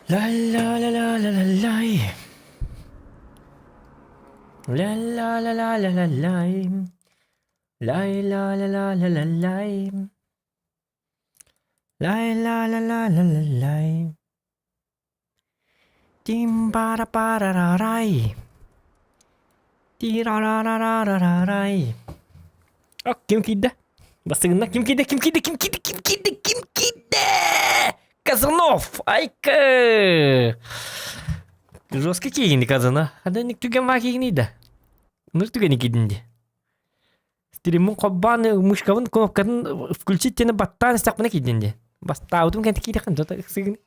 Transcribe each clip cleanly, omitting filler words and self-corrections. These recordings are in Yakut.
Ла-ла-ла-ла-ла-ла-лай. Ла-ла-ла-ла-ла-ла-лай. Лай-ла-ла-ла-ла-ла-лай. Лай-ла-ла-ла-ла-ла-лай. Тим-пара-пара-ра-рай. Ти-ра-ра-ра-ра-ра-рай. Ок, ким киирдэ? Бастыгынна ким киирдэ, ким киирдэ, ким киирдэ, ким киирдэ, ким киирдэ? Казанов! Айка! Жесткий киигини Казана. Хадыник түгэн баа киигини да. Ныр түгэни киирдин ди. Стриммин холбоон мышкабын кнопкатын включить диэни баттаан истэхпинэ киирдин ди. Бастаабытым кэнтэ киирэххин то ыксыгын.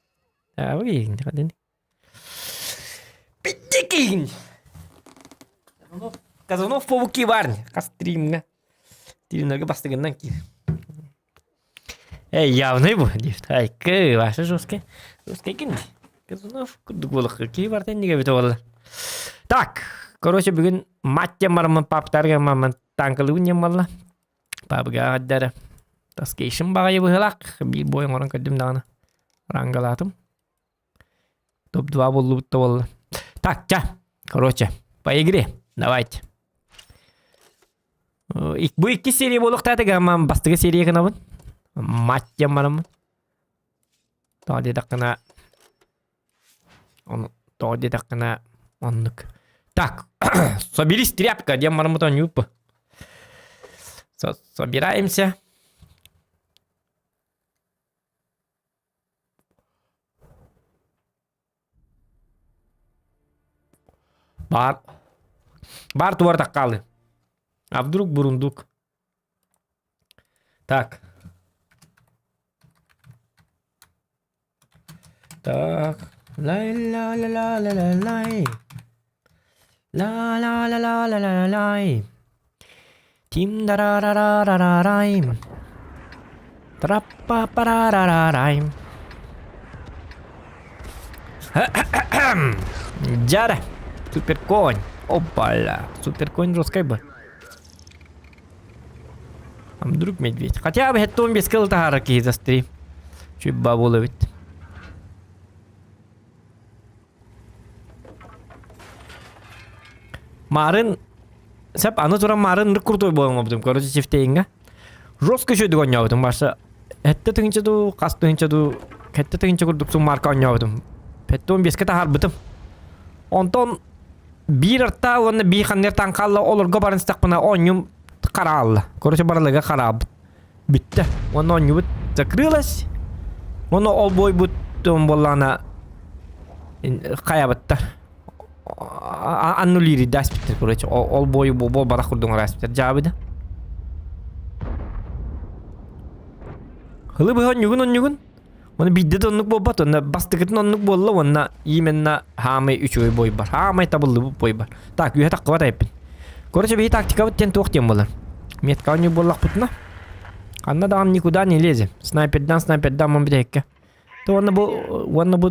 Аа киигин хадыник. Питти киигин. Казанов побуки бар. Хас стримҥа. Стримнерге бастыгыннан киир. Эй, явный бу, диэбит. Айкы, ваше жесткий. Жесткий кин. Казанов курдук буолуох киһи барта иннигэ бүтэ буолла. Так, короче, бүгүн мать бараммын паптарга маман танкалыбын диэн буолла. Пабыга аҕаддара. Таскейшин баҕайы быһылаах. Биир бой оҥорон көрдүм даҕаны. Рангалаатым. Топ-2 буоллубут да буолла. Так, ча. Короче, по игре. Давайте. Бу икки серия буолуохтаата гамман бастакы серия гынабын. Мать диэн бараммын. Тоҕо диэтэххинэ ону тоҕо диэтэххинэ оннук. Так, соберись, тряпка диэн бараммыт оонньууппу. Собираемся. Баар баар туора хаалыы. А вдруг бурундук? Так. Так. Лай-ла-ла-ла-ла-лай. Ла-ла-ла-ла-ла-ла-лай. Тим-дарарарарарарай. Траппа-парарарарай. Дьара. Суперконь. Опа-ля. Суперконь жесткай бы. А вдруг медведь? Хотя бы хеттон без кыл таһара киһи за стрим. Чуть бабула ведь. Марын сеп аны туран марын ырык крутой буолан короче чифтейинга. Жестко еще оонньообутум баша. Хетте тыһыынча дуу, хас тыһыынча дуу, хетте тыһыынча курдук суммарка оонньообутум. Хетте он беске таһаарбытым. Онтон биир артаа уонна биир ханнер таан хаалла олорго баран истэхпинэ оонньум хараалла. Короче барылыга хараабыт. Бүттэ. Уонна оонньубут закрылась. Уонна ол бойбут буоллаҕына хайабыттар. Аннулиридаспиттер, короче. Ол бойу буолбатах курдук араспиттер. Дьаабыда. Хылы быһа онньугун онньугун. Оны биирдэ да оннук буолбат, онно бастакытын оннук буолла уонна именно хаамай үчүгэй бой бар. Хаамай табыллыбыт бой бар. Так, үһэ таххыбат айыппын. Короче, биһи тактикабыт диэн туох диэн буолар. Метка оонньуу буоллахпытына, ханна даҕаны никуда не лезем. Снайпердан, снайпердан мон бүтэһиккэ. То уонна бу уонна бу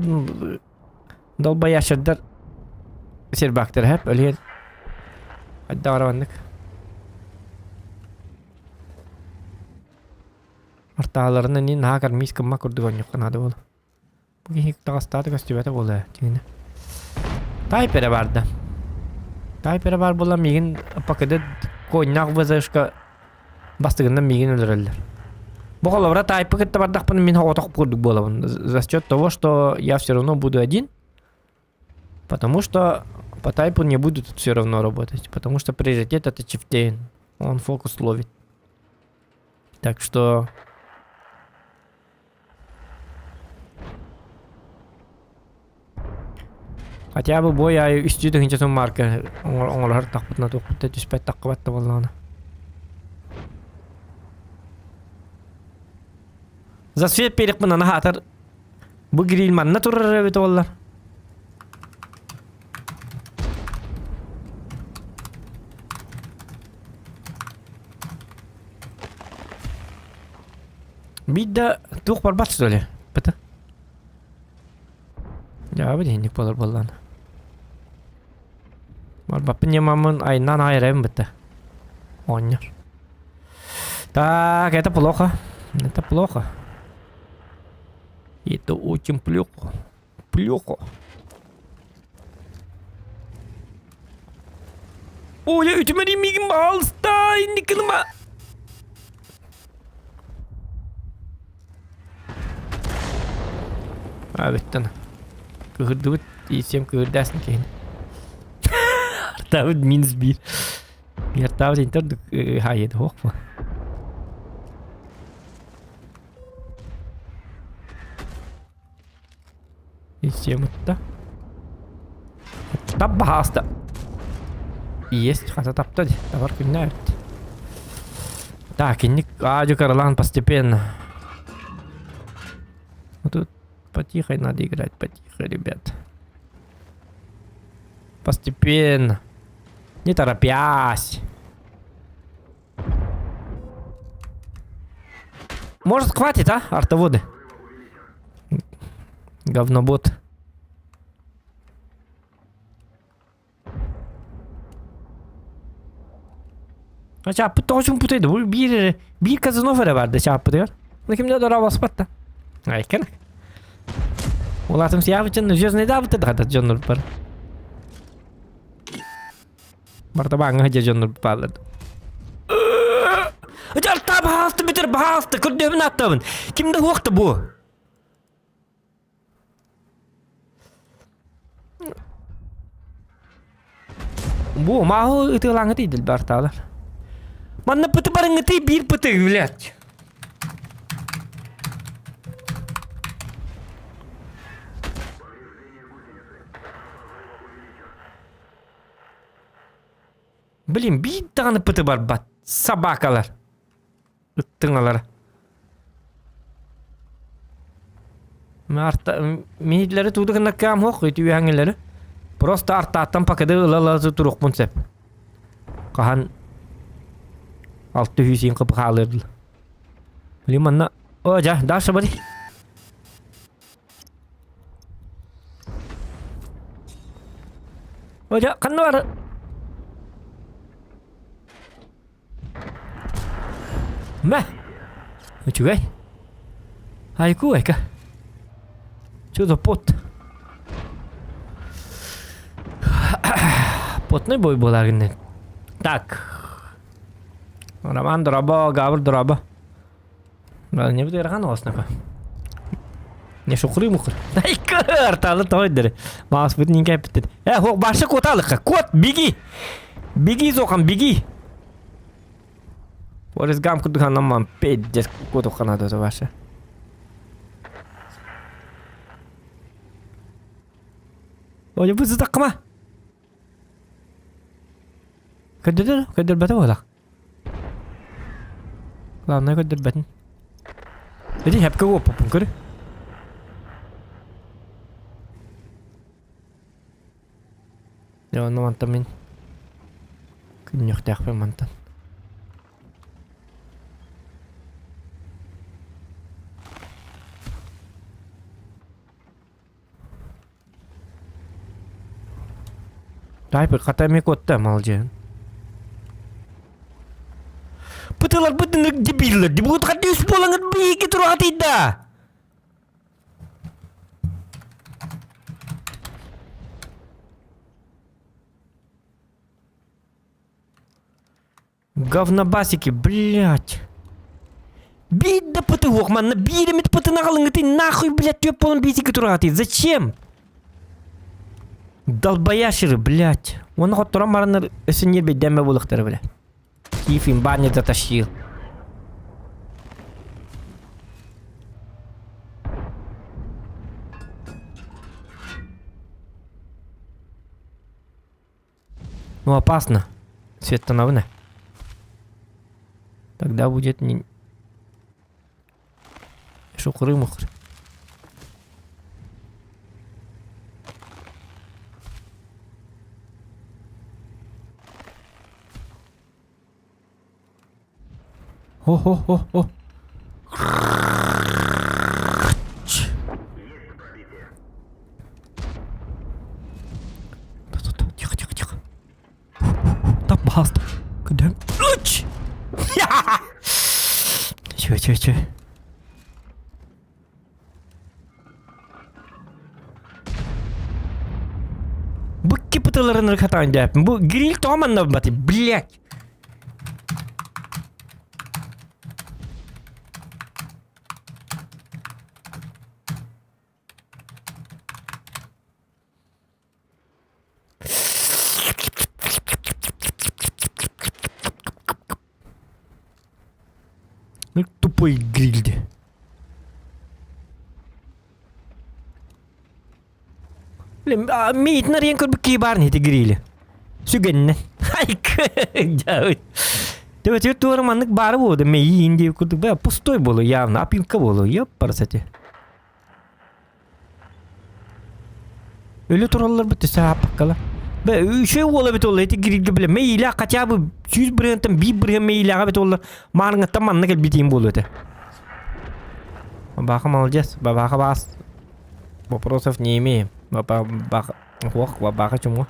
долбоящердар сербактар хэп өлүөн хайдах араваннык. Артааларын ини наһаа кармист гымма курдук оонньуохха наада буолуо. Бу киһи таҕыстаата көстүбэтэ буолуо ээ дьиҥинэ. Тайп эрэ баар да. Тайп эрэ баар буолан миигин ПКД конньаах ВЗшка бастыгынан миигин өлөрөллөр. Бу холобура тайпы кытта бардахпына мин оҕотох курдук буолабын. За счет того, что я все равно буду один, потому что по тайпу не буду тут все равно работать, потому что приоритет это Чифтейн. Он фокус ловит. Так что... Хотя бы бой аайы үстүү тыһыынча марка оҥорор тахпытына туохпут да түспэт таххыбат да буоллаҕына. За свет перекпин ана хаатар бу гриль манна турар эбит буоллар. Биир туох барбат что ли? Быта. Дьаабы диһинник буолар буоллаана. Барбаппын ньымаммын айнаан айарайым бытта. Оонньор. Так, это плохо. Это плохо. Это очень плохо. Плюху. Оля, үтүмэри миигин баалыста, инник гыныма. Абыттан. Кыһырдыбыт, иисиэм кыһырдаасын киһини. Артаабыт минус биир. Артаабыт интер хаайыды хоқ бу. Иисиэм ытта. Тап баһааста. Есть, хата тапта ди. Табар күннээ эбит. Так, инник аадьу каралаан постепенно. Ну тут потихо надо играть, потихо, ребят. Постепенно. Не торопясь. Может, хватит, а, артоводы? Говнобот. Чааппыт тоҕо чуҥпутай да бу биир эрэ биир Казанов эрэ бар да чааппытыгар. Ну кимдэ дора баспат да. Айкан. Улаатым сиябытын звездный даабыта да дьоннор бар. Барда бааҥҥа дьэ дьоннор бааллар. Дьартаа баһаалта бүтэр баһаалта көрдөһүн аттабын. Ким да хуохта бу. Бу мааһы ытыалааҥҥыт идил бартаалар. Манна пыты барыҥҥытый биир пыты, блядь. Блин, биир даҕаны пыты барбат. Собакалар. Ыттыҥалар. Арта миһитлэри тууду гыннаккаам хоқ үтүөһэҥилэри. Просто артааттан пакеты ыла-ыла туруохпун сөп. Хаһан алты сүүсийн кып хаалыыр. Блин, манна О, дьа, дальше бari. О, дьа, ханна бар? Мэ! Үчүгэй. Айку айка. Что за пот? Потный бой буолар гиннен. Так. Роман дороба, Гавр дороба. Не буду ыарахан ооснака. Не шукуры мукур. Айка, арталы тойдыр. Маас бут нинке эппиттер. Э, хок башы кот алыкка. Кот, беги! Беги, Зохан, беги! Форест Гамп курдук анамман пиздец куотуохха наада ваша. Ой, бу сытаккыма. Көрдөрдөр, көрдөрбөтө буолах. Главное көрдөрбөтүн. Ити хэпкэ уоппуппун көр. Дьэ онно мантан мин күннүөхтээхпин мантан. Тайпы хата эмиэ куотта малдьыһын. Пытыларбыт ынырык дебиллэр, дебут хадыы үс буолаҥыт биһиги тураатыйда! Говнобасики, блядь. Биир да пытыһуох манна биир эмит пытын аҕалыҥҥытый нахуй, блядь, түөп буолан биитики тураатый. Зачем? Долбоящеры, блядь. Уонна хотторон бараннар өссө ньиэрбэйдээмэ буолуохтара, бля. Киев имба не затащил. Ну, опасно. Светтановна. Тогда будет не... Шукры-мухры. О-хо-хо-хо. Тихо, тихо, тихо. Так, пожалуйста. Куда? Чё, чё, чё? бытыларын хатаан дээппин. Бу гриль тоҕо манна баты, блядь. Ну, тупой гриль. Миитин арыйан көрбүт киһи баар ити грили. Сүгэннэн. Айк. Төбөтүгэр туора маннык баары буолду. Мэйиин диye курдук. Бля, пустой буолу явно. Опилка буолу. Ёппарасати. Өлө тураллар бит сааппаккала. Бе үчүгэй уола эбит ол ити грилгэ билэ мэйиилээх хотя бы 100 бырыһыантан 1 бырыһыан мэйиилээҕэ эбит уолла маарыҥҥаттан манна кэлбитиим буолуо этэ. Бабаха молодец, бабаха баас. Вопросов не имеем. Бабаха, ох, бабаха чуму.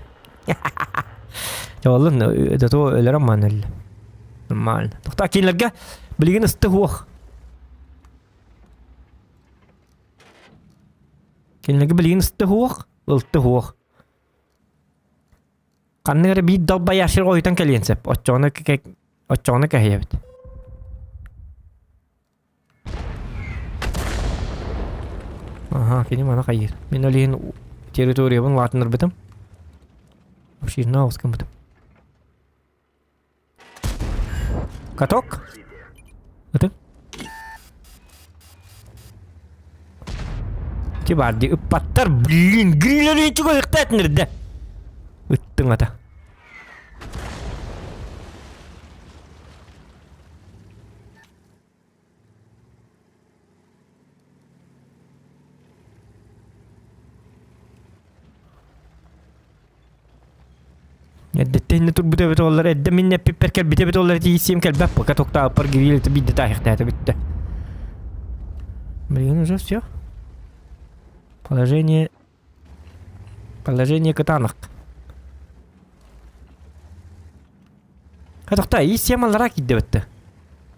Олун это то өлөрөн маан өллө. Нормально. Тохта кинилерге билигин ысты хуох. Кинилэргэ билигин ысты суох, ылты суох. Ханнык эрэ биир долбоящик ойутан кэлиэн сөп. Оччоҕуна оччоҕуна кэһэйэбит. Аха, кини маны хайыыр. Мин ол иһин территориябын улаатыннарбытым. Обширно оҕус гыммытым. Каток? Ытын. Ити баар дии ыппаттар, блин, гриль чугас ыктаатыннар Ыттыҥ ата. Эрдэттэн иннэ турбут эбит оллар, эрдэ мин эппиппэр кэлбит эбит оллар тиийсиэм кэлбэт пока токтааппар гриль биирдэ таайахтаата бүттэ. Блин, уже все. Положение... Положение кытаанах. Хатахта, ииссиэм аллараа киирдэ бэтте.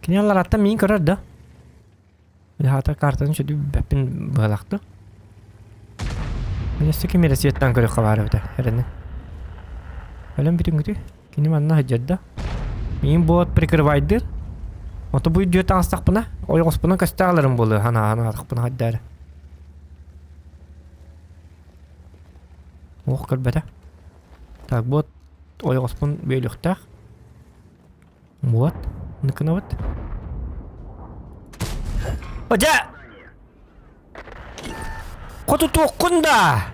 Кини алларааттан миин көрөр да. Хаата картаны сүдү бэппин быһалахты. Мин өссө ким эрэ светтан көрүөххэ баар эбитэ, эрэнэ. Өлөн бүтүҥҥүтүй? Кини манна сылдьар да. Миин буот прикрывайдыр. Ото бу үйдүө таҥастахпына, ойоҕоспунан көстө аҕаларым буолуо, ханаан аатахпына хайдаа эрэ. Ох көрбөтө. Так, буот ойоҕоспун бүөлүөхтээх. Вот, ныкынабыт. Одя! Хотутуоххун да!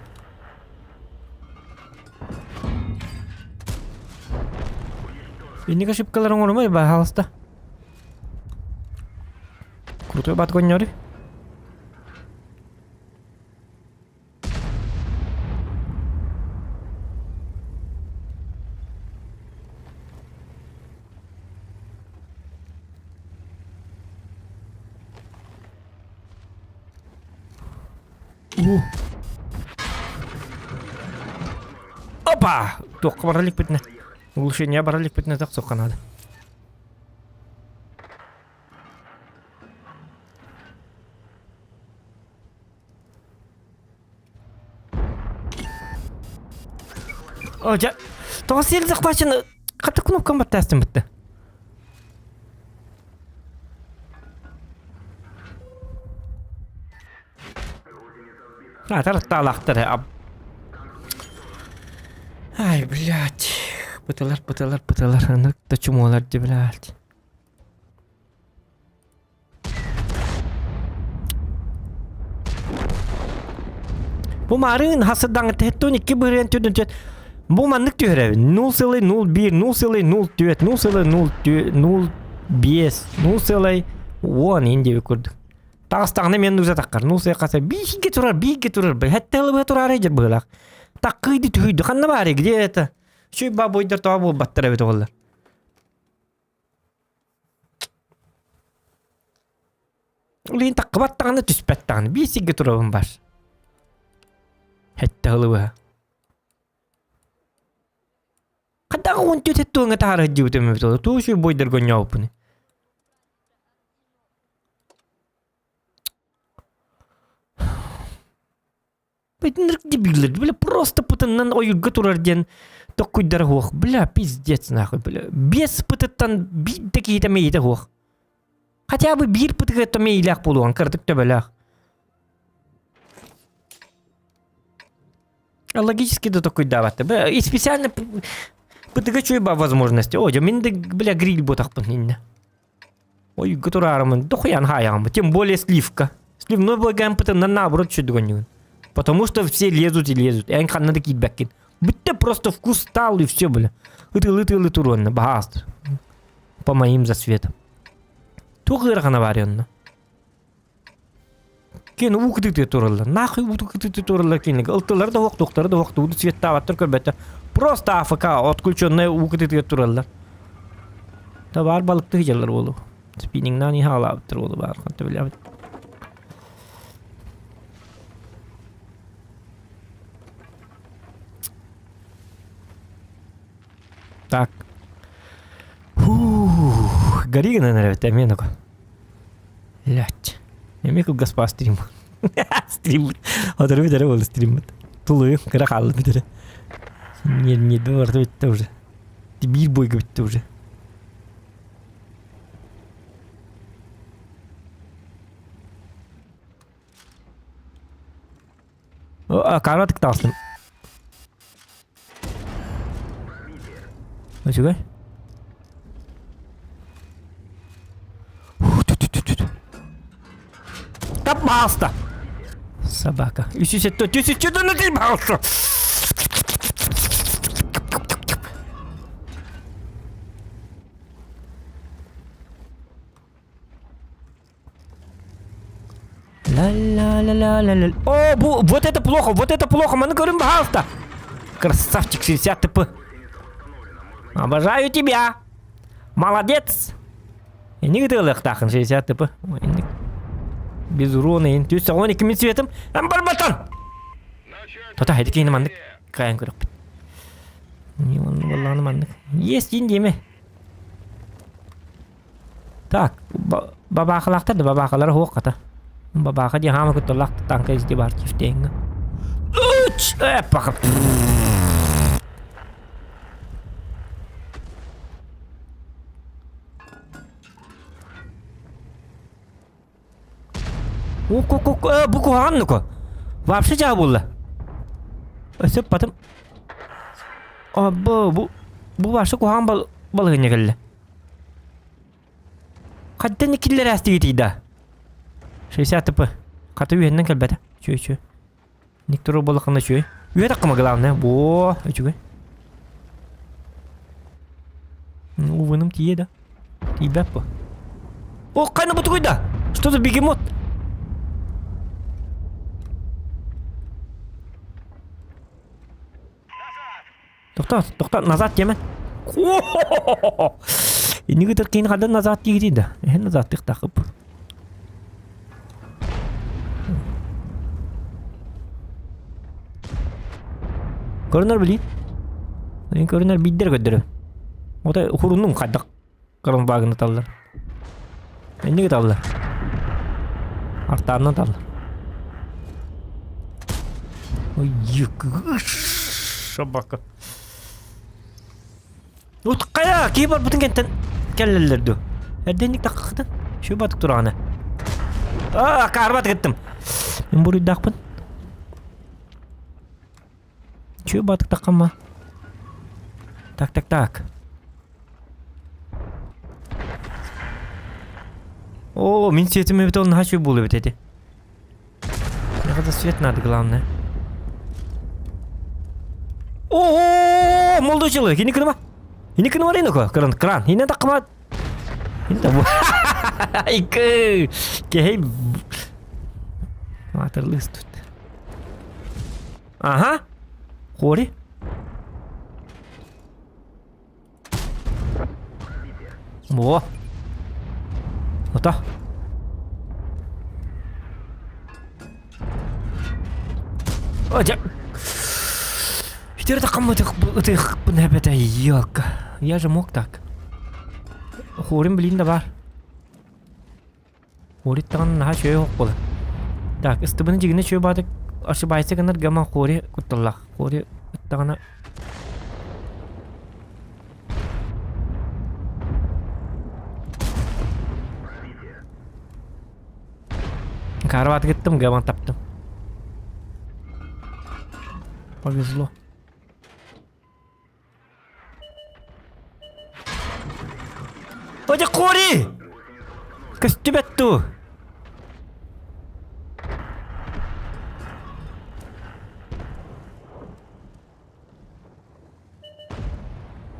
Инник ошибкалар оҥорумай, пожалуйста. Крутой бат гоннёры. Опа! Туохха барар иликпитинэ. Улучшение барар иликпитинэ тахсыахха наада. О, дьэ, тоҕо сиэл захвачен хата кнопкам баттаастым бытта. А, тараттаалаахтар. Ай, блядь. Бытылар, бытылар, бытылар. Ынык да чумуолар ди, блядь. Бу маарыын хасырдаҥ тэттон икки бырыан түрдүн түөт. Бу маннык түһэрэбин. 0,01, 0,04, 0,04, 0,5, 0,10 ин диэби курдук. Таҕыстаҕына мен нуза таххар. 0 хаса бииргэ турар, бииргэ турар. Хэтте ылыбы турар дьэр быһылаах. Таккыйды түһүйдү. Ханна баары, где это? Шүй бабойдар тоҕо буолбаттар эбит оҕолор. Ол иһин таххыбат даҕаны, түспэт даҕаны. Биир сиргэ турабын бар. Хэттэ ылыбыһа. Хайдах уон түөт туоҥа таһара сылдьыбытым эбит ол. Тугу үчүгэй буойдарга оонньообуппун. Итинник дебиллэр, бля, просто пытыннан ойуурга турар диэн токкуйдара суох. Бля, пиздец нахуй, бля. Без пытыттан биир да киһитэ мэйиитэ суох. Хотя бы биир пытыгы мэйиилээх буолуон, кыратык төбөлөөх. Логически да токкуйдаабатта. Бля, и специально пытыга чуй ба возможности. О, мин да, бля, гриль ботахпын инне. Ойго тураарымын, дохуян хаайаҕым. Тем более сливка. Сливной благаем пытыннан наоборот чөдүгөннүгүн. Потому что все лезут и лезут. Эн ханна да киирбэккин. Бүтте просто вкус стал и все, бля. Ытылы-ытылы туруонна, баһаас. По моим засветам. Туох ыарахана баар онно? Киэн уу кытыытыгар тураллар. Нахуй уу кытыытыгар тураллар кинилэр. Ылтылар да уох, туохтара да уох, тугу да светтаабаттар көрбөттөр. Просто АФК отключенная уу кытыытыгар тураллар. Да баар балыкты сылдьаллар буолуо. Спиннингнаан иһэ аҕалаабыттар буолуо баар ханта билэбит. Так. Фух, гори гынан эрэбит эмиэ нука. Блять. Эмиэ кылгас баа стрим. Стрим. Отыру бүтэрэ буолла стриммит. Тулуйум кыра хаалла бүтэрэ. Ньиэрбэ барыта бүттэ уже. Биир бойга бүттэ уже. Камера тыктаҕыстым. Үчүгэй. Таппаалста. Собака. Үсүсеттө түсүччү баалса. Ла-ла-ла-ла-ла-ла. О, бу, вот это плохо, вот это плохо, маны көрүн баһаалта. Красавчик, 60 ТП. Обожаю тебя. Молодец. Эни гытыалыахтаахын 60 ТП. Без урона ин. Түс 12 мин светом. Эн барбатан. Тота хайды кейini маннык кайан көрөкпүт. Валланы маннык. Есть дин диэме. Так, бабаахалаахтар да бабаахалара суох хата. Бабааха диэн хаама кутталлаах танка изди баар чифтээҥҥэ. Үч! Э, паха. Ок-ок-ок, бу куһаҕан нука. Вообще дьаа буолла. Өссө потом А, бу бу бу вообще куһаҕан бал балаһыанньа кэллэ. Хантан киллэрээстигитий да? 60 ТП. Хата үһэннэн кэлбэтэ. Үчүгэй үчүгэй. Ник турар буоллаххына үчүгэй. Үһэ таххыма главное. Во, үчүгэй. Увыным тиийэ да. Тиийбэт бу. О, хайна бутугуй да? Что за бегемот? Тохтоо, тохтоо, назад диэмэн. Инниги тыркиин хандан назад диигитий да? Эһэн назад тыктахып. Көрүнэр билин. Мен көрүнэр биддер көрдөрө. Ота хуруннум хайдах кырымбаагын таллар. Инниги таллар. Артаанна таллар. Ой, собака. Вот хайа, киһи барбытын кэнтэн кэллэллэр дуу. Эрдэнник таххытын. Şu батык тураҕына. Аа, каарба тыгыттым. Мин буруйдаахпын. Чү батык таххамма. Так, так, так. О, мин светим эбит ол наһаа үчүгэй буолуо эбит эти. Миэхэ свет надо, главное. О, молодой человек, ини кыныма. Ини кыныма рынок, кран, кран. Ини такма. Икы. Кей. Матырлыс тут. Ага. Хори. Во. Ото. О, дьэ. Ёлка. Я же мог так. Хорин блин да бар. Хориттаҕын наһаа үчүгэй оһох буолар. Так, ыстыбыны дьигинэ үчүгэй баатык. ошибайся гынар гаман хори кутталлах. Хори ыттаҕына Карват гыттым, гаман таптым. Повезло. Оде Кори! Көстүбэт дуу?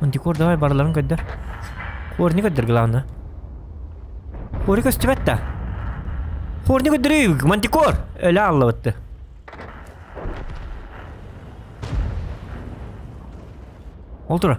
Антикор давай барыларын көрдөр. Корни көрдөр главное. Кори көстүбэт да. Корни көрдөрүй, мантикор! Өлө аллабытты. Ол тура.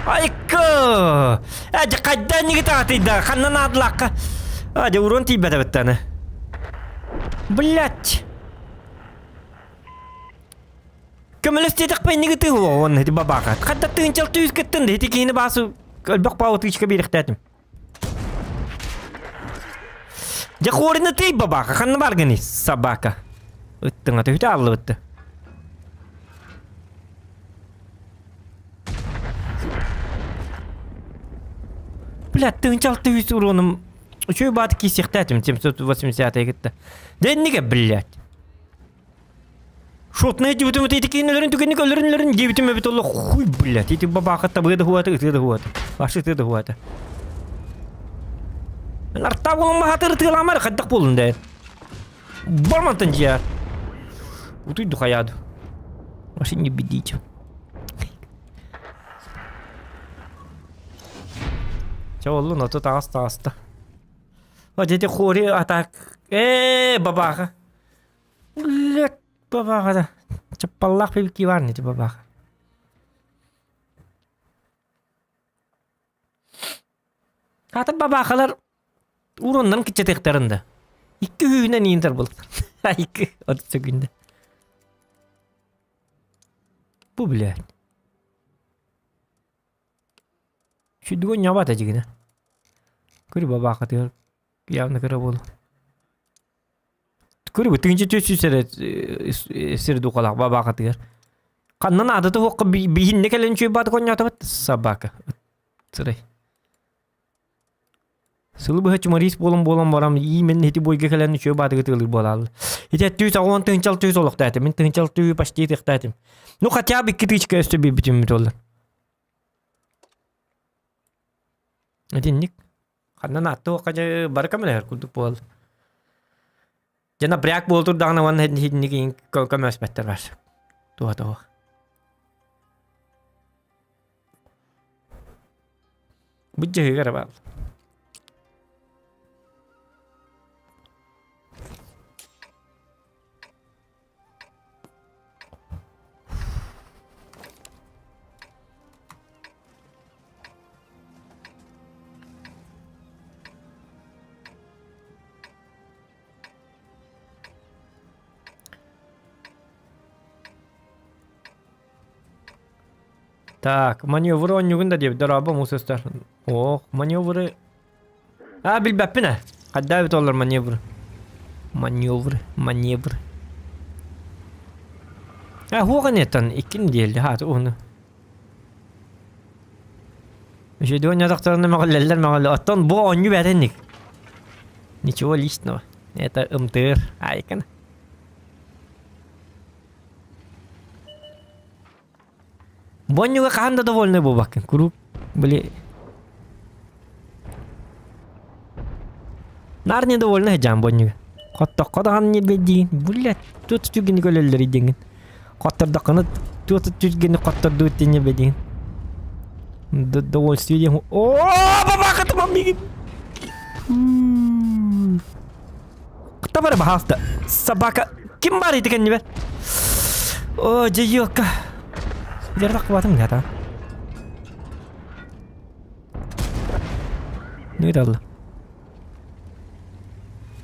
Айкы! Әді қайда неге тағатыйда? Ханнан адылаққа? Әді урон тиибэт эбиттаны. Блять! Көмөлөс диэтэхпэ инники тыһы уонна ити бабака. Хатта тыынчал түүс кыттын ити киһини баасы өлбөх паутычка биэрэхтээтим. Дьэ хуорина тый бабака ханна баргыный собака. Ыттыҥа түһүтэ аллыбытты. Бля, тыынчал түүс уруонум үчүгэй бааты киисиэхтээтим 780 кытта. Дэ иннигэ, блядь. Шотнай диэбитим ити киин өлөрүн түгэнник өлөрүн өлөрүн диэбитим эбит олох хуй блядь ити бабаха табыа да хуата ытыа да хуата башы ытыа да хуата Мен артаа буолан баһатыр ытыаламар хайдах буолун дээ Бармантан дьиэ Утуйду хайаadu Вообще не бедите Чэ оллун ото таҕас таҕаста О дьэ хори атак ээ бабаха Блядь, бабаҕа чаппаллаах пивки бар ити бабаҕа. Хата бабаахалар уроннарын киччэтиэхтэрин да. Икки үһүнэн иинтэр буолар. Икки отут секунда. Бу блядь. Сүдүгүн ньабат эдьигинэ. Көрү бабаахатыгар явно кыра буолу. Көрү 1400 эрэ сир духалаах бабаахатыгар. Ханна наадата суохха биһиннэ кэлэн үчүгэй конньоотобут собака. Сырай. Сылы быһа чумарис буолан буолан баран именно ити бойга кэлэн үчүгэй баатыгы тыылыр буолааллар. Ити түс аҕуон тыһынчал түс олохтоотум. Мин тыһынчал түү почти тыхтаатым. Ну хотя бы икки тысячка өстө биэрбитим буолла. Итинник. Ханна нааттуохха дьэ бары көмөлөһөр курдук буол. Дьэ напряг буол турдаҕына уонна итинник көмөлөспөттөр бар. Туһа туох. Бу дьыһыгар баал. Так, маневры оонньуугун да диэбит дорообо муус устар. Ох, маневры А, билбэппин ээ. Хайдах эбит олор маневр? Маневр, маневр. А, хуох инеттан иккин диэлли хааты уһуну. Үчүгэй оонньоотохторуна мөҕүллэллэр мөҕүллэ. Оттон бу оонньуу бээтинник. Ничего личного. Это ымтыыр. Айкын. Бу оонньууга хаһан да довольный буолбаккын. Куруук били Наар недовольный сылдьаан бу оонньууга. Хоттоххо даҕаны ньирбэйдиигин. Блядь, туот түгүнү көлөллөрүй диэҥҥин. Хоттордоххуна туот түгүнү хоттордуут диэн ньирбэйдиигин. Довольствие диэн Оо, бабаахатымам миигин. Табары баһаалта. Собака. Ким бар ити кэннибэр? О, дьайыакка. Дьарбак кубатым да Ну это алла.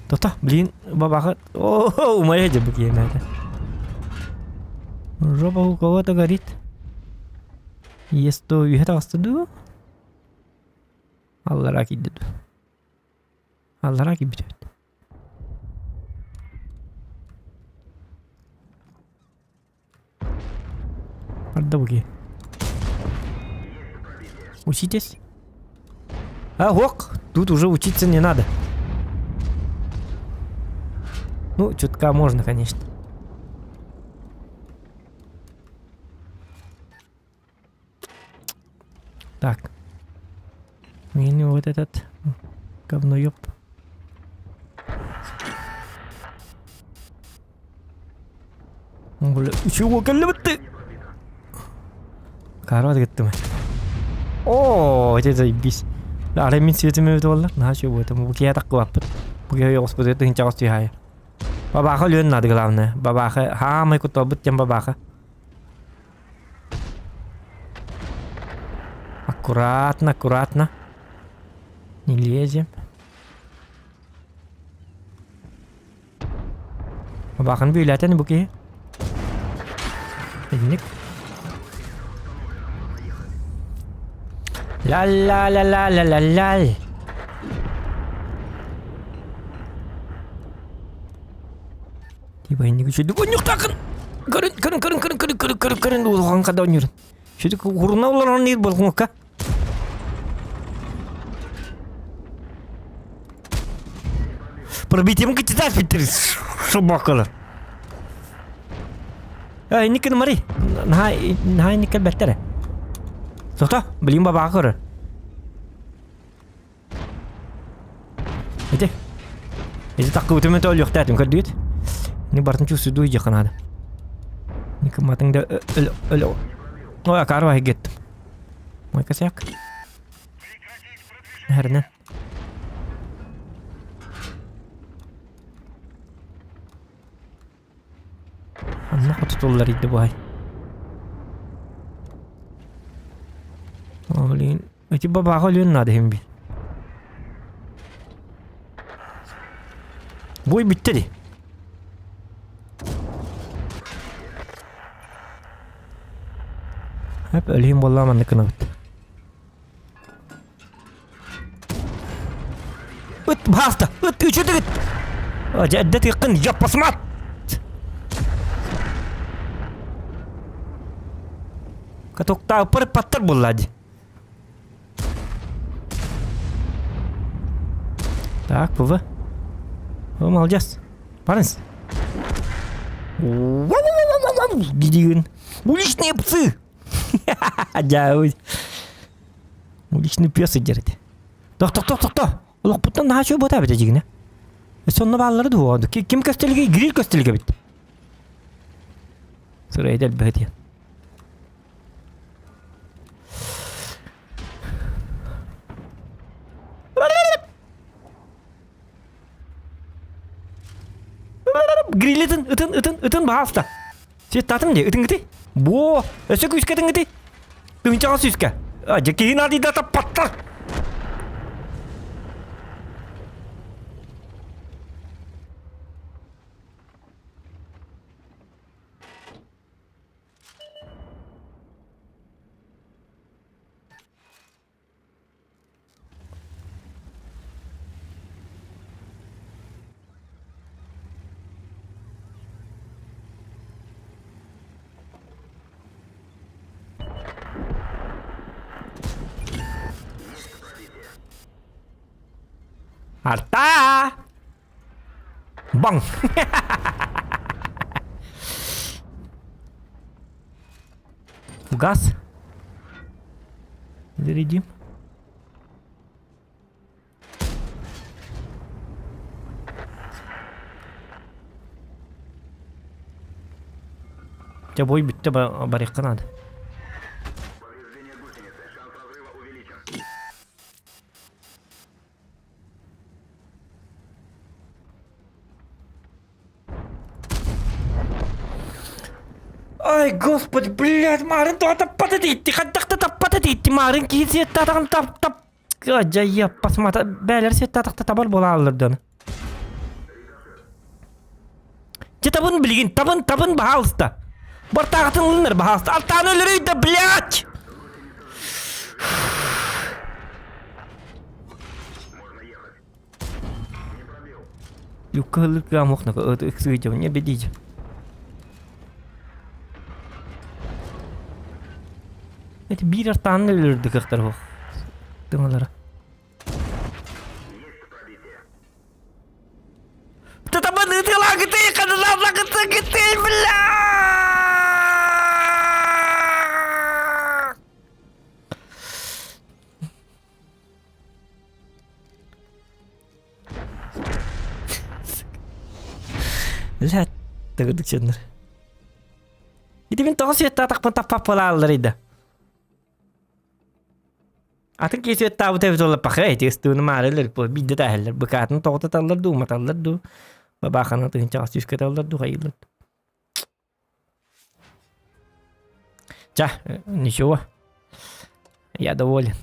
Тота, блин, бабаха. О, умайа дьэ бу киэмээтэ. Жопа у кого-то горит. Есто үһэ таҕыста дуу? Аллараа киирдэ дуу? Аллараа киирбит эбит. Барда бу киһи. Учитесь. А, ок, тут уже учиться не надо. Ну, чутка можно, конечно. Так. Мне вот этот говноёб. Бля, чего кэллибит Карват гыттым. О, это заебись. Арай мин светим эбит буоллар, наһаа үчүгэй буолуо этэ. Бу киһи атаххыбаппыт. Бу киһи ойоҕоспутугар тыһыынчаҕа түһаайа. Бабааха өлүөн наада главное. Бабааха хаамай кутталбыт диэн бабааха. Аккуратно, аккуратно. Не лезем. Бабаахын бүөлээтэн бу киһи. Итинник. Ла-ла-ла-ла-ла-ла-ла. Типа инник үчүдүк онньуктаакын. Көрүн, көрүн, көрүн, көрүн, көрүн, көрүн, көрүн, көрүн, улахан хада онньурун. Үчүдүк уруна олорон ир болҕуҥка. Пробитием кытта питер собакалар. Э, инник мари. Наһаа наһаа инник кэлбэттэр. Сото, блин бабаға көрөр. Ити. Ити таккыбытым өтө өлүөхтээтим көрдүгүт. Ини бартын чувствую диэххэ наада. Никыматын да өлө өлө. Ой, акаарба кеттим. Мой косяк. Наверное. Онно хотутуллар иди бай. О, блин. Эти бабаға өлүөн наада иһин бин. Бой бүттэ ди. Hep өлүһүн буоллаа маннык гынабыт. Ыт бааста! Ыт үчүдүгүт! Дьэ эрдэ тыыккын дьоппосмат! Катоктааппар паттар буолла дии. Так, ПВ. О, молодец. Парень. Гидиген. Уличные псы! Дьэ, уличный пес идерди. Тохто, тохто, тохто. Олохпуттан наһаа үчүгэй буотаа эбит дьигинэ. Сонно бааллары дуо? Ким көстөлүгэй? Гриль көстөлүгэ эбит. Сырайда элбэх диэн. Гриль ытын, ытын, ытын, ытын баһаалыста. Сиэттаатым дии, ытын гыты. Буо, өссө күүскэ ытын гыты. Тыһыынчаҕа сүүскэ. Дьэ киһи наадыйда таппаттар. Арта! Баҥ! Газ. Зарядим. Дьэ бой бүттэ барыахха наада. Ай, господи, блядь, марын тоҕо таппата диитти, хайдах да таппата диитти, марын киһи сиэттаатаҕын тап тап. Дьайя, посмотри, бээлэр сиэттаатахта табар буолааллар дьону. Дьэ табын билигин, табын, табын, баһаалыста. Бартаахытын ылыннар, баһаалыста. Алтааны өлөрүй да, блядь! Люкка ыллык мохна ыксыйдьабын, не бедить. Это биир артааны өлөрдүк кыахтар суох. Тыҥалара. Татабын ытыалаагыты, ханылааллагыты, бля! Бля, тыгырдык чыннар. Ити мин тоҕо сүөттаатахпын таппаппалааллар ида. Атын киһи сүөттаабыта эбит буолла пахай ити ыстыыны маарылар бу биирдэ тааһаллар быкаатын тоҕутаталлар дуу уматаллар дуу бабааханы тыһынчаҕас түскэталлар дуу хайыыллар Ча, ничего. Я доволен.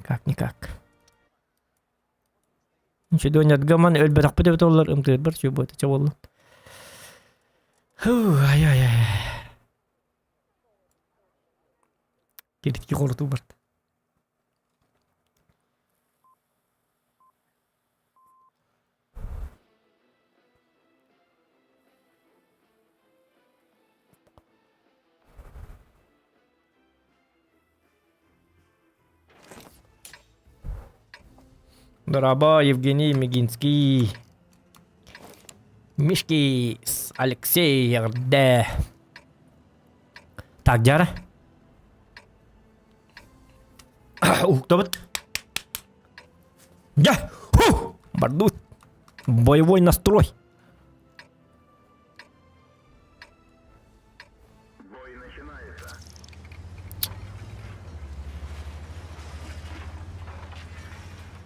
Как-никак. Ничего, гаман өлбөтөхпүт эбит оллар ымтыырбар чү буота ча буоллун. Ай-ай-ай. Киритки хорутуу барда. Дорообо, Евгений Мегинский. Мишки Алексей эҕэрдэ. Так, дьара. Уһуктабыт. Дьэ! Ху! Бардут. Боевой настрой.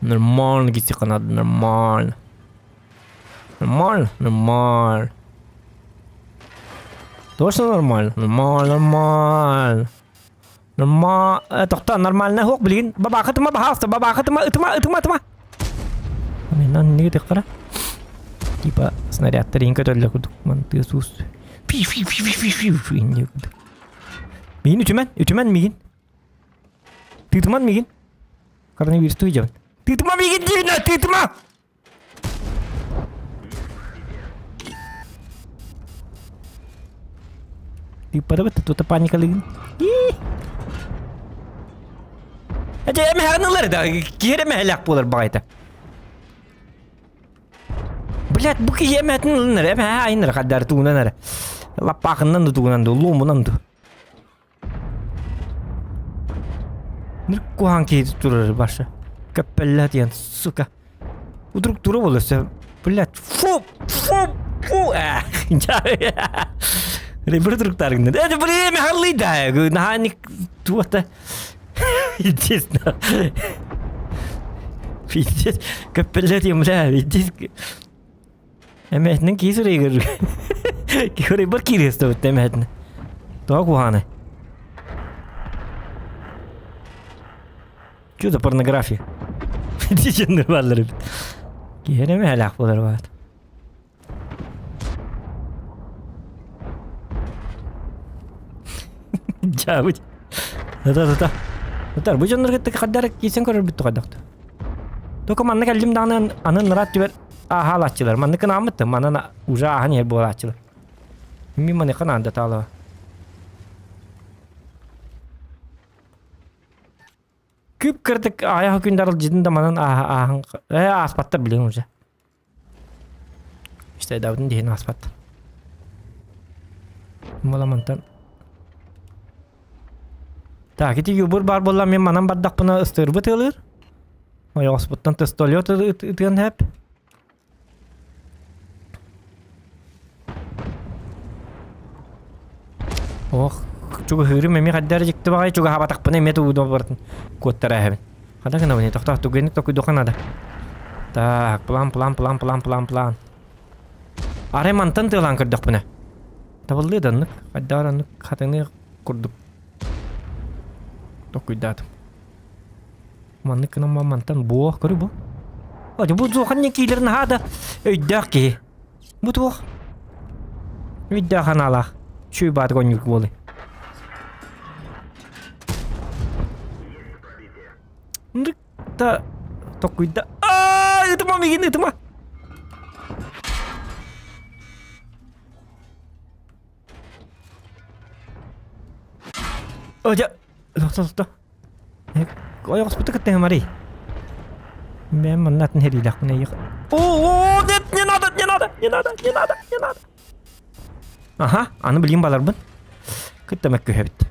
Нормально кисиэххэ наада, нормально. Нормально? Нормально. Точно нормально? Нормально, нормально. Норма... Тохто, нормально суох билигин. Бабаахытыма, баһаалыста, бабаахытыма, ытыма, ытыма, ытыма. Мен не тыххара. Типа снарядтар иин көтөллөр курдук. Мантыа суус. Фи фи фи фи фи фи фи инне курдук. Миин үтүмэн, үтүмэн миигин. Тыытыман миигин. Коронавирус туйдьабын. Тыытыма миигин диибин, тыытыма! Тыыппатыбыт, тута паникалыгын. Эти эмэһэҕин ылар да, киһи эмэһэлээх буолар баҕайыта. Блядь, бу киһи эмэһэтин ылынар, эмэһэ айынар хаддар тугунан эрэ. Лаппаахынан да тугунан да, луомунан да. Куһаҕан киһи турар барша. Көппөллө диэн, сука. Вдруг тура буолар сөп. Блядь, фу, фу, фу. Ребро туруктаргын. Это время халлыйда. Наһаа туота. Естественно. Пиздец. Көппөллө диэн, бля, пиздец. Эмэһитинэн киһи сырыйыгар киһи киириэстэбит эмэһитинэ. Тоҕо куһаҕанай? Что за порнография? Диченнер бааллар эбит. Киһи эрэ эмэһэлээх буолар баат. Дьаабыт. Да-да-да. Татар, бу дьоннор кытта хаддар киирсэн көрөрбүт тоҕойдохто. Только манна кэллим даҕаны аны нараат түбэр ааһаалааччылар. Маннык гынааммыт манан уже ааһан иһэр буолааччылар. Мин маныха наанда таалаба. Күп кырдык аайах күн дарылдьытын да манан ааһа ааһан э ааспаттар билиҥ уже. Истайдаабытын диһин ааспат. Маламантан Так, ити юбур баар буолла мен манан бардахпына ыстыырбыт ыалыыр. Ойоҕоспуттан тестолет ытыан хэп. Ох, чугаһыырым эмиэ хайдах эрэ дьикти баҕайы чугаһаабатахпына эмиэ тугу барытын куоттара эһэбин. Хата гынабын, тохтоо, тугуйнук токуйдуохха наада. Так, план, план, план, план, план, план. Арай мантан тыалаан көрдөхпүнэ. Табыллыа да оннук, хайдах эрэ оннук хатыҥыы курдук токуйдаатым. Маннык гынан мантан буох көрү бу. Бу туохан не киилер наһаа да өйдөөх киһи. Бу туох? Видео ханаалаах. Чүй баатык оонньуур буолуй. Да токуйда. Аа, ытыма мигин ытыма. Ожа, тохто тохто. Ойоҕоспуту кытта Марий. Мен манна атын хэриилэхпин эйиэх. О, нет, не надо, не надо, не надо, не надо, не надо. Аха, аны билигин баларбын. Кытта мөккүһэбит.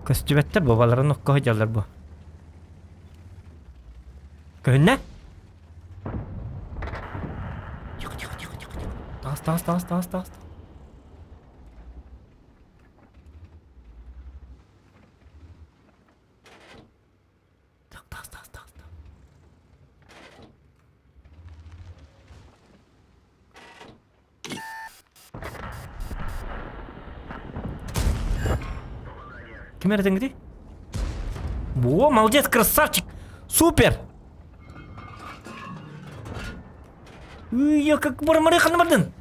Көстүбэттэр бу, баларын окко сылдьаллар бу. Көһүннэ? Тихо, тихо, тихо, тихо, тихо. Таас, таас, таас, таас, таас. Так, таас, таас, таас. Ким эрэ Во, молодец, красавчик! Супер! Я как бармары ханамардын.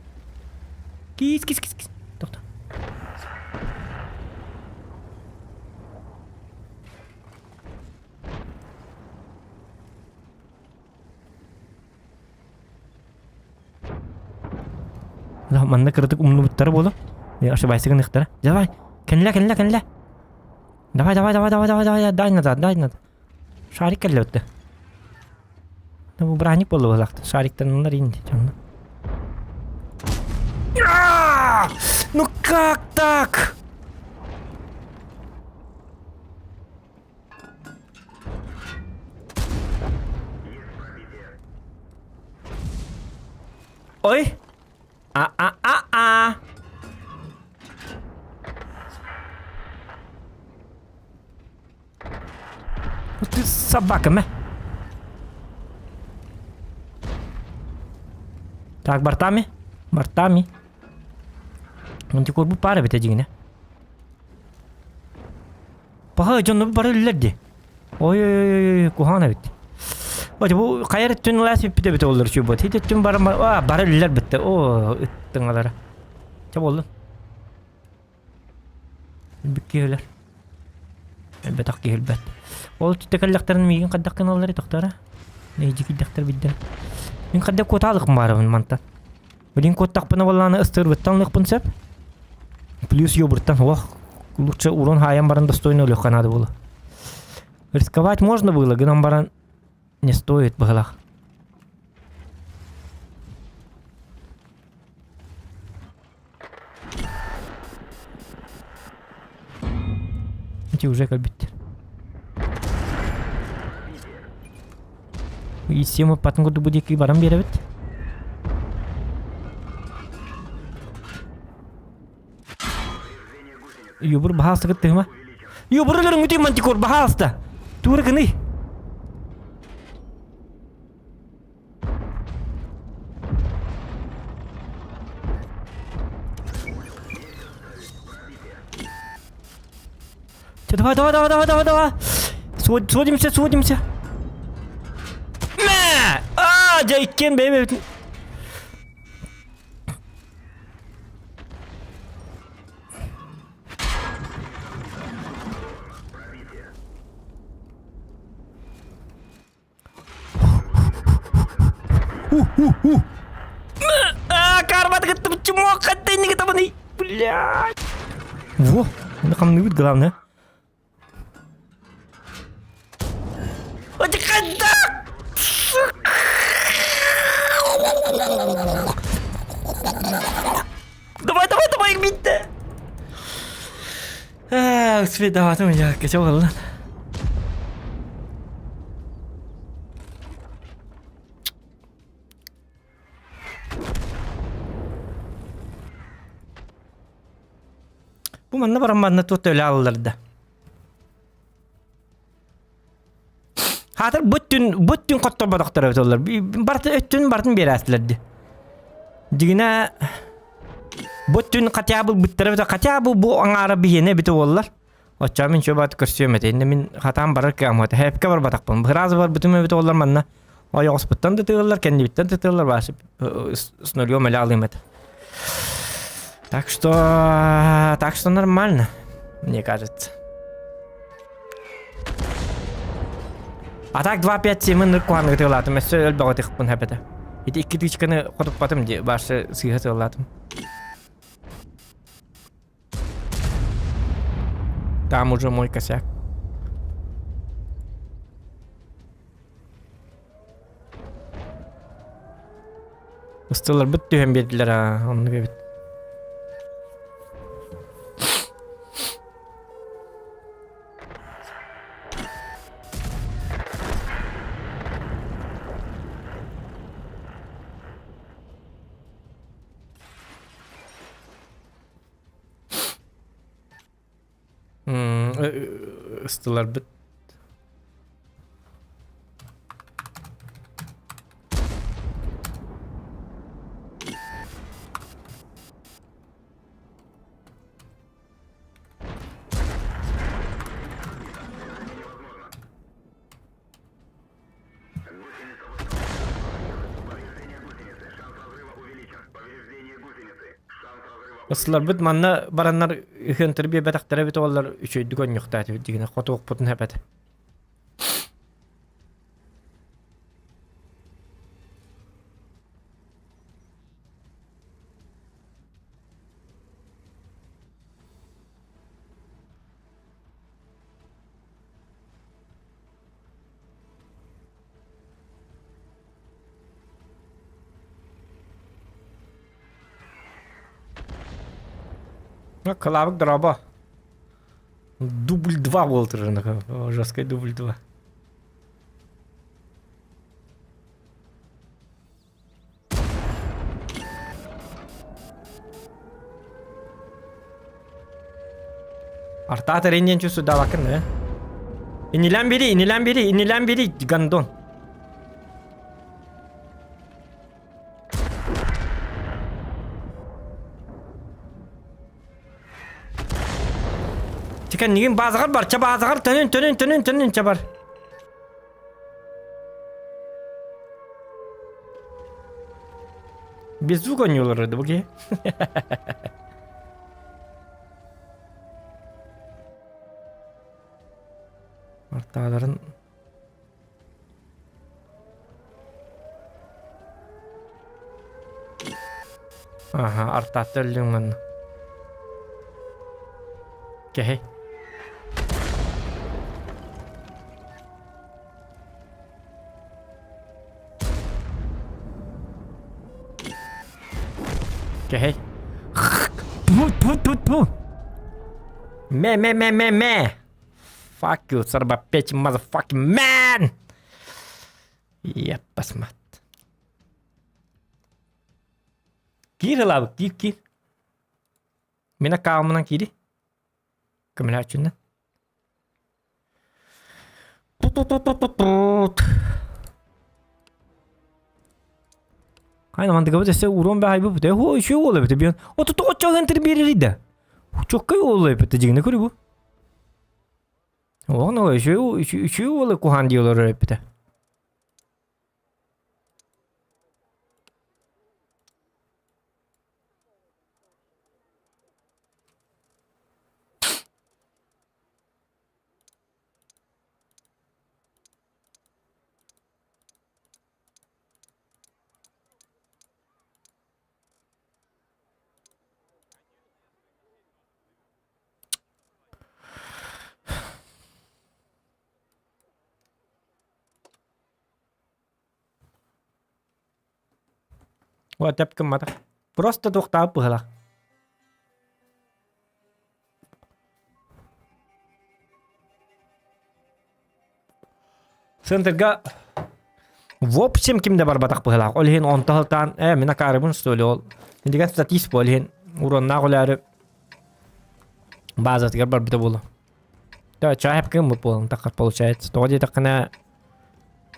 Кис, кис, кис, кис. Тохто. Манна кыратык умнубуттара буолуо. Ошибайся гыныахтара. Давай, кэллэ, кэллэ, кэллэ. Давай, давай, давай, давай, давай, давай, дай назад, дай назад. Шарик кэллэ өттө. Бу браник буолла буолаахта. Шариктаннар инди дьонно. Ну как так? Ой! А-а-а-а! Ну ты собака, мэ. Так, бортами. Бортами. Мантикор бу пара бит дьиҥинэ. Паха дьонно бары үллэр дии. Ой-ой-ой, куһаҕан эбит. Ой, бу хайа өттүн лаас бүппүтэ эбитэ оллар чуйбут. Хит өттүн бары а, бары үллэр бүттэ. О, ыттыҥалара. Чэ буоллун. Бүкки өлөр. Элбэтэх киһи өлбөт. Ол түттэ кэллэхтэрин миигин хайдах гыналлар тохтора. Нэйдьи кийдэхтэр билдэр. Мин хайдах куотаалыкпын баарабын мантан. Билин куоттахпына буоллаҕына ыстыырбыттан ылыахпын сөп. Плюс ёбуртан ох, лучше урон хаайан баран достойно өлүөххэ наада буолуо. Рисковать можно было, гынан баран не стоит быһылах. Эти уже кэлбиттэр. Система патын курдук бу диэки баран биэрэбит. Юбур баһаалыста кыттыһыма. Юбур өлөрүҥүтүй мантикор баһаалыста. Тура гыный. Давай, давай, давай, давай, давай, давай. Сводимся, сводимся. Мә! А, дьэ иккиэн бэйэ-бэйэбитин. А, кармат кытта чмо хатты не табаны. Блядь. Во, на хамныбыт главное. Давай, давай, давай, битте. Ээ, успейдаатым я, кече буолла. Бу манна баран манна туох төлө алалар да. Хаатыр бүттүн бүттүн хотторботохтор эбит олар. Барты өттүн бартын биэрээстилэр ди. Дигинэ. Бу түн хотя бы бүттэрэ битэ, хотя бы бу аҥаара биһиэнэ эбитэ буоллар. Оччоҕо мин чуо баат көрсүөм этэ. Иннэ мин хатаан барар кыам этэ. Хэпкэ барбатахпын. Быраас барбытым эбитэ буоллар манна ойоҕоспуттан да тыыллар, кэннибиттэн да тыыллар баасы с нулем эле алыым этэ. Так что, так что нормально, мне кажется. А так 2-5-7 ынырык куһаҕаннык ытыалаатым, өссө өлбөҕө ытыахпын сөп этэ. Ити икки тычканы хотуппатым дии, башы сыыһа ытыалаатым. Там уже мой косяк. Ыстыларбыт түһэн биэрдилэр аа, оннук эбит. Ыстыларбыт Ыстыларбыт манна бараннар үһүөн биэрбэтэхтэрэ эбит уоллар үчүгэйдик онньуохтаатыбыт дигинэ хотуохпутун эпэтэ. Кылаабык дорообо. Дубль 2 буолтурар жесткий дубль 2. Артаатар иннен чувствую далакын, да? Инилен бери, инилен бери, инилен бери, гандон. Тикэн нигин баазаҕар бар, ча баазаҕар төнүн, төнүн, төнүн, төнүн, ча бар. Без звука оонньуулар бу киһи. Артааларын Аха, артаатта өллүҥ манна. Кэһэй. Кэһэй. Ту-ту-ту-ту. Мэ мэ мэ мэ мэ. Fuck you, son of a bitch, motherfucking man! Еппасмат. Киир ылаабыт, киир, киир. Мин аккаунмунан киири. Көмөлөөччүннэн. Ту-ту-ту-ту-ту-тут. Хайна мандыгабыт өссө урон баайбы бу. Хо үчү уол эбит биэн. Оту тоҕоччо гын биэрэрий да. Чоккай уол эбит дьигинэ көрү бу. Оҕону үчү үчү уолу куһаан дии олорор эппитэ. Вот тэп гымматах. Просто туохтаах быһалах. Центрга в общем ким да барбатах быһалаах. Ол иһин онто сылтаан э мин акаарыбын что ли ол. Деген статист буол иһин уроннаах үлээри базатыгар барбыта буолуо. Да, чаһып кым буолан таххар получается. Тоҕо диэтэххинэ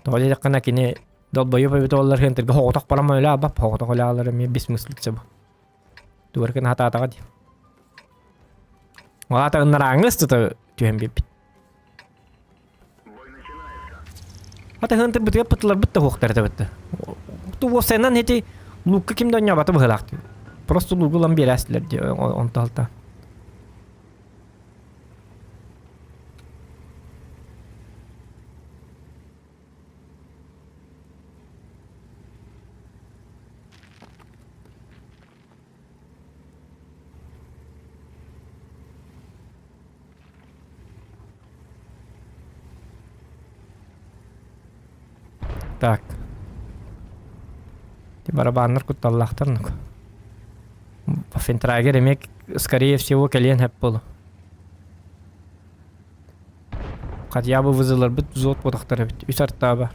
тоҕо диэтэххинэ кини долбоёб эбит оллар хентэргэ хоҕотох баран өлө абап хоҕотох өлө алар эмиэ бессмыслица бу. Тугар гына хатаатаҕа дии. Ол аата ыннарааҥҥы ыстыта түһэн биэрбит. Ата тырбытыгар пытыларбыт да уохтар этэ Ту уопсайынан ити луукка ким да онньообото быһыылаах дии. Просто луугу ылан биэрээстилэр дии онто алта. Так. Барабаннар кутталлаахтар нук. Фентрагер эмиэ скорее всего кэлиэн сөп буолу. Хотя бы вызыларбыт взвод буотахтар эбит. Үс артааба.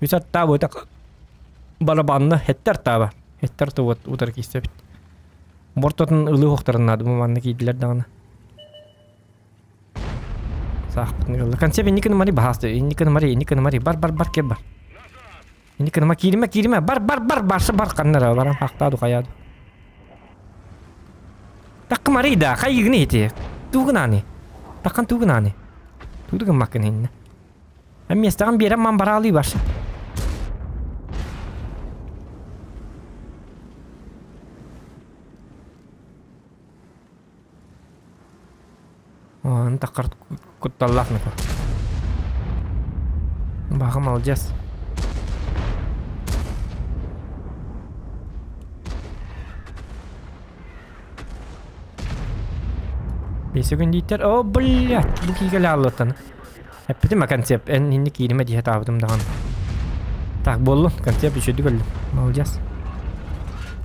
Үс артааба так барабанна хеттер артааба. Хеттер туот утар киистэбит. Бортотун ылыы уохтарын наада бу манна киирдилэр даҕаны. Саахпытын ылла. Концепт инники мари баһаасты. Инники мари, инники мари. Бар, бар, бар, кир бар. Инники ма кииримэ, кииримэ. Бар, бар, бар, барса бар ханнара баран хахтаа духаяду. Такка мари да, хайыгны ити. Тугунани. Таккан тугунани. Тудугун маккын инне. Миэстэҕин биэрэн ман бараалыы барса. Ону таххар кутталлаах нахуй. Баха молодец. Бесегүн дииттэр. О, блядь, бу киигэлэ аллаттан. Эппитим а концепт. Эн инни кииримэ дии сатаабытым даҕаны. Так буоллун, концепт үчүгэй көрдүм. Молодец.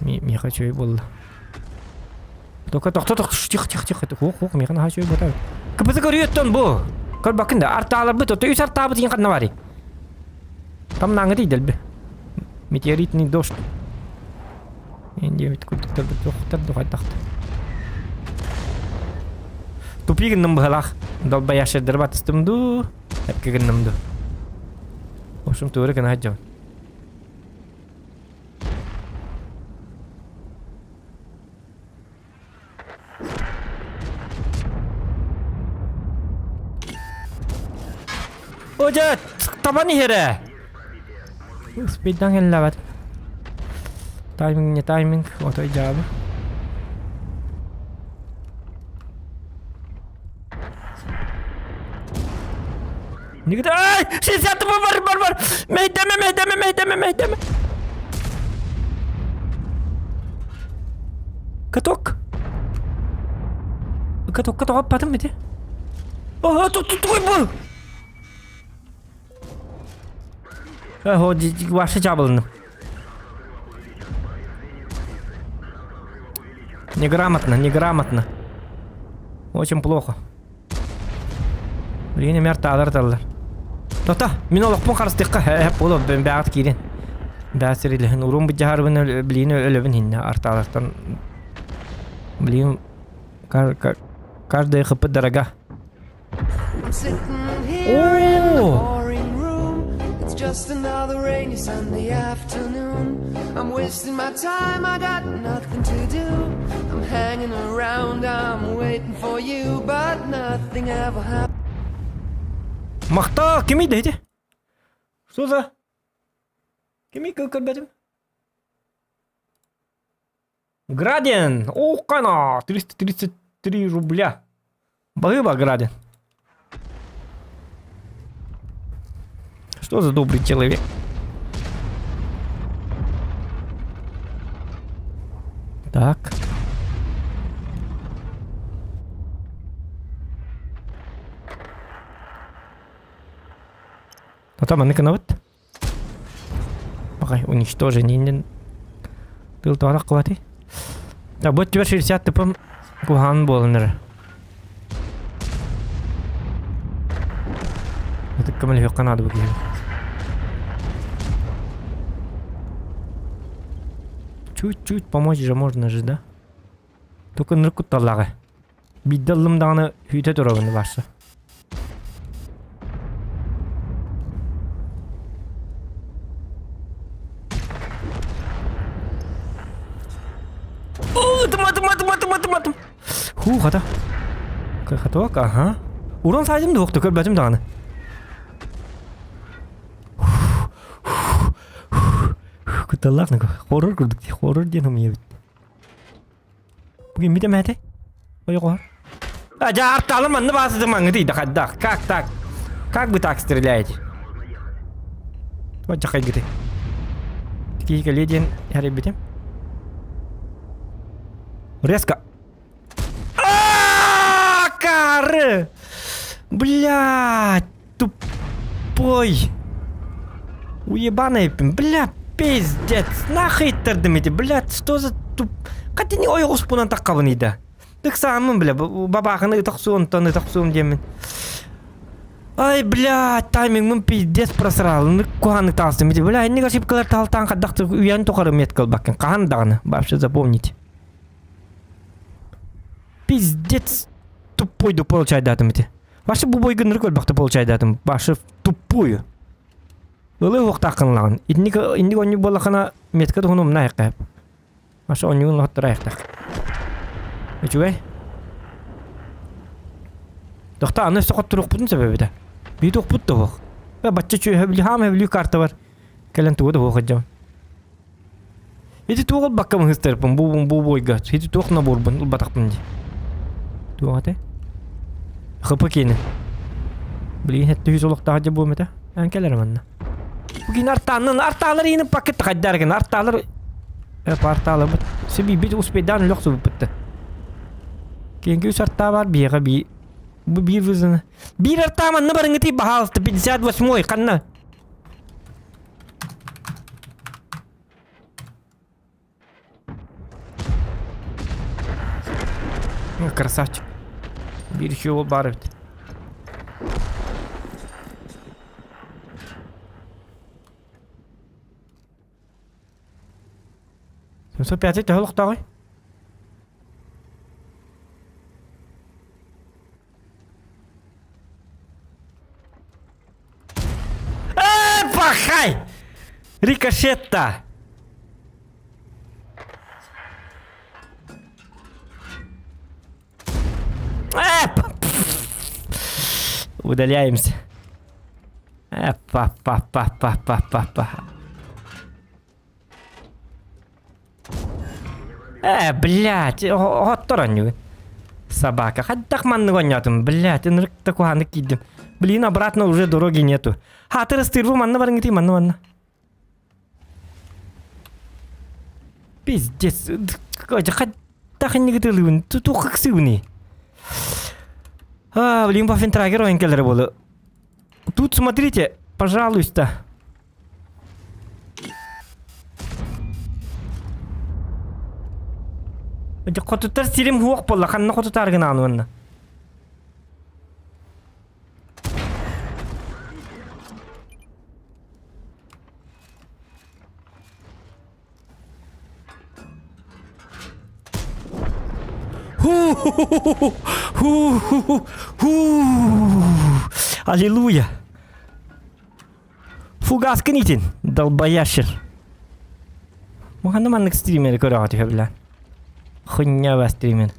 Миэхэ үчүгэй буолла. Только тохто тохто тихо тихо тихо. Хуох хуох миэхэ наһаа үчүгэй буолта. КПЗ көрүөттөн бу. Көрбөккүн да артааларбыт ото үс артаабыт иин ханна барый? Там наҥы тиийдэлби. Метеоритный дождь. Индия курдуктарбыт суохтар духайтахта. Тупи гынным быһалаах. Долбоящердары батыстым дуу, эпке гынным дуу. В общем, туора гына сылдьабын. О, дьэ, табан иһэрэ! Спиддан кэллэбэт. Тайминг не тайминг, отой дьаабы. Никита, ай! 60 бар, бар, бар! Мэйдэме, мэйдэме, мэйдэме, мэйдэме! Каток! Каток, каток, аппатым ити. О, тут, тут, тут, Вообще чабылынным. Неграмотно, неграмотно. Очень плохо. Билигин эмиэ артаалар ыталлар. Тота, мин олохпун харыстыахха эһэп буолуо бэҕэт киирин. Бээ сирилэһин уруум быдьаһарбын билигин өлөбүн иһиннэ артаалартан билигин каждый хыппыт дорога. I'm sitting here in the О! boring room. It's just another rainy Sunday afternoon. I'm wasting my time, I got nothing to do. I'm hanging around, I'm waiting for you, but nothing ever happens. Махтаа кимий да ити? Что за? Кимий көрбөтүм? Градин! Ухана! 333 рубля. Баһыыба, Градин. Что за добрый человек? Так. Потом маннык гынабыт. Баҕай уничтожение тыл тоҕо хватит. Да, вот тебе 60 тыпым куһаҕан буолан эрэр. Ытык көмөлөһүөххэ наада бу киһини. Чуть-чуть помочь же можно же, да? Только ынырык кутталлааҕа. Биирдэ ыллым даҕаны күүтэ турабын барса. атым, атым, атым, атым, атым. Ху, хата. Каток, ага. Уран сайдым да уохта көрбөтүм даҕаны. Кутталлаах хоррор курдук хоррор диэн умуйабыт. Бүгүн бит эмээтэ? Ойоҕоһор. А, дьэ, артаалым манны баасыты маңҥыты да хайдах? Как так? Как вы так стреляете? Вот жахайгыты. Киһи кэлиэ диэн хэрийбитим. Резко. Кары! Блядь, тупой! Уебаный, бля, пиздец, нахуй иттэрдим ити, блядь, что за туп... Хатини ойоҕуспунан таххабын ида. Ыксааммын, бля, бабаахыны ытахсуом, онтон ытахсуом диэммин. Ай, блядь, таймингмын пиздец просрал. Ну, куһааннык таҕыстым ити. Бля, инник ошибкалар талтаан хаддахты үйэн тухары метка ылбаккын. Хаһан даҕаны, вообще запомните. Пиздец тупойдук получайдаатым ити. Вообще бу бойгыннары көрбөхтө получайдаатым. Вообще тупую. Ылы уохтааххын Инник инник онньу буоллахына метка туһун умна айыққа. Вообще онньугун лоттор айықтах. Үчүгэй. Тохта аны өссө хотторуохпутун сөбөбүтэ. Бии туохпут да суох. Бачча чүөһэ били хаама били карта бар. Кэлэн тугу да суох дьон. Ити туох ылбакка мыһыстарбын бу бу бойга. Ити туох наборбун ылбатахпын дии. Туох этэ? ХП киэнэ. Билигин хэттэ үс олохтоох дьэ буом этэ. Эн кэлэр манна. Бу киин артааннан артаалар иинин пакет хайдар гын артаалар артааларбыт. Сибийбит успейдаан өлөх субуппутта. Киинги үс артаа бар биэҕэ би бу биир вызына. Биир артаа манна барыҥытый баһаалыста 58-й ханна? Красавчик. Биир үчүгэй уол баар эбит. Семьсот пятый төһө олохтооҕуй? Э, пахай! Рикошетта! Э, Удаляемся. Э, па па па па па па па. Э, блядь, оттор анньыгын. Собака. Хайдах маннык оонньоотум, блядь, ынырык да куһааннык киирдим. Блин, обратно уже дороги нету. Хаатыр ыстыырбы манна барыҥытый, манна манна. Пиздец. Хайдах иннигит ылыыбын, туох ыксыыбыный? А, блин, Ваффентрагер ойон кэлэрэ буолуо. Тут смотрите, пожалуйста. Хотуттар сирим хуох буолла, ханна хотутаар гынаан уонна. Аллилуйя! Фугаскын итин, долбоящер. Маханна маннык стримери көрөҕө түһэ билэн. Хуйня стример.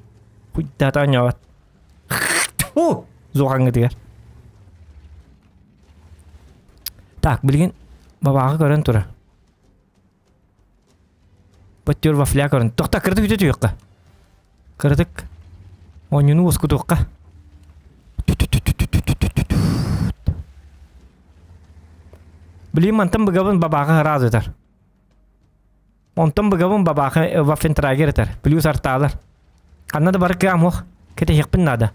Хуйдата оонньообот. Зуҕаҥҥытыгар. Так, билигин бабааҕы көрөн турар. Баттер вафля көрөн. Тохта кыратык үтэ түһүөххэ. Кыратык оонньууну уоскутуохха. Блин, мантан быгабын бабааҕа ыраас ытар. Онтон быгабын бабааҕа ваффентрагер ытар. Плюс артаалар. Ханна да бары кыам ох. Кэтэһиэхпин наада.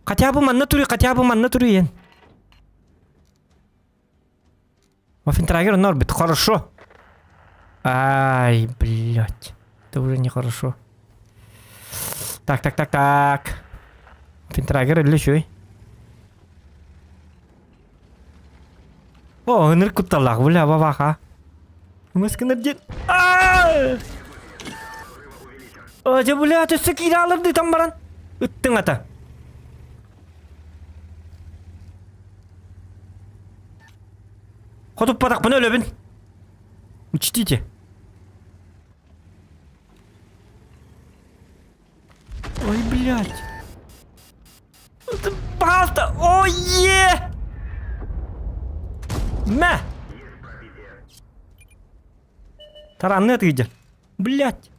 Хотя бы манна туруй, хотя бы манна туруй Ваффентрагер Норбит, хорошо. Ай, блядь. Это уже нехорошо. Так, так, так, так. Ваффентрагер или еще? О, ынырык кутталлаах, бля, бабаха. Мыскыныр дед. Дьэ, бля, өссө киирэ алырдыытан баран. Ыттыҥ ата. Хотуппатахпына өлөбүн. Учтите. Ой, блядь. Пожалуйста! Ой, е! Мә! Таранны тыйдыр. Блядь.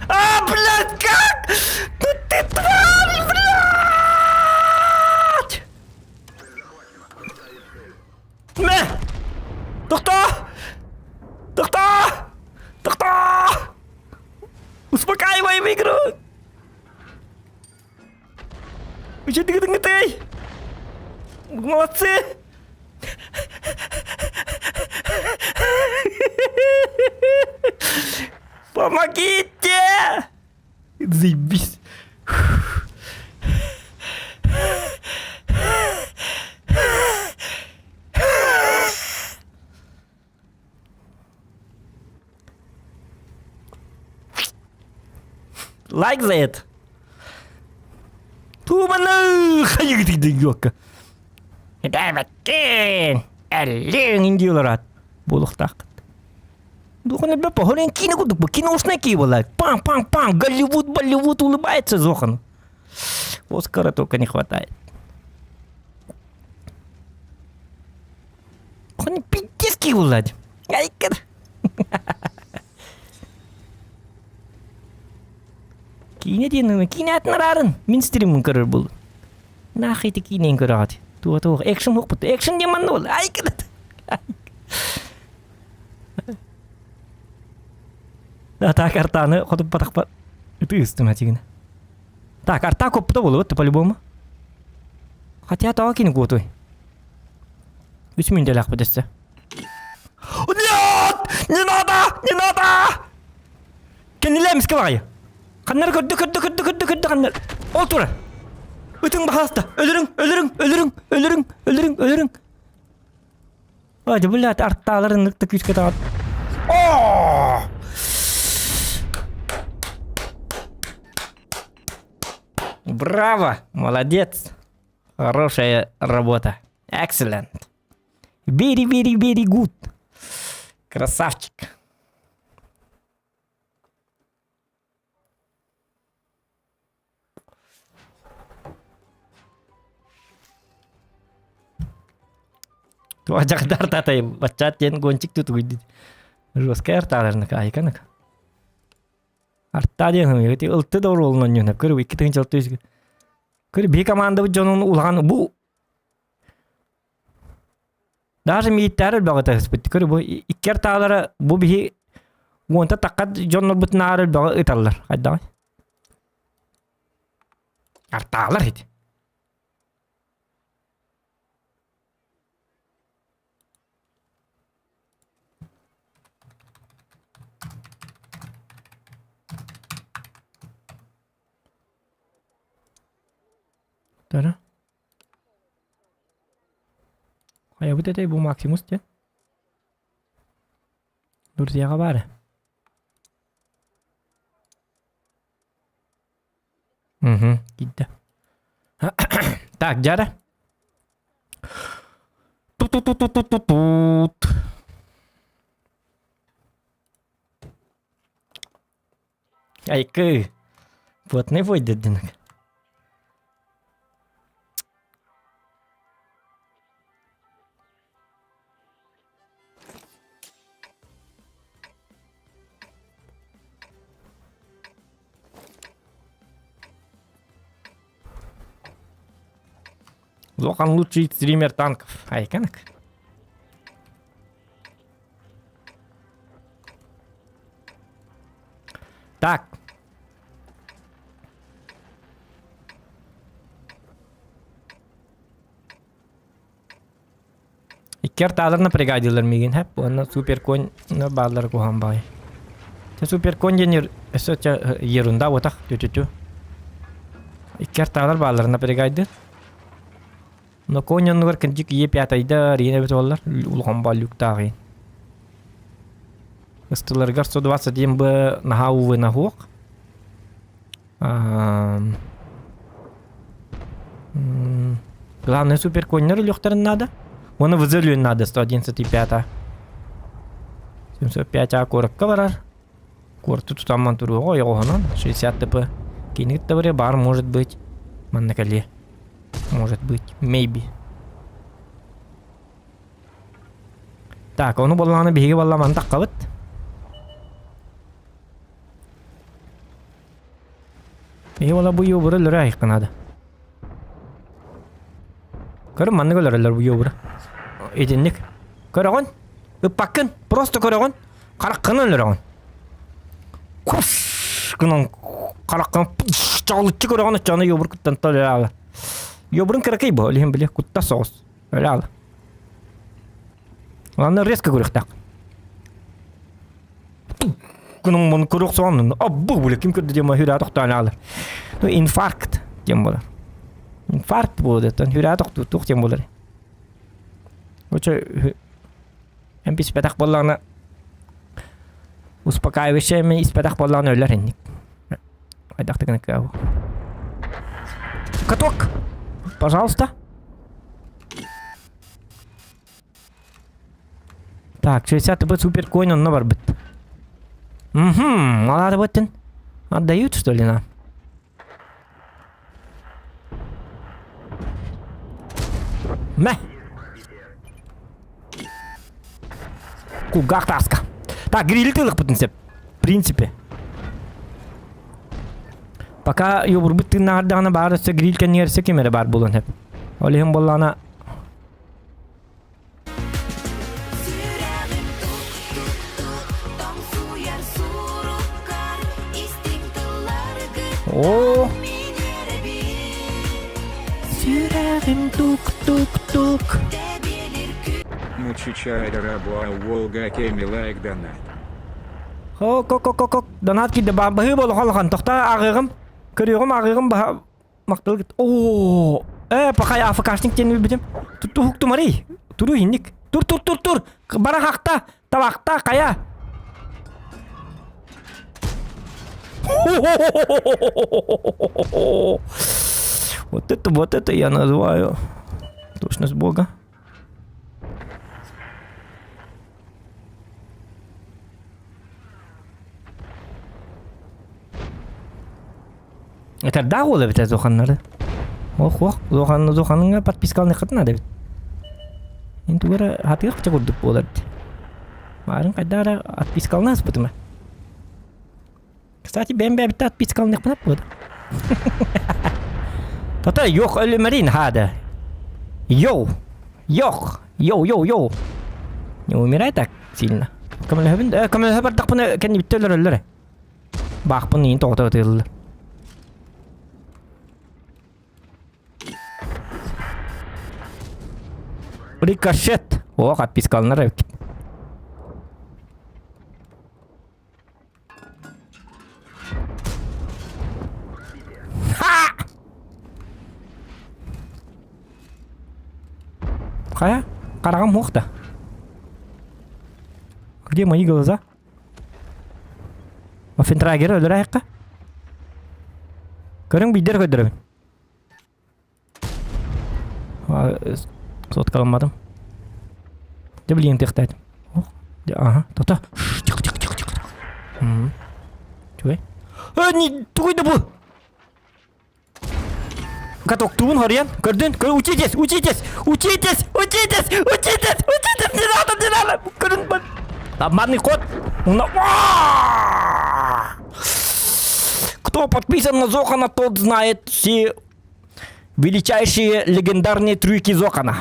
А, блядь, как? Ну ты тварь, блядь! Мэ! Тохтоо! Тохтоо! Тохтоо! Успокаиваем игру! Ты? Молодцы! Помогите! Заебись. Like that. Тууманы хайыгытыйдыйуокка. Этээбэккин! Эллиҥ индииларат буолуохтааххыт. Духун элбэ похорен киинэ курдук бу киношная кии буолла. Пам-пам-пам, Голливуд, Болливуд улыбается Зохан. Оскара только не хватает. Он пиздец кии буолла. Айкыр. Киинэ диэн киинэ атын араарын мин стриммин көрөр буоллум. Нахуй ити киинэни көрөҕүт? Туох туох экшн уохпут. Экшн диэн манна буолла. Айкыр. Так, артаны хотуппатахпар ытыы ыстым этигин. Так, арта коппута буолуот по-любому. Хотя тоҕо кини куотуй? Үс мүнтэлээхпит өссө. Нет! Не надо! Не надо! Кэннилээ эмискэ баҕайы. Ханнар көрдө көрдө көрдө көрдө көрдө ханнар. Ол тура. Ытыҥ баһаалыста. Өлөрүҥ, өлөрүҥ, өлөрүҥ, өлөрүҥ, өлөрүҥ, өлөрүҥ. Ой, блядь, артааларын ыкта күүскэ таҕат. О! Браво! Молодец! Хорошая работа. Excellent. Very, very, very good. Красавчик. Туох дьахтар татай баччаат диэн гончик тутугуйдит. Жесткая артааларныка айканык. Артаа диэн хымыйыгыт ылты да оруолун онньуна көр икки тыһыынча алта үс Көр биһи командабыт дьонун улахан бу Даже мииттээр элбэҕи таһыспыт. Көр бу икки артаалара бу биһи уонта тахха дьоннорбутунааҕар элбэҕи ыталлар. Хайдаҕый? Артаалар ити. Тара. Хайабыт этэй бу Максимус диэн? Друзьяҕа баар ээ. Угу, киирдэ. Так, дьара. Ту-ту-ту-ту-ту-тут. Айкы. Плотный войдет динок. Лохан лучший стример танков. Айканок. Так. Икки артааларына бригадилар миигин хэп уонна суперконь бааллар куһаҕан баҕайы. Те суперконь диэн өссө ерунда буотах тү-тү-тү. Икки артаалар баалларына бригайды. Но конь оннугар кырдьык Е пятайдар иин эбит буоллар улахан бааллыктаах Ыстыларыгар 121 б наһаа увы наһуох. Главное суперконнер өлүөхтэрин наада. Уонна ВЗ өлүөн наада 111,5 705 А куоракка барар. Куораты тутамман туруоҕа ойоҕоһунан 60 ТП. Кини кытта бар может быть. Манна кэлиэ. Может быть. Maybe. Так, ону буоллаҕына биһиги буолла маны таххабыт. Биһиги буолла бу юбуру өлөрө айыкка наада. Көрүн маннык өлөрөллөр бу юбуру. Итинник. Көрөҕүн? Ыппаккын. Просто көрөҕүн. Хараххынан өлөрөҕүн. Кус гынан хараххын чаҕылыччы көрөҕүн оччоҕуна юбур куттан өлөрө Юбурун кыракый бу, ол иһин били куттас соҕус. Өлө Аны резко көрүөхтээх. Кунун мун курук соҕон аббы били ким көрдө диэн хүрээ тохтоон аалар. Ну инфаркт диэн буолар. Инфаркт буолар хүрээ тохтуур туох диэн буолар. Очо эн испэтэх буоллаҕына успокаивающее эми испэтэх буоллаҕына өлөр инник. Хайдах да гына Каток! Пожалуйста. Так, 60 ТБ супер коин онно барбыт. Угу, алары быттын. Отдают, что ли, нам? Мэ! Кулгаах тааска. Так, гриль тылықпытын сеп. В принципе. Пока юбурбут тыыннаардаҕына баар өссө гриль кэннигэр өссө ким эрэ баар буолуон сөп. Ол иһин буоллаҕына Сүрэҕим тук-тук-тук тоҥсуйар суруккар истиҥ тылларгыттан Оо мин үөрэбин. Сүрэҕим тук-тук-тук Тэбиэлир Мучичайра Волга Кеми лайк донат. Хо-ко-ко-ко-ко донат киирдэ баһыы буолуха улахан тохтоо ааҕыаҕым көрүөҕүм ааҕыаҕым баһа махтал оо э пахай АФКшник диэн билбитим туһуктумарый туруй инник тур тур тур тур бара хахта табахта хайа Вот это, вот это я называю точность Бога. Этэрдээх уол эбит Зоханнары. Ох, ох, Зохан, Зоханыҥа подпискаланыаххытын наада эбит. Эн тугу эрэ хатыах курдук буолар дии. Марын хайдах эрэ отпискалана аспытым. Кстати, бэйэм бэйэбиттэн отпискаланыахпын буолар. Тата, yok өлүмэрин хаада. Йоу! Йох! Йоу, йоу, йоу! Не умирай так сильно. Көмөлөһөбүн, э, көмөлөһө бардахпына кэннибиттэ өлөрөллөр. Баахпын иин тоҕото ытыыллар. Рикошет! Ох, отпискаланар эбит. Ха! Хайа? Хараҕым суох да. Где мои глаза? Офентрагер өлөр айыққа. Көрүҥ биирдэр көрдөрөбүн. Соткаламматым. Дьэ билигин тыахтаатым. Ага, тота. Тихо, тихо, тихо, тихо. Чугай. Э, не, тугуй да бу! Катоктуун хорыйан, көрдүн, көр, учитесь, учитесь, учитесь, учитесь, учитесь, учитесь, не надо, не надо, көрүн, обманный ход. Кто подписан на Зохана, тот знает все величайшие легендарные трюки Зохана.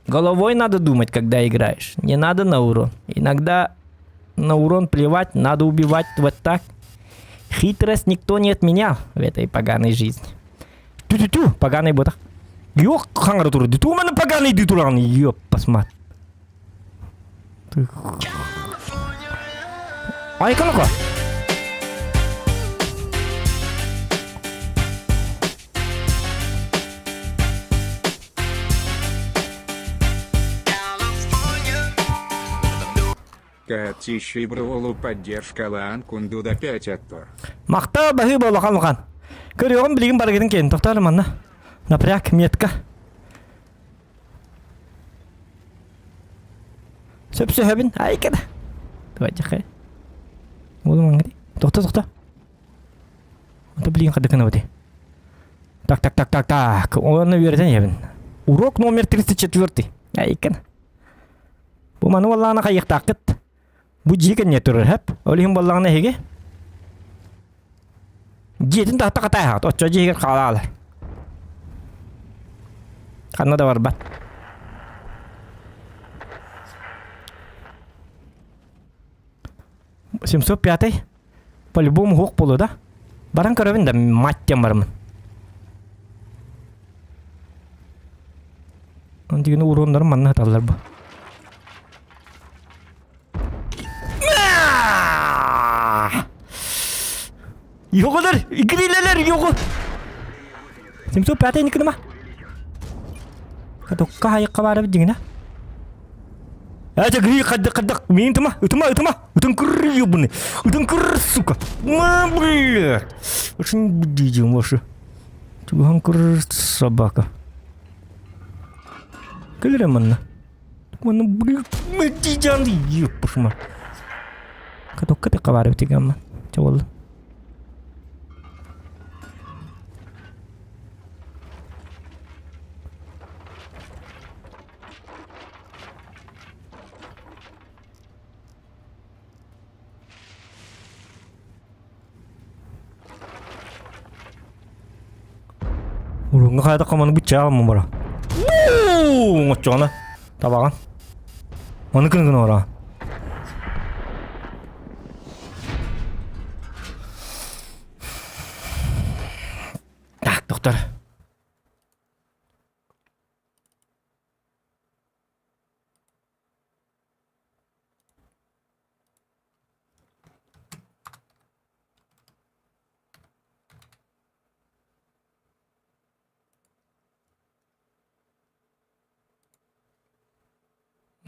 Головой надо думать, когда играешь. Не надо на урон. Иногда на урон плевать, надо убивать вот так. Хитрость никто не отменял в этой поганой жизни. Тю-тю-тю, поганый ботах. Ёх, хаңара тур. Ту маны поганый ды туран. Ёп, посмотри. Айкалака. Катищи Бролу поддержка Лаан Кундуда 5 аттор. Махта баһыыба улахан улахан. Көрүөҕүм билигин барыгытын киэн тохтоор манна. Напряг метка. Сөпсөһөбүн. Айкада. Давайте Буолу маңгыти. Тохто, тохто. Это блин хадыкына бути. Так, так, так, так, так. Оны үөрэтэн иһэбин. Урок номер 34. Айкана. Бу маны баллаҕына хайыахтааххыт. Бу дьиэ кэннигэр турар хэп. Ол иһин буоллаҕына эһиги дьиэтин таһта хатааһаҕыт. Оччо дьиэгэр хаалаалар. Ханна да барбат. 705 по-любому уһуох буолуо да. Баран көрөбүн да мать диэн бараммын. Антигини уруоннарын манна сыталлар бу. Йоҕолор, игрилелер, йоҕу. 705 никыныма. Катокка хайыкка баар эбит дьиҥинэ. Это гри хаддык хаддык миин тыма, ытыма, ытыма, ытын кыр ебаный, ытын кыр, сука. Ма, блядь. Очень будидим ваши. Туган кыр собака. Кэлэрэ манна. Манна блядь, мэтижан еппушма. Катокка тыкка баар эбит гамма. Чабыл. Урууҥҥа хайдах маны быччаабын бара. Оҥоччоҕуна табаҕын. Маны кын гына ора. Так, доктор.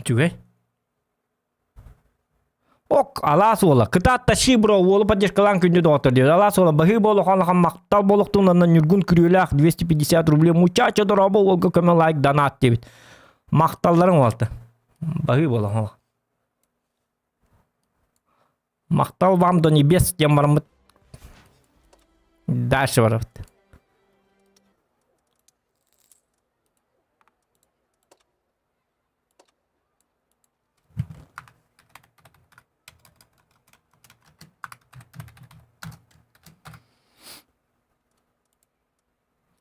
Үчүгэй. Ок, алаас уола. Кытаат тащи бро, уолу поддержкалаан күндү доҕоттор диэбит. Алаас уола баһыы буолуох улахан махтал буолуохтун уонна Ньургун Күрүөлээх 250 рублей мучача дорообо уолга көмө лайк донат диэбит. Махталларыҥ уолта. Баһыы буолан Махтал вам до небес диэн бараммыт. Дальше барабыт.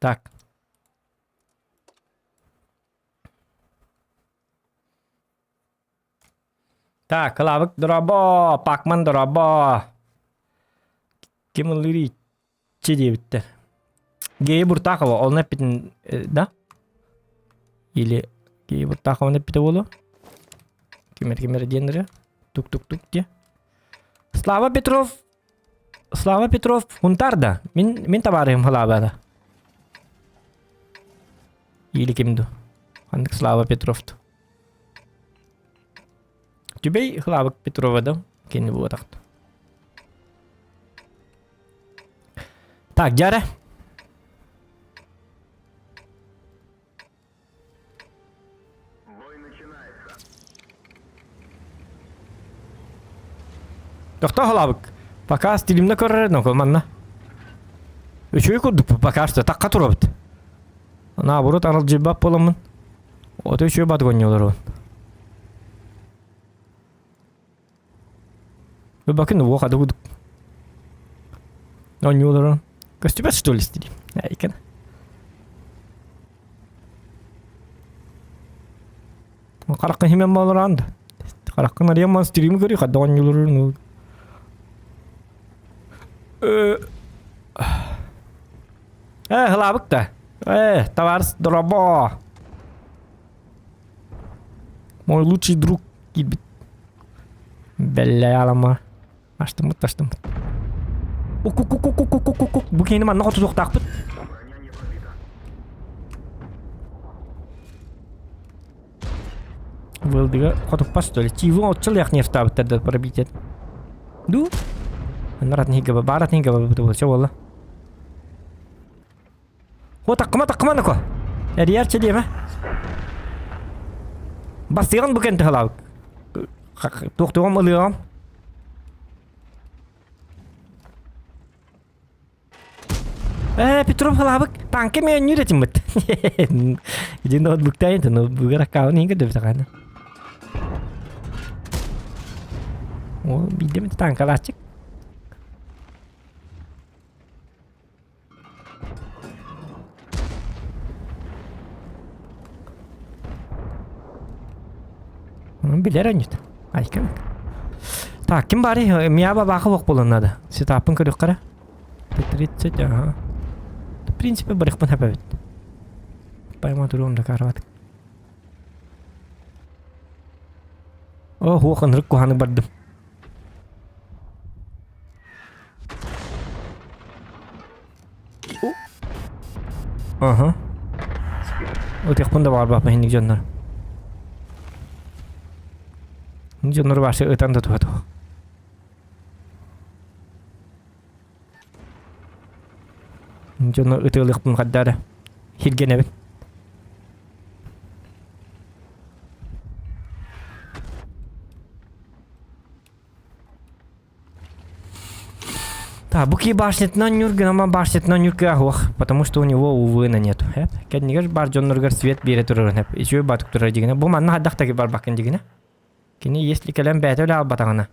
Так. Так, Кылаабык дорообо, Пакман дорообо. Ким ыллыыр иччи диэбиттэр. Гея Буртахова, ол эппитин, да? Или Гея Буртахованы эппитэ буолуо? Ким ким эрэ диэннэрэ? Тук-тук-тук диэ. Слава Петров Слава Петров Хунтар да? Мин мин табаарыһым халаабата. Или ким ду? Ханнык Слава Петров ту? Түбэй Слава Петрова да? Кини буотахт. Так, дьара. Тохтоо халаабык. Пока стилимне көрөр но манна. Үчүгэй курдук пока что такка турабыт. Наоборот аралдьыйбат буоламмын. Ото үчүгэй батгонньолорун. Бакын уох адыгудук. Онньуулорун. Көстүбэт что ли стилим? Айкын. Хараххын химэн буолараан да. Хараххын арыйан ман стрим көрүй хадда оонньуулорун. Э, хылаабык да. Э, товарищ дорообо. Мой лучший друг киирбит. Бэллэ алама. Астыммыт, астыммыт. Укук-кук-кук-кук-кук-кук. Бу киһини манна хотутуохтаахпыт. Вылдыга хотуппас что ли? Чиву отчыл яхнефтаабыттар да пробитет. Ду? Анарат нихига баарат нихига бу все болла. О, таккыма, таккыма нако. Эрийэр чэ диэмэ. Бастыган бу кэнти халаабык. Туохтуом ылыам. Э, Петров халаабык танка миэннүүр этиммит. Иди ноутбуктайын, ноутбугар аккаунт иһин көрдөбүт О, биирдэ танкалааччык. Билэр анньыт. Айкан. Так, ким баарый? Мияба баахы буох буолан надо. Сетапын көрүөххэ 30, ага. В принципе, барыхпын хэпэбит. Пойма туруом да карават. О, хуох ынырык куһаны бардым. Ага. Ытыахпын да баҕарбаппын инник дьоннор. Дьоннор башы ытан да туһа туох. Дьону ытыалыахпын хаддаара. Хиргэнэбин. Так, буки башнятынан Нюргин, ама башнятынан Нюрка ох, потому что у него увы на нету. Хэп. Кэннигэр бар дьонноргар свет биэрэ турарын хэп. Ичүө батык турар дигинэ. Бу манна хаддах таки барбаккын дигинэ. Кини если кэлэн бэйэтэ үлэ албатаҕына.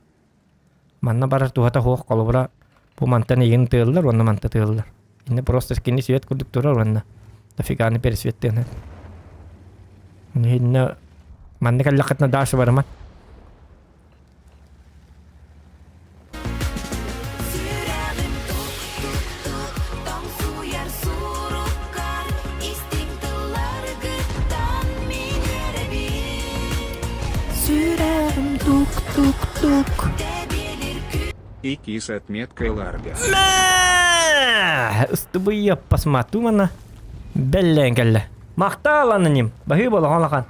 Манна барар туһата суох холобура бу мантан игин тыаллар уонна манта тыаллар. Инне просто кини свет курдук турар уонна дофиганы пересветтыын. Инне манна кэллэххитинэ дальше барыман. Сүрэҕим тук-тук-тук тоҥсуйар суруккар Истиҥ тылларгыттан мин үөрэбин Сүрэҕим тук-тук-тук Тэбиэлир Ики с отметкой Ларга. Мэ! Ыстыбыйа посмотрю мана. Бэллээн кэллэ. Махтаал аноним. Баһыы болохон лахан.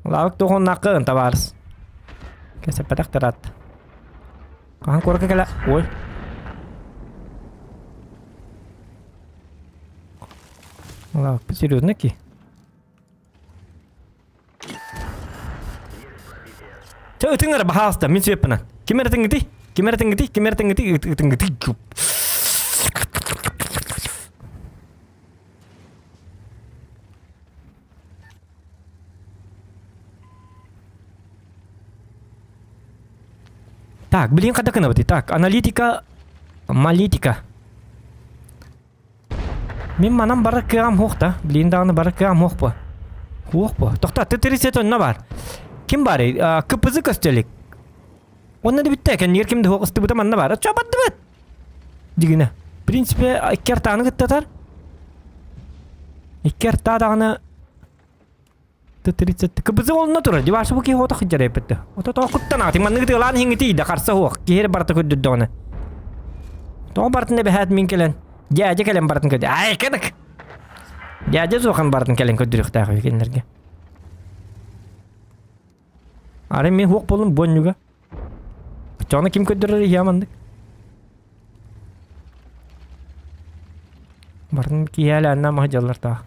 Лаабык туһуннаххын, табаарыс. Кэсэппэтэх тараат. Хаһан куоракка кэлэ... Ой. Лаабык серьезно ки? Чэ, ытыҥ эрэ, баһаалыста, мин сүөппүнэн. Ким эрэ тыҥгытый? Ким эрэ тыҥгытый? Ким эрэ тыҥгытый? Ытыҥгытый. Так, блин, хата гынабытый? Так, аналитика, малитика. Мин манан барар кыаҕым суох да. Блин даҕаны барар кыаҕым суох буо. Суох буо. Тохтоо, Т-30 онно баар. Ким баарый? КПЗ көстө илик. Онно да бүттэ, кэннигэр ким да суох ыстыбыта манна баар. Чо бардыбыт! Дигинэ. В принципе, икки артааны кыттатар. Икки артаа даҕаны Т-30 КПЗ онно турар. Дивашы бу киһи отох дьарайпытты. Ото тоқуттан ати манныгы тыалаан иһиҥҥити да харса суох. Киһи барыта көрдөрдөҕүнэ. Тоҕо бартын эбэһээт мин кэлэн. Дьээдьэ кэлэн бартын көрдө. Ай, кынык! Дьээдьэ суохан бартын кэлэн көрдөрүөхтээх үһү кинилэргэ. Ары мин хуох болун буонньуга. Оччоҕуна ким көрдөрөр иһиэ маннык? Барын киһиэлээннэ маһы дьаллар таах.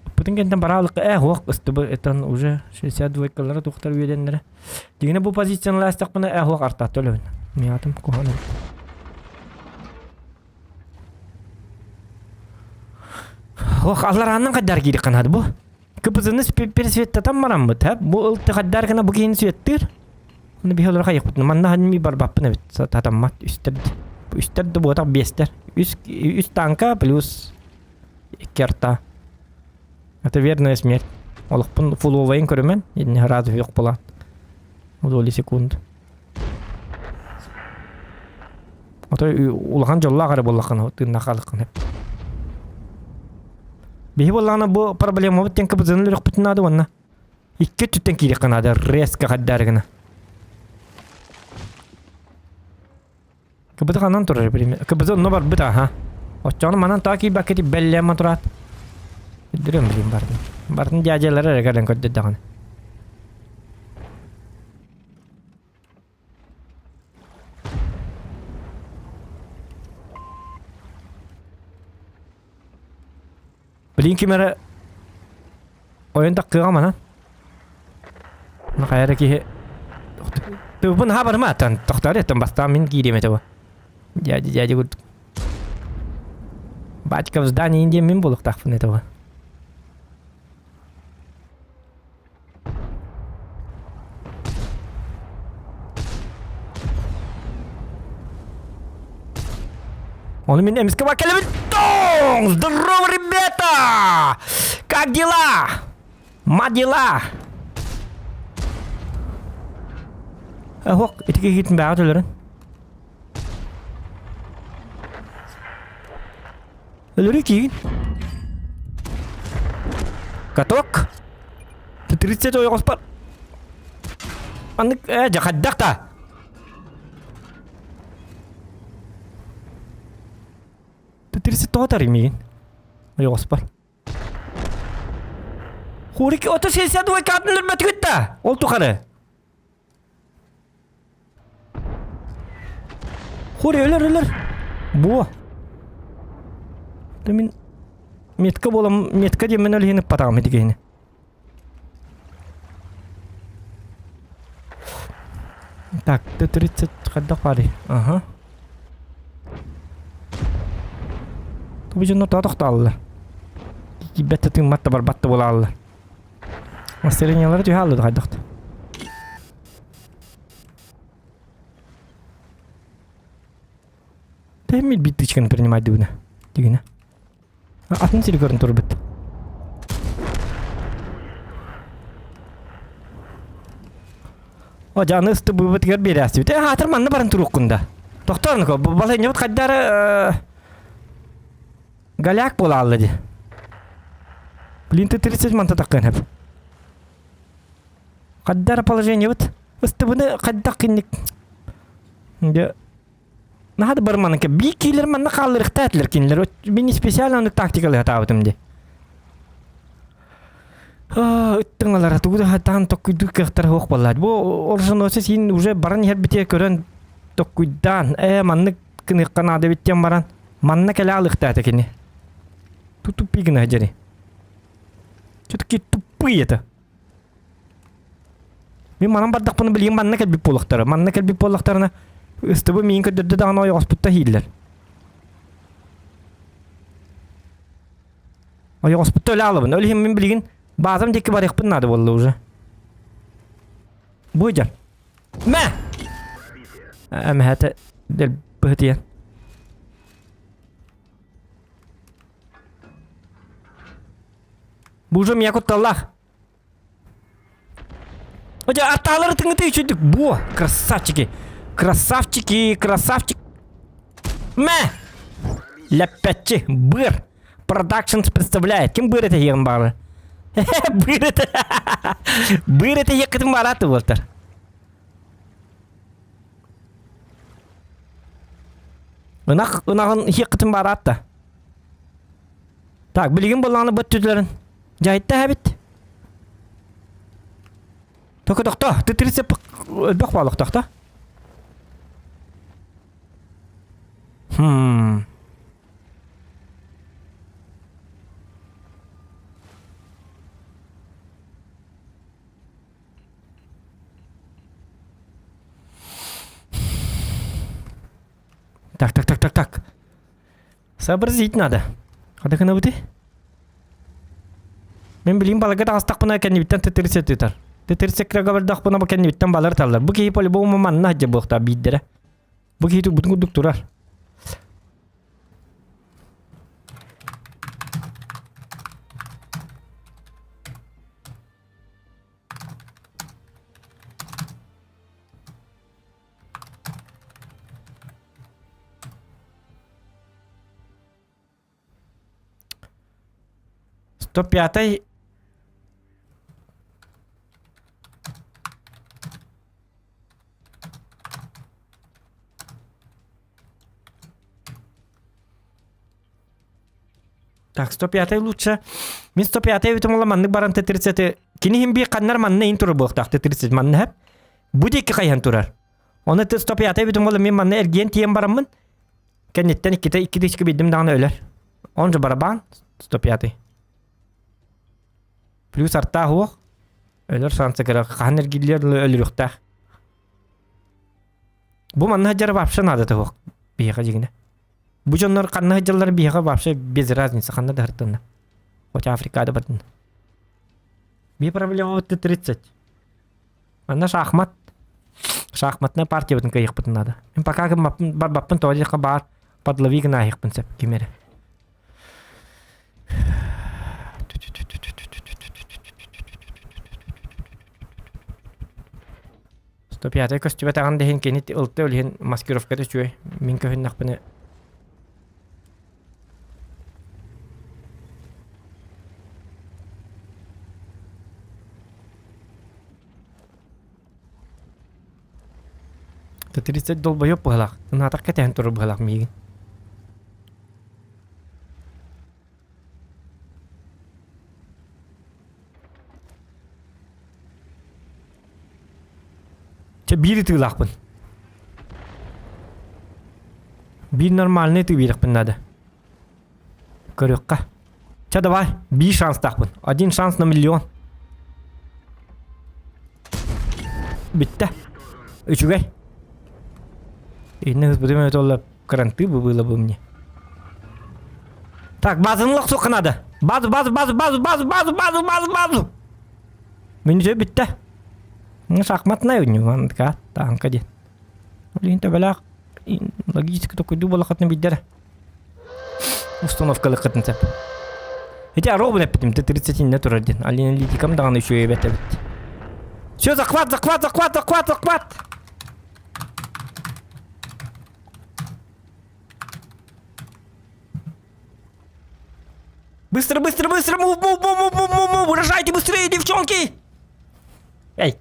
Ыппытын кэнтэн бараалыкка ээ хуох ыстыбы этан уже 62 кыллара тухтар үөдэннэрэ. Дигинэ бу позицияны лаастахпына ээ хуох артаатта өлөбүн. Миатым куһаҕан эбит. Ох, алларааннан хайдар киирик ханады бу. Кыпызыны пересветтатан бараммыт, һэ? Бу ылты хайдар гына бу киһини светтыыр. Оны биһи олор хайыппытын. Манна ханми барбаппын эбит. Татаммат үстер. Үстер да буотах биэстер. Үс, үс танка плюс икки арта. Это верная смерть. Олохпун фуловайын көрүмэн. Инне сразу yok булан. Доли секунд. Ото улахан дьоллоох эрэ буоллаххына тыыннаах хааллаххына. Биһи буоллаҕына бу проблемабыт диэн кыбытын өлөрөхпүтүн наада уонна икки өттүттэн киириэххэ наада резко хаддаары гына. Кыбыты ханан турар пример. Кыбыты онно барбыт аха. Оччоҕуна манан таа киирбэккэ бэллээн тураат. Өйдөрүм билим бардым. Бардын дядялары эрэ кэлэн көрдөрдөҕүнэ. Блин, ким эрэ ойон таккыаҕа манан. Хайа эрэ киһи Тылбын аһа барыма аттан тохтоор еттен бастаан мин киириэм этэ бу. Дядя, дядя курдук. Батька в здании диэн мин буолуохтаахпын этэ бу. Ону мин эмискэ бар кэлэбин. Тоң! Здорово, ребята! Как дела? Ма дела? Ох, ити киһитин бэҕэ төлөрүн. Өлөрүү киһигин. Каток. 30 ойоҕоспор. Маннык ээ дьэ хайдах да. 30 тоҕо тарый миигин. Ойоҕоспор. Хурики 30 катын өлбөтүгүт да. Ол тухары. Хури өлөр өлөр. Буо. Да мин метка буолам метка диэммин өлүһүн ыппатаҕым ити киһини. Так, Т-30 хайдах баарый? Аха. Бу дьоннор тоҕо тохтооллор? Киирбэт да тыыммат да барбат да буолааллар. Настроениелара түһэ аллы хайдах да. Тэммит биттичканы принимать дыбына. Дигина. Атын сири көрөн турбут. О, жаны ысты быбытыгар биэрээстибит. Э, хаатыр манна баран туруоххун да. Тохтоонуко, балайнябыт хайдары Голяк буолаалла дии. Блин, ты 30 манта таккын хэп. Хаддар положениебыт. Ыстыбыны хайдах кинник. Дьэ Наһаа да барманыкы. Бии киилэр манна хаалларыхтаа этилэр кинилэр. Мин специально оннук тактикалыы сатаабытым дии. Ыттыҥалара тугу да хатаан токкуйдуур кыахтара суох буоллаат. Бу оруженосец син уже баран иһэрбитигэр көрөн токкуйдаан, ээ маннык гыныахха наада эбит диэн баран Манна кэлэ алыхтаата кини. Тупи гына дьэри. Все-таки тупые это. Мин манан бардахпына билигин манна кэлбит буолуохтара. Манна кэлбит буоллахтарына ыстыбы миин көрдөрдө даҕаны ойоҕоспутта иһииллэр. Ойоҕоспутта өлө аалабын. Ол иһин мин билигин баазам диэки барыахпын наада буолла уже. Бу дьар. Мэ! Эмэһэтэ быһытыйан. Бу уже меня кутталлаах. Хотя аттаалары тыңыты үчүдүк. Бу, красавчики. Красавчики, красавчик. Мэ! Лэппэтчи, быр. Productions представляет. Ким быр это егін бары? Быр это. Быр это еккітін бараты болтар. Ынах, ынаҕын хиэккитин бараат да. Так, билигин буоллаҕына бу өттүлэрин дьайытта эбит. Токо тохто, ты 30 өлбөх буолуохтаах Хм. Так, так, так, так, так. Сообразить надо. Хата гынабыты? Мен билим балага таҕыстахпына кэннибиттэн тытырсет тытар. Тытырсеккэ бардахпына бу кэннибиттэн балар таллар. Бу киһи по-любому манна сылдьа буолуохтаах биирдэрэ. Бу киһи турбутун курдук турар. 105 Так, 105 лучше. Мин 105 эбитим ола маннык баран Т-30 кини хим бии ханнар манна ин турар буолуохтаах Т-30 манна хэп. Бу диэки хайыһан турар. Оны Т-105 эбитим ола мин манна эргийэн тиийэн бараммын кэнниттэн иккитэ икки тысяча биирдим даҕаны өлөр. Он же барабан 105. Плюс артаах уох. Өлөр шанса кыра. Хаһан эргиллиэр өлөрүөхтээх. Бу манна сылдьара вообще наадата суох биһиэхэ дьиҥинэ. Бу дьоннор ханна сылдьаллара биһиэхэ вообще без разницы ханна да сыртынна. Хоть Африкада бардын. Биир проблема вот 30. Манна шахмат. Шахматная партиябытын кыайыахпытын наада. Мин пока барбаппын тоҕо диэххэ баар подлови гына сөп ким эрэ. 105 көстүбэтэҕин да иһин кини ылта ол иһин маскировката үчүгэй. Мин көһүннэхпинэ 30 долбоёб быһалаах. Ынаатах кэтэһэн турар быһалаах миигин. Чэ биир ытыылаахпын. Биир нормальный ытыы биэриэхпин наада. Көрүөххэ. Чэ давай, биир шанстаахпын. Один шанс на миллион. Бүттэ. Үчүгэй. Инне ытбытым эбит олла кранты бы было бы мне. Так, базаны лохсуохха надо. Базу, базу, базу, базу, базу, базу, базу, базу, базу. Мин дьэ бүттэ. Шахматная у него, такая танка диэн. Блин, төбөлөөх логически токуйдуу буолаххытына биирдэрэ. Установкалыаххытын сөп. Ити ровно эппитим, Т-30 иннэ турар диэн. Аналитикам даҕаны үчүгэй эбит эбит. Все, захват, захват, захват, захват, захват! Быстро, быстро, быстро, мув, мув, мув, мув, мув, мув, мув, рожайте быстрее, девчонки! Эй,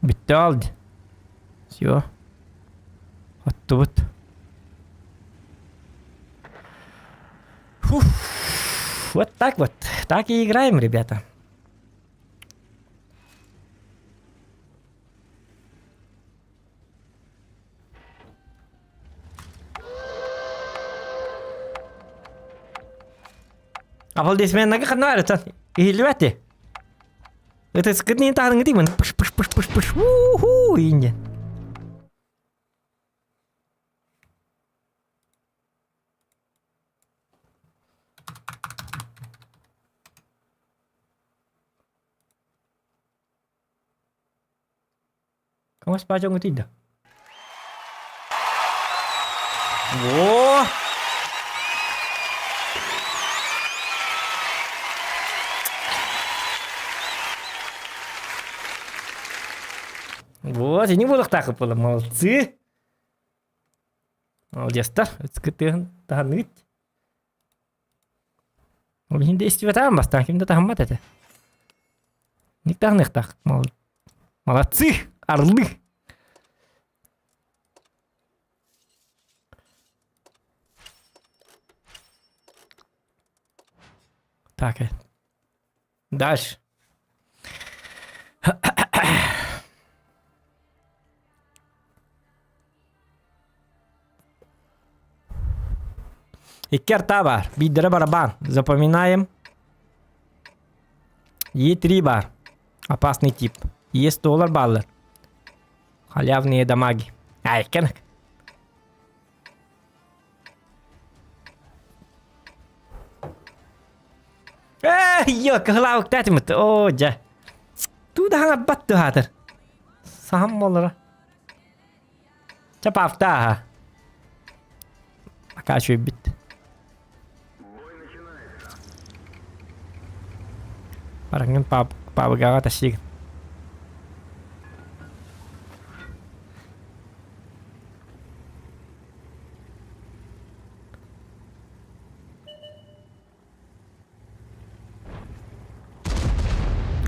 Бүттэ алды. Все. Оттубут. Фух. Вот так вот. Так и играем, ребята. Аплодисменнарга ханна барытан иһиллибэт Ытыскытын таһыныҥ пыш пыш пыш пыш пыш уху инде. Кому спать он да? Во! Вот, и не буду так было. Молодцы. Молодецтар. Ыскытыын таһаныыт. Ол иһин действиетаан бастаан ким да таһыммат этэ. Ник таһыныахтаах. Молодцы, орлы. Так, дальше. Икки арта бар. Биирдэрэ барабан. Запоминаем. Е3 бар. Опасный тип. Есть доллар баллар. Халявные дамаги. Ай, кенек. Ээ, йо, кыһылаабык тэтимит. Оо, дьэ. Туу да хаҥарбат туһаатыр. Саһам буолара. Чапафтааһа. Пока үчүгэйбит. Бараҥҥын паабыгаҕа тащигын.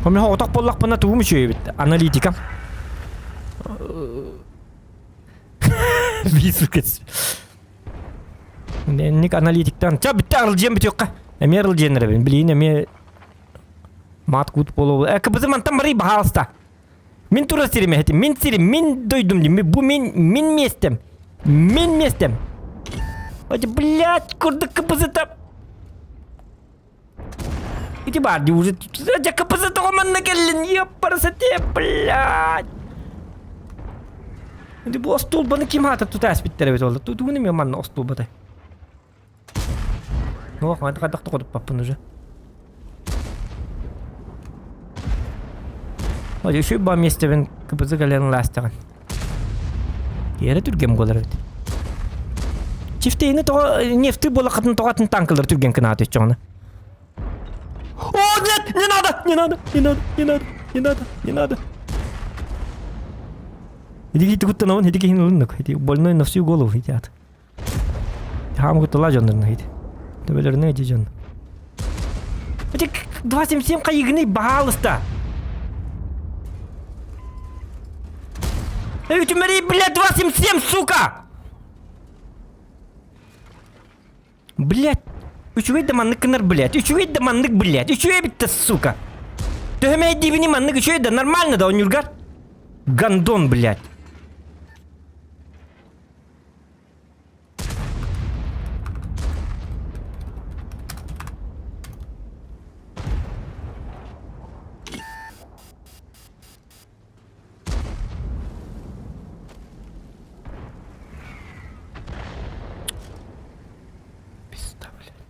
Хомиһо отох буоллахпына тугум үчүгэй эбит аналитикам. Биир Ник аналитиктан. Ча бүтте арылдьыйан бүтүөххэ. Эмиэ арылдьыйан эрэбин. Билигин эмиэ маат-куут буолуо. Э, КПЗ мантан барый, баһаалыста. Мин турар сирим эһэтим, мин сирим, мин дойдум дим, бу мин, мин миэстэм. Мин миэстэм. Ой, блядь, курдук КПЗ-та. Ити баар дии уже дьэ КПЗ тоҕо манна кэллин, ёппарасате, блядь. Ити бу остуолбаны ким аата тута эспиттэр эбит ол. Тугун эмиэ манна остуолбатай. Ох, хайдах тоҕо уже. Ой, үчүгэй баа миэстэбин КПЗ кэлэн ылаастаҕын. Тиэрэ түргэн буолар эбит. Чифтейни тоҕо нефти буолаххытын тоҕо атын танкалар түргэн кынааты өччөҕүнэ. О, нет, не надо, не надо, не надо, не надо, не надо, не надо. Иди куттанабын, иди киһин ылыннык. Иди больной на всю голову идят. Хаам куттала дьоннорун иди. Төбөлөрүнэ иди дьон. Ити 277 хайыгыный баһаалыста. Эй, үтүмэри, блядь, 277, сука! Блядь, үчүгэй да маннык гынар, блядь, үчүгэй да маннык, блядь, үчүгэй эбит сука. Төһө дибини маннык үчүгэй да нормально да онньургар. Гандон, блядь. Пизда, блядь.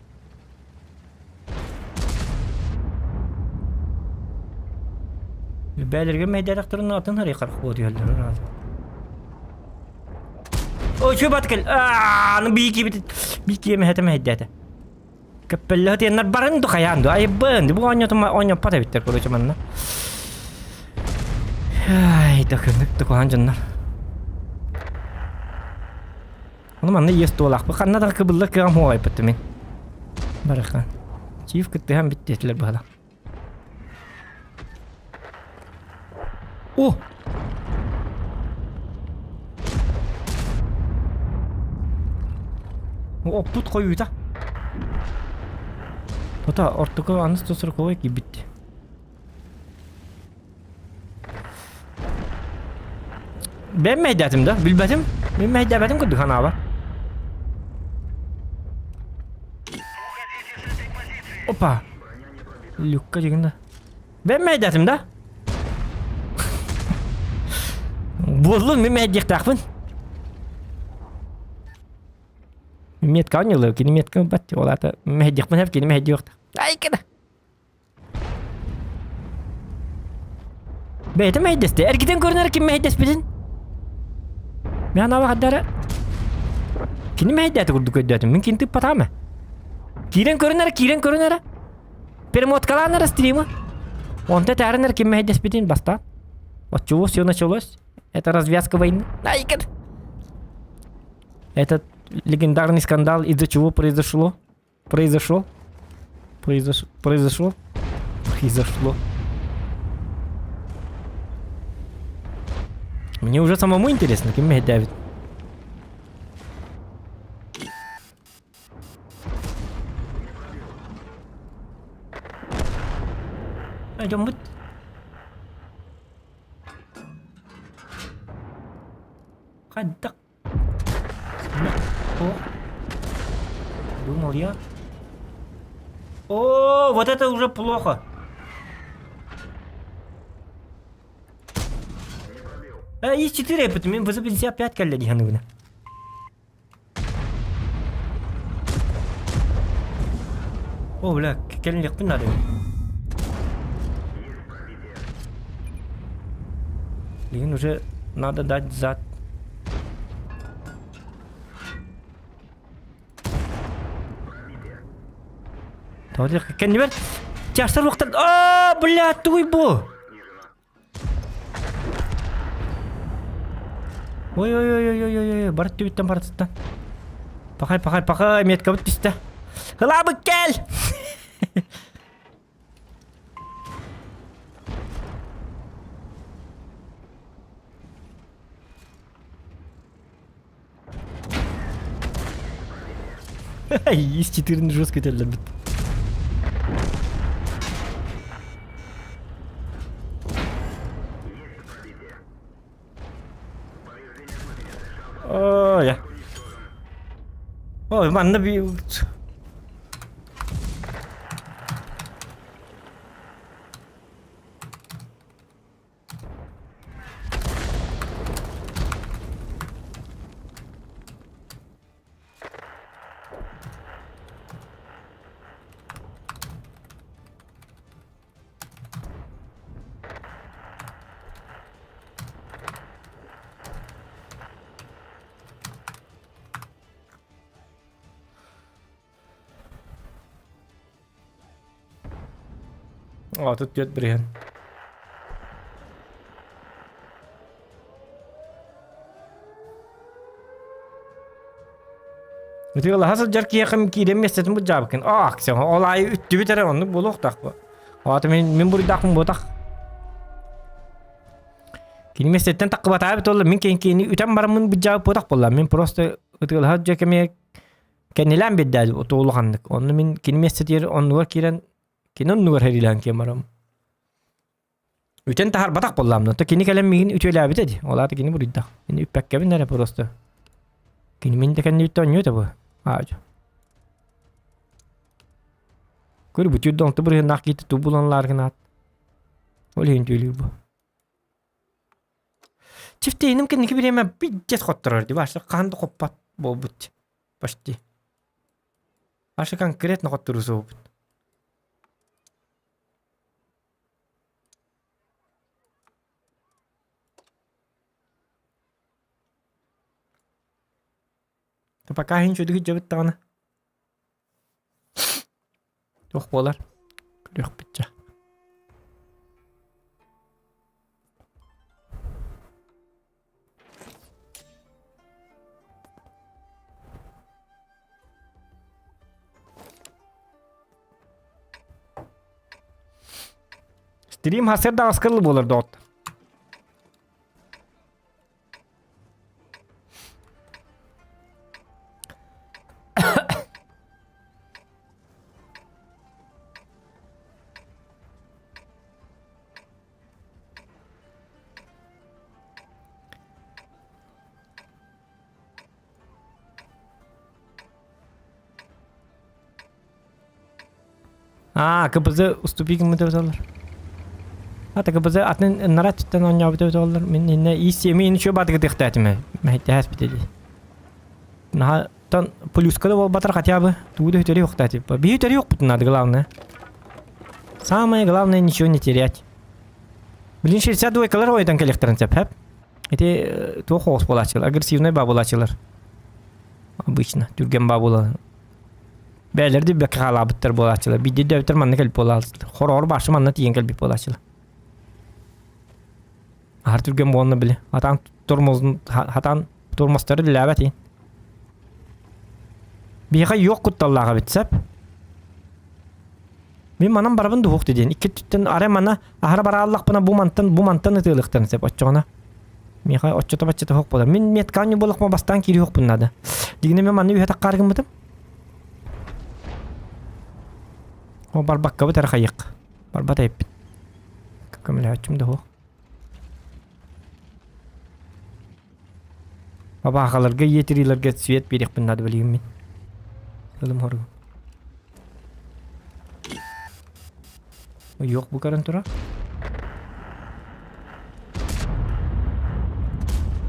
Бээлэргэ мэйдээтэхтэрин атын харый харах буо түһэллэр ыраата. Ой, чү бат кэл. Аа, аны биики биики эмэһэтэ мэһэйдээтэ. Көппөллөһө тиэннэр барын ду хайаан ду айбын. Бу оонньотума оонньоппот эбиттэр короче манна. Ай, да көмүк да куһаан дьоннор. Ону манна иэс туолаахпы. Ханна да кыбыллар кыаҕым хуо айбыттым мин. Барахан. Чиев кыттыһан бүттүтүлэр быһала. О! Оппут хойуута. Тота ортоку аны 140 киирбит. Бэм мэйдээтим да, билбэтим. Мен мэйдээбэтим курдук санаабар. Опа. Люкка дегенде. да. Бэм мэйдээтим да. Буоллун мен мэйдиэхтээхпин. Метка оонньуулар, кини метка ылбат. Ол аата мэйдиэхпин сөп, кини мэйдиэхтэх. Ай кына. Бэйэтэ мэйдэстэ. Эргитэн көрүнэр ким мэйдэспитин? Мен анаба хаддара. Кини мэйдээтэ курдук өйдөөтүм. Мин кини тыппатаама. Киирэн көрүнэр, киирэн көрүнэр. Перемоткалаан эрэ стримы. Онто этээринэр ким мэйдэспитин бастаан. От чего все началось? Это развязка войны. Айкет. Этот легендарный скандал из-за чего произошло? Произошло? Произош... Произошло? Произошло. Мне уже самому интересно, ким мэһэйдээбит. Дьоммут хайдах О, думал я. О, вот это уже плохо. Э, есть 4, мен ВЗ-55 кэллэ дии саныыбын. О, бля, кэлин надо. Блин, уже надо дать зад. Кэннибэр чаастар уохтар аа бля тугуй бу ой ой ой ой ой ой бар түбүттэн барытыттан пахай пахай пахай меткабыт түстэ ылаабыт кэл Ис 14 жестко этэллэрбит. Ой. Ой, манна би... 34 бырыһыан. Ытыалаһа сылдьар киһиэхэ киирэн миэстэтин былдьаабыккын. Аах, ол аайы үттүбүт эрэ оннук буолуохтаах бу. Аата мин мин буруйдаахпын буотах. Кини миэстэттэн таххыбатаабыт буолла, мин кини үтэн бараммын былдьаабыт буотах буолла. Мин просто ытыалаһа дьэ кэмиэ кэннилээн биэрдээ улаханнык. Онно мин кини миэстэтигэр оннугар киирэн кини оннугар хэриилээн киэн барам. Үтэн таһарбатах буоллаам, то кини кэлэн миигин үтүөлээбитэ дии. Ол аата кини буруйдах. Мин үппэккэбин эрэ просто. Кини мин да кэннибиттэн оонньуо этэ бу. Аадьа. Көр бу түрдэ онто бырыһыннаах киһи ту булан лааргынаат. Ол иһин түөлүүр бу. Чифтейним кэнники бириэмэ пиздец хотторор дии. Баша хаһан да хоппат буолбут. Почти. Баша конкретно хотторуу суобут. Пока иһин чөдүгүт дьабыт даҕаны. Туох буолар? Көрүөхпүт дьэ. Стрим хасыр даҕаскылы буолар доҕоттор. Аа, КБЗ уступи гыммыт эбит Ата КБЗ атын ыннара өттүттэн оонньообут эбит оллар. Мин инне ИС-7 ини чуо баатыгытыахтаатым. Мэһэйдэһэс битили. Наһаа тон плюска да буолбатар хотя бы тугу да үтөрү юхта типа. Биһи үтөрү юхпутун надо главное. Самое главное ничего не терять. Блин, 62 калар ойдан кэлиэхтэрин сөп, хэп? Ити туох оҕус буолааччылар, агрессивный баа буолааччылар. Обычно түргэн баа буолан. Бээлэр диббэккэ хаалаабыттар буолааччылар. Биирдэ дөбүттэр манна кэлбит буолааччылар. Хороҕор башы манна тиийэн кэлбит буолааччылар. Аһар түргэн буолна били. Атаан тормозун хатаан тормозтары билээбэт ин. Биһиэхэ юох кутталлаах эбит сөп. Мин манан барабын дуһуох диэн. Икки өттүттэн арай мана аһара барааллахпына бу мантан бу мантан ытыалыахтарын сөп оччоҕуна. Миэхэ оччото баччата суох буолар. Мин меткаанньу буоллахпына бастаан киириэхпин наада. Дигинэ мен манна үһэ таххаар гыммытым. О барбаккабыт эрэ хайык. Барбат эппит. Көмөлөһөөччүм да суох. Бабаахаларга иэтириилэргэ свет биэриэхпин наада билигин мин. Ылым хоругум. Йох бу көрөн турар.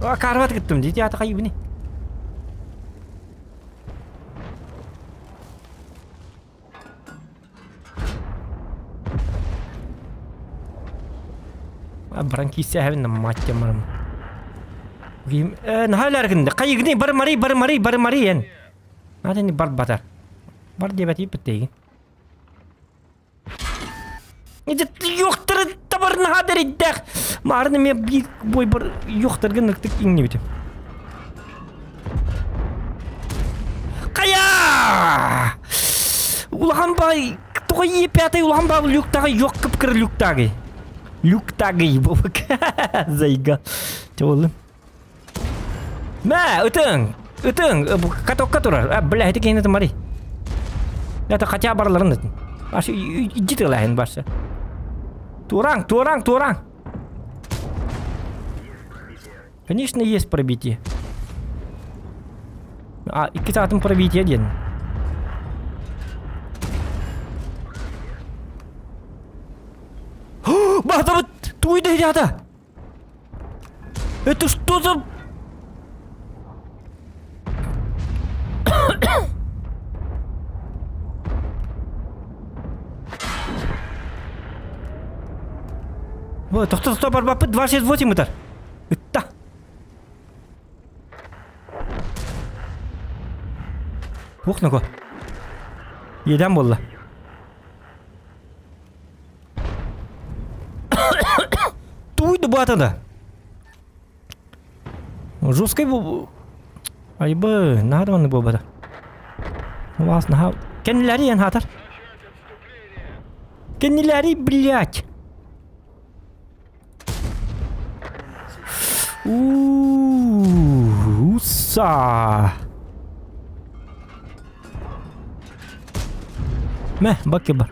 А, карват гыттым дии, ата хайыбыны. Баран киисээһэбин маттямарым. Наһаа Хайыгны бар мари бар мари бар мари эн. Надо бар батар. Бар диэбэт иппиттейгин. Юхтары табар наһаа дэриддэх. Маарны мен биир бой бар юхтарга ныктык иҥнибитим. Хайа! Улахан бай тоҕо иэппэтэй улахан баал люктагы yok кыпкыр люктагы. Люктагы бобок. Зайга. Чолым. Мә, ытыҥ! Ытыҥ! Катокка турар. А, бля, ити киһини тымари. Это хотя барларын ытын. Баша, иди тылаһын, Баша. Тураң, тураң, тураң. Конечно, есть пробитие. А, икки атын пробитие диэн. Бахтабыт! Туйда ребята! Это что за... Вот, тохто, стоп, барбаппыт 268 ытар. Ытта. Ух, ного. Еден буолла. Туй да баатада. Жесткай бу... Айбы, наһаа да маннык буолбата. Вас наһаа... Кэннилэри эн хаатар. Кэннилэри, блядь! Уса. Мэ, баки бар.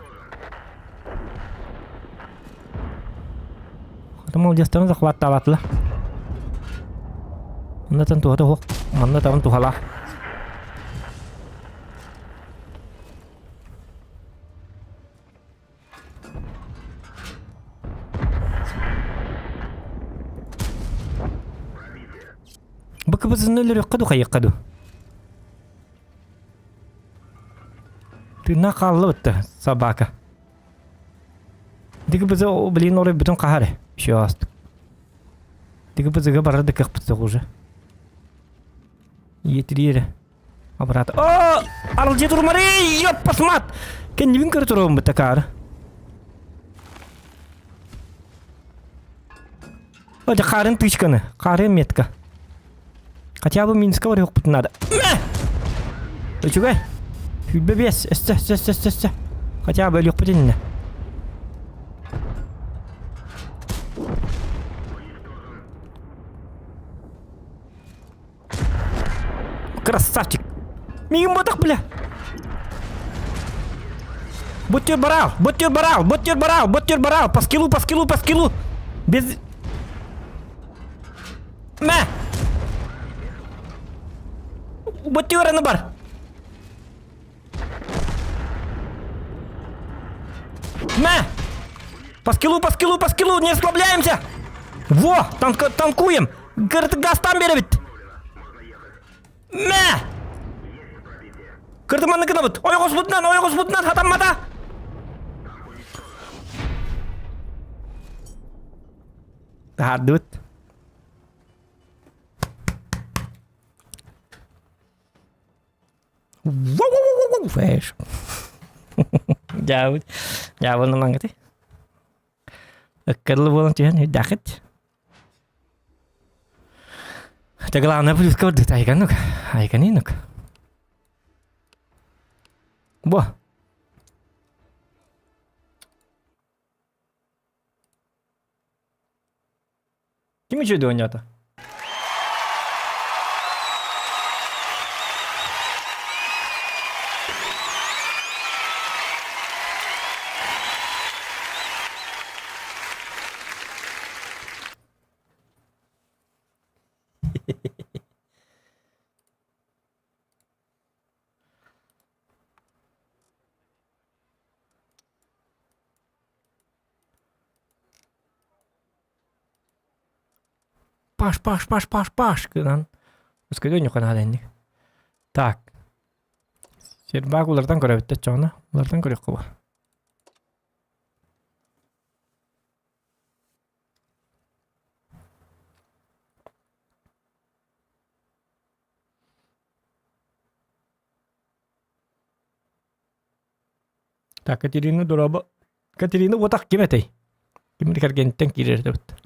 Молодецтарын захваттаабатылар. Маннатан туһата суох. Манна табан туһалаах. Быкыбызын өлөрүөххэ ду хайыахха ду? Тыыннаах хаалла собака. Дикибызы блин орой бүтүн хаһар еще астык. Дикибызыга барар да кыахпыт суох уже. Иетириэрэ. Обратно. О! Арылдьы турмары! Ёппасмат! Кэннибин көрө туруом бытакаары. О, харын тычканы. Харын метка. Хотя бы Минска барыахпытын надо. Үчүгэй. Хүлбэ бес. Өстө, өстө, өстө, өстө, өстө. Хотя бы өлүөхпүт иннэ. Красавчик! Миигин ботах, бля! Будьте барал! Будьте барал! Будьте барал! Будьте барал! По скиллу, по скиллу, по скиллу! Без... Мэ! Будьте бар! Мэ! По скиллу, по скиллу, по скиллу! Не расслабляемся! Во! Танк, танкуем! Газ там беребит! Мэ! Кырдыманы гынабыт! Ойоҕоспутунан, ойоҕоспутунан хатаммата! Таһаардыбыт. Фэш. Дьаабыт. Дьаабын ылаҥҥыты. Ыккарлы буолан түһэн үрдээхит. Это главное плюска бардыт айганук. Айганинук. Бо. Ким үчүгэй оонньоото? Паш, паш, паш, паш, паш гынан Өскөдө ньуканаада инник. Так. Сербаак улартан көрөбүттэ чоҕуна. Улартан көрүөххэ бу. Так, Катерина дорообо. Катерина уотах ким этэй? Ким кэргэнтэн киирэр эбит.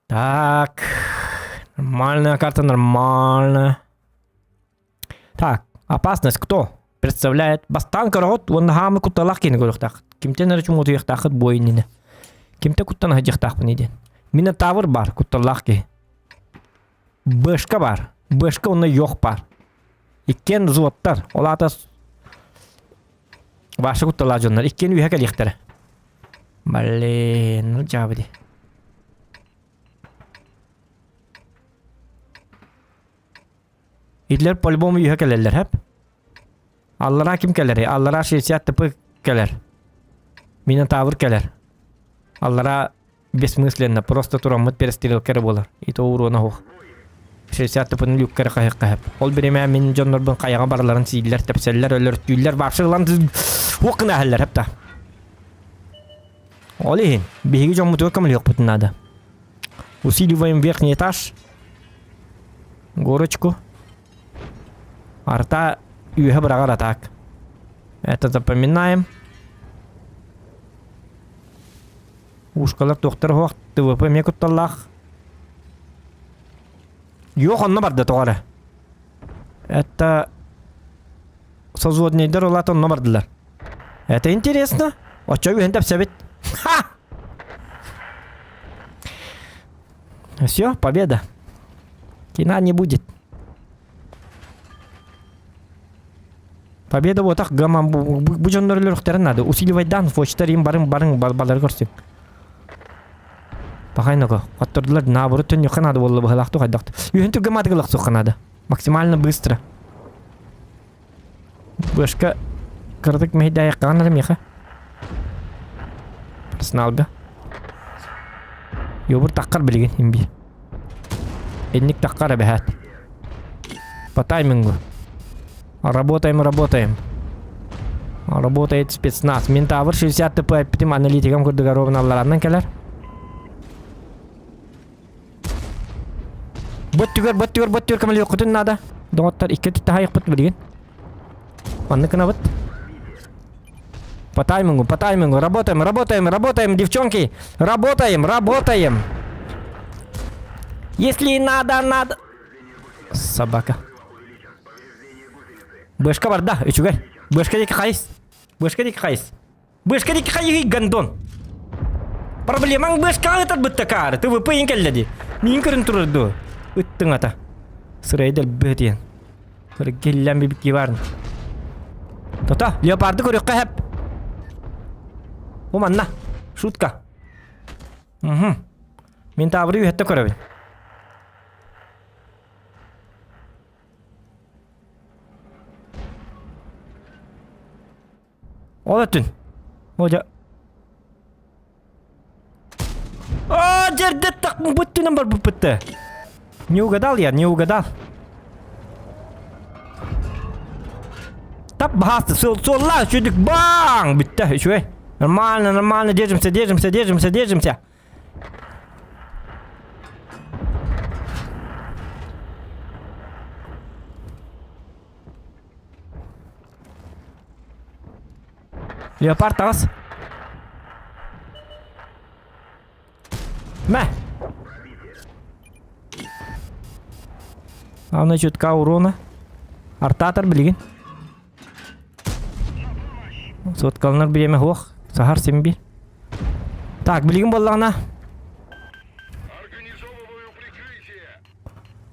Так, нормальная карта, нормальная. Так, опасность кто? Представляет бастаан көрөҕүт уонна хаамы кутталаах киһини көрүөхтээх. Кимтэн эрэ чуҥутуйуохтааххыт буо иннинэ. Кимтэ куттана сылдьыахтаахпыный диэн. Минотавр баар, кутталлаах киһи. Бэшка баар. Бэшка уонна йох баар. Иккиэн взводтар. Ол аата Ваша кутталаах дьоннор иккиэн үөһэ кэлиэхтэрэ. Блин, ну дьаабы дии. Итилэр по-любому үөһэ кэлэллэр, хэп? Аллараа ким кэлэрий? Аллараа 60 ТП кэлэр. Минотавр кэлэр. Аллараа бессмысленно, просто тураммыт перестрелка эрэ буолар. И то урона суох. 60 ТП-ны люкка эрэ хаһыахха сөп. Ол биримэ мин дьоннорбун хайаҕа барыларын сииллэр, тэпсэллэр, өлөртүүллэр, вообще ылан уох гына аһаллар, хэп та. Ол иһин, биһиги дьоммутугар көмөлөһүөхпүтүн наада. Усиливаем верхний этаж. Горочку. Арта үөһэ быраҕар атак. Это запоминаем. Ушкалар туохтар оһох ТВП эмиэ кутталлаах. Йох онно барда тоҕо эрэ. Это созводнейдар улаат онно бардылар. Это интересно. Оччо үһүн тэпсэбит. Ха! Все, победа. Кина не будет. Победа вот так гаман бу дьоннор өлөрөхтөрүн надо. Усиливайдан фочтар им барың барың балары көрсүн. Пахайнаго. Хоттордулар наоборот төннүөххэ надо буолла быһалаах хайдах. Үһүн түргэн матыгылах надо. Максимально быстро. Бышка кыратык мэһэйдээйэххэ эрэ миэхэ. Персоналга. Йобур таххар билигин имби. Инник таххар эбэһээт. По таймингу. Работаем, работаем. Работает спецназ. Ментавр 60 ТП эппитим аналитикам курдуга ровно аллараннан кэлэр. Бөттүгэр, бөттүгэр, бөттүгэр көмөлөһүөххүтүн наада. Доҕоттор, икки өттүттэ хайыхпыт билигин. Маннык гынабыт. По таймингу, по таймингу. Работаем, работаем, работаем, девчонки. Работаем, работаем. Если надо, надо. Собака. Бышка барда, үчүгэй. Бышка диэки хайыс. Бышка диэки хайыс. Бышка диэки хайыһый гондон. Проблемаң бышкаҕа ытар быттакаары. ТВП иин кэллэ дии. Миин көрөн турар дуо? Ыттыҥ ата. Сырайы дэлби ытыйан. Кыргиллэн бибикки барын. Тота, леопарды көрүөххэ хэп. Бу манна. Шутка. Угу. Мин таабыры үһэтте көрөбүн. Ол өттүн. О дьэ. А, жерде так бүттүнэн барбыппытты. Не угадал я, не угадал. Тап баһаасты, суолла, сүдүк, баң! Бүтті, үчүгэй. Нормально, нормально, держимся, держимся, держимся, держимся. Леопард таҕыс. Мэ! Главное чутка урона. Артатор билигин. Соткаланар бириэмэ суох. Сахар син биир. Так, билигин буоллаҕына.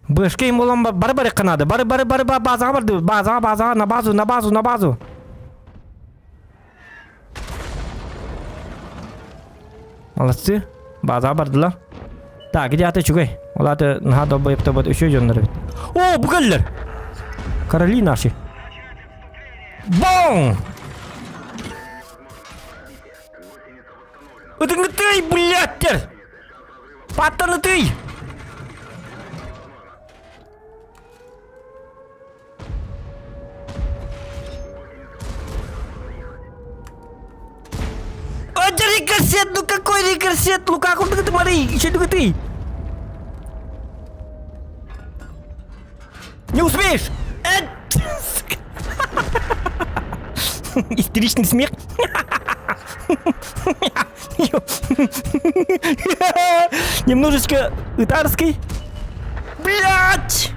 Бышка им болан бары бары канады. Бары бары бары базаға барды. Базаға базаға на базу на базу на базу. Молодцы. Базаға бардылар. Так, где аты үчүгэй? Ол аты наһаа долбойып тобот үчүгэй дьоннор эбит. О, бу кэллэр! Короли наши. Бong! Ытыҥытый, блядь! Паттанытый! Это рикошет, ну какой рикошет? Ну как он ты смотри, еще ты. Не успеешь! Истеричный смех. Немножечко итарский. Блять!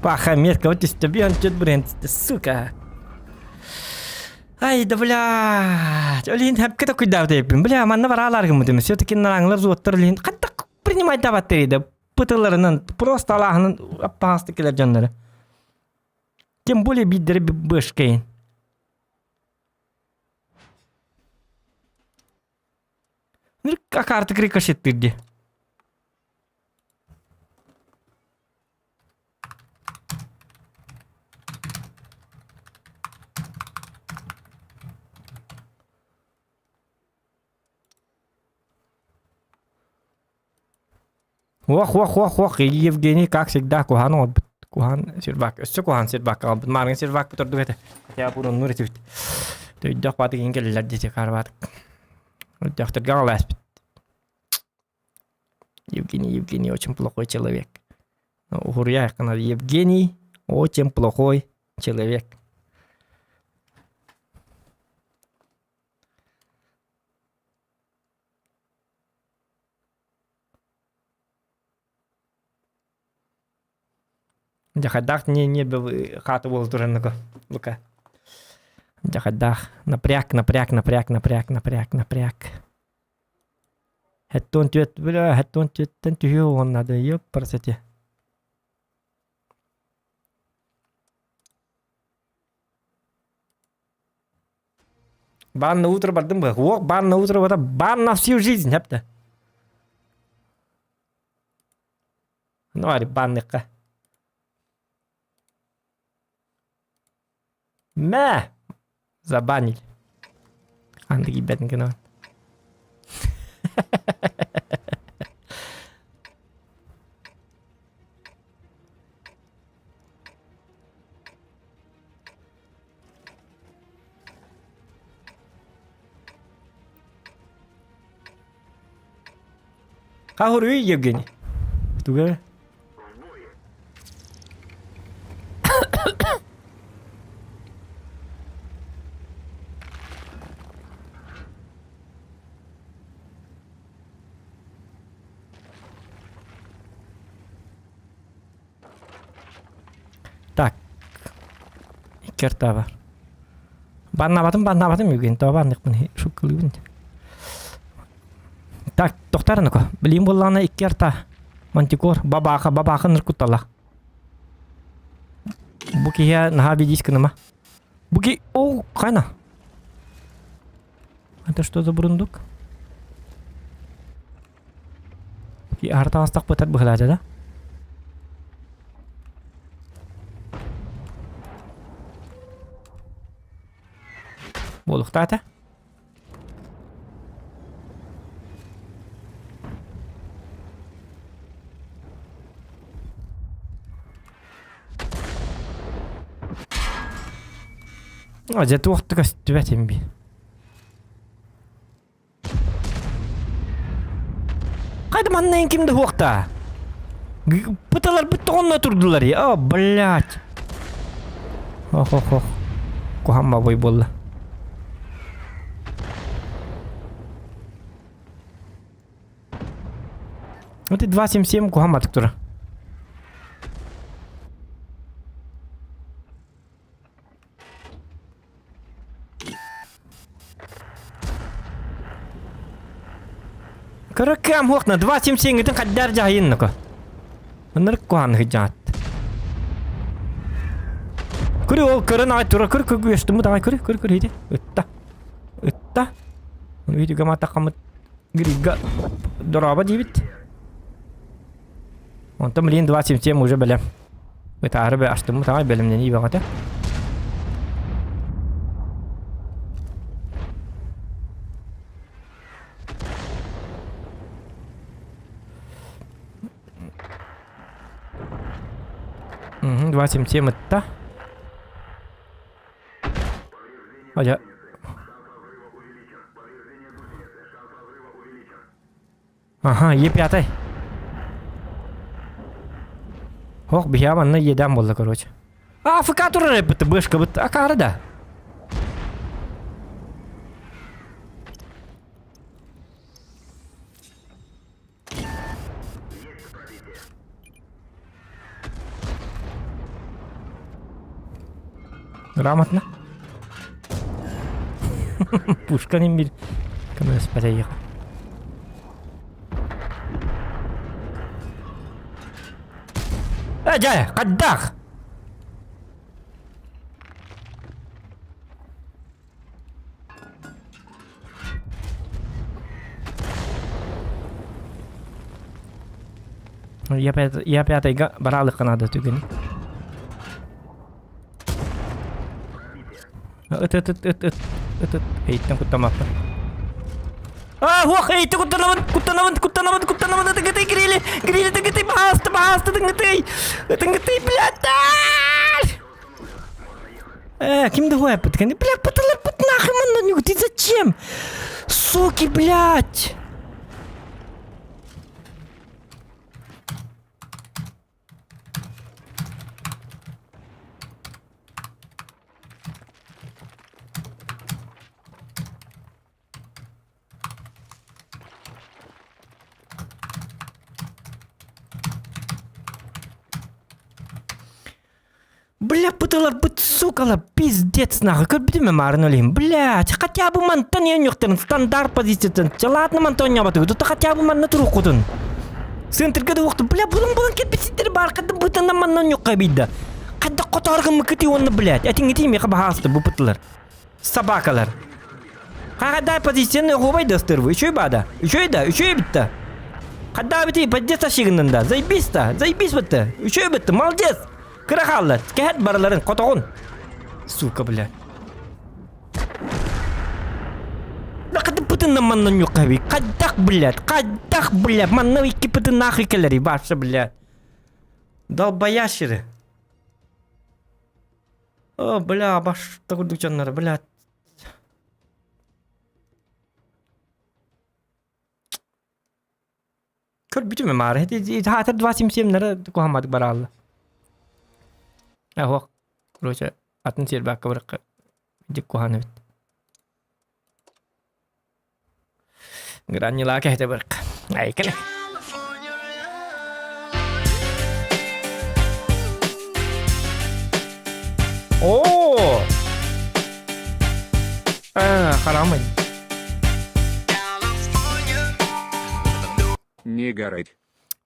Паха метка вот түстэ бренд, сука. Ай да блядь, Олин хәпкә токуйдаабыт эбиппин. Бля, манна бараалар гыммытым. Все-таки нараңлар зуоттар олин хаттак принимать даваттыр да. Пытыларынан просто алааһынан аппаасты келер дьоннору. Тем более биддери бышкейн. Акартык рикошеттирди. Ох, ох, ох, ох, Евгений, как всегда, куһаан оҥорбут. Куһаан сервак, өссө куһаан сервак аҕалбыт. Маарыҥ сервак ордук этэ. Хотя буроннуур этибит. Төйдөөх баатык иһин кэллилэр диэти карбаатык. Өйдөөхтөргө аҕалааспыт. Евгений, Евгений очень плохой человек. Уһуруйа Евгений очень плохой человек. Дьахайдаах не не хаата буола турар Лука. Дьахайдаах напряг, напряг, напряг, напряг, напряг, напряг. Хэттон түөт бля, хэттон түөттэн түһүө уонна да ёппарсати. Бан на утро бардым бы. Ох, бан на утро бата, бан на всю жизнь, хәпті. Ну, ари банныкка. Мә! Забанили. Анды кийбэтин гына. Хаһуруй, Евгений. Туга? Так. Икки орто бар. Баннабатым, баннабатым Евгений, тоҕо банныхпын шуккалыыбын. Так, тохтар ну-ка. Билим буоллаҕына икки арта. Мантикор, бабааха, бабааха ныркутталах. Бу киһи наһаа бидис гыныма. Бу ки... О, хайна. Это что за бурундук? Артаастах бытар быһылаата да? Буолуохтаата. Дьэ туох да көстүбэт им би. Хайда манна ким да хуохта? Пыталар бүттэ онно турдулар я. О, блядь. Ох, ох, ох. Куһаҕан бабай буолла. Вот и 2.77 куһаҕан батык тура. Кыраккам хуохна 2.77 итин хаддар дьаһайын Ынырык куһаан хыдьаат. Көрү ол көрөн аҕай тура көр көр үөстүммүт аҕай көрү көр көр ити ытта ытта видео матахамыт грига дороба диибит онтон билигин 2.77 уже бэлэм ытаары бе астыммыт аҕай бэлэмнэнии бөҕөтө Угу, 2.77 ытта. Адя. Ага, Е5. Ох, биһиэхэ манна иэдээн буолла, короче. А, АФК турар эбит, бышкабыт, акаары да. Грамотно. Пушка не мир. Көмөлөспөтө Э, дьэ, хайдах? Я, я пятайга бараалыхха наада түгэни. Ыт ыт ыт ыт ыт ыт ыт эйиттэн куттаммаппын. А, ох, эйитти куттанабын, куттанабын, куттанабын, куттанабын, ытыгыты грили, грили тыгыты, баасты, баасты, тыгыты, тыгыты, блядь, Э, ким да хуй Бля, пыталар пыт нахуй манна ты зачем? Суки, блядь! Бля, пыталарбыт, сукалар, пиздец нахуй, көрбүтүм маарын олейм. Блядь, хотя бы мантан оонньуохтарын стандарт позициятын. Ладно мантан оонньообатыгыт, то хотя бы манна туруоххутун. Центрга да уохту, бля, булан булан кэлбит баар, хадда бытанан манна оонньуохха бийда. Хадда хотооргын мыкыты уонна, блядь, этиҥитии миэхэ баһаалыста бу пытылар. Собакалар. Хагадай позицияны оһуобай да ыстырбы. Үчүгэй баада. Үчүгэй да, үчүгэй битта. Хадда бити поддец ашыгыннын да. Заебись та, заебись битті. Үчүгэй битті, молодец. Кыра хаалла. Кэһэт барыларын, хотоҕун. Сука, бля. Лакады пытынна манна нюкаби. Хайдах, блядь, хайдах, блядь, манна икки пытын нахуй кэлэри, баша, блядь. Долбоящеры. О, бля, башта курдук дьоннор, блядь. Көрбүтүм маары. Хаатар 277 куһамматык бараалла. Аһуох. Короче, атын сербакка барыкка дик куһан эбит. Гранила кэһэтэ барыкка. Айкele. Оо! Аа, харамын. Не горит.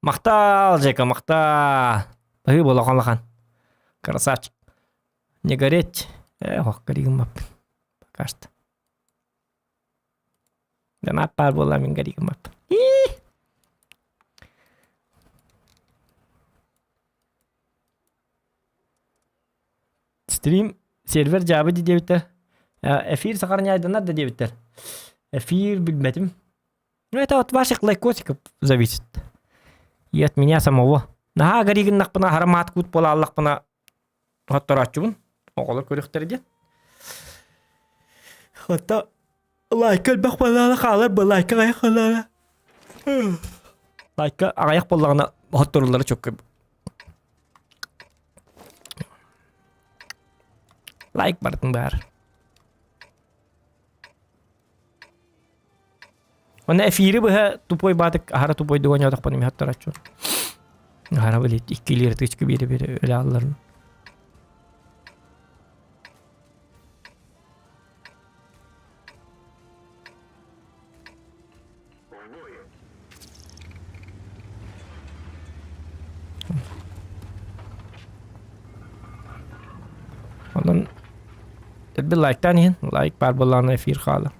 Махтал, Жека, махтал. Баһыы буолахан лахан. Красавчик. Не гореть. Э, ох, горигым Пока что. Донат баар буолла мин горигым Стрим сервер дьаабы диэбиттэр. Эфир сахарняйданар да диэбиттэр. Эфир билбэтим. Ну это от ваших лайкосиков зависит. И от меня самого. Наһаа горигыннахпына харамаат кут буола аллахпына хоттороччубун. Оҕолор көрүөхтэрэ диэн. Хата лайка элбэх буоллаҕына хаалар бу лайка аҕыйах буоллаҕына лайка аҕыйах буоллаҕына хотторуллара чөккө Лайк бардын баар. Онно эфири быһа тупой баатык аһара тупойдук оонньоотохпун эмиэ хотторооччу. Аһара билит иккилиир тычка биэрэ-биэрэ өлө алларым. Онон Эрби лайктаан иһин, лайк баар буоллаҕына эфир хаалар.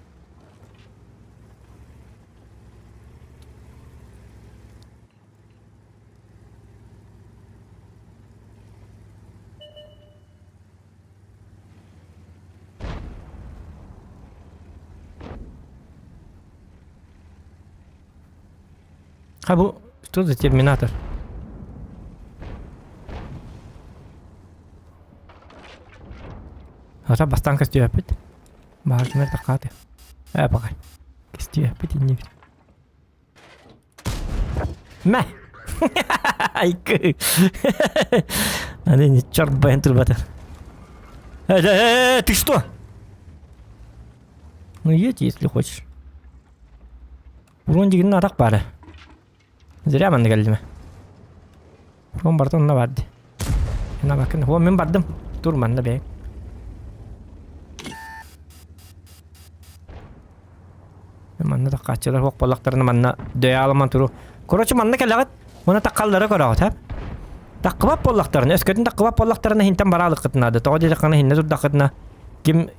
А бу что за терминатор? Ата бастаан көстүөппүт. Баар кимэр такааты. Ээ баҕай. Көстүөппүт иннибит. Мэ! Айкы! Аны черт баян турбата. Э, э, э, ты что? Ну едь, если хочешь. Урон дигин атах бары. Зря манна кэллим. Урон барда онно барды. Ена бакын. О, мен бардым. Тур манна бэйэҥ. таккааччылар суох буоллахтарына манна дөйө туру. Короче, манна кэлэҕит, уонна таккаллары көрөҕүт, һэ? Таккыбат буоллахтарына, өскөтүн таккыбат буоллахтарына иһинтэн бараалыккытын наада. Тоҕо диэтэххинэ иһиннэ турдаххытына ким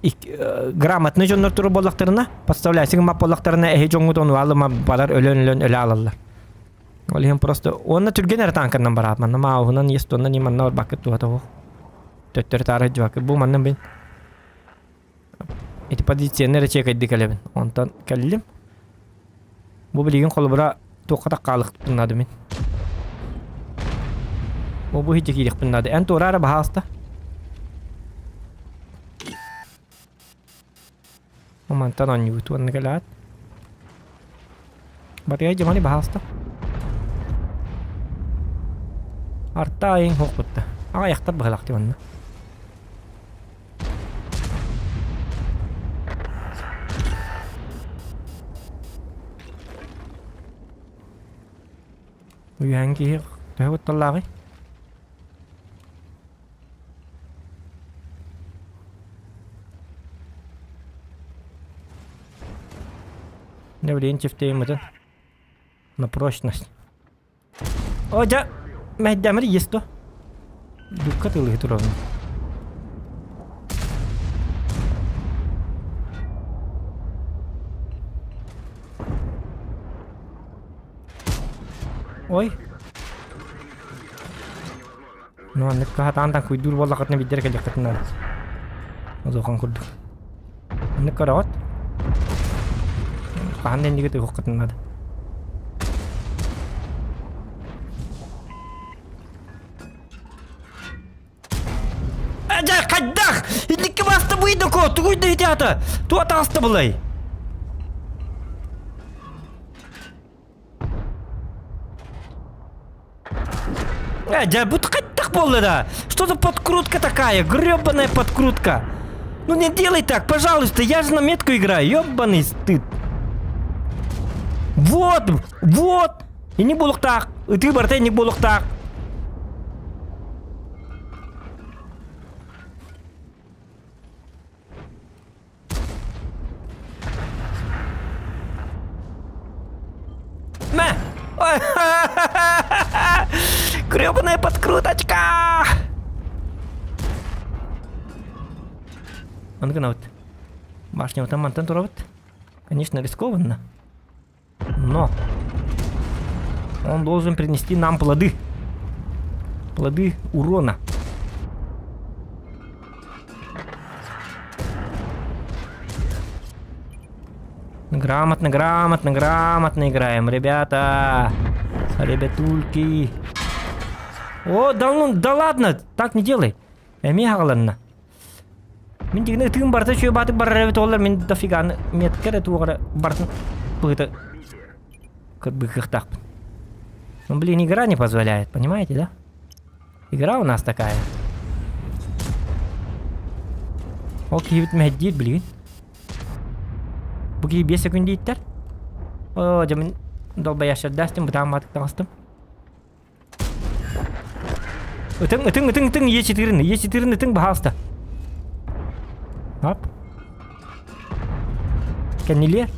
грамотный дьоннор турар буоллахтарына, подставляйся гыммат буоллахтарына эһи дьоҥҥут ону алыма балар өлөн-өлөн өлө алаллар. Ол иһин просто уонна түргэн эрэ танканан бараат манна мааһынан естонна не манна барбаккыт туһата суох. Төттөрү таары дьыбаккыт бу манна бин ити позицияны эрэ чекайдыы кэлэбин. Онтон кэллим. Бу билигин холобура туохха таккаалыхпын наада мин. Бу бу хитти киириэхпин наада. Эн туора эрэ баһааста. Мантан оонньуубут уонна кэлээт. Батыйа дьамани баһааста. Арта айын хуохпутта. Аҕайахтар быһалахты манна. Үйээн киһи төһө кутталлааҕый? Не билигин чифтеймытын на прочность. О, дьэ, мэһэйдээмэр есть то. Дукка тылыһы турабын. Ой. Ну, аннык хатаан куйдуур буоллаххытына биирдэрэ кэлиэххитин наада. Одуохан курдук. Аннык көрөҕүт. Хаһан да иннигит ыһыаххытын наада. Дьэ, хайдах? Инникки баста быйдыко, тугуй да ити ата? Туа таҕыста былай? Э, дьэ, бу хайдах буолла да? Что за подкрутка такая? Гребаная подкрутка. Ну не делай так, пожалуйста, я же на метку играю, ёбаный стыд. Вот, вот. И не буолуохтаах. Ытыы барыта не буолуохтаах. Мэ! Гребаная подкруточка! Аны гынабыт. Башня там мантан турабыт. Конечно, рискованно. Но он должен принести нам плоды. Плоды урона. Грамотно, грамотно, грамотно играем, ребята. Ребятульки. О, да ну, да ладно, так не делай. Эми хагаланна. Мин дигини ытыгым барыта үчүгэй баатык барар эбит оллар мин дофиганы метка эрэ туох эрэ барытын быһыта быһыахтаахпын. Ну, блин, игра не позволяет, понимаете, да? Игра у нас такая. Ол киһибит мэһэйдиир билигин. Бу киһи 5 секунд дииттэр. Оо, дьэ мин долбоящердаастым, бытаан баатык таҕыстым. Ытыҥ, ытыҥ, ытыҥ, ытыҥ, Е4-ны, Е4-ны ытыҥ, баһаалыста. Ап. Кэннилиэ.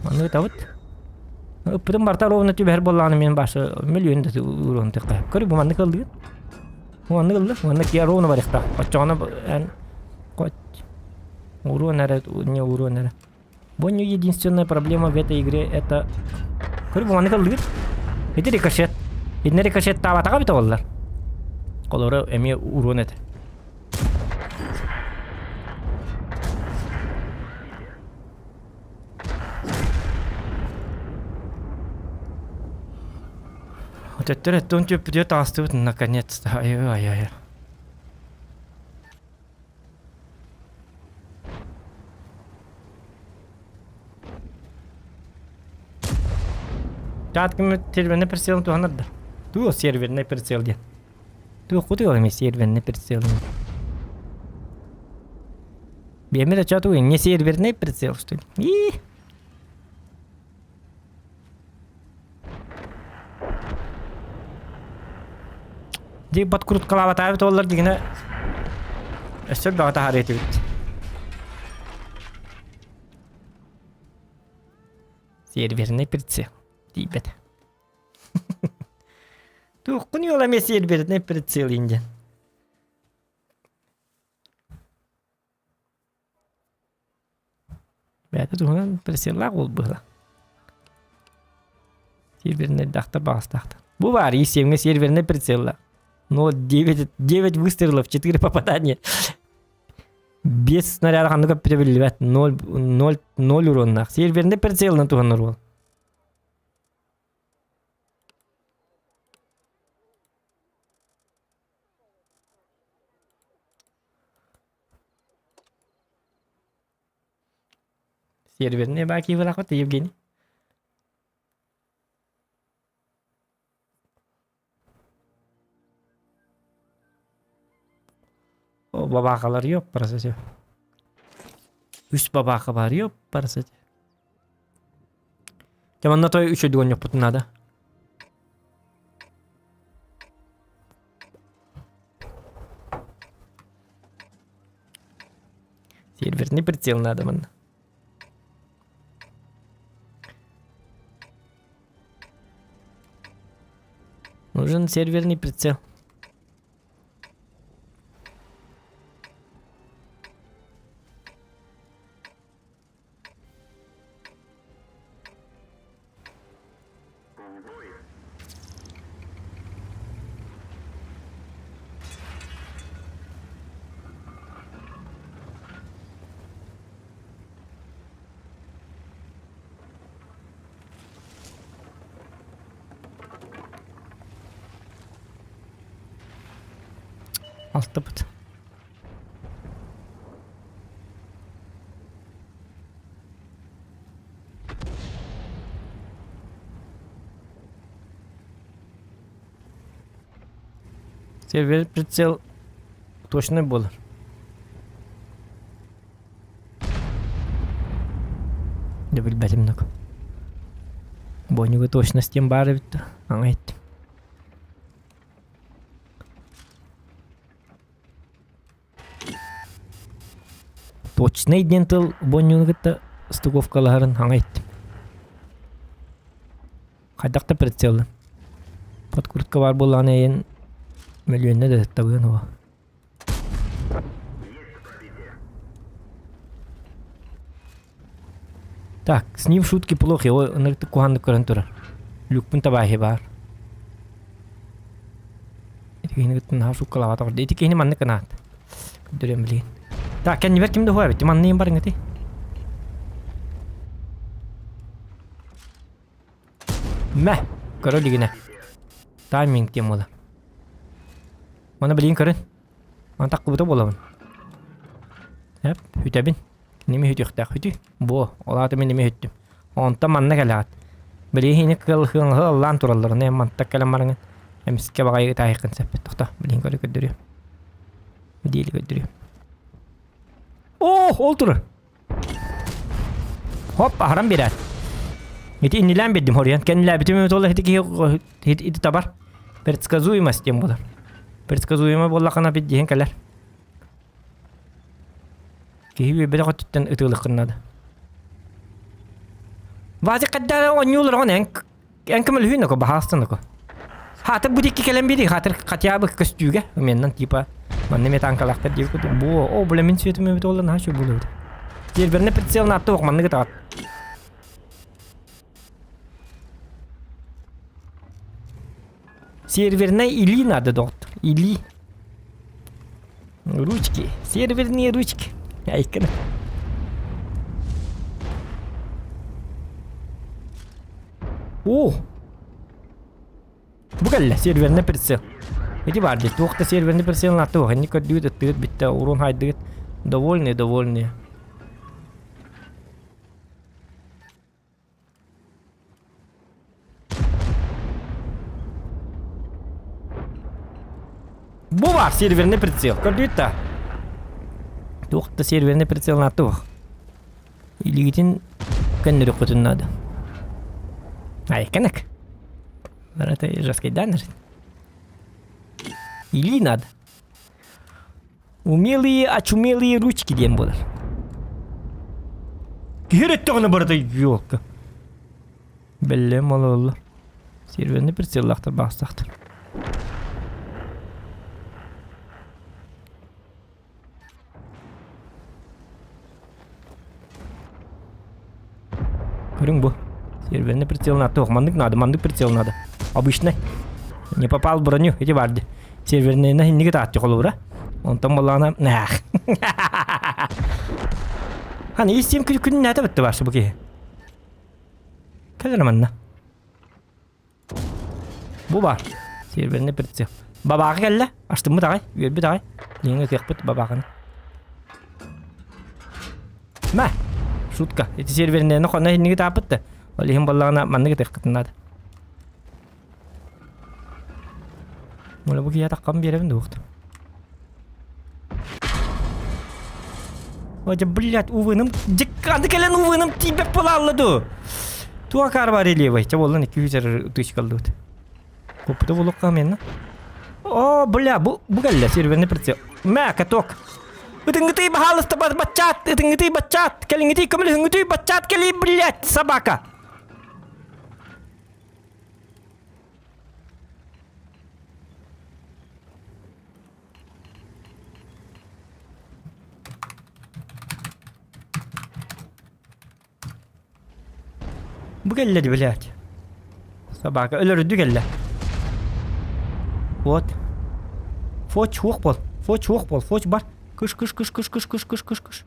Аны ытабыт. Ыппытым барта ровно түбэһэр буоллаҕына мен башы миллион да уруон тыкка. Көрү бу маннык ыллыгын. Бу маннык ылла, маннык киэ ровно барыхта. Оччоҕуна эн хоть уруон эрэ, не уруон эрэ. Бу не единственная проблема в этой игре это... Көрү бу маннык ыллыыр. Ити рикошет. Итиннэ рикошет таабатаҕа бүтэ боллар. Холоро эмиэ уруон этэ. Өтөттөр өттөн түөппүтүө таҕыстыбыт наконец-то. Ай-ай-ай. Таткымы серверный прицелын туһанар да. Туох серверный прицел диэн. Туох кутуй ол эмиэ серверный прицел. Биэмэ да чё тугуй, не серверный прицел, что ли? И Дии подкруткалаабатаабыт уоллар дигинэ өссө бөҕө таһаарыа этибит. Серверный прицел тиийбэт. Туоххун ыала эмиэ серверный прицел индиэн. Бэйэтэ туһунан прицеллаах уол быһыла. Сервернэйдээхтэр баҕастаахтар. Бу баар ИСМ-ҥэ сервернэй прицелла. Но 9, 9 выстрелов, 4 попадания. Без снаряда ханнык өппүтэ биллибэт. 0, 0, 0 уроннаах. Сервернэй прицелынан туһанар уол. Серверный баки вылахот Евгений. О, бабахалар yok parası. Үс бабаха бар yok parası. Манна той үчүгэй дьонньоппутун наада. Серверный прицел надо манна. Нужен серверный прицел. Алтыбыт. Сервер прицел точный буолар. Дьэ билбэтим да. Бонньуга точность диэн баар эбит да, аҥа иһиттим. Точнай диэн тыл бонньууну кытта стыковкалаһарын хаҥа иттим. Хайдах да прицеллым. Подкрутка баар буоллаҕына эйэн мөлүйүөннэ да табыан уо. Так, с ним шутки плохи, ол ынырыктык куһааннык көрөн турар. Люкпун табааһы баар. Ити киһини кытта наһаа шуткалаабатах Ити киһини маннык гынаат. Көрдөрүөм билигин. Так, кэннибэр ким да уһуа эбит. Манныйын барыҥ ити. Мэ, көрө илигинэ. Тайминг диэн буола. Маны билигин көрүн. Маны таххыбыта буолабын. Эп, үтэбин. Ними үтүөхтээх үтү. Буо, ол аата мин ними үттүм. Онтон манна кэлэҕит. Билигин кыл хыҥаһы аллаан тураллар. Ону мантак кэлэн бараҥын. Эмискэ баҕайы ытаайыккын сөп. Тохто, билигин көрө көрдөрүөм. Диэли көрдөрүөм. О, ол турар. Хоп, аһаран биэрээт. Ити иннилээн биэрдим хоруйан. Кэннилээбитим эбит ол ити киһи ити табар. Предсказуемость диэн буолар. Предсказуемо буоллахына бит диэн кэлэр. Киһи үөрбэтэх өттүттэн ытыалыаххын наада. Вася хайдах оонньуулар оҕон эн эн көмөлөһүүн око баһаастан око. Хаатыр бу диэки кэлэн биэрии хаатыр хотя бы көстүүгэ меннан типа манна эмиэ танкалаахтар диэбит курдук бу о бля мин светым эбит уолла наһаа үчүгэй буолуо эбит. Серверный прицел наатта ох манныгы таҕат. Серверная или надо, доктор. Или. Ручки. Серверные ручки. Айкын. О! Бу кэллэ серверный прицел. Ити бар дии. Туох да серверный прицел наатта Ханни көрдүгүт, ыттыгыт бүттэ, урун хайдыгыт. Довольные, довольные. Бу баар серверный прицел. Көрдүгүт да? Туох да серверный прицел наатта Илиигитин көннөрүөххүтүн наада. Айканак. Это жесткий Или надо. Умелые, очумелые ручки диэн буолар. Киһи өттөҕүнэ барыта елка. Бэллэм олороллор. Серверный прицеллаахтар баҕастаахтар. Көрүҥ бу. Серверный прицел надо. Туох, маннык надо, маннык прицел надо. Обычный. Не попал в броню, эти барды. Серверныйна инники таатчы холобура. Онтон боллаана наах. Ханы истим күн нәтә бітті барсы бу киһи. Кэлэр манна. Бу бар. Серверный прицел. Бабаҕа кэллэ. Астыммыт аҕай, үөрбүт аҕай. Диэҥҥэ кыахпыт бабаҕаны. Мэ! Шутка. Ити сервернэни хонно иһинниги тааппыт да. Ол иһин буоллаҕына маннык ытыаххытын наада. Мула бу киһи атаххам биэрэбин дуохта. Ой, блядь, увыным, дикканды кэлэн увыным тиийбэт буолаалла дуу. Туа карба релевой. Чэ буоллан 200 тысяч калдыбыт. Куппута булукка менна. О, бля, бу бу кэллэ серверный прицел. Мэ, каток. Ытыҥҥытый баһаалыста баччаат, ытыҥҥытый баччаат, кэлиҥҥитий көмөлөһүҥҥүтүй баччаат кэлий, блядь, собака. Бу кэллэ дии, блядь. Собака өлөрүдү кэллэ. Вот. Фоч суох бол. Фоч суох бол. Фоч бар. Кыш кыш кыш кыш кыш кыш кыш кыш кыш.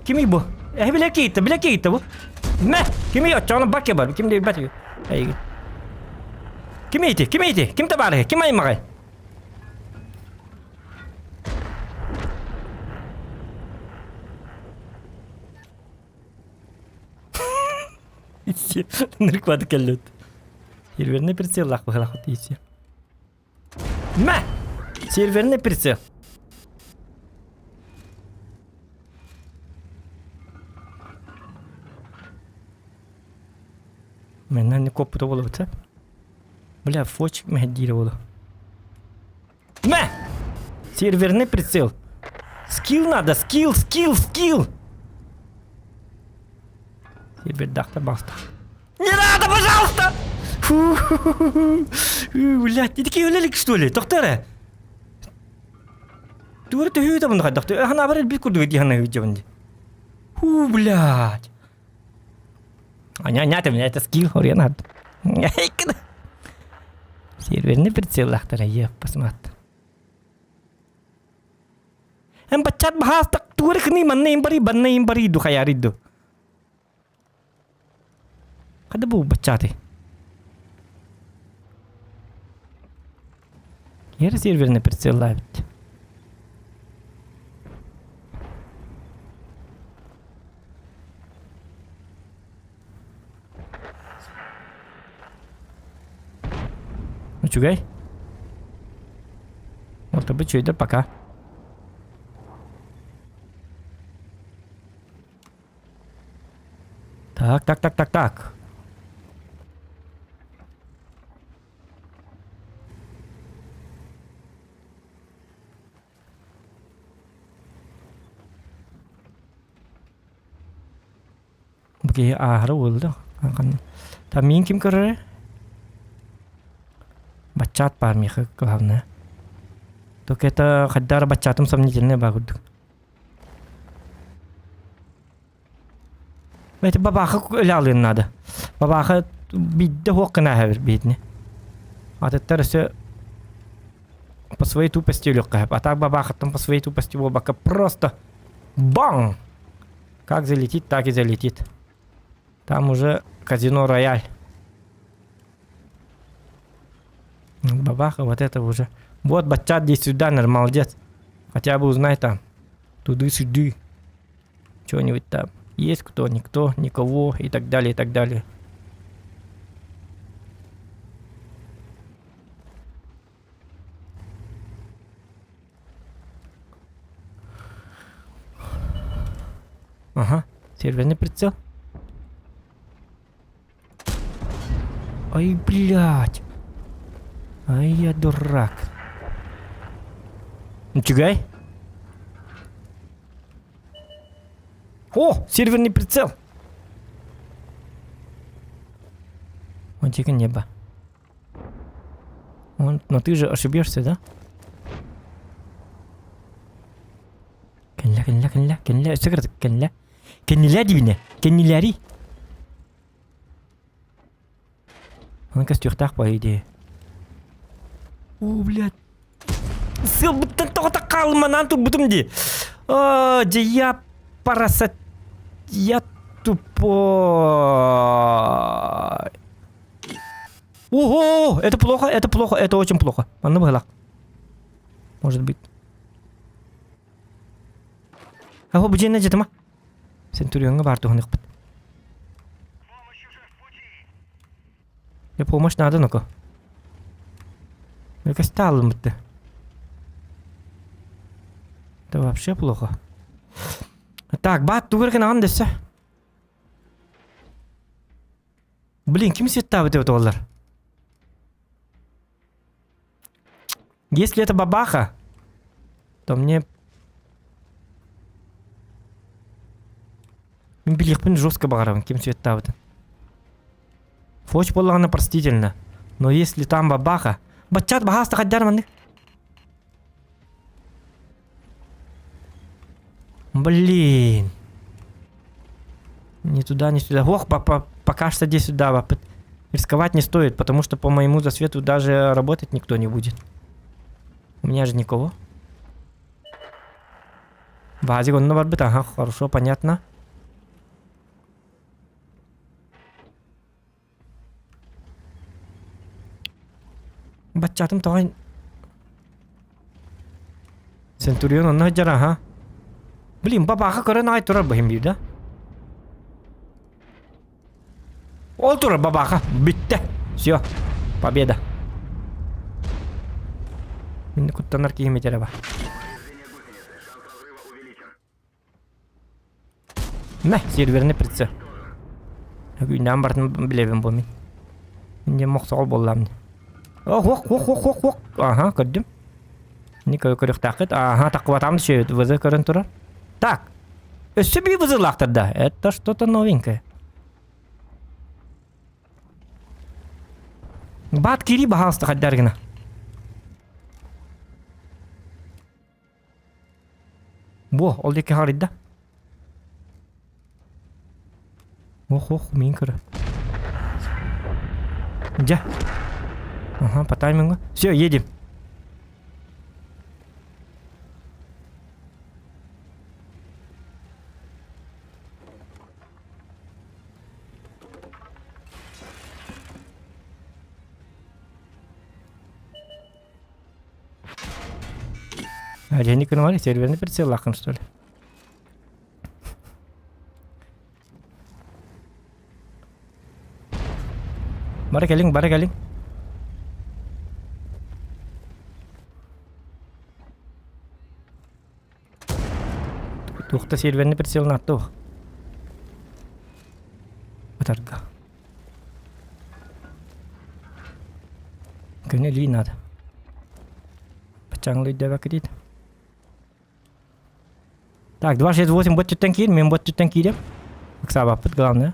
Кимий бу? Эһи билэ киитте, билэ киитте бу. Мэ, кимий оччоҕуна бакке бар, ким диэбэт эйигин. Ким ити? Ким ити? Ким табаарыһы? Ким аймаҕай? Нырквады кэллэт. Серверный прицеллаах быһылаах тиийсэ. Мэ! Серверный прицел. Мэннэн коппута буолабыт Бля, фочик мэһэддиирэ буолу. Мэ! Серверный прицел. Скилл надо, скилл, скилл, скилл! Сервердахта баста. Не надо, пожалуйста! Фу, блядь, не такие үлэлик, что ли? Тоқтар э? Тугу төһүү да бұны қайдақ. Хана бар элбит курдук дии хана үддебин ди. Фу, блядь. Аня, ты меня это скилл, Ренат. Серверный прицеллахтара, еп, посмотри. Эн баччат баһаастак тугу эрэ кыный манна им барый, банна им барый ду хайаарый ду. Хада бу баччаатый? Киһи серверный прицеллаабыт. Үчүгэй. Ортобут үчүгэйдэр пока. Так, так, так, так, так. Бу киһи ааһара уолла. Там миин ким көрөрө? Баччаат баар миэхэ главное. Только это хайдара баччаатым сомнительный баа курдук. Это бабаха өлө надо. Бабаха биирдэ хуох гына аһабыр биһитини. Атыттар өссө по своей тупости өлүөххэ А так бабахаттан по своей тупости буолбакка просто баң! Как залетит, так и залетит. Там уже казино рояль. Бабаха, вот это уже. Вот бачат здесь сюда, молодец. Хотя бы узнай там. Туды-сюды. Что-нибудь там. Есть кто, никто, никого и так далее, и так далее. Ага, серверный прицел. Ай, блядь. Ай, я дурак. Үчүгэй. О, серверный прицел! Он тихо небо. Он, но ты же ошибешься, да? Кэллэ, кэллэ, кэллэ, кэллэ, өссө кыратык кэллэ. Кэннилээ диибинэ, кэннилээри. Аны көстүөхтээх по идее. О, блядь. Сылбыттан тоҕо хаалыманаан турбутум дии. О, дьэ я парасат... Я тупой. Ого, это плохо, это плохо, это очень плохо. Манна быһылах. Может быть. Аһо бу дьиэнэ дьытыма. Центурионҥа баар туһаныахпыт. Я помощь надо ну-ка. Көстө алыммытты. Это вообще плохо. Так, баат тугар гын десе. Блин, ким светтаабыт эбит олар? Если это бабаха, то мне... Мин билиэхпин жестко баҕарабын ким светтаабытын. Фоч буоллаҕына простительно. Но если там бабаха... Баччаат баһааста хайдар маннык. Блин. Ни туда, ни сюда. Ох, папа, пока что иди сюда, папа. Рисковать не стоит, потому что по моему засвету даже работать никто не будет. У меня же никого. Вазик, он на ага, хорошо, понятно. Баччатым тоҕо Центурион онно сылдьар аха. Блин, бабаха көрөн аҕай турар быһым биир да. Ол турар бабаха. Бүттэ. Все. Победа. Мин куттанар киһим этэрэ ба. Мэ, серверный прицел. Күннээн барытын билэбин бу мин. Инде мохсоҕол буоллаам. Ох, ох, ох, ох, ох, ох. Аха, көрдүм. Не көрүөхтааххыт. Аха, таққыбатаам шөйөт ВЗ көрөн турар. Так. Өссө бии вызылаахтар да. Это что-то новенькое. Бат кири баһаалыста хайдар гына. Бу, ол диэки харыйда. Ох, ох, мин көрө. Дьэ. Ага, по таймингу. Все, едем. Леонид Коновалов, серверный прицел лаком, что ли? Бара кэлиҥ, бара кэлиҥ. Туохта серверный прицелын аттуох. Ытарга. Көнө илии надо. Баччааҥҥы өйдөөбөккө диит. Так, 268 бот түттэн киир, мен бот түттэн киирем. Ыксаабаппыт главное.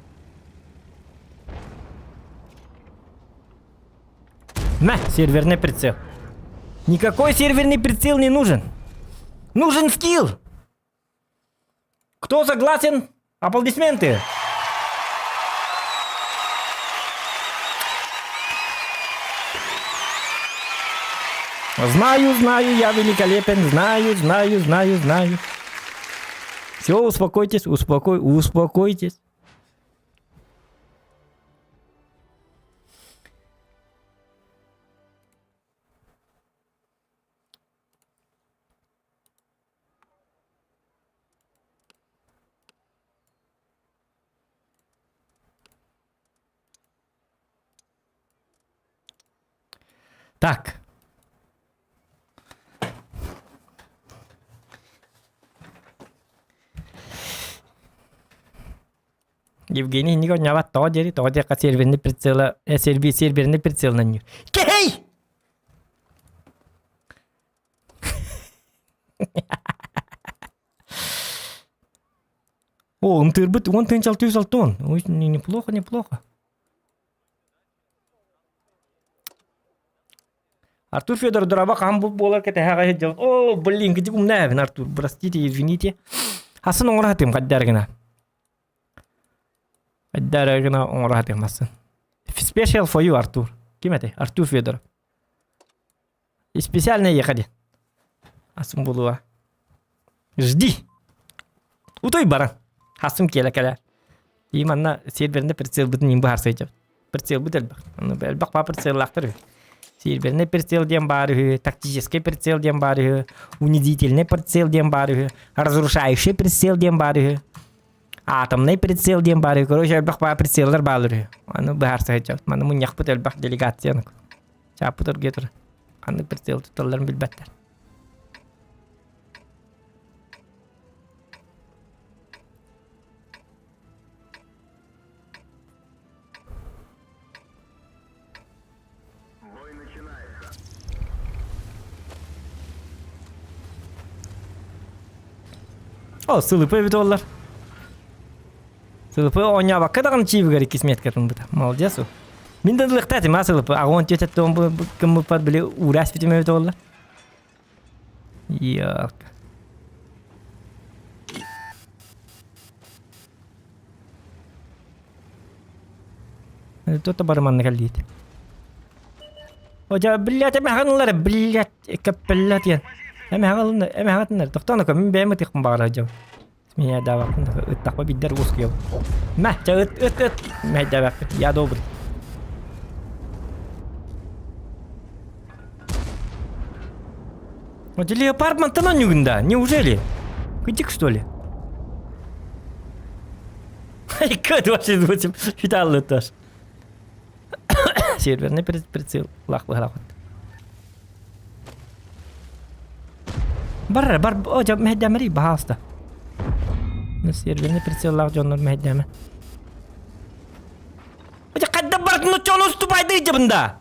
Мә, серверный прицел. Никакой серверный прицел не нужен. Нужен скилл. Кто согласен? Аплодисменты. Знаю, знаю, я великолепен, знаю, знаю, знаю, знаю. Все, успокойтесь, успокой, успокойтесь. Так. Евгений инник оонньообот тоҕо диэри тоҕо диэххэ серверный прицела э, серви серверный прицелынан ньүүр. Кэй! О, ынтыырбыт 10 660. Ой, неплохо, неплохо. Артур Федор дороба хаһан бу буолар кэтэһэҕэ сылдьабыт. О, блин, китик умнаабын Артур, простите, извините. Хасын оҥоро сатыым хайдаар гына. Хайдаар гына оҥоро сатыым хасын. Special for you, Артур. Ким этэй? Артур Федоров. Специально ехали. Асын булуа. Жди. Утой баран. Хасым келе келе. И манна серверне прицелбытын им баар сылдьабыт. Прицелбыт элбэх. Элбэх баа прицеллаахтар үһү. Серверный прицел диэн баар үһү, тактический прицел диэн баар үһү, унизительный прицел диэн баар үһү, разрушающий прицел диэн баар үһү, атомный прицел диэн баар үһү. Короче, элбэх баа прицеллар баалар үһү. Аны быһаарса сылдьабыт. Маны мунньахпыт элбэх делегацияны. Чааппыт оргуйа турар. Ханнык прицел тутталларын билбэттэр. О, сылыпы эбит оллар. Сылыпы оонньообокко даҕаны чиибигэр иккис меткатын быта. Молодец. Мин да ылыахта этим, а сылыпы. Аҕа 14 гыммыппар били уурас бүтүм эбит оллар. Ёлка. Кто-то барыманна кэллиит. Одя, блядь, эмэханылар, блядь, кэппеллят диэн. Эмэхалыннар, эмэхатыннар. Тохтоон око, мин бэйэм ытыахпын баҕарар дьон. Меня даваппын, ыттахпа биддер уускуйабын. Мэ, чэ ыт, ыт, ыт. Мэ даваппын, я добрый. Вот леопард мантан онньугун да, неужели? Кытик что ли? Кыт вообще звучим, фиталлы тоже. Серверный прицел, лах быһалахыт. Бар, бар, о, дьэ, мэһэйдээмэри, баһаалыста. Серверный прицеллаах дьоннор мэһэйдээмэ. Дьэ, хайда бардын оччоҕуна устубайды дьабында?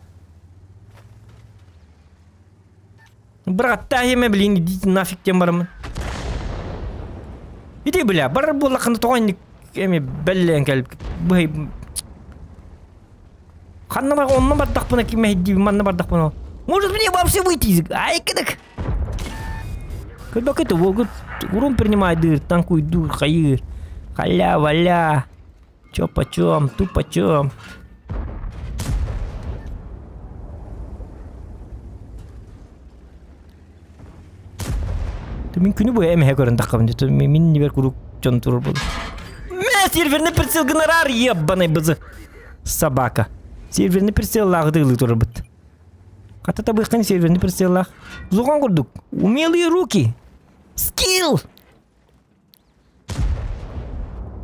Быраттаахиме, блин, идите нафиг тем барамын. Иди, бля, бар буоллаххына тоҕо инник эми бэллээн кэлбит. Быһый Ханна бар онно бардахпына ким мэһэйдиибин манна бардахпына. Может мне вообще выйти из Ай кыдык. Көрбөккө уогут урун принимайдыр, танкуйдур, хайыр. Халя, валя. Чё почем, ту почем. Мин күнү бу эмэһэ көрөн таххабын дии. Мин нибер куруук дьон турар буолар. Мэ серверный прицел гонорар ебаный бызы. Собака. Серверный прицеллаах ытыылыы турарбыт. Хата табыаххын серверный прицеллаах. Зуган курдук. Умелые руки. Скилл!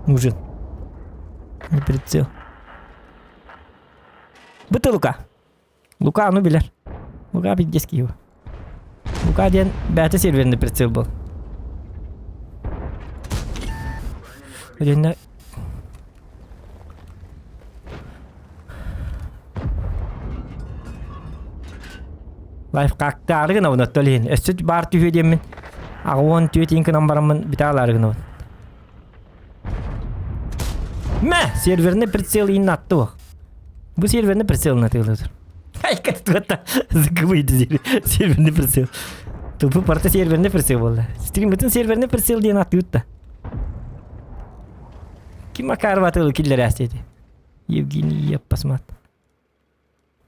Нужен. Не прицел. Быты Лука. Лука ону билэр. Лука пиздец киһи. Лука диэн бэйэтэ серверный прицел был. Өлүнэ Лайфхактаары гынабын оттол иһин. Өссө баар түһүө диэммин. Аҕуон түөтиин гынан бараммын бүтэ гынабын. Мэ! Серверный прицел иин атты бу. Бу серверный прицел атыылыыр. Айка туотта зыкыбыйды серверный прицел. Тупу парта серверный прицел буолла. Стриммытын серверный прицел диэн атыытта. Ким Макаров атыылы киллэрээс диэти. Евгений Еппасмат.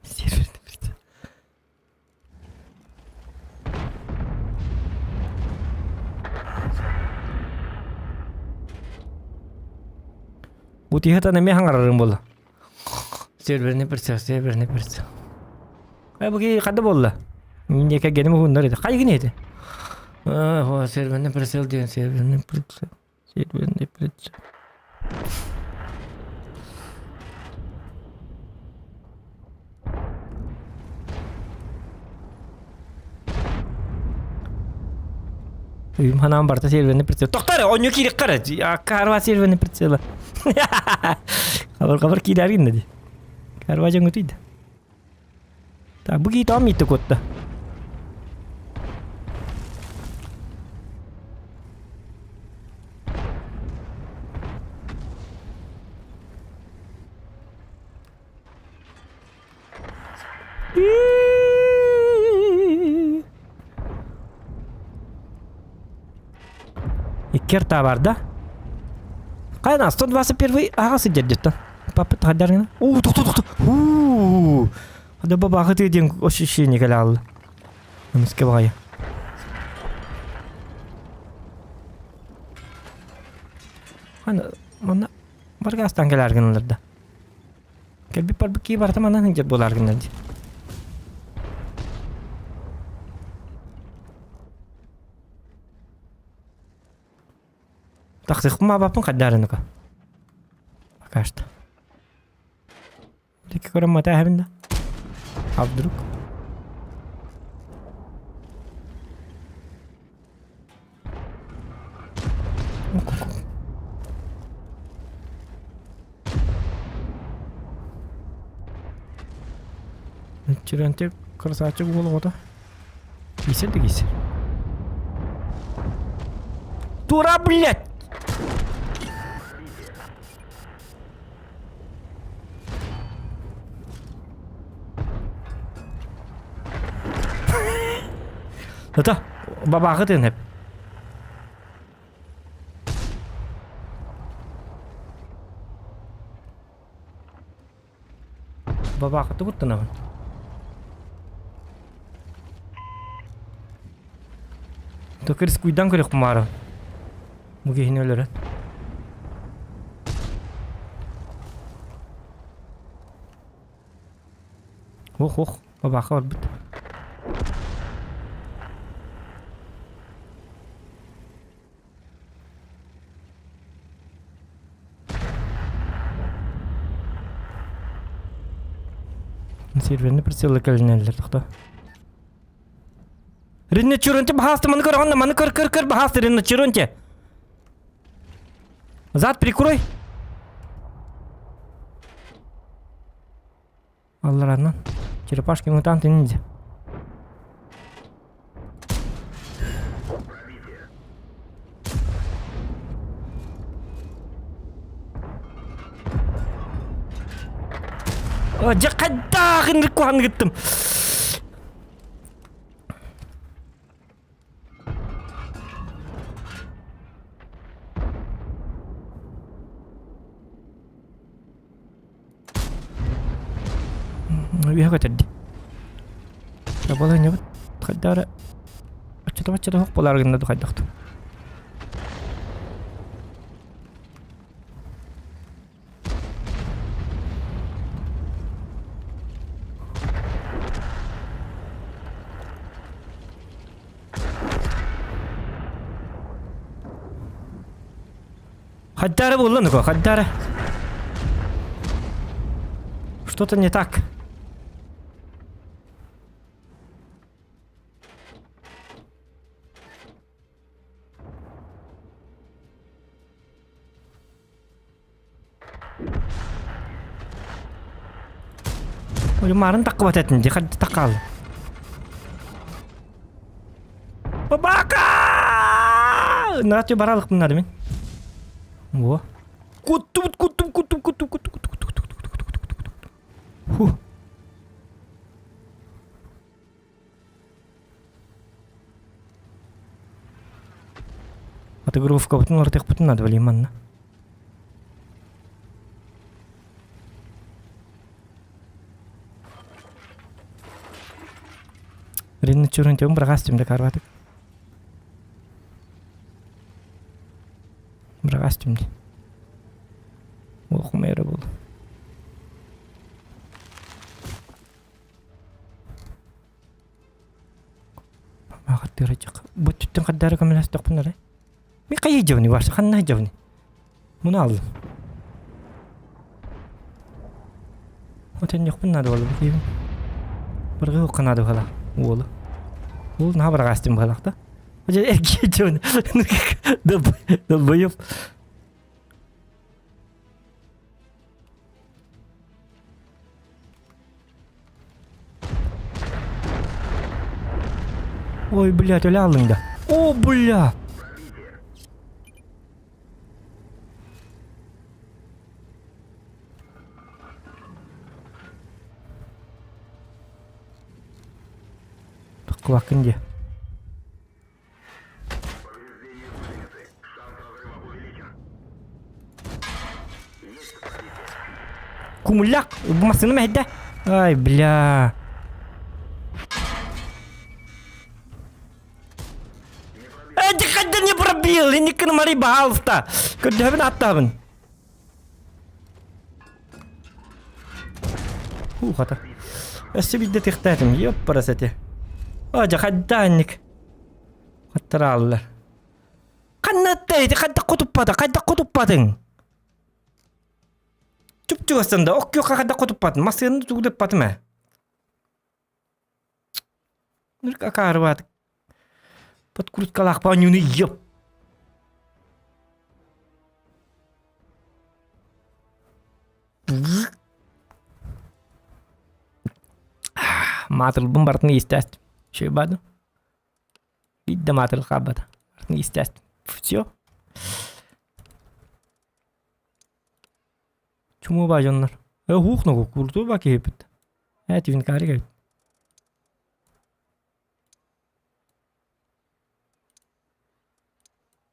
Серверный прицел. Утуйхатан эмиэ хаҥарарым буолла. Серверный прицел, серверный прицел. Э, бу киһи ханна буолла? Мин диэки кэргэним уһуннар этэ. Хайа гинэ этэ? Э, серверный прицел диэн серверный прицел. Серверный прицел. Үйүм ханаан барыта серверный прицел. Тохтор, оонньуу киириэххэ эрэ. Карва серверный прицела. Хабар-хабар киирээр гиннэ дии. Карва дьоҥҥутуй да. Так, бу киһи тоҕо мииттэ куотта? Икки артаа бар да? Хайна, 121 аҕа сылдьар дьиттэн. Папа таһдаргына. Уу, тохто, тохто. Уу. Да бабаҕы тыы диэн ощущение кэлэ алла. Эмискэ баҕайы. Хана, манна баргаастан кэлээр гыналар да. Кэлбит барбыт кии барыта манан сылдьар буолаар гыннар дии. Тахсыахпын маабаппын хайдаарыныка. Пока что. Лекке көрөн матааһабын да. А вдруг? Чирэнти красавчик уол оҕото. Киисэр да киисэр. Тура, блядь! Это бабаҕы тыын Бабаахы тугуттанабын? Только рискуйдан көрүөхпүн баара. Бу киһини өлөрөн. Ох, ох, бабаха барбыт. Серверни прицелы кэлинэллэр тохто. Риннечурунте бахаасты маны көр онно маны көр көр көр бахаасты риннечурунте. Зад прикрой. Аллараннан. Черепашки мутанты ниндзя. Дьэ хайдаах инник куһаҕаны гыттым. Үөһэ көтөрдө. Балаһынньабыт хайдара оччото-баччата суох буолаары гынна дуу хайдах дуу. Хайдара буолла нука, хайдара. Что-то не так. Марын таққыбат этин дии, хадды таққаалы. Бабака! Наратю баралықпын надо мин. Во. Куттум, куттум, куттум, куттум, куттум, куттум, куттум, куттум, куттум, куттум, куттум. Фу. Отыгровкабытын уларытыахпытын надо блин манна. Ринна чурын бырагас түмдэ карбатык. Бырагас түмдэ. Ох, мэра был. Аҕаттыырачык. Бу түттэн хардары көмөлөстөхпүн эрэ. Ми хайы дьабыны барса ханна дьабыны. Муну аллым. Отенньохпун наада буолла бу киһибин. Барҕыы укка наада быһалаах уолу. Уол наһаа бараҕаастым быһалаах да. Дьэ эргийэ дьабыны. Долбоеб. Ой, блядь, өлө аллыҥ да. О, бля! Кулаккын дии. Кумуляк! Бу массыына мэһэйдэ. Ай, бля. Эти хадда не пробил! Инниккин мари, пожалуйста! Көрдөһөбүн аттаабын. Хуу, хата. Өссө биирдэ тихтээтим. Ёппарас эти. О, дьэ хайда инник. Хаттарааллар. Ханна ити хайдах кутуппата? Хайдах кутуппатыҥ? Чуп-чугастан да, ок күөххэ хайдах кутуппатын? Массыынаны тугу да ыппатым ээ. Акаарыбаат. Подкруткалаах оонньууну ёп. Маатырбын барытын иистээт. Үчүгэй баады. Биир да маатырыл хаалбата. Барытын иистээт. Все. Чумуу баа дьоннор. Э уһук ногу курдуу ба киһиппит. Э твинкарик эбит.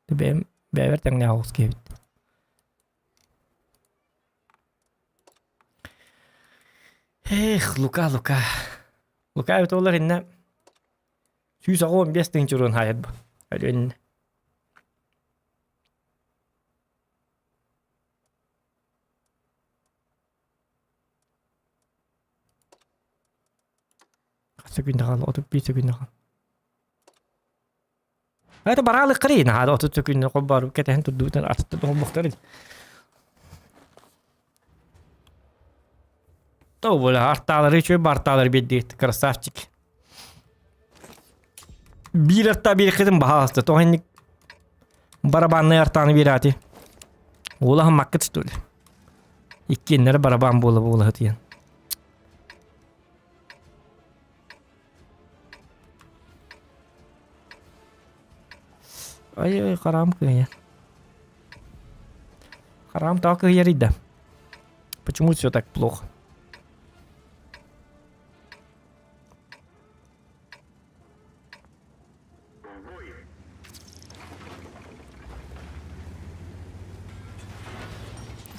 Бэйэм бэйэбэр тэҥнээх оҕус киһибит. Эх, Лука, Лука. Лука эбит олар иннэ 185 тыһыынча урун хаайар бу. Өлүөн Хас секунда хаалла? 35 секунда хаалла. Это бараалык кырыйын хаада 30 секунда холбоору кэтэһэн турдубутун атытта тоһолбохтор То бля, артаалары үчүгэй бартаалары биэрдигит, красавчик. Биир артаа биэрхитин баһаалыста, тоҕо инник барабаннай артааны биэрэати. Уолаһын маккыт что ли? Иккиэннэрэ барабан буола буола сытыйан. Ай-ай, хараам кыайар. Хараам тоҕо кыайарый да? Почему все так плохо?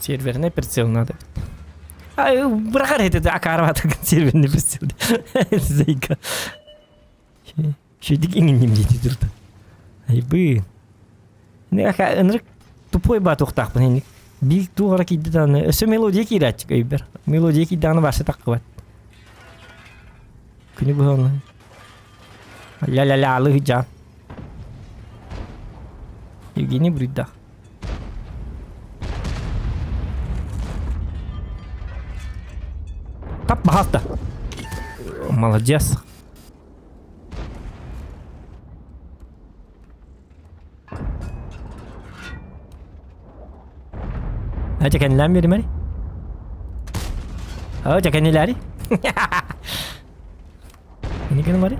Серверный прицел надо. Ай, бырахар это акарват серверный прицел. Зайка. Шүйдік иңин дейді тұрды. Айбы. Ынырык тупой ба туохтаахпын инник. Биир туох эрэ киирдэ даҕаны өссө мелодия киирээччи өйбөр. Мелодия киирдэҕинэ вообще таххыбат. Күнү быһа ону ля-ля-ля сылдьаҕын. Евгений буруйдаах. Тап баһаста. Молодец. Ача кэннилээн биэримэри. Ача кэннилээри. Ini гынмари.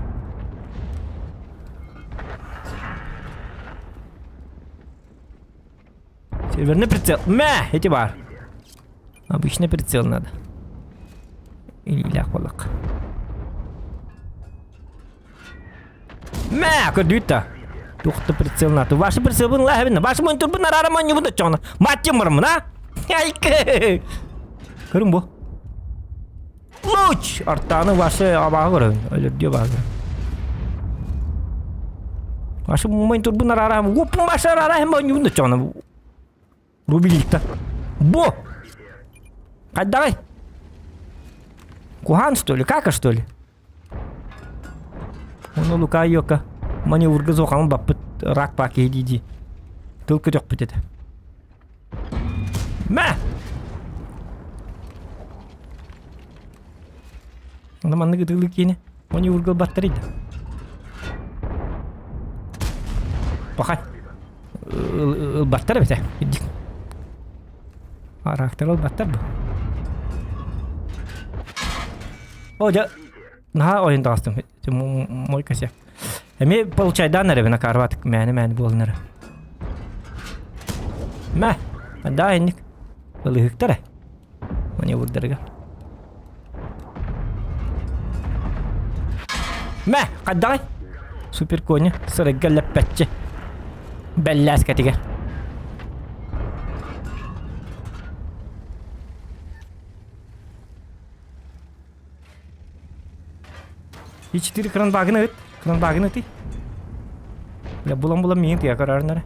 Северный прицел. Мә, эти бар. Обычный прицел надо. Или балак. Мә, көрдүүт Тухта прицел надо. Ваши прицел бун лахабин. Ваши монитор бун арара маню бун чона. Маттим бармын, а? Айкы. Көрүн бу. Луч! Артаны ваши абаға көрөбүн. Өлөр бағы. Ваши монитор бун арара. Опун ваши арара маню бун чона. Рубильникта. Бо! Давай! Кухан, что ли? Кака, что ли? Ону Лука Йока маневрга зохан баппыт рак пак дии Тыл көтөхпүт этэ. Мэ! Аны маннык ытыылыы киини маневрга баттар иде. Пахай. Ылбаттар эбитэ. Арактар ылбаттар бу. О, дьэ, наһаа ойун таҕыстым. Мой косяк. Эмиэ получайдаан эрэбин акаарбат мээнэ-мээнэ буолан эрэ. Мэ, да инник. Ылыһыктар э. Маневрдарга. Мэ, хайдаҕай? Супер коня, сырайга лэппэччи. Бэллээскэтигэр. И4 кранбагын ыт. Кранбагын ыты. Я булан-булан миин тыа көрөрнөрө.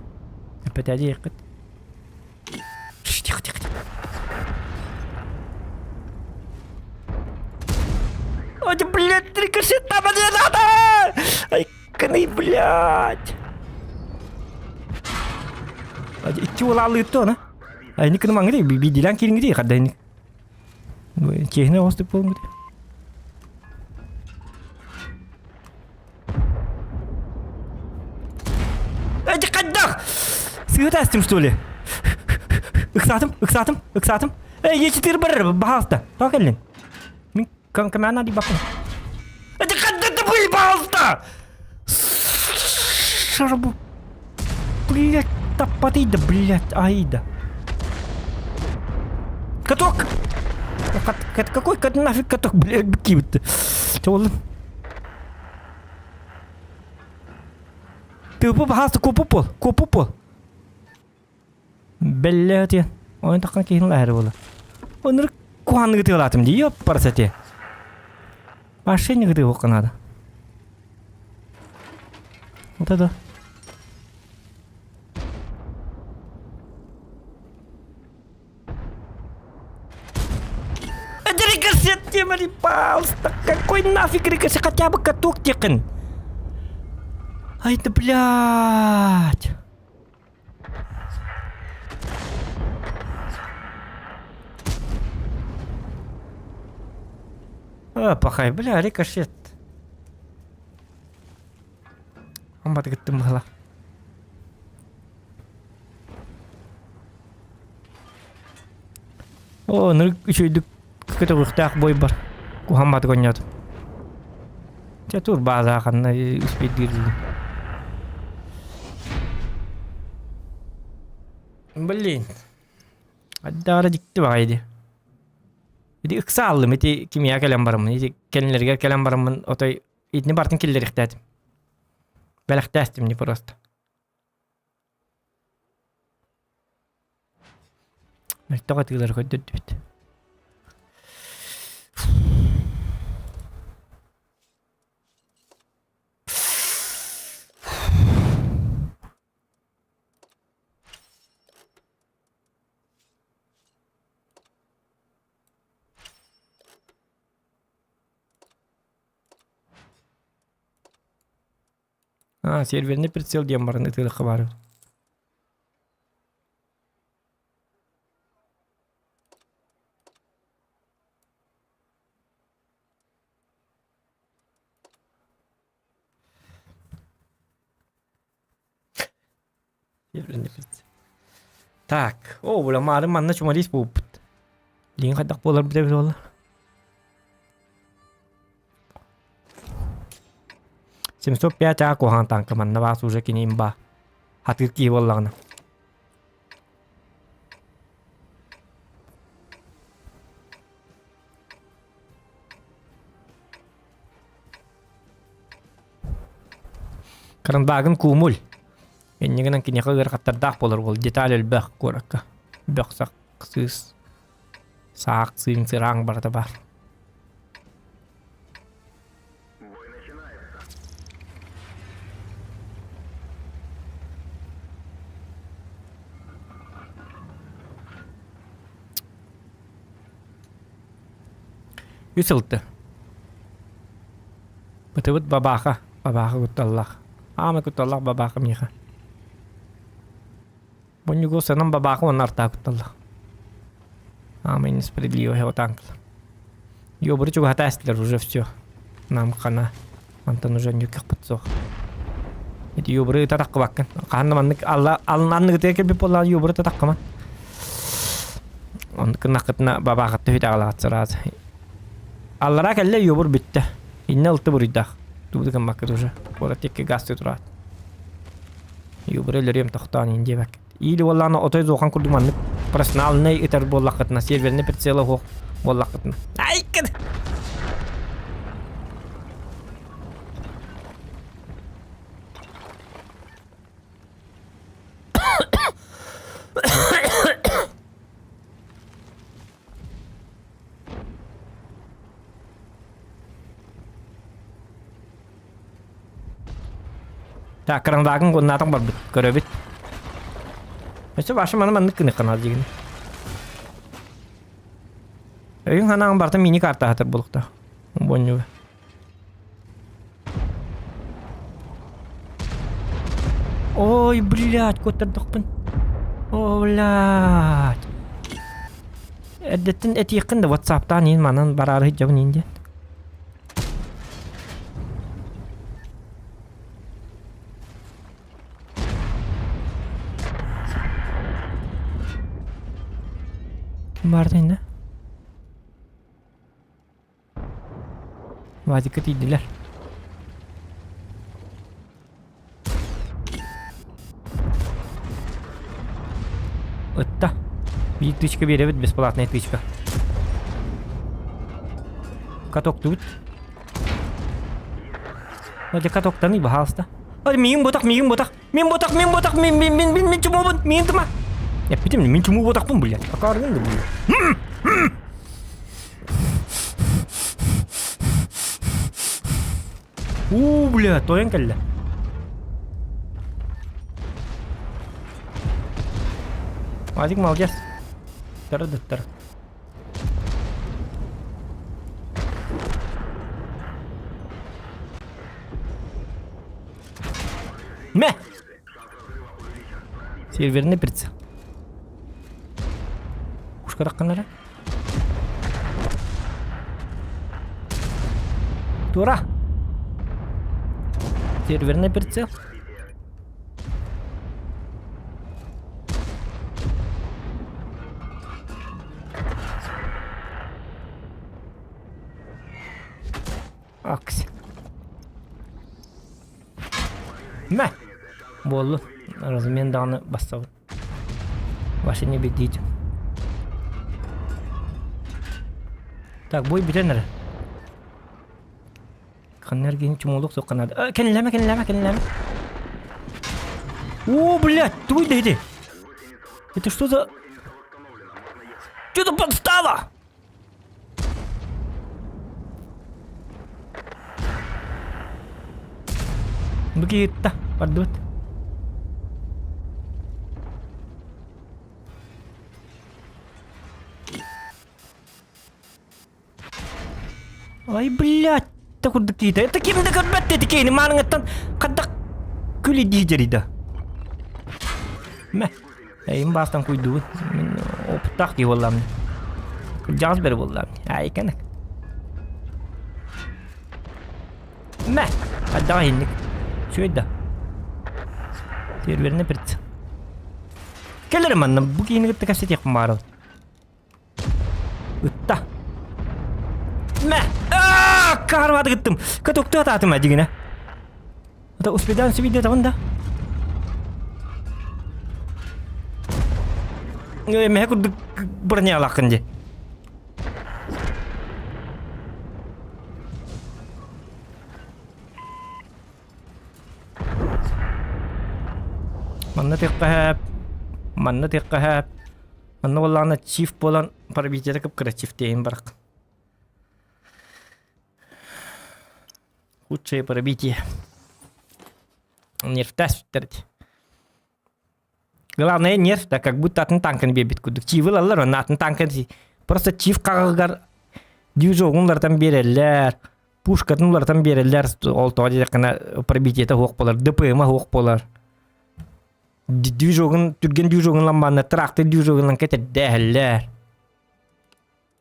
Эппэтээди иэххит. Тихо, тихо, тихо. Ой, блядь, рикошет там не надо! Ай, кыный, блядь. Икки уол ыытты оны. Ай, никыны маңгыды, бидилен кирингиди, хадайник. Чиэһинэ оҕустук буолуҥ Эти хайдах? Сыыта астым, что ли? Ыксаатым, ыксаатым, ыксаатым. Эй, Е4 бар, баһаалта. Тоҕо кэллин? Мин кэмээн adi бакын. Эти хайдах да был, баһаалта! Шарбу. Блять, таппатыйда, блять, айда. Каток! Какой нафиг каток, блядь, кибит? Чолын. Тыпы баһаста купу пол, купу пол. Бэллэ диэн. Ойон таххан киһин лаһары буола. Оннук куһаанныгы тыалаатым дии, ёппарсати. Машине тыһуохха наада. Вот это. Это рикошет, темари, пожалуйста. Какой нафиг рикошет? Хотя бы каток тикин. Ай да блядь. А, пахай, бля, рикошет. Амбат гыттым быһыла. О, нырык үчүгүйдүк көтөҕүөхтээх бой бар. Куһамматык оонньоотум. Чэ тур баазаҕа ханна успейдиир Блин. Ардара дьикти баҕайы дии. Ити ыкса ааллым ити кимиэхэ кэлэн бараммын ити кэннилэригэр кэлэн бараммын отой итини барытын киллэриэхтээтим. Бэлэхтээстим не просто. Мөлтөх атыылары көрдөрдүбүт. А, серверный прицел диэн баран ытыахха баар эбит. Серверный прицел. Так, о, бля, маарын манна чумалис буолбут. Билигин хайдах буолар билэбит буолла. 705 А куһаҕан тааҥка манна баас уже кини имба. Хатыыр киһи буоллаҕына. Карандаагын куумул. Иннигинэн киниэхэ ыарахаттардаах буолар уол. Деталь элбэх куоракка. Бөх-сах сыыс саах сыыҥ сырааҥ барыта баар. Үс ылты. Бытыбыт бабааха, бабааха кутталлаах. Аама кутталлаах бабааха миэхэ. Бунньугу санам бабааха уонна артаа кутталлаах. Аама несправедливо отаанкыла. Ёбуру чугаһата эстилэр уже все. Нам хана. Мантан уже ньүкэхпит суох. Ити юбры татаккыбаккын. Хаһан да маннык алла алланныгытыга кэлбит буоллаҕына юбры татаккыман. Оннук гыннаххытына бабаахатта үһү таҕалаҕат сразу. Аллараа кэллэ юбур бүттэ. Иннэ ылты буруйдаах. Тугу гыммаккыт уже. Куорат тикки газ тураат. Юбры өлөрүөм тохтоон иин диэбэккит. Или уоллаана отой зохан курдук маннык профессиональный ытар буоллаххытына, серверный прицела суох буоллаххытына. Айкын! Так, карандагын гоннаатан барбыт. Көрөбүт. Өссө башы маны маннык гыныхханар дигин. Өйүн ханаан барта мини карта хатыр булукта. Боннюга. Ой, блядь, куоттардахпын. О, блядь. Эрдэттэн этиэххин да WhatsApp-таан иин манан бараары сылдьабын иин диэн. Ким баарда иннэ? Вадикка тиийдилэр. Ытта. Биир тычка биэрэбит, бесплатная тычка. Катоктубут. Вадя катоктаны, пожалуйста. Ай, миин ботах, миин ботах. Мин ботах, мин ботах, мин мин мин мин мин чумуубун, миин тыма. Эппитим, мин чумуу ботахпын, блядь. Акаарыгын да, блядь. Уу, бля, тойон кэллэ. Вадик молодец. Тары-дыттар. Мэ! Серверный прицел. Ушкаракканара. Тура. Серверный прицел. Акс. Мэ! Буоллун. Размен даҕаны бастабын. Вася не бедите. Так, бой бүтэн эрэ. Ханна эргиһин чумуулук суох наада. Кэннилэмэ, кэннилэмэ, кэннилэмэ. О, блядь, тугуй да ити? Это что за... Что за подстава? Бу киһитта бардыбыт. Ай, блядь, та курдук киһитэ. Это ким да көрбөт деді кейini маарыҥыттан хаддах күлі дии дьэрийдэ. Мэ, эйим баастан куйдубут. Мин опыттаах киһи буоллаам. Кырдьаҕас бэри буоллаам. Ай, кэнек. Мэ, хайдаҕа иһинник. Үчүгэй да. Серверine прицел. Кэлэрим манна бу киһини кытта кэпсэтиэхпин баҕарабын. Ытта. Мэ! Аа! Карвады гыттым. Катокту атаатым дигинэ. Это успедан себе табын да? Мэ курдук бронялахын ди. Манна тыахха манна тыахха Манна буоллаҕына чиф буолан пробитиета кып-кыра чифтиэйин барах. Худшее пробитие. Нервтас сүттэрди. Главное нерв да как будто атын танканы биэрбит курдук. Чивы ылаллар онно атын танканы просто чиф хаҕыгар движогун уларытан биэрэллэр, пушкатын уларытан биэрэллэр, ол тоҕо диэтэххинэ пробитиета суох буолар, ДПМа суох буолар. Движогун, түргэн движогун ламбаанна трактор движогунан кэтэрдээһэллэр.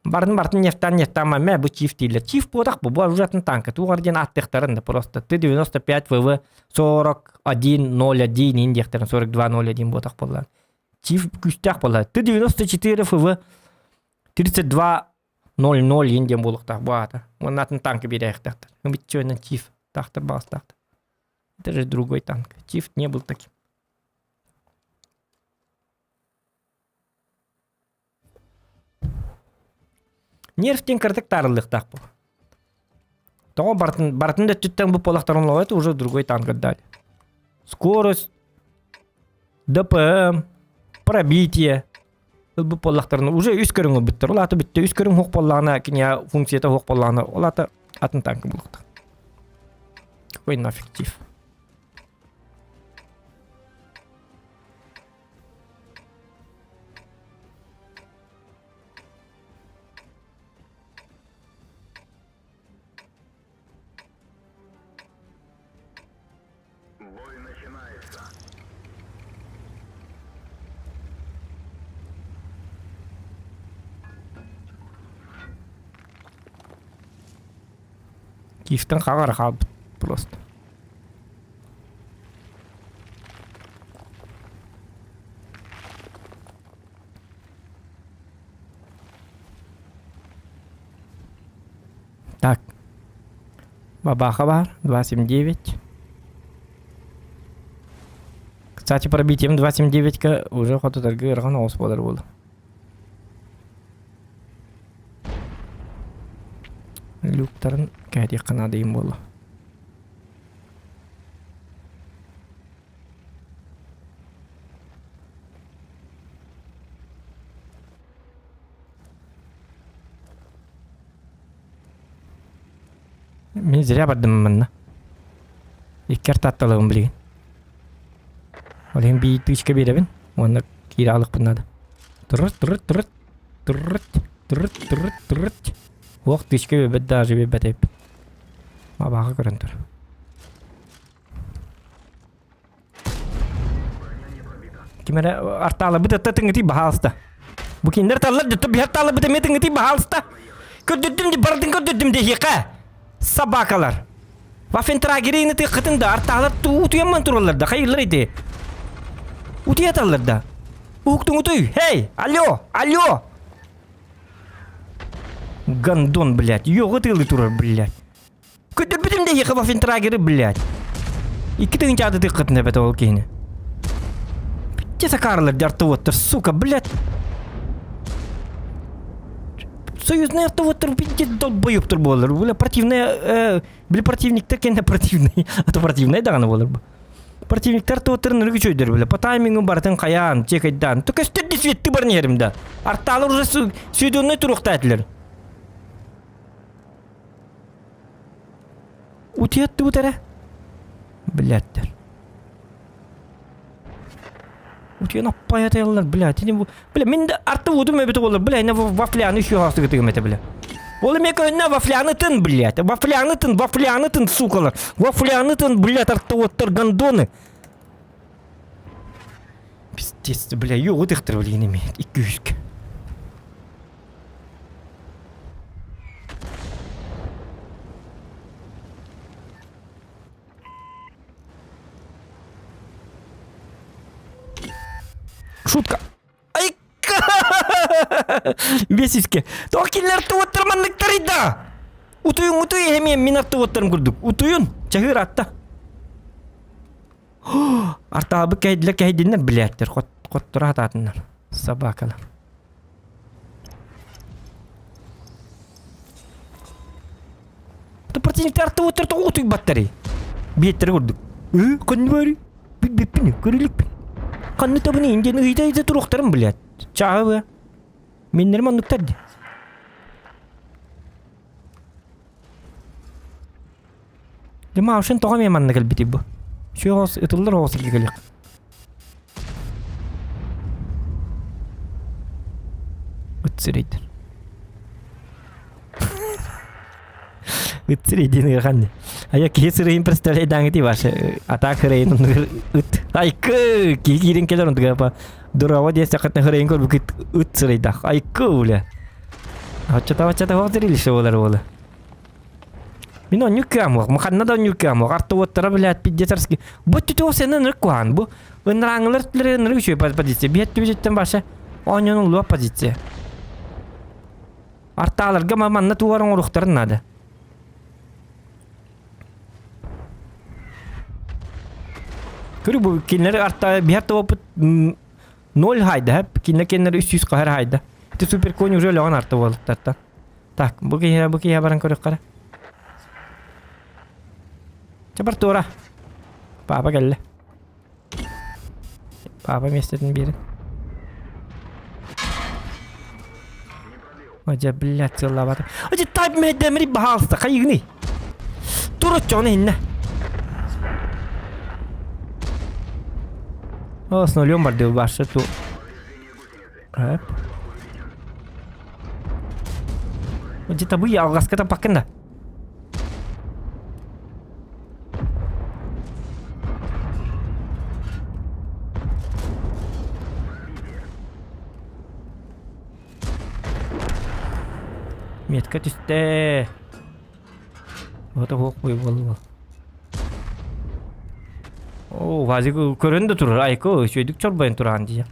Барын бартын нефтан нефтан мэ бу чиф дииллэр. Чиф буотах бу, бу оружиятын танка. Тугар диэн ааттыахтарын да просто. Т-95 ВВ 41.01 ин диэхтэрин 42.01 буотах буоллаан. Чиф күүстээх буолла. Т-94 ФВ 32.00 ин диэн буолуохтаах бу аата. Уонна атын танка биэрээхтээхтэр. Бүтчүөнэн чиф тахтар баҕастаахтар. Это же другой танк. Чиф не был таким. Нерв диэн кыратык таарыллыахтаах бу. Тоҕо бартын, бартын да өттүттэн бу полахтарын это уже другой танк отдали. Скорость, ДПМ, пробитие. Бу поллахтарын уже үс көрүҥ ылбыттар. Ол аата бүттэ үс көрүҥ хуох буоллаҕына киниэхэ функцията хуох буоллаҕына ол аата атын танка булуохтаах. Какой нафиг тиф. Киевтэн хаҕар хаалбыт просто. Так. Бабаха бар, 279. Кстати, пробитием 279-ка уже хотутарга ыарахан оҕус буолар буолла. Люктарын кэһэтиэххэ наадыйым буолла. Мин зря бардым манна. Икки артаатталыгым билигин. Ол иһин биир тыычка биэрэбин уонна киирэ аҕалыахпын наада. Турут турут турут турут турут турут турут. Уох тыычка биэрбэт даже биэрбэт эбиппин. Абааҕа көрөн тур. Ким эрэ артаалабыт ытта тыҥытый баһаалыста. Бу кинилэр таллар дьэ биһэр таалабыт эмиэ тыҥытый баһаалыста. Көрдөрдүм ди бардын көрдөрдүм диэхиэхэ. Собакалар. Вафентрагерины тыаххытын да артаалар утуйамман тураллар да хайыыллар ити. Утуйаталлар да. Уһуктуҥ утуй. Эй, алло, алло. Гандон, блядь, йоҕу тыылы турар, блядь. Көтөрбүтүм да эһиэхэ вафентрагеры, блядь. Икки тыһыынча тыаххытын эбэтэ ол киһини. Где сакарлар дьартывоттар, сука, блядь. Союзный артовоттар пиздец долбоебтар буолар. Бля, противная, э, били противниктар кэннэ противный. А то противный даҕаны буолар бу. Противниктар туоттарын өргү чөйдөр бile. По таймингу барытын хайаан, чекайдаан. То көстөр дисветти баран иһэрим да. Артаалар уже сведенный туруохта этилер. Утуйаттыбыт эрэ. Блядь. Утуйан аппайатайаллар, блядь. Ини бу, бля, мин да арты удум эбит олар, бля, ина вафляны еще хастыгытыгым это, бля. Ол эме көһүннэ вафляны тын, блядь. Вафляны тын, вафляны тын, сукалар. Вафляны тын, блядь, артовоттар гондоны. Пиздец, бля, югу тыхтыр, блин, имеет. Икки үскө. Шутка. Ай! Бесиске. Тоқ кинилэр туоттар манныктарый да? Утуйун, утуй эмиэ мин артыбыттарым курдук. Утуйун, чаһыыр атта. Артаабыт кэһэйдилэр кэһэйдиннэр билээттэр хотторо хатаатыннар. Собакалар. Противниктер артыбыттар тоҕо утуйбаттарый? Биэттэрэ курдук. Ыы, ханны бары? Билбиппин, көрүлүкпүн. Ханны табыны индиэн ыйыта-ыйыта туруохтарын билээт. Чааһы быа. Миннэрим оннуктар ди. Димаушин тоҕо эмиэ манна кэлбитий бу? Үчүгэй оҕус ытыллар оҕус илгэ кэлиэх. Ыт сирэйдэр. Ыт сирэйдиин ыарахан дии. Айа киһи сырыйын представляйдааҥытый ваше атаак сырайын оннугар ыт. Айкы! Киһи киирэн кэлэр онтугар па дурава диэстэххитинэ сырайын көрбүкүт ыт сырайдаах. Айкы бля. Оччото-оччото суох зрелище буолар буола. Мин оннук кыаммах, ханна да оннук кыаммах, артовоттара билээт пиздецарский. Бу түтү сенен ырык куһаан бу. Ынрааңылар түлere ынырык үчүгэй позиция. Биһэт түбүтүттэн баша оонньоон улуа позиция. Артааларга манна тугар оҥоруохтарын наада. Көрү бу кинилэр арта биһэр тобоппут ноль хайда, кинилэр кинилэр 300 хаһар хайда. Ити суперконь уже өлөҕөн арта буолуттартан. Так, бу киһи бу киһи баран көрүөххэ. Чэ бар туора. Папа кэллэ. Папа миэстэтин биэрин. Одя, блядь, сыллаабата. Одя, тайп мэйдэмри баһаалыста, хайыгыный? Тур оччоҕуна иһиннэ. О, с нулем барды башы ту. Эп. Где-то бы алғаска таппаккын да. Метка түстэ. Вот оһох буй буолла. Оо, Вазик көрөн да турар. Айко, үчүгэйдик чорбойон тураан дии.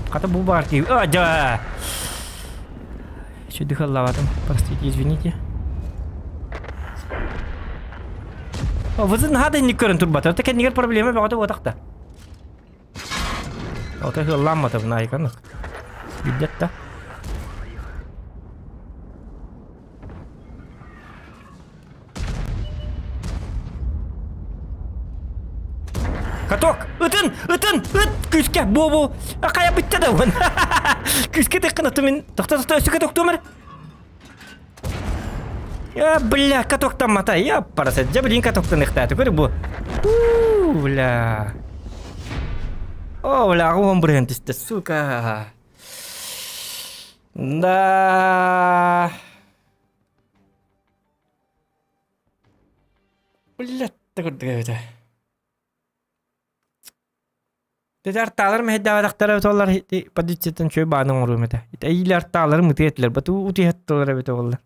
Хата бу баар киһи. А, да! Үчүгэйдик ыллаабатым. Простите, извините. Вызын наһаа да инник көрөн турбата. Это кэннигэр проблема бөҕөтө буотахта. Ото ыалламмата бунайканы. Билбэт да. Каток! Ытын! Ытын! Ыт! Күүскэ! Бу бу! Хайа бүттэ да уон! Күүскэ тыккын ытым мин. Тохто тохто өссө катоктуом эрэ. Я, бля, катоктаммата. Я параса. Дьэ билин катоктаныахтааты. Көр бу. У, бля. О, бля, аҕам бырыһан түстэ, сука. Да. Блядь, курдук эбитэ. Дэтэ артаалар мэһэйдээбэтэхтэрэ эбитэ буоллар подициятын үчүгэй бааны оҥоруом этэ. Ити эйиилэ артааларым ытыа этилэр, батуу утуйаттылар эбитэ буоллар.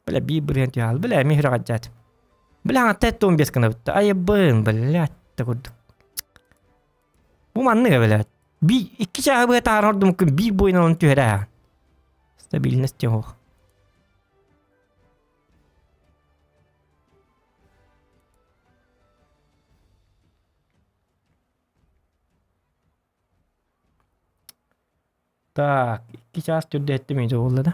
Бля, биир бырыһыан түһаал. Бля, эмиэ сүрэҕэлдьээтим. Бля, аҥатта 15 гына бүттэ. Айыбын, блядь, да курдук. Бу манныга, блядь. Би икки чааһы быһа таһаар ордумуккун биир буойун онон түһэрэ. Стабильность диэн Так, 2 чаас түрдэттим ити буолла да.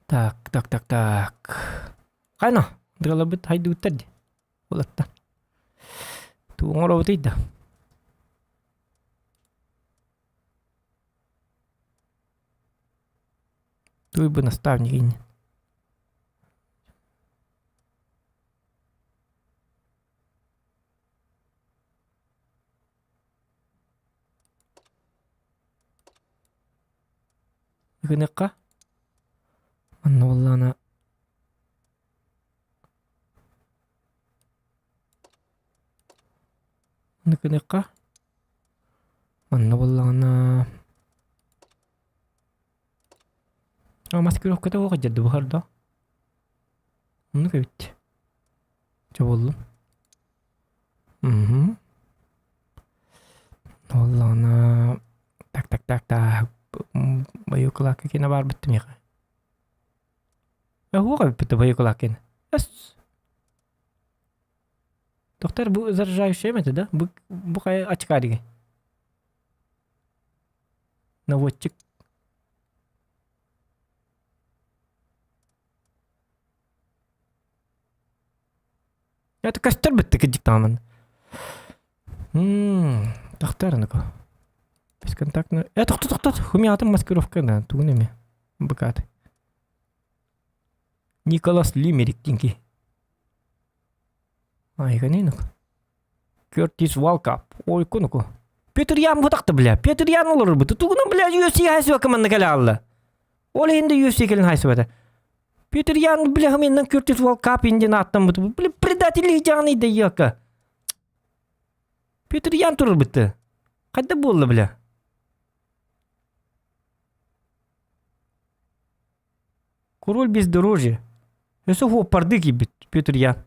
Так, так, так, так. Хайна, дыраларбыт хайдыбыттар дии. Улаттан. Тугу оҥоробутуй да? Туй бы наставник иннин. Гыныхха. Манна буоллаҕына Гыныхха. Манна буоллаҕына А маскировката суох дьэ быһар да. Оннук эбит. Чэ буоллун. Мгм. Буоллаҕына так так так так боекулака киэнэ баарбыт миэхэ. Оһуох эбиппит боекулака Эс. Доктор бу заряжающая эме да? Бу бу хайа очкаригы. Наводчик. Это көстөр бітті кыдьык таамын. Ммм, тохтор аныко. Бесконтактный. Э, тохто, тохто, хумиатын маскировка да, тугун эме. Быкаты. Николас Лимерик динки. Айганинок. Кертис Валкап. Ой, кунуку. Петр Ян бутакты, бля. Петр Ян олорор буту. Тугунан, бля, UFC хайсыба команда кэлэ алла. Ол иһин да UFC кэлин хайсыбата. Петр Ян, бля, менен Кертис Валкап инден аттан буту. Бля, предатели жаны да яка. Петр Ян турар бутты. Қайда болды, бля? Король бездорожья. Өсө хуоппарды киирбит Петр Ян.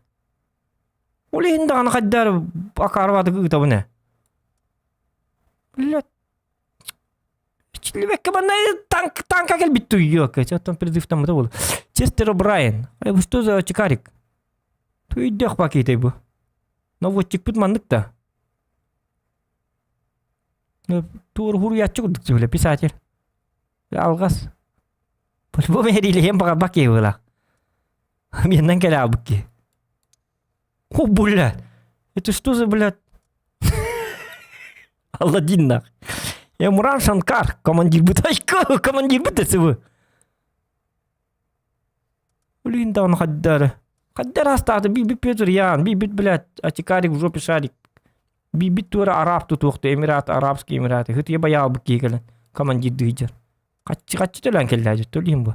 Ол иһин даҕаны хайдаар акаарбаатык ыытабын ээ. Блядь. Ичиллибэккэ манна танк танка кэлбит туйуокка. Оттон призывтаммыта буолла. Честер О'Брайен. Ай, бу что за чекарик? Туйдах пакетай бу. Наводчикпыт маннык да. Туор хуруйааччы курдук бile писатель. Алҕас. По-любому эриилэһиэн баҕарбат киһи быһыылаах. Миэннэн кэлэ аалбыт киһи. О, блядь! Это что за, блядь? Аладдин нах. Я Муран Шанкар, командир бытайка, командир БТСВ. Блин, да он хаддара. Хаддара астааты, би би Петр Ян, би бит, блядь, атикарик в жопе шарик. Биирбит туора арааб тутуохта Эмират, Арабские Эмираты. Хытыйа байаалбыт киһи кэлэн командирдыы дьар. Хаччы хаччы төлөөн кэллээ дьэ төлүүм бу.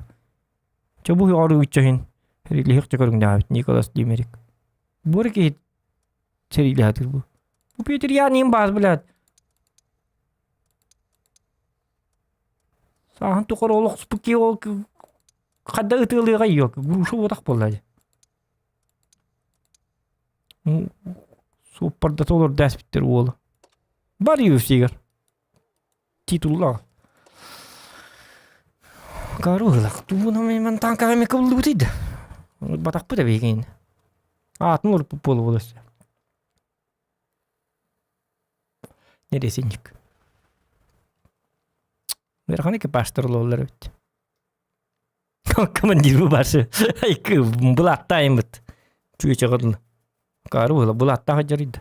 Чэ бу оҕору үччөһүн рилиһик көрүҥнээбит Николас Лимерик. Буор киһи сэриилэһэтир бу. Бу Петр Янин баас блядь. Сааһын тухары олохспут киһи ол хадда ытыалыаҕа йок груша уотах буолла дьэ. Суоппардата олордо ээспиттэр уолу. Бар UFC-гэр. Титуллаах. Каруһылах тугунан мен танкаҕа эмэ кыбыллыбытый да. Батахпыт эбиһигин. Аатын олорпут буолуо өссө. Нересинник. Ыарахан экипажтар олороллор эбит. Командир башы айкы былааттаайыммыт. Чүөчэҕэ Каары быһыла былааттаах дьарыйда.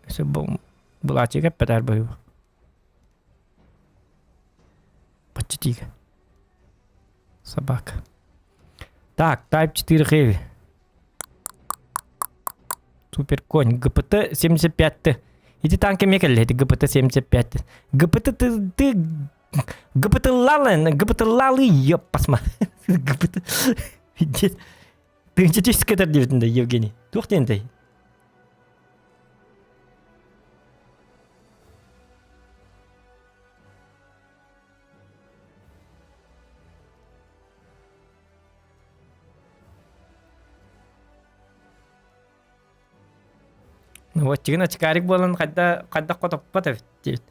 Өссө былаачыга эппэтээр быһыыба. Почти Собака. Так, Type 4 Heavy. Супер конь. ГПТ 75Т. Ити танк эмиэ кэллэ ити ГПТ 75Т. ГПТ ты, ты ГПТ-лалы, ГПТ-лалы, ёп, посма. ГПТ. Тыынча түскэтэр диэбитин да Евгений. Туох диэнтэй? Вот тигин очкарик буолан хайда хайдах хотоппот эбит диэбит.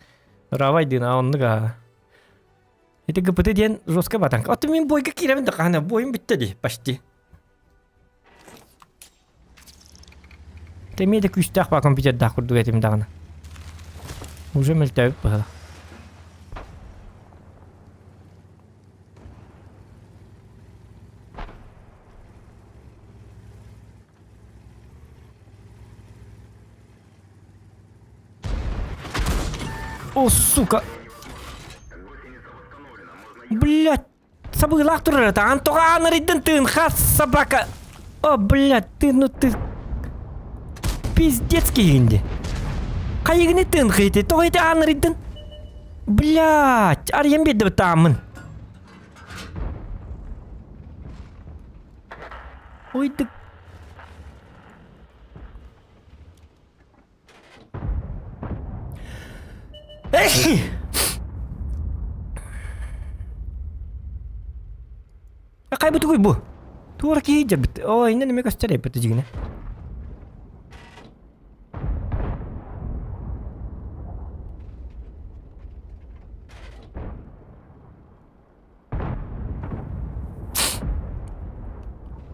Браво дина оннук аа. Ити ГПТ диэн жестко батанка. Ото мин бойга киирэбин да хаана бойум бүттэ дии почти. Эмиэ да күүстээх баа компьютердаах курдук этим даҕаны. Уже мөлтөөбүт быһыла. О, сука! Блядь! Сабыылаах турар это. Антоға анырыйдын тыын, хас собака! О, блядь, ты, ну ты... Пиздец киһигинди. Хайыгыны тыын хыйты, тоҕо ити анырыйдын? Блядь, арыйан биэрдэ тааммын. Ой, ты... Хайбытыгуй бу? Туора киһи дьэрбит. Ой, иннен эме көстөр эппит дьигинэ.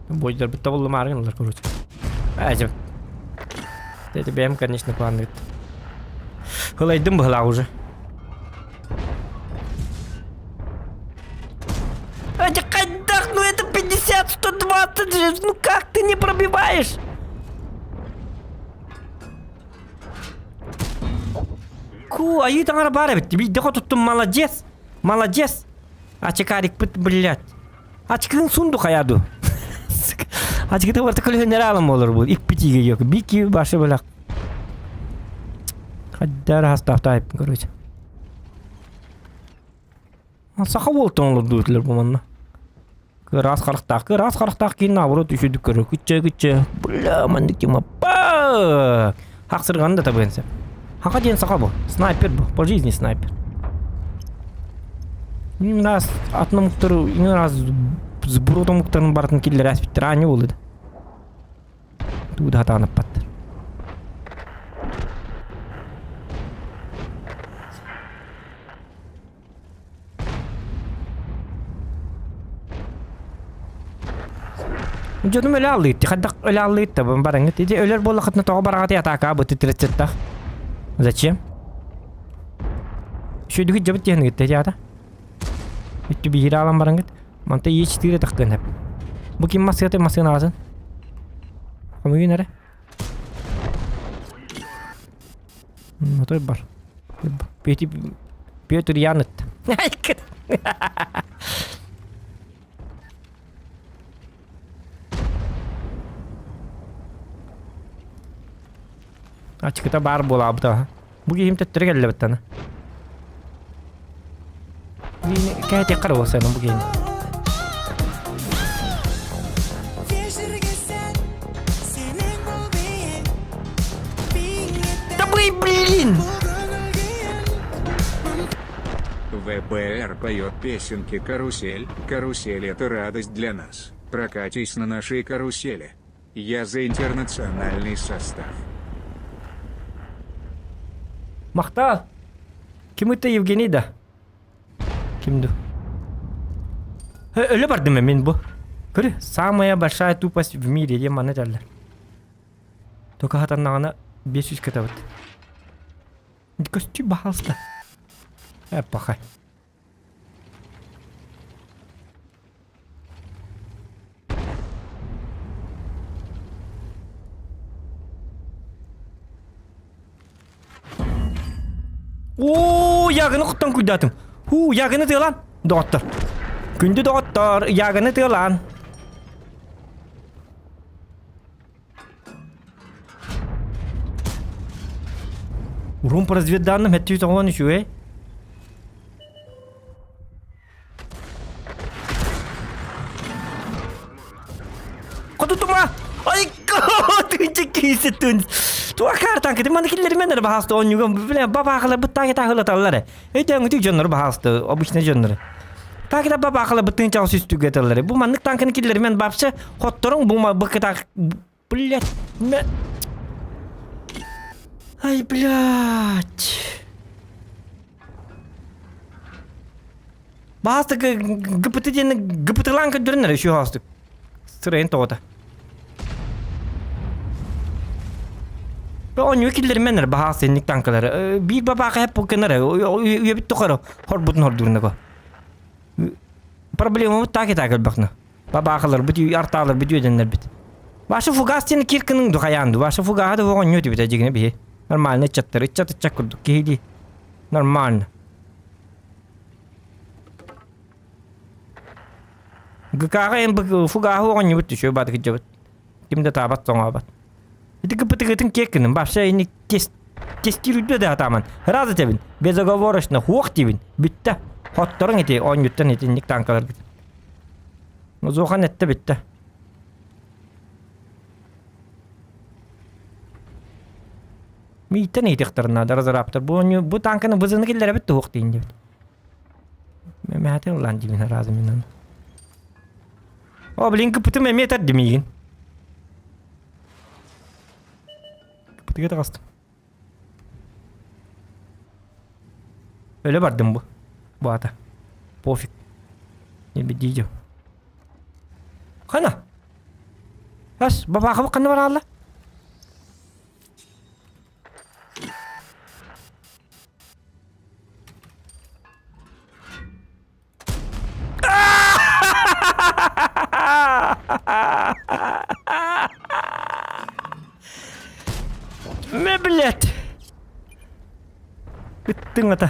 Бойдарбыт табыллымаарыгын ылар короче. Ажым. Это бэйэм, конечно, планныгыт. Ылайдым быһылаах уже. Это хайдах, ну это 50, 120 же, ну как ты не пробиваешь? Ку, айыы таҥара баар эбит. Биирдэ хотуттум, молодец. Молодец. Ачыкарикпыт, блядь. Ачкыын сунду хайаду. Ачкыты барта көлөһүннэр аалам болор бу. Иппитиге yok. Бики башы бөлек. Хаддар хастафтайып, короче. Саха болтон олордуутулар бу манна. Кыраас харахтаах, кыраас харахтаах киин наоборот үчүдүк көрөр. Күччэ күччэ. Бля, маннык тема. Па! Хахсырган да табыан сөп. Хака диэн саха бу. Снайпер бу. По жизни снайпер. Иң раз атын омуктары, иң раз сброд омуктарын барытын киллер әспиттер аанньа буолуо да. Тугу да хатаанаппаттар. Дьонум өлө аллыытты, хайдах өлө аллыытта бараҥҥыт. Ити өлөр буоллаххытына тоҕо бараҕытый атаакаҕа быты тирэтсэттэх. Зачем? Үчүгэйдик дьабыт диэхингит ата. Үттү биһири аалан бараҥҥыт. Манта Е4 тахтыан сөп. Бу ким массыата массыын аҕатын? Хомуйун эрэ. Отой бар. Петр Петр Янет. Ачыкыта баар буолаабыта. Бу киһим төттөрү кэллэбиттана. Кээтиэххэ эрэ буолсайын бу киһини. Да вы, блин! ВБР поет песенки «Карусель». Карусель – это радость для нас. Прокатись на нашей карусели. Я за интернациональный состав. Махтал! Ким это Евгений да? Ким ду? Өлө бардым мен бу. Көрү, самая большая тупость в мире диэн манна этэллэр. Только хатаннаҕына 500 кытабыт. Көстүү баһаалыста. Э, пахай. Оо, ягыны куттан куйдаатым. Хуу, ягыны тыалан, доҕоттор. Күндү доҕоттор, ягыны тыалан. Урун по разведданным хэттүү тоҕуон үчүгэй. Хотутума! Ай, тынчы киisi тын. Туа картан кити маны киллермен эрэ баһаасты онньугам биле бабаахалар быттаах таахылаталлар. Өйдөөн үтүк дьоннору баһаасты обычный дьоннору. Таакита бабаахалар быттыын чаҕыс үстүгэтэллэр. Бу маннык танканы киллермен бапсы хотторуҥ бу быкытаах блять Ай, блядь. Баастык ГПТ диэн ГПТ-лаан көрдөрөннөр үчү хаастык. Сырайын тоҕото. Оонньуу киллэрмэннэр баһаас инник танкалары. Биир бабаака хэп кынары үйэбит тухары хорбутун хордуурнаго. Проблемабыт таак итаак элбэхна. Бабаахалар бит артаалар бит үөдэннэрбит. Ваша фугас диэн киркының духаяанду. Ваша фугаһа да оонньуу түбүтэ дьигинэ биһи. Нормально ыччаттар, ыччат ыччат курдук киһилии. Нормально. ГК-ҕа эн фугаһы оҕонньубут түшүө баат кыдьабыт. Ким да таабат тоҥообот. Ити кыпытыгытын киэккинин вообще ини тестир үрдүө да атааман. Разы тебин. Безоговорочно хуох дибин. Бүттэ. Хотторуң ити оонньуттан итинник танкаларгыт. Зохан этте бүттэ. Мииттэн иитиэхтэрин наада разраптар. Бу оонньуу бу танканы бызыны киллэрэбит туһуох диин диэбит. Мэхэтин ыллаан дибин разы минан. О, блин, кыпытым эмиэ этэр димиигин. Кыпытыга таҕыстым. Өлө бардым бу. Бу аата. Пофиг. Не бедидео. Хана? Ас, бабаахыбыт ханна бараалла? Мэ, блядь! Ыттыҥ ата.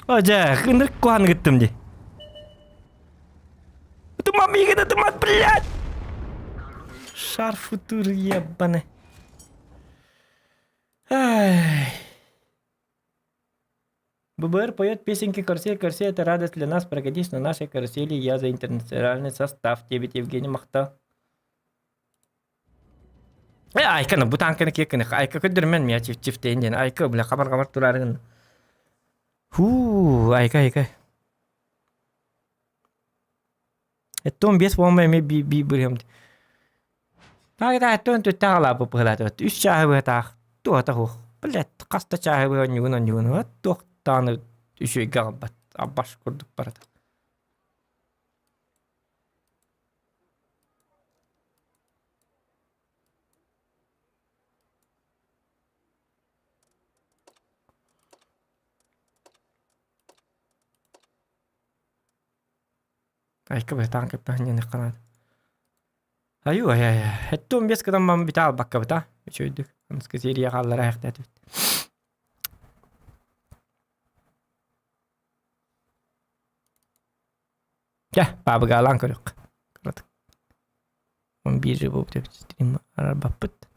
О, дьэ, ынырык куһаҕан гыттым дии. Ытыма миигин ытыма, блядь! Шарфутур ебаный. Ай. ББР поет песенки «Карусель, карусель, это радость для нас, прокатись на нашей карусели, я за интернациональный состав», тебе Евгений Махта. Э, айканы, бу танканы киэккини, айка көрдөрмөн мия чифтейин диэн, айка, бля, хабар-хабар турарыгын. Фу, айка, айка. Эттон бес буолма эмиэ би би бырыам. Таах эттон түттэ аҕалаабы быһылаатыбат. Үс чааһы быһатаах туота хуох. Блядь, хаста чааһы быһа онньугун онньугун туохтааны үчүгэйгэ аҕалбат. Абаш курдук барата. Айка бытаан кытта анньан ханаат. Айуу, ай, ай, 75 гынан бам бүтэ албаккабыта. Үчүгүйдүк. Аныскы серия хааллара айахтаатыбыт. Чэ, баабыгаалаан көрүөх. Кыратык. 11 жыл буолбут эбит стрим арарбаппыт.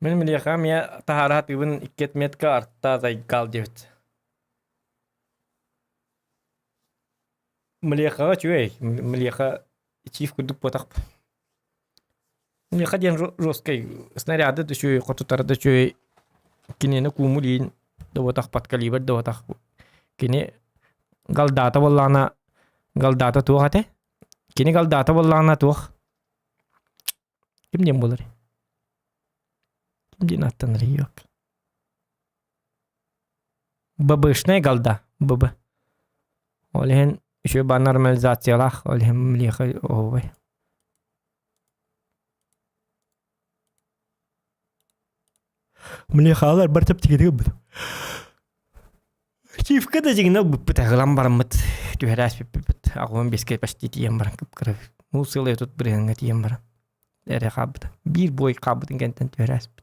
Мин милиэхэ эмиэ таһаара сатыыбын икки отметка арта зайгал диэбит. Млехаҕа үчүгэй, млеха ичиив курдук буотах. Млеха диэн жесткай снаряды да үчүгэй, хотутара да үчүгэй. Кинини кууму илиин да буотах, подкалибр да буотах. Кини галдаата буоллаҕына, галдаата туох этэ? Кини галдаата буоллаҕына туох? Ким диэн буолар? Ким диэн ааттанар yok. ББшнай галда ББ. Ол иһин үчүгэй баар нормализациялаах, ол иһин млеха оһуобай. Млехалар бар чэпчэкитик ылбыт. Чивка да дьиҥинэ ылбыппыт, ылан бараммыт түһэрээспиппит. Аҕабын биэскэ почти тиийэн баран кып-кыра муус сылайа тут бырыһыаҥҥа тиийэн баран эрэ хаалбыта. Биир бой хаалбытын кэнниттэн түһэрээспит.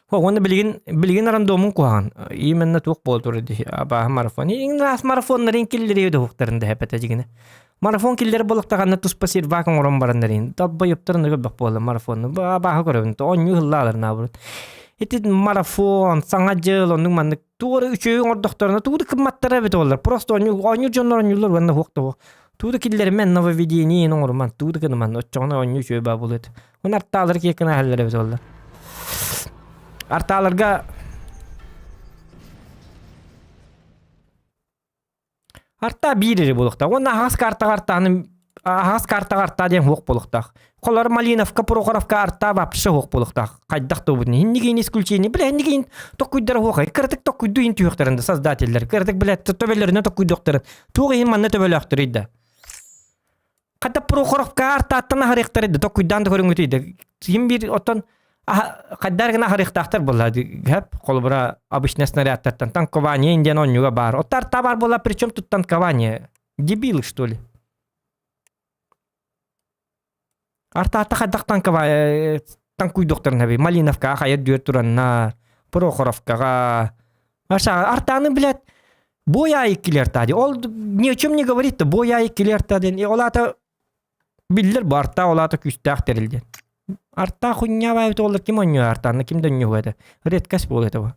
Уонна билигин билигин рандомун куһаҕан. Именно туох буола турар дии абааһы марафон. Иҥ марафоннарын киллэриэ да уһуктарын да эпэтэ дьигинэ. Марафон киллэр буолуктаҕына туспа сервак оҥорон бараннарын долбойуптарын көрбөх буолла марафону. Абааһы көрөбүн. Оонньуу ыһыллаалар наоборот. Ити марафон, саҥа дьыл оннук маннык туора үчүгэй оҥордохторуна тугу да кымматтара эбит олар. Просто оонньуу оонньуур дьоннор оонньууллар уонна суох да суох. Тугу да киллэримэн нововведение оҥоруман тугу да гыныман оччоҕуна оонньуу үчүгэй баа буолуо этэ. Оны артаалар киэккин аһаллар эбит оллар. Артааларга Арта биир эрэ буолуохтаах. Уонна аһаҕас картаҕа артааны аһаҕас картаҕа арта диэн суох буолуохтаах. Холор Малиновка, Прохоровка арта вообще суох буолуохтаах. Хайдах да буолбутун. Иннигин исключение. Бля, иннигин токкуйдара суох. Кыратык токкуйду иһин түһүөхтэрин да создателлэр. Кыратык бля төбөлөрүнэн токкуйдуохтарын. Туох иһин манна төбөлөөхтөрүй да. Хата Прохоровка артааттан аһарыахтар да токкуйдаан да көрүҥүтүй да. Ким биир оттон хайдар гына аһарыахтаахтар буолла хэп холобура обычный снарядтартан танкование индиан онньуга баар. Оттар табар буолла причем тут танкование? Дебилы что ли? Артаатта хайдах танкование танкуйдуохтарын хаби Малиновкаҕа хайа дүөр тураннар Прохоровкаҕа Аша артааны блядь бой аайы килер ди ол ни о чем не говорит бой аайы килер диэн ол аата биллэр бу арта ол аата күүстээх тэрил диэн арта хуйня баайбыт олар ким оонньуур артааны ким да оонньуур этэ редкость буолуо этэ бу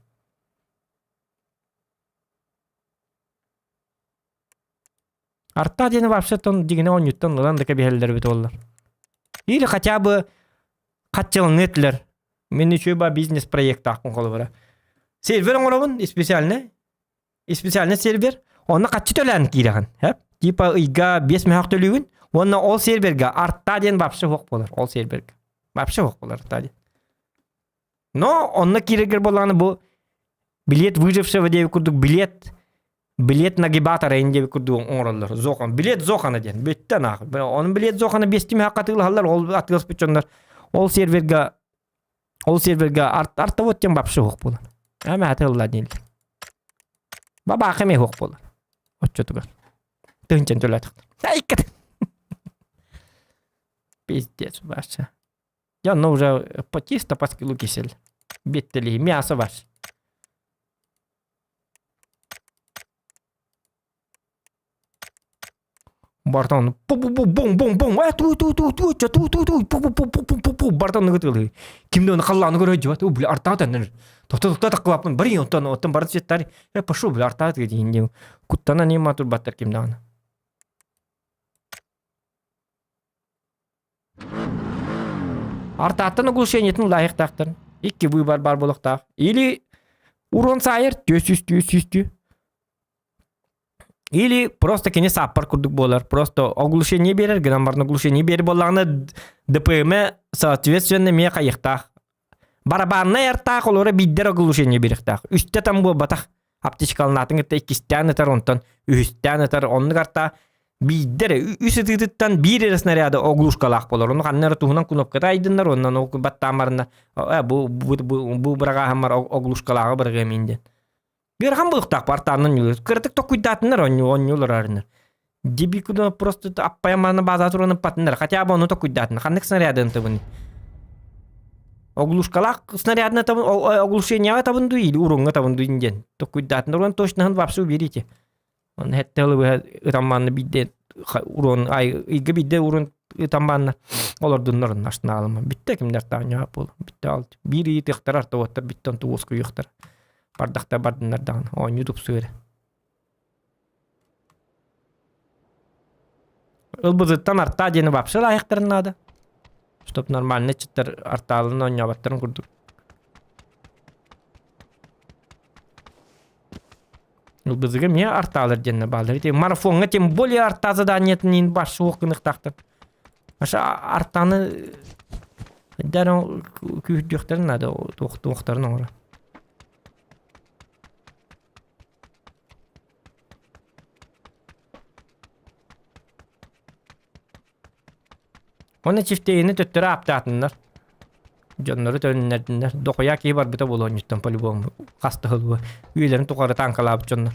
Арта диэни вообще тон дигине оонньуттан ылан да кэбиһэллэр эбит оллар. Или хотя бы хаччыланыа этилэр. Мин үчүгэй ба бизнес проектаахпын холобура. Сервер оҥоробун специально. Специальный сервер. Онно хаччы төлөөн киирэҕин. Хэп. Типа ыйга 5 мөһөх төлүүгүн. Уонна ол сервергэ арта диэн вообще суох буолар. Ол сервергэ. Вообще суох буолар арта диэн. Но онно киирэргэр буоллаҕына бу билет выжившего диэбит курдук билет билет нагибатора ин диэбит курдук оҥороллор. Зохан. Билет Зохана диэн. Бүттэн аах. Onun билет Зохана биэстии мөһөх атыылаһаллар. Ол атыыласпыт дьоннор ол серверга ол серверга арт арта вот тем вообще суох буолар. Ама атыылла дииллэр. Бабаах эмиэ суох буолар. Оччотугар. Тыһынчан төлөөтөхтөр. Айкат. Пиздец вообще. Я ну уже по чисто по скиллу кисель. Биттели мясо ваш. Бартон бум бум бум э ту ту ту ту ту ту ту пу пу пу пу пу пу Бартон ытылы. Кимде оны халлааны көрө жибат. Бля артаат Тохто тохто таккылаппын бары онтон оттон бары цветтар. Э пошел бля артаат дегенде. Куттана не матур баттар кимдаганы. Артааттан оглушениетин лайыктаахтар. Икки выбор бар буолуохтаах. Или урон саайар түөс үстүү сүүстүү. Или просто кини сааппар курдук буолар. Просто оглушение биэрэр, гынан баран оглушение биэрэр буоллаҕына ДПМ соответственно эмиэ хайыахтаах. Барабаннай артаах олоро биирдэр оглушение бириэхтээх. Үстэ там буолбатах. Аптечкаланаатын кытта иккистээн ытар, онтон үһүстээн ытар. Оннук арта биирдэ эрэ үс ытыытыттан биир эрэ снаряды оглушкалаах болор. Ону ханна эрэ туһунан кнопката айдыннар, онон ол баттаан баранна бу бу бу быраҕааһыммар оглушкалааҕы быраҕыам иин диэн. Ыарахан буолуохтаах партааннан ньулар. Кыратык токуйдаатыннар оонньуу оонньуулар арынар. Дебикуна просто аппайамааны бааза туран ыппатыннар. Хотя бы ону токуйдаатыннар. Ханнык снарядын табын? Оглушкалаах снарядына табын, оглушенияҕа табын дуу или уруҥҥа табын дуу диэн токуйдаатыннар. Уон точноһын вообще уберите. Он хэтте ылы ытаммаанна биирдэ урон ай ыйга биирдэ урон ытаммаанна олордуннар ашнаалыма. Бүтте кимдер таанньаа буол. Бүтте алт. Биир ыйы тыахтар артабаттар бүттэн туоскуйуохтар. Бардахта бардыннар даҕаны оонньуу тупсуо эрэ. Ылбытыттан артаа диэни вообще лайыктарын наада. Чтоб нормально чыттар артаалын оонньообаттарын курдук. Ылбызыга эмиэ артаалар диэннэ бааллар. Ити марафоҥҥа тем более артаа заданиетын иин бар суох гыныктаахтар. Аша артааны дәрі күүрдүөхтэрин наада туохтарын оҥоро. Уонна чифтейини төттөрү ааптаатыннар. Дьоннору төнүннэрдиннэр. Дохуйа киһи барбыта буолуо онньуттан по-любому. Хас да сыл үйэлэрин тухары таанкалаабыт дьоннор.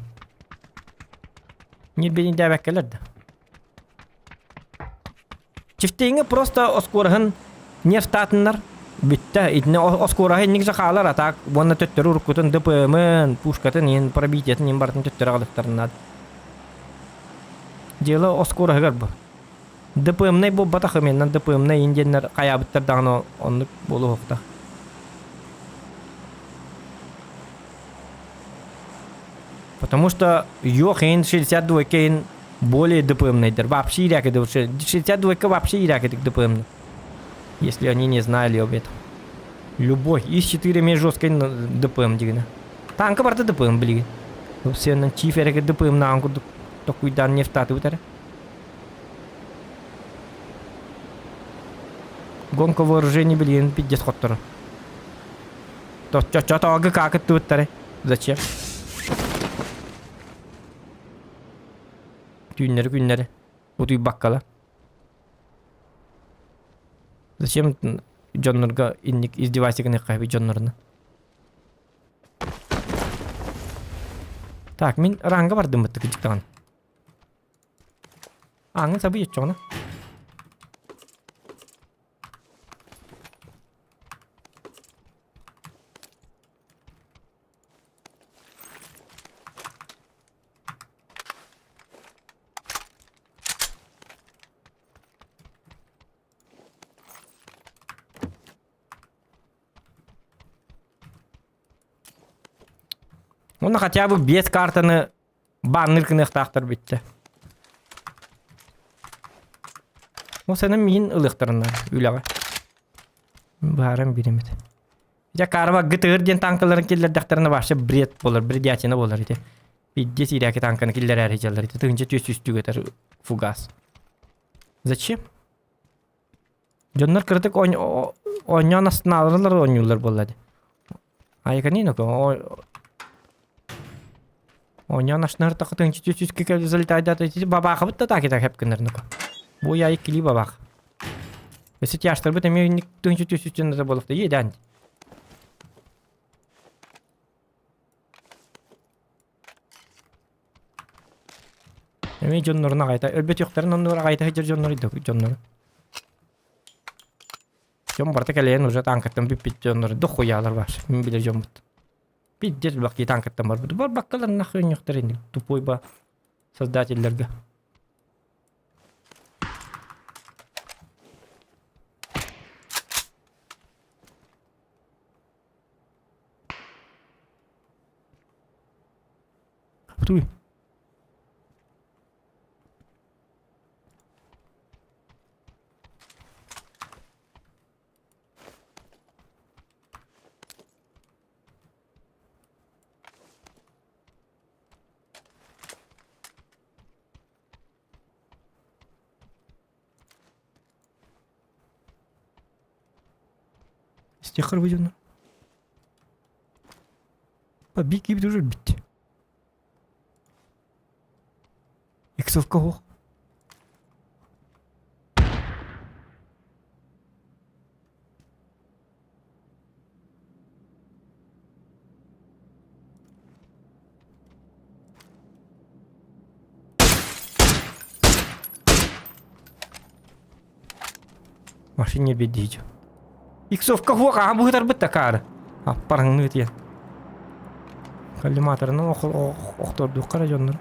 Ньирбининдээбэккэлэр да. Чифтейиҥҥэ просто оскуораһын нервтаатыннар. Бүттэ. Итини оскуораһа инник же хаалар, а так уонна төттөрү уруккутун ДПМ-ын, пушкатын иһин, пробитиятын иһин барытын төттөрү аҕалыахтарын наада. Дьыала оскуораһыгар бу. ДПМ-най буолбатах именно ДПМ-най индианнар хайаабыттар даҕаны оннук буолуохтаах. Потому что Йохин 62 ин более ДПМ-найдар. Вообще иряки 62 вообще иряки ДПМ. Если они не знали об этом. Любой. ИС-4 эмиэ жесткай ДПМ дигинэ. Танка барыта ДПМ билигин. Сеннен чиф эрэгэ ДПМ-наан курдук токуйдаан нефтаатыбыт эрэ. Гонка вооружений билигин пиздец хотторо. Чочотоогы какыттыбыттары. Зачем? Түүннэри күннэри утуйбаккала. Зачем дьоннорго инник издевайся гыныахха дьоннорuna? Так, мин ранга бардым быттык дьиктаҕын. Ааҥҥын сабый оччоҕуна. Уонна хотя бы биэс картаны баанныыр гыныахтаахтар бүттэ. Ол сана миин ылыахтарына үлэҕэ. Бааран биримит. Дьэ Карва ГТР диэн танкаларын киллэрдэхтэринэ вообще бред болар, бредятина болар ити. Пиздец ирээки танканы киллэрээри дьаллар ити. Тыһынча түөс үстүгэтэр фугас. Зачем? Дьоннор кыратык оонньоон астынааларылар оонньууллар буолла дии. Айыканин оонньоон астынар тахытын түс залетайдата бабаахабыт да таакита хэп гынар нука. Бу яйык кили бабаах. Өссө тяжтарбыт эмиэ тыһынча түс үстүн буолуохта иэдээн. Эмиэ дьоннорун аҕайта өлбөтүөхтэрин оннугар аҕайта сылдьар дьоннор дьоннору. Дьон барыта кэлэйэн уже танкаттан бүппүт дьоннор дохуйаалар баар. Мин билэр дьоммут. Пиздец бакки танкаттан барбыт. Барбаккалар нахуй ньохтор инник тупой ба создательлерге. Туй. Стихар выйдено. Биир киһибит уже өлбүт. Иксовка суох. Машине бедить. Иксовка хуох аһа быһытарбыт такаары. Аппараңныы тиэн. Коллиматорынан охтордуохха эрэ дьоннор.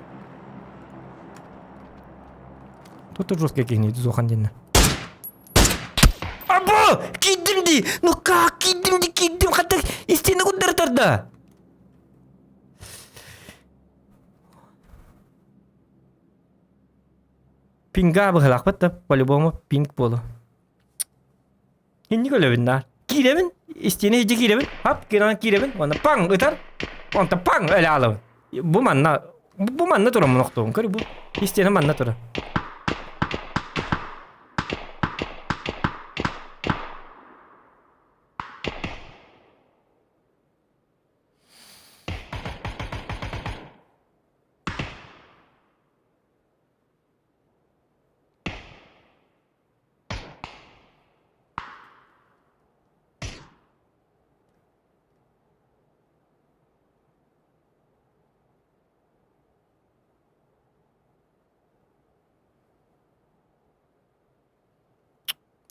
Тут жесткий киһини зохан диэннэ. Або! Киирдим дии! Ну как киирдим дии киирдим хата истиэнэ курдары да? Пинга быһылаахпыт да по-любому пинг буолу. Инник өлөбүн да. Киирэбин, истиэнэ иһдьи киирэбин, хап, киирэн киирэбин, уонна паҥ ытар, онтон паҥ өлө аалабын. Бу манна, бу манна тураммын охтуом, көр бу истиэнэ манна турар.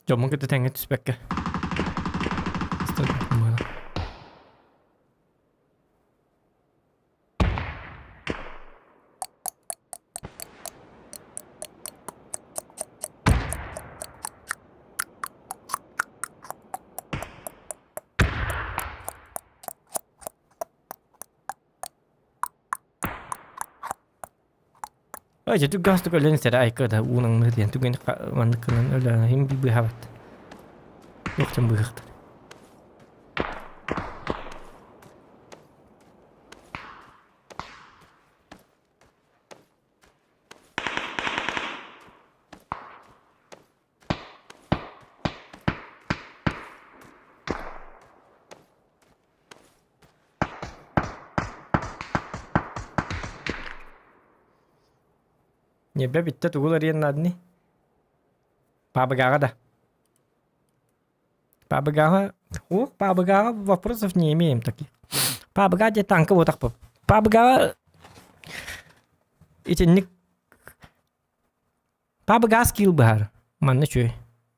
Дьоммун кытта тэҥҥэ түспэккэ. Ой, дьэ түггастык өлөн сэрэ айка да уунаҥныыр диэн түгэн маннык гынан өлөөнө иһин быыһаабат. Туох дьон быыһахтар. Ньиэбэ бүттэ тугу уларыйан наадыный? Паабыгаҕа да. Паабыгаҕа о, паабыгаҕа вопросов не имеем таких. Паабыга диэ танка буотахпыт. Паабыгаҕа итинник паабыгаа скилл быһаар. Манна үчүгэй.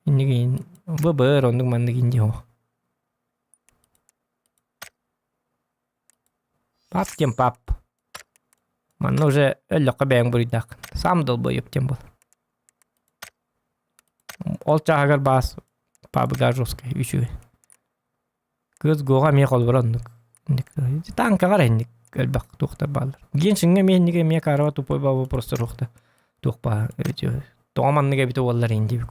Иннигин ВБР оннук маннык инди суох. Пап диэн пап. Манна уже өллөххө бэйэҥ буруйдааххын. Сам долбоеб диэн буол. Ол чааһыгар баас пабыга жесткай үчүгэй. Кыыс Гоҕа эмиэ холобура оннук. Танкаҕа эрэ инник элбэх туохтар бааллар. Геншиҥҥэ эмиэ инник эмиэ карава тупой баба просто руохта туох баар тоҕо маннык эбитэ буоллар ин диэбит.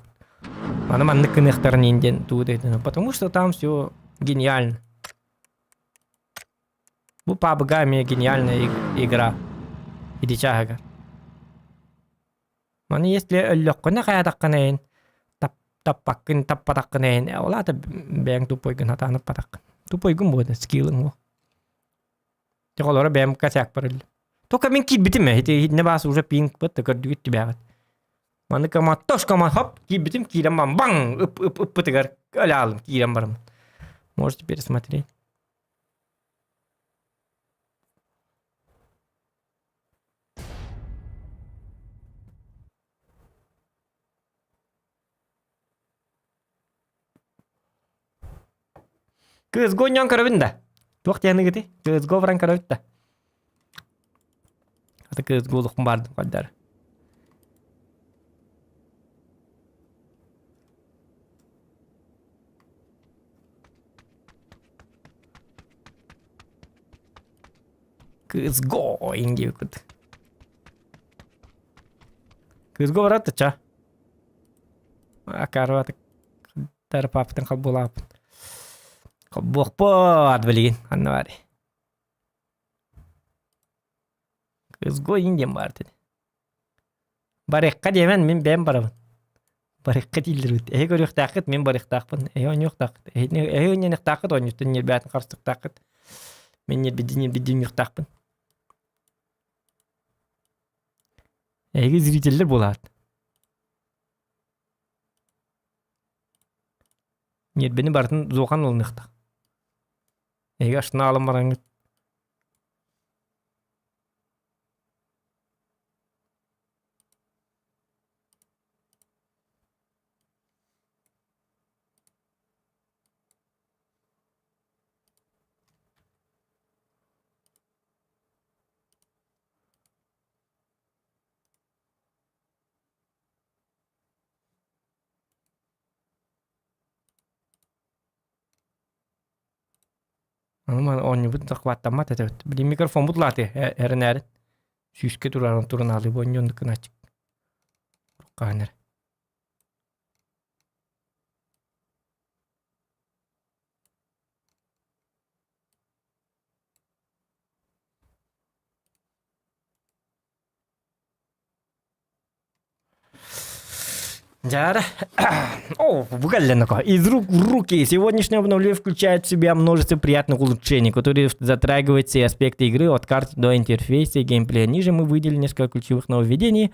Маны маннык гыныахтарын ин диэн тугу да потому что там все гениально. Бу PUBG эмиэ гениальная игра. Ити чааһыгар. Маны если өллөххүнэ хайаатаххына иһин таппаккын таппатаххына иһин ол аата бэйэҥ тупойгун сатаан ыппатаххын. Тупойгун буолан скиллың буол. Дьэ олоро бэйэм косяк барыллым. Только мин киирбитим ээ, ити итиннэ баас уже пинг бытта көрдүгүт түбээҕит. Маны коматтошка хоп киирбитим киирэн бам баҥ ып ып ыппытыгар өлө аалым киирэн барым. Можете пересмотреть. Кыыс гонньон көрөбүн да. Туох диэныгыты? Кыыс го баран көрөбүт да. Аты кыыс гулукум бардым каддар. Кыыс го диэбиккит. Кыыс го барат ча. Акарва тарапаапытын холбуулааппын. Холбуохпут билигин анна баар. Кыыс го диэн баар дии. Барыахха диэмэн мин бэйэм барабын. Барыахха дииллэр эһи көрүөхтээххит мин барыахтаахпын. Эһи оонньуохтааххыт. Эһи оонньуохтааххыт оонньуттан ньирбээтин харыстыктааххыт. Мин ньирбидии ньирбидии Эһиги зрителлэр буолаат. Ньиэрбэни барытын зохан ылыныахтаах. Эһиги ашына аалан бараҥҥыт Аны маны оонньуубут захваттаммат этибит. Билигин микрофоммут лааты эрэнээрин. Сүүскэ турарын турунаалыы бу онньуоннук гынааччык. Хаһан эрэ. Дьара. О, выголенко. Из рук в руки. Сегодняшнее обновление включает в себя множество приятных улучшений, которые затрагивают все аспекты игры от карт до интерфейса и геймплея. Ниже мы выделили несколько ключевых нововведений.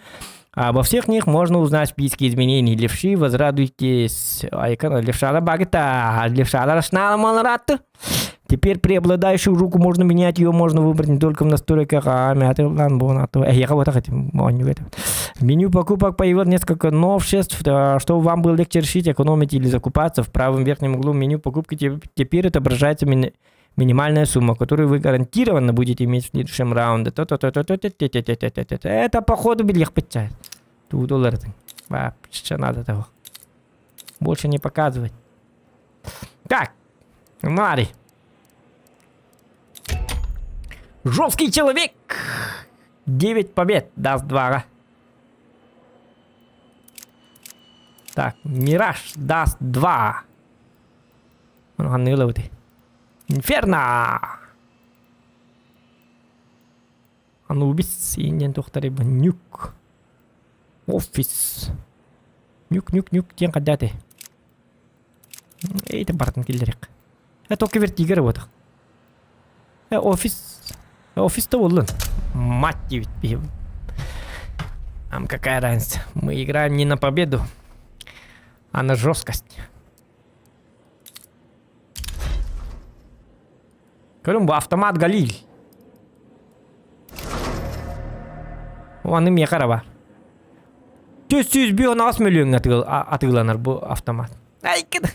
Обо всех них можно узнать в списке изменений. Левши, возрадуйтесь. Айкон левшала багата. Левшала рашнала маларат. Теперь преобладающую руку можно менять, ее можно выбрать не только в настройках, а в меню покупок появилось несколько новшеств, чтобы вам было легче решить, экономить или закупаться. В правом верхнем углу меню покупки теперь отображается ми минимальная сумма, которую вы гарантированно будете иметь в следующем раунде. Это походу билиэхпит Ту доллар. Вообще надо того. Больше не показывать. Так, Мари. Жесткий человек. 9 побед даст 2. Так, Мираж даст 2. Инферно! Анубис иннен тухтары Нюк. Офис. Нюк, нюк, нюк диэн хайдааты. Эйте бартын киллерик. Э, только вертигер вот. Э, офис. Офис-то боллун. Мать девять Нам какая разница? Мы играем не на победу, а на жесткость. Көрүҥ бу автомат Галиль. Аны миэхэ эрэ бар. 418 мөлүйүөҥҥэ атыыланар бу автомат. Айкын.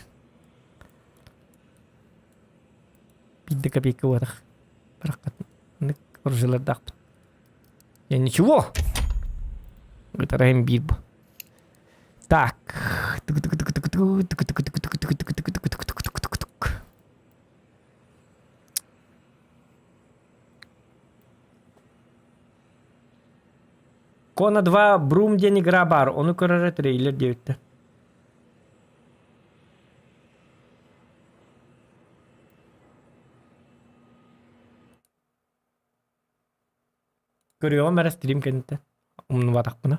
Биирдэ копейка буотах. Бараххат. Оружиелардаахпыт. Я ничего. Ытарайым биир бу. Так. Кона 2 Брум диэн игра баар, ону көрөрө трейлер диэбиттэр. Көрүөҕүм эрэ стрим кэнниттэн. Умнубатахпына.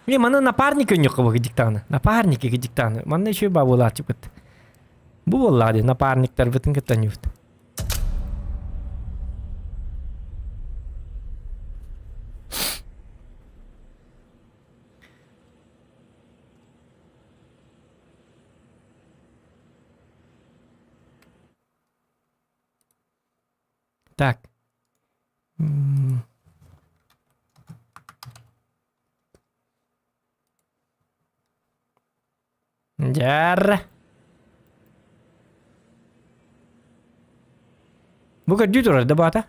Е, маны напарник өнньөххө бу диктаны. Напарник диктаны. Манна еще бабулаачыпыт. Бу буоллаҕа дии напарниктарбытын кытта ньуут. Так. Дьэр. Бу көрдүү турар да баата?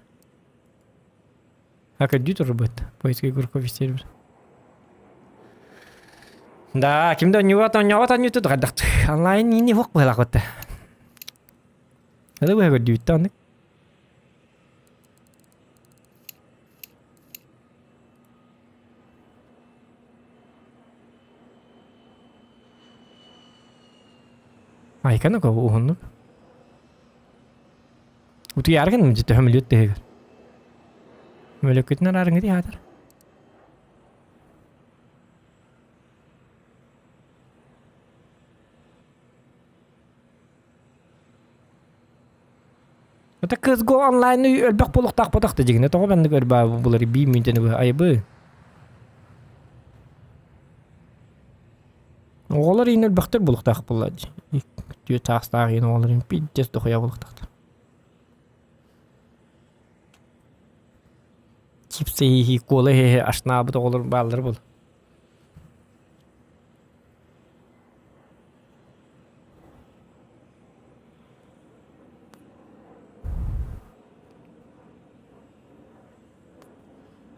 А көрдүү турар быт. Поиск игроков сервер. Да, ким да онньуот онньоот онньутут хайдах онлайн не хук быһалаах Это быһа көрдүүттэ оннук. Айканы ко уһуннук. Утуйааргын дьэ төһөмүлүөт тыһыгар. Мөлөккүтүн араарыҥҥыт иһаатар. Это CSGO онлайн өлбөх буолуохтаах да дьигинэ тоҕо маннык өрбаа булар бии мүнтэни быһа айбы. Оҕолор иин өлбөхтөр буолуохтаах буолла дии. Түөрт саастаах иин оҕолор иин пиздец дохуя буолуохтаахтар. Чипсы иһии, кола иһии ашнаабыт оҕолор бааллар буол.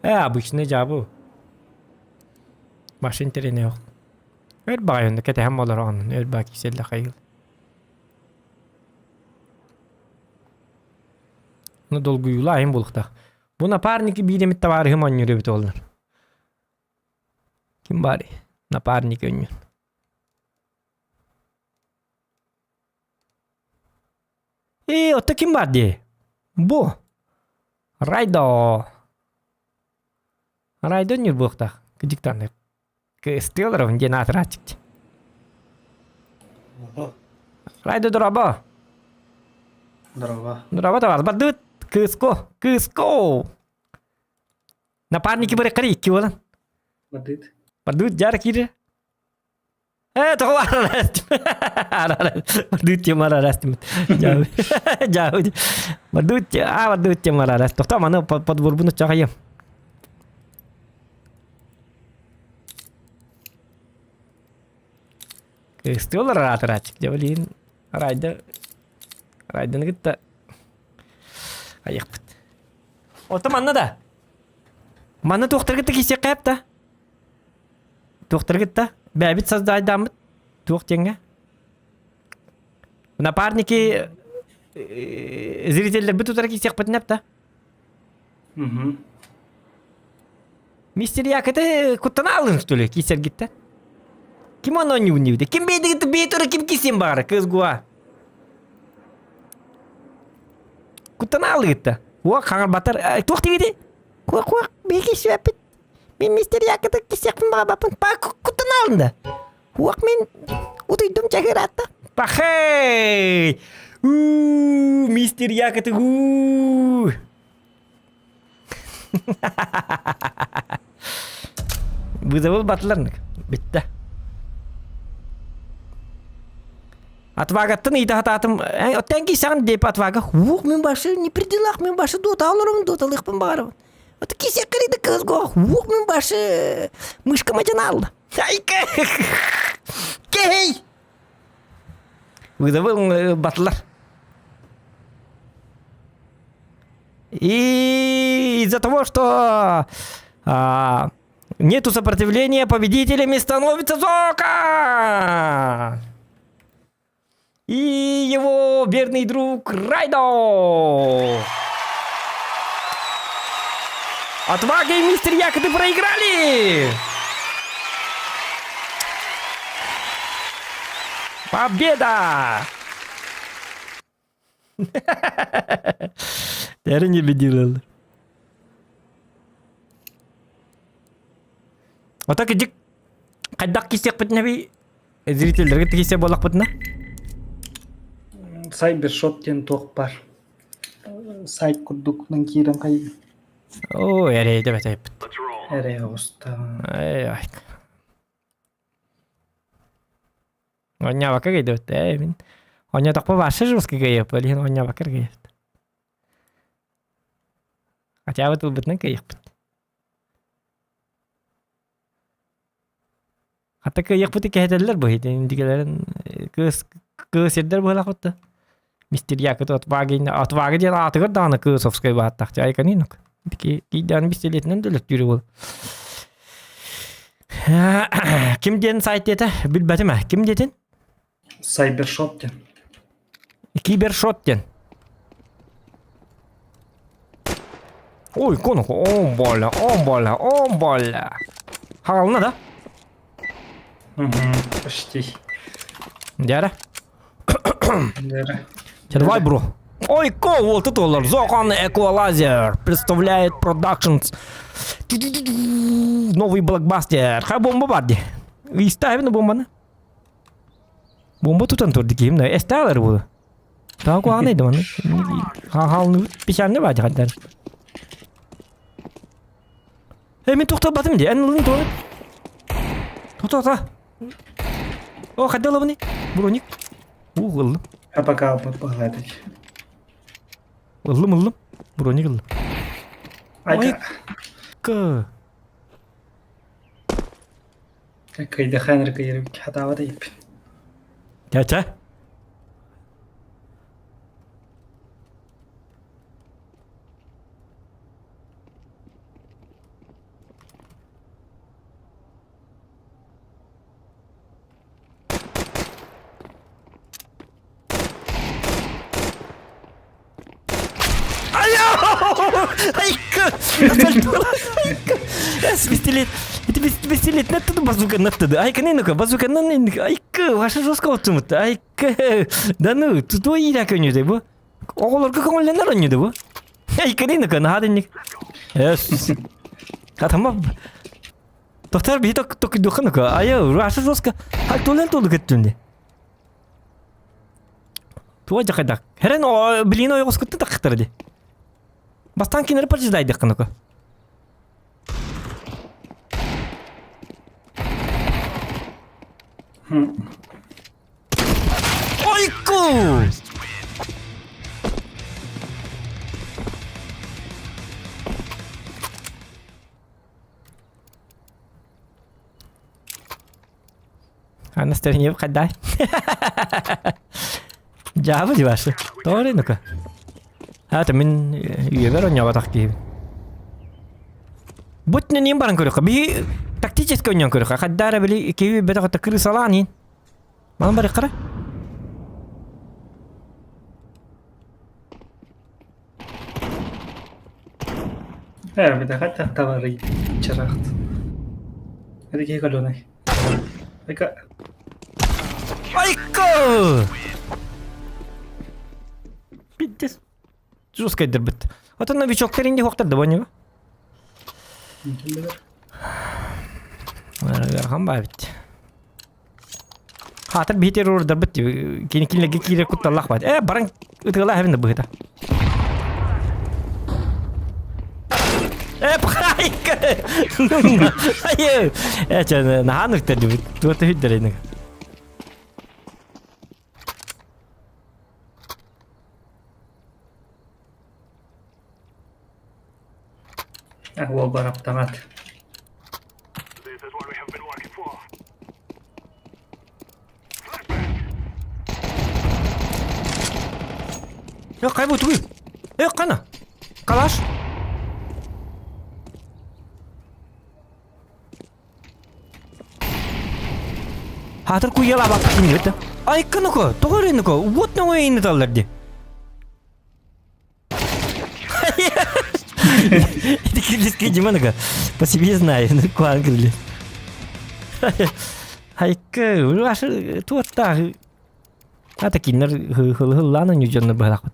Э, обычный дьаабы. Машин тэринэ yok. Өр баҕайы кэтэһэн буолар онон өр баа киселлэ хайыл. Ну долгуйуулаа айын булуктах. Бу напарники биир эмит табаарыһым оонньуур эбит оллар. Ким баарый? Напарник өнньүн. Ээ, отто ким бар дии? Бу. Райдо. Райдо ньурбуохтаах. Кыдьыктаннык. Кыстыаларов диэн аатырааччык. Райдо дорообо. Дорообо. Дорообо табаар. Бардыбыт. Кыско. Кыско. Напарники барыккары икки буолан. Бардыт. Бардыбыт жара киирэ. Э, тоҕо арарастым. Бардыбыт тем арарастым. Жаа. Бардыбыт, а бардыбыт тем арарастым. Тоқта маны подборбуну чағайым. Кыстыылар аратыраачык. Дьэ, блин, Райда, Райданы кытта айықпыт. Ото манна да. Манна туохтар кытта киирсиэххэ эп да. Туохтар кытта бэйэбит создайдааммыт туох диэҥҥэ. Напарники зрителлэрбит утары киирсиэхпитин эп да. Мистер Якоты куттана алын что ли киирсэргиттэн? Ким ону оонньуубун диэбитэ? Ким бэйдигит бэйэтэ ким киирсиэн баҕара кыыс гуа. Куттана алыгытта. Уох хаҥарбатар туох диэбитий? Куох куох биһиги сүөппүт. Мин мистер Якоты киирсиэхпин баҕарбаппын. Па куттана алында. Уох мин утуйдум чаһыраатта. Пахей! Уу, мистер Якоты уу! Вызовы батыларнык. Битте. Отвагаттан ыйда хатаатым. Оттен кисэҕин диэп отвага. Ух, мин башы не при делах, мин башы дуота олоромун, дуоталыахпын баҕарабын. Вот кисэккэр ыйда кыыс гоох. Ух, мин башы мышка мадьанаалла. Айка! Кей! Вызовы батылар. И из-за того, что а, нету сопротивления, победителями становится Зока! И его верный друг Райдо! Отвага и мистер Якоты проиграли! Победа! Тэрин победил. Вот так иди хайдах кисиэхпитинэ зрителлэргэ кисиэ буоллахпытына Сайбершот диэн туох баар. Сайт курдук киирэн хайыы. Оо, эрэйдэ бэтэйпит. Эрэй оҕуста. Ай, ай. Оонньообокко кэйдибит ээ мин оонньоотохпо вообще жестко кэйиэхпит ол иһин оонньообокко эрэ кэйиэхпит хотя бы тылбытынан кэйиэхпит хата кыайыахпыты кэһэтэллэр бу индигэлэрин кыыс кыыс сирдэр быһалаахпыт да мистер Якут отвага отвага диэн аатыгар даҕаны кыысовскай бааттах айканинок кийдээн бистилиэтинэн да өлөттүүрү буол Ким диэн сайт диэтэ? Билбэтим ээ. Ким диэтин? Сайбершот диэн. Кибершот диэн. Ой, кону, он боля, он боля, он боля. Хагалына да? Угу, почти. Дяра. Давай, бро. Ой, ко, вот это вот, Зохан Эквалайзер представляет Productions. Новый блокбастер. Хай бомба бар ди. Истаһыбын бомбаны. Бомба тутан турды киһим да. Эстаалар була. Таа куһаҕан эйдэ маны. Хаалны печальный баадьы хаддар. Э, мин тохтолбатым ди. Эн ылын туох. Тохто, О, хайда ылабыный? Броник. Уу, ыллым. А пока баҕалаатык. Ыллым, ыллым. Броник ыллым. Айка. К. Кыйдахан эрэ кыйырып хатаабат эбиппин. Чэ-чэ. Пистолет. Это пистолет наттыды базука наттыды. Айка не базука айка ваша жестко отсумут. Айка. Да ну, тут ира көнүдө бу. Оҕолорго көҥүллэнэр онньуду бу. Айка не наһаа динник. Эс. Атама Доктор биһи токуйдуохха Айа, ваша жестко. Хай толен толу кеттүнди. Туа жакайдак. Херен билин ойгоскутта такыктар ди. Бастан кинер поджидайдык кыныка. Ойку! Анастасия хайдай. Дьаабы дибашы. Тоҕо ну-ка. Ата мин үйэбэр онньоҕотох киһибин. Бут нин баран көрүөххэ. Биһи тактически онньоон көрүөххэ. Хаддаара били киһи бөтөҕөтө крысалаан иин. Манан барыаххара. Ээ, битэхэ тахталарый чараахт. Это киһи калёный. Айка. Айка! Пиздец. Жестко дырбыт. Вот он новичок инди хоқтар да него. Архан бабит. Хаатар биһи террордарбыт кини кинилэргэ киирэр кутталлаах баат. Э, баран ытыалаа эбин да быһыта. Э, пхайка! Айы! Э, чэ, наһаан үктэрдибит. Туота хүддэрин. Уол бараптамат. Э, хайбы тугуй? Э, кана? Калаш? Хатыр куйялаабакка кинибит. Айкыныко, тоҕо эрэннико, уот нөҥө инниталлар ди. Это киргизский Диманыга. По себе знаю, ну куан кирли. Айка, ваши туаттаах. Ата киннер хыллаана ньудьоннор быһалаахпыт.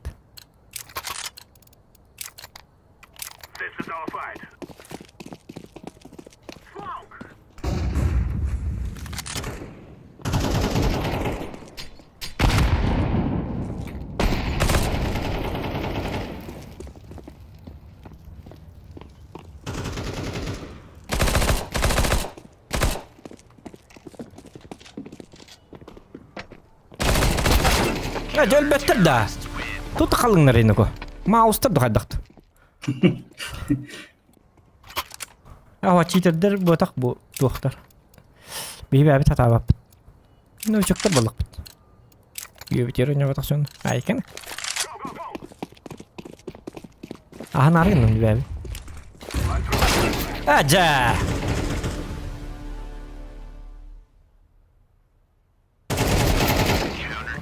Дьэ өлбөттөр да. Тут халыҥнар иноко. Маустар да хайдахт. Ава читердер буотах бу туохтар. Биһи бэйэбит сатаабаппыт. Новичоктар буоллахпыт. Үөбүтүөр ойнооботох дьон. Айкан. Аһан арыгын бэйэбит. Ажа!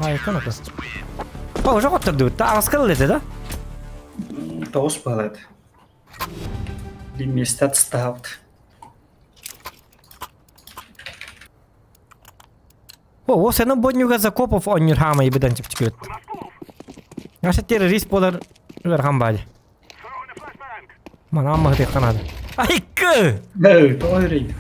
Айкан ото. О, уже хоттордубут. Аҕыска ылла да? Тоҕус буолат. Вместе отсталт. О, сенен боннюга Закопов онньур хаамай быдан чэпчэки эбит. Наша террорист буолар ыарахан баали. Манаан маһытыахха наада. Айкы! Тоҕо үрэйдик.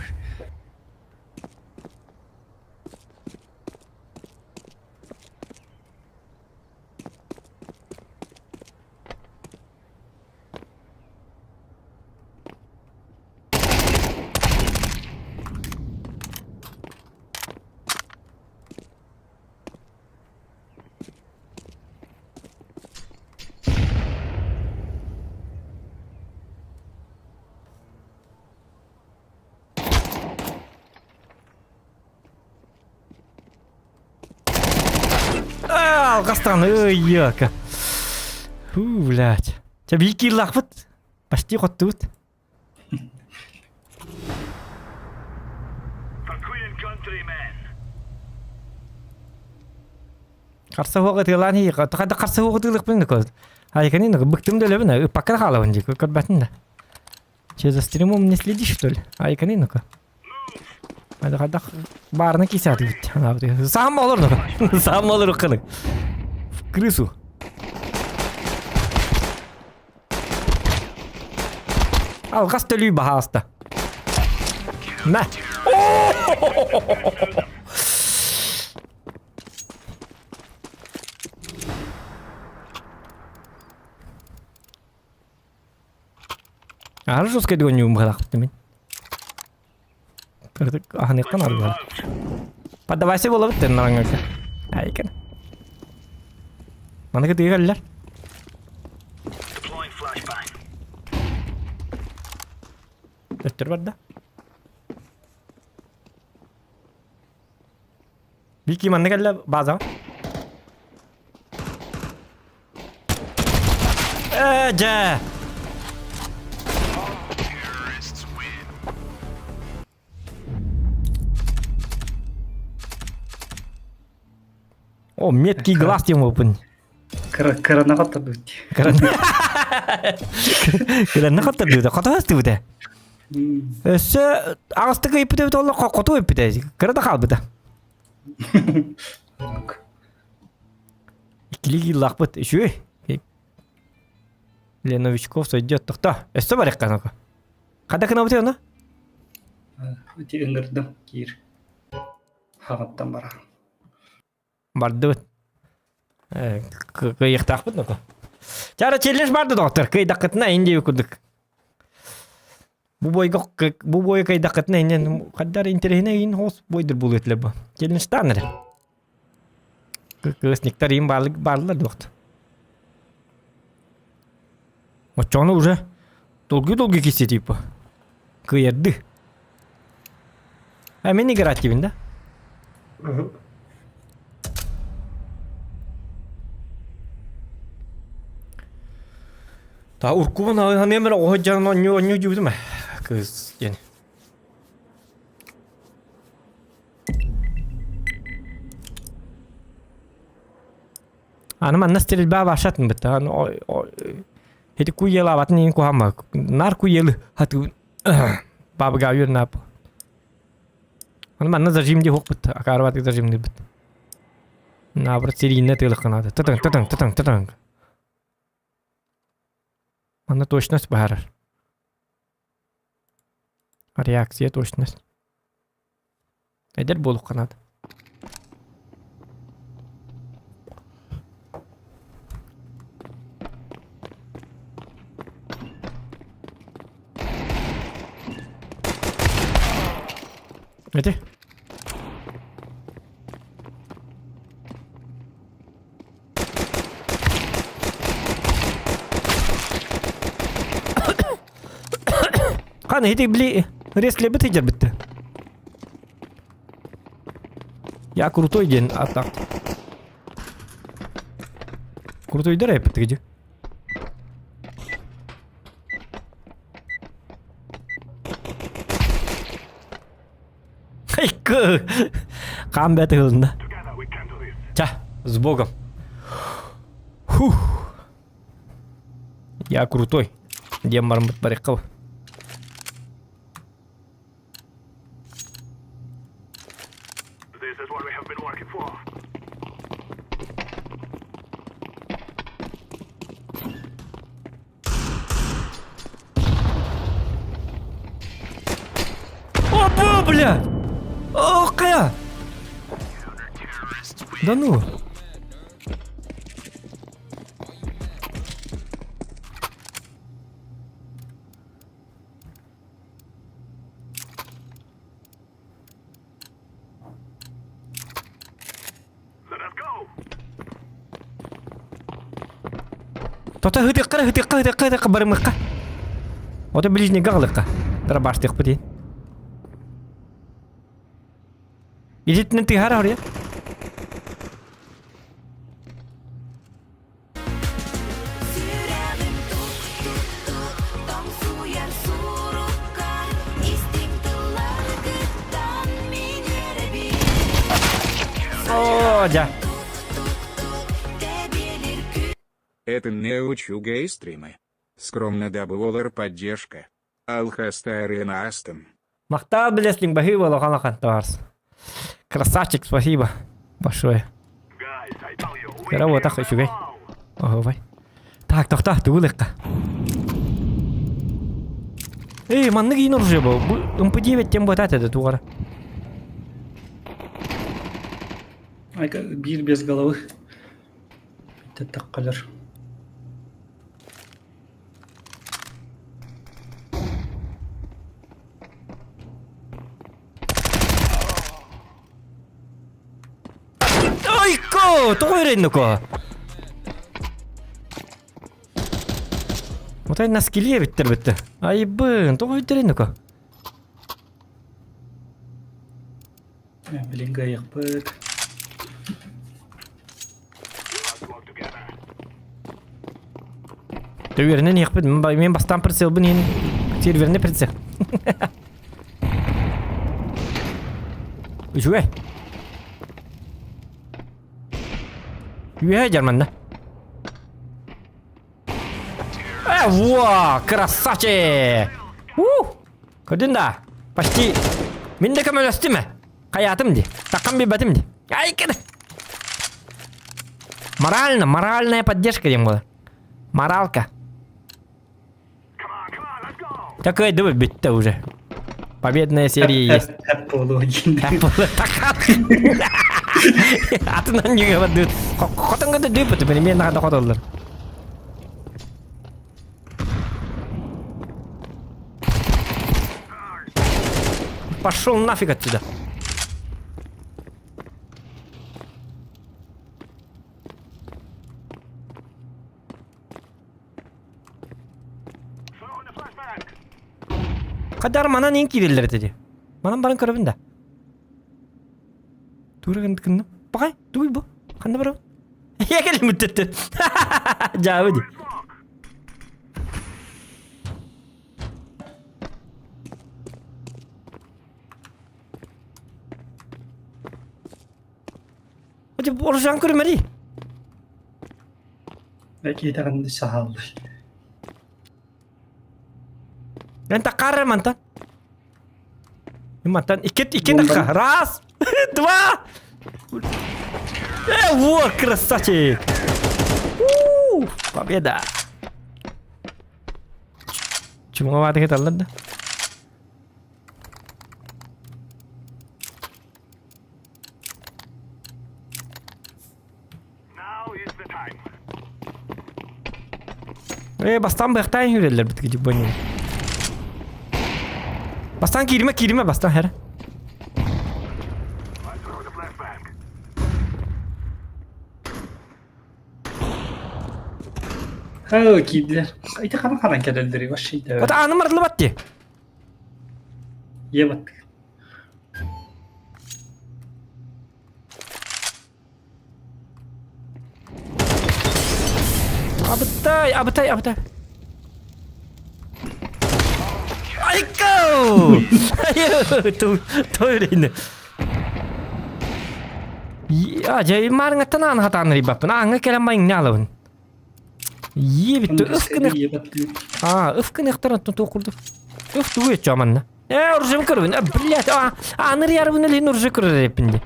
Алҕастан ый-йыака. Фу, блядь. Чэ, биир кииллаахпыт. Почти хоттубут. Харса хуоҕа ытыалаан иһии, хайдах харса хуоҕа ытыылыахпын да Айканин быктым да өлөбүн, ыппакка да хаалабын дии, көрбөтүн да. Че, за стримом не следишь, что ли? Айканин ну-ка. Хайдах баарына киисээтибит. Саам олор ну Саам олор укканы. В крысу. Алҕас төлүү баһааста. На. Аһары жесткай дегонньугум быһалаахпыт мин. Кырдык аһыныахтан арбыһар. Поддавайся буолабыт тен нараҥҥа. Айкан. Маны кытыга кэллэр. Өттөр барда. Вики манна кэллэ базаҕа. Ээ, дьэ! О, меткий глаз диэн буолбун. Кырана хаттардыбыт. Кырана хаттардыбыт. Хотоһастыбыт. Өссө аҕыстык ыйыппыт эбит олох хоту ыйыппыт кыра да хаалбыта. Иккилии кииллаахпыт үчүгэй. Для новичков сойдет тохто. Өссө барыахха нака. Хада кынабыт ону? Ити ыҥырдым киир. Хаҕыттан бара. Бардыбыт. Кыайыахтаахпыт ноко. Чара челлендж барды доҕоттор. Кыайдаххытына ин диэби курдук. Бу бойга бу бойга кыайдаххытына иннен хаддар интэриэһинэй ин хос бойдур буолуо этилэр бу. Челленджтаан эрэ. Кыысниктар им бааллар дуохт. Оччоҕуна уже долгуй-долгуй кисти типа. Кыайарды. А мен играть дибин да? Та уркубун ханыам эрэ оһо дьаҥ онньуу онньуу дьубутум ээ. Кыыс диэн. Аны манна стрельба вашатын бытта. Аны Ити куйелаабатын иин куһаама. Нар куйелы хатыы бабыга үөрнап. Аны манна зажим дии хуохпут. Акаарбатык зажимныыбыт. Наоборот серийнэ тыылыкканаата. Тытыҥ тытыҥ тытыҥ тытыҥ. Манна точность баһарар. Реакция точность. Эдэр буолуохха наада. Эти? Хана ити били реслебит сылдьарбытты. Я крутой диэн аттаах. Крутойдар эппит где? Хаан бэт ыһылынна. Ча, с Богом. Фух. Я крутой. Диэн бараммыт барыахха. Опа, блядь! Ох, хайа! Да ну! Тота ытыахха ытыахха ытыахха ытыахха барымыахха. Ото ближнийга аҕалыахха. Дробаштыахпыт иһин. Илитинэн тыһаар ория. Сүрэҕим тук-тук-тук тоҥсуйар суруккар Истиҥ тылларгыттан мин үөрэбин О, дьэ. Тук-тук-тук тэбиэлир Это не учу гейстримы. Скромно дабы поддержка. Алхастайрын астым. Махтал билеслиҥ баһыыба улахан улахан товарищ. Красавчик, спасибо большое. Кыра үчүгэй. Оһуобай. Так, тохтоо, тугу ылыахха? Эй, маннык иин оружие бу. Бу МП9 тем бата этэ тугара. Айка биир без головы. Таттаккалар. Ойко! Тоҕо өрөннөко? Отой наскилие биттер битте. Айбын, тоҕо өйдөрөннөко? Билин кыайыахпыт. Төбүөрүнэн иһиэхпит. Мен бастаан прицелбын иһин серверный прицел. Үчүгэй. Үөһэ дьарманна. Э, во, красавчик! У! Көрдүн да? Почти. Мин да көмөлөстүм э. Хайаатым ди. Таккам билбэтим ди. Ай, кede. Морально, моральная поддержка диэн буолар. Моралка. Такой дыбы бүттэ уже. Победная серия есть. Атынан ньүгэ бардыбыт. Хотон гыда дөп өтү, мен нахада хотоллар. Пошел нафиг отсюда. Хадар манан ин киирэллэр этэ дии. Манан баран көрөбүн да. Тура гынна. Пакай, туй бу. Ханна барабын? Я кэлим бүттөттө. Жаабы ди. Hadi оружан көрмөри. Киитэҕин саһааллар. Мен таккарар мантан. Мантан икки икки такка. Раз, два. Э, вот, красавчик. У, победа. Чумга кеталлар да. Э, бастан быахтаан хүрэллэр бит бу Бастан кииримэ, кииримэ, бастан хэр. Ха, киирдилэр. Ити ханан ханан кэлэллэрий вообще Вот аным арылыбат дии. Ебат. Абытай, абытай, абытай. Айко! Тойрин. Я, дьэ, маарыҥаттан аан хатаан рибаппын. Ааҥҥа кэлэн майыҥнаалабын. Иэбит, ыф гыныах... Аа, ыф гыныахтар онтон туох курдук. Ыф тугу өччө манна. Ээ, оружием көрөбүн. Блядь, а, аныр ярбын илин оружие көрөр эппин ди.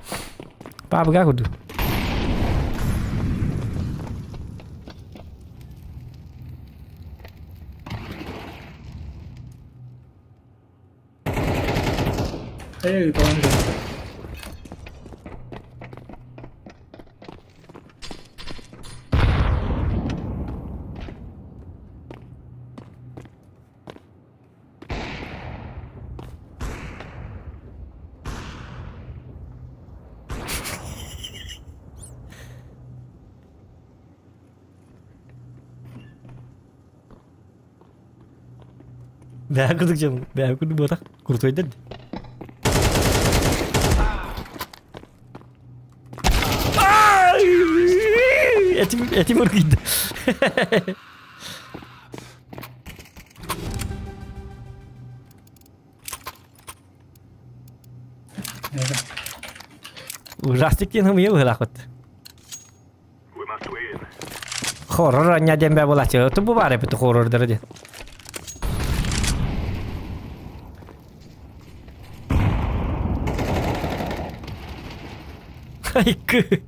Паабыга курдук. Эй, тоҕон Бэйэ курдук дьон, бэйэ курдук буотах, курутуйдар дии. Этим, этим ыргыйды. Ужастик диэн ымыйа быһылаахпыт. Хоррор анньа диэн бээ буолааччы. Тубу баар эбит хоррордары диэн. Айкы.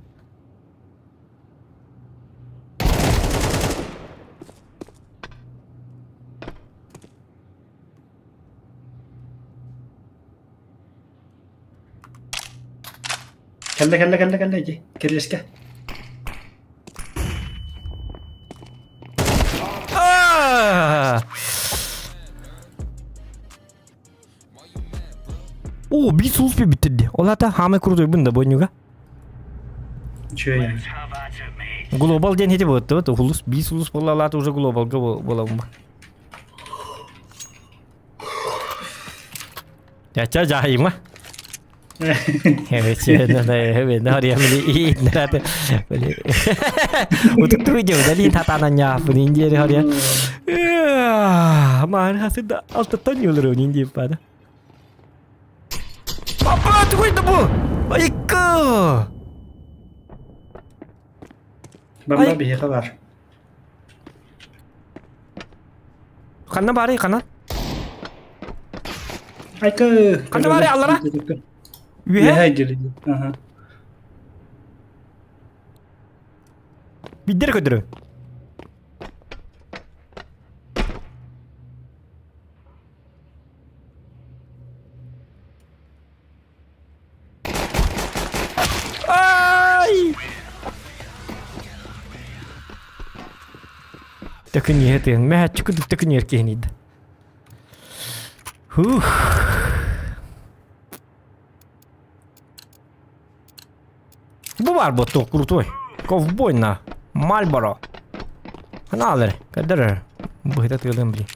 Кэллэ кэллэ кэллэ кэллэ ити кириэскэ. О, биир сулус биттирди. Ол ата хаамай курутуйбун да бонньуга. Үчүгэй. Глобал диэн хити буоттубут. Улус биир сулус буолла уже глобалга буолабын. Ча жаайыма. Барда биһиэхэ баар. Ханна баарый, ханна? Айка. Ханна баарый, аллара? Үөһэ? Үөһэ дьири. Аха. Биддер көдөрө. Ай! Төкүнүө тыын. Мэһэччи курдук төкүнүөр киһинийдэ. Хух. Бу бар бу крутой. Ковбой на Мальборо. Аналар, кадыр. Быһыта тыалым блин.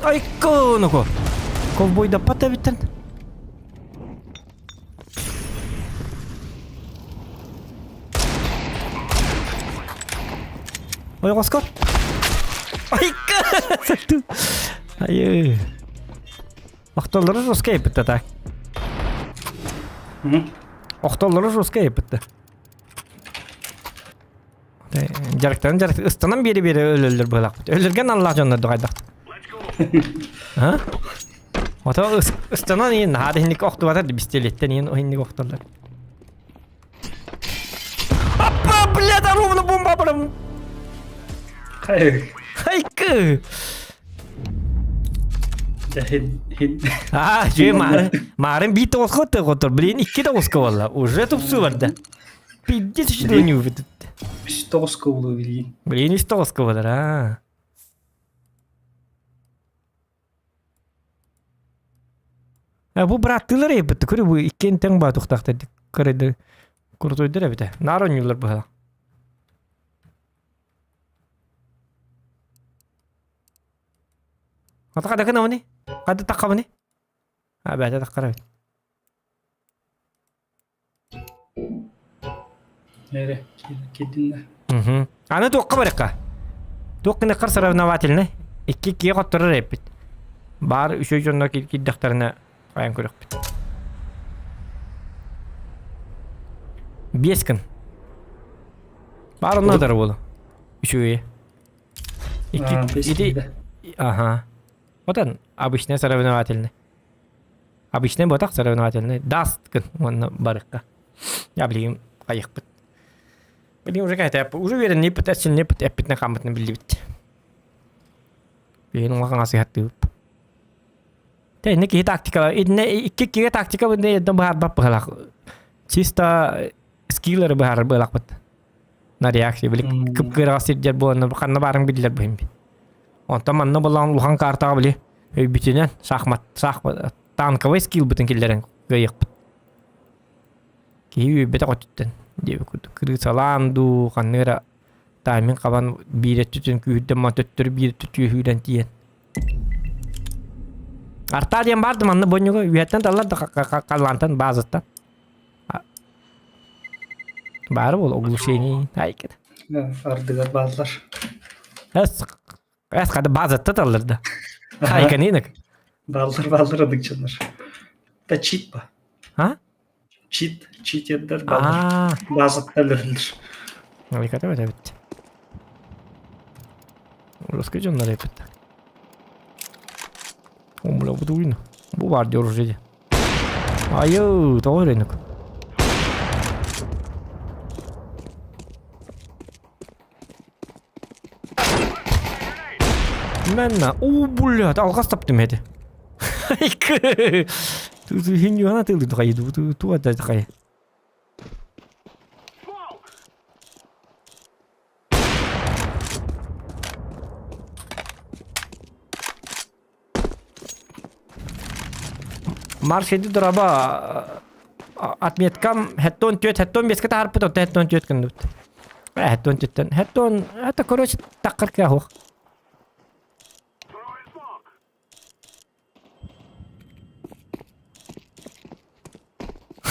Айкко, ну-ка. Ковбой да пата биттен. Ойоҕоско. Айка! Айы. Охтоллору жестко еппитте так. Охтоллору жестко еппитте. Жарыктарын жарык ыстанан биэри биэри өлөллөр быһылаахпыт. Өлөргөн аллаах дьоннор дугайдах. А? Ото ыстанан иин наһаа да иһинник охтубатар бистиэлиттэн иин иһинник охтоллор. Аппа, блядь, ровно бомба прям. Хай. Хайкы. Хин хин. А, жүй марын, марын бит тоғысқа отыр, блин, икки тоғысқа болла. Уже тупсу барды. Пиздец что не увидит. Үс тоғыска болу билигин. Блин, үс тоғысқа болар, а. А бу бырааттыылар эбит, көрү бу иккиэн тэҥ баа тухтаахтар көрөйдөр курутуйдар эбитэ. Наар оонньууллар быһа. Ата хада гынабыный? Хада таххабыный? А бэйэтэ таххар эбит. Эрэ киирдин да. Мгм. Аны туохха барыахха? Туох гыныаххар соревновательный. Икки иккигэ хотторор эппит. Баар үчүгэй дьоннор киирдэхтэринэ хайан көрүөхпүт. Биэс гын. Баар онно утары буолу. Үчүгэйэ. Икки ити ага. Вот он обычный соревновательный. Обычный ботах соревновательный. Даст гын уонна барыкка. Я билигин хайыхпыт. Билигин уже кайта уже үөрэнниппит, эрчиллиппит, эппитинэ хааммытын биллибит. Билигин уҥа хаҥас ыһаттыыбыт. Тэ инне киһи тактикала, инне икки иккигэ тактика бында ерден быһаарбат быһалаах. Чисто скиллеры быһаарар быһалаахпыт. На реакция били кып-кыраҕа сирдэр буоланна ханна баарыҥ биллэр быһым. Онтон манна булан улахан картаҕа били өйбүтүнэн шахмат шахмат танковый скиллбытын киллэрэн кыайыахпыт. Киһи үөйбэтэх өттүттэн диэбит курдук кырыысалаан дуу ханнык эрэ тайминг хабан биир өттүтүн күүһүрдэн ман төттөрү биир өттү түөһүүрэн тиийэн. Артаа диэн баар да манна бонньуга үөһэттэн таллар да халлаантан баазаттан. Баара буол оглушение айкет. Ардыгар бааллар. Эс эс хада баазатта таллар да. Хайканинок. Бааллар бааллар адыкчылар. Та чит ба. А? Чит, читердер бааллар. Баазатта өлөрүллэр. Айката бит. Русский дьоннор эпит. О, бля, бу тугуйна. Бу бар диор уже. Айыы, тоҕо эрэник. Мэнна, уу, блядь, алҕас таптым эти. Хиньюана тылды тухай, ту тухай. Марш иди дораба отметкам хэттон түөт хэттон беске таһарпыт отто хэттон түөт гынныбыт. Хэттон түөттен хэттон это короче таккар кыах.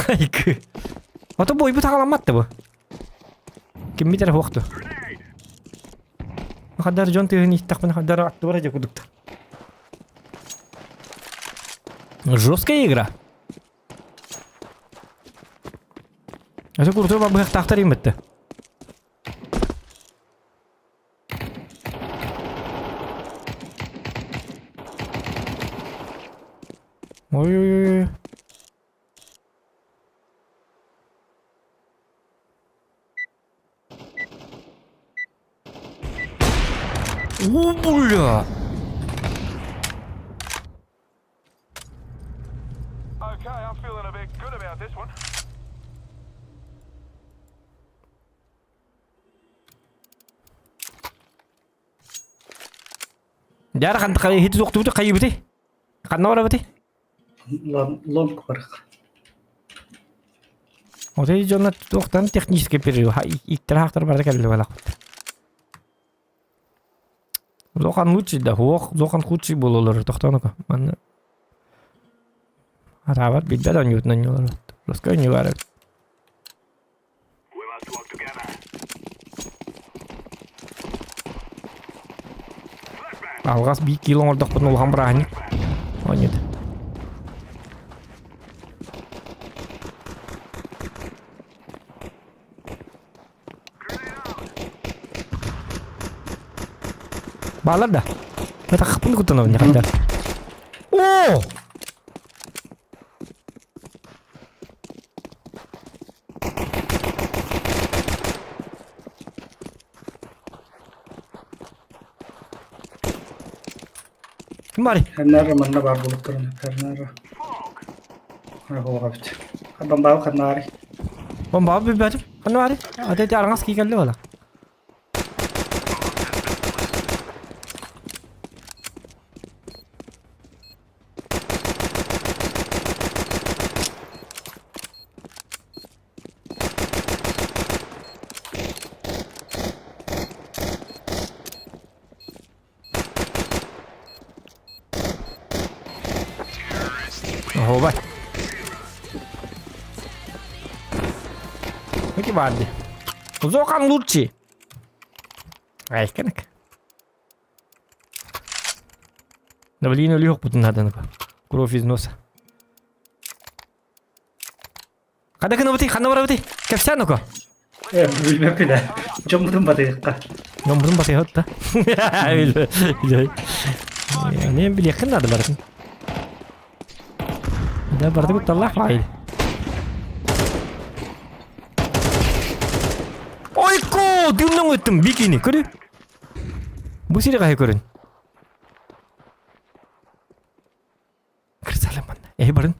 Айкы. Ото бойбут хаҕаламмат бу. Киммит эрэ суохту. Хаддар дьон тыһын иһиттэхпинэ хаддар аттыбар дьэ кудуктар. Жесткая игра. Это крутой бабыхтахтар им бітті. Ой-ой-ой. О, бля! Okay, I'm feeling a bit good about this one. Дьара ханта хити суохтубуту хайыбыты? Ханна барабыты? Лонг барах. Вот эти дьонно туохтан технический перерыв. Иттер хаахтар барда кэлли балахпыт. Зохан лучший да, хуох, зохан худший буолалар тохтоонука. Манна Араабар билбэт оонньуутун оонньуулар. Руска оонньуулар. Алҕас биир киило оҥордохпутуна улахан бырааһынньык оонньуута. Баалар да. Тахпын куттанабын хайдар. Оо! Ким барый? Ханнара манна баар буолуктарына. Ханнара. Оҕобут. Бомбаабы ханнаары. Бомбаабы билбэтим. Ханна барый? Ата ити арҕас киикэллэ буола. Оһуобай. Ити баар дии. Зохан лучший. Айканык. Давление өлүөхпүтүн нааданы. Кровь из носа. Ханна гынабытый, ханна барабытый? Кэпсээн око. Э, билбэппин ээ. Дьоммутун батыахха. Номбутун батыһыт да. Не билиэххин надо барытын. Да барыты кутталлаах баайы. Ойко! Дымнан өттүм бикини, көрү. Бу сири кайы көрүн. Кырсалым манна. Эһи барын.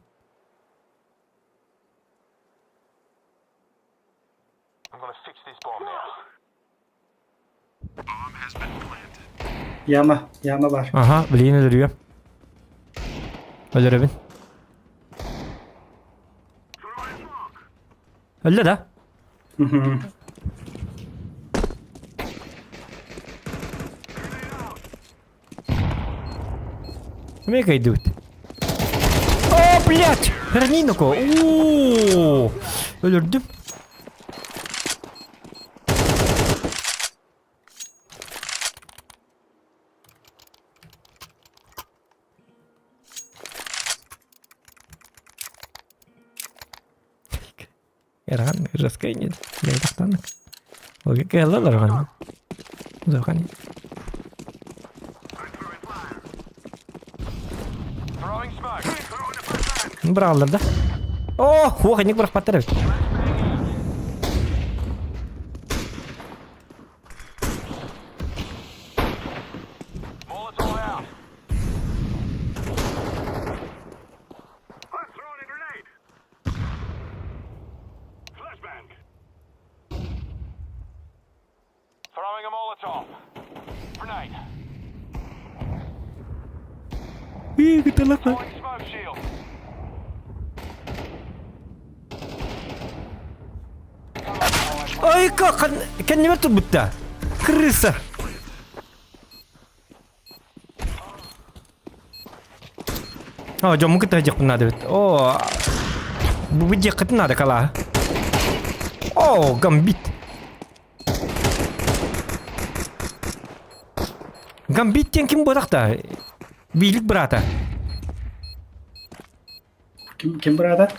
Яма, яма бар. Аха, билигин өлөрүөм. Өлөрөбүн. Өллө да? Эмиэ кыайдыбыт. О, блядь! Храниноко! О, өлөрдүм. Эрхан жесткой нет. Я тахтаннык. Кэллэлэр хан. Зохан. Быраллар да. О, хуоханник бырахпаттар эбит. Кыталаха. Ой, как кэннибэр турбутта. Крыса. О, дьоммун кытта дьиэхпин наада эбит. О, бу дьиэххитин наада калаа. О, гамбит. Гамбит диэн ким буолах да? Биилик быраата. Ким, ким быраата?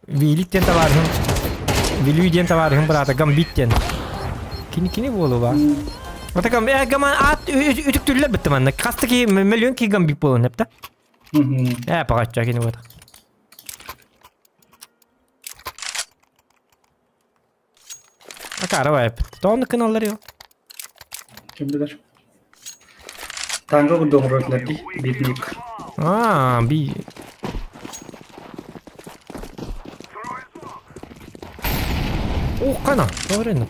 Вилик диэн табаарыһым Вилүй диэн табаарыһым быраата Гамбит диэн. Кини кини буолуба. Ота гам э гаман аат үтүктүллэр битти манна. Хаста ки миллион ки гамбит буолун эпта. Э пагачча кини буота. Акара бай. Тоны кыналлар yo. Ким билэр? Танго курдук оҥорор дии, битник. Аа, би О, қана, тоғыр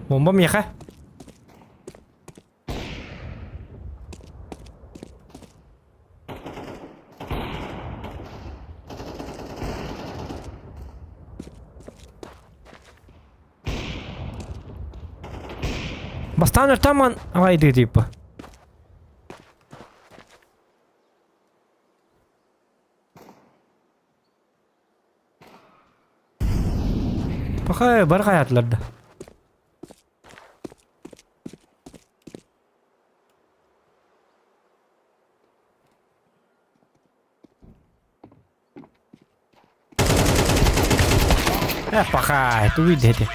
Бомба миэхэ. Бастаан ыртаман аҕайдыы типа. Пахай бар хайаатылар да. Э, пахай, тугуй диэти.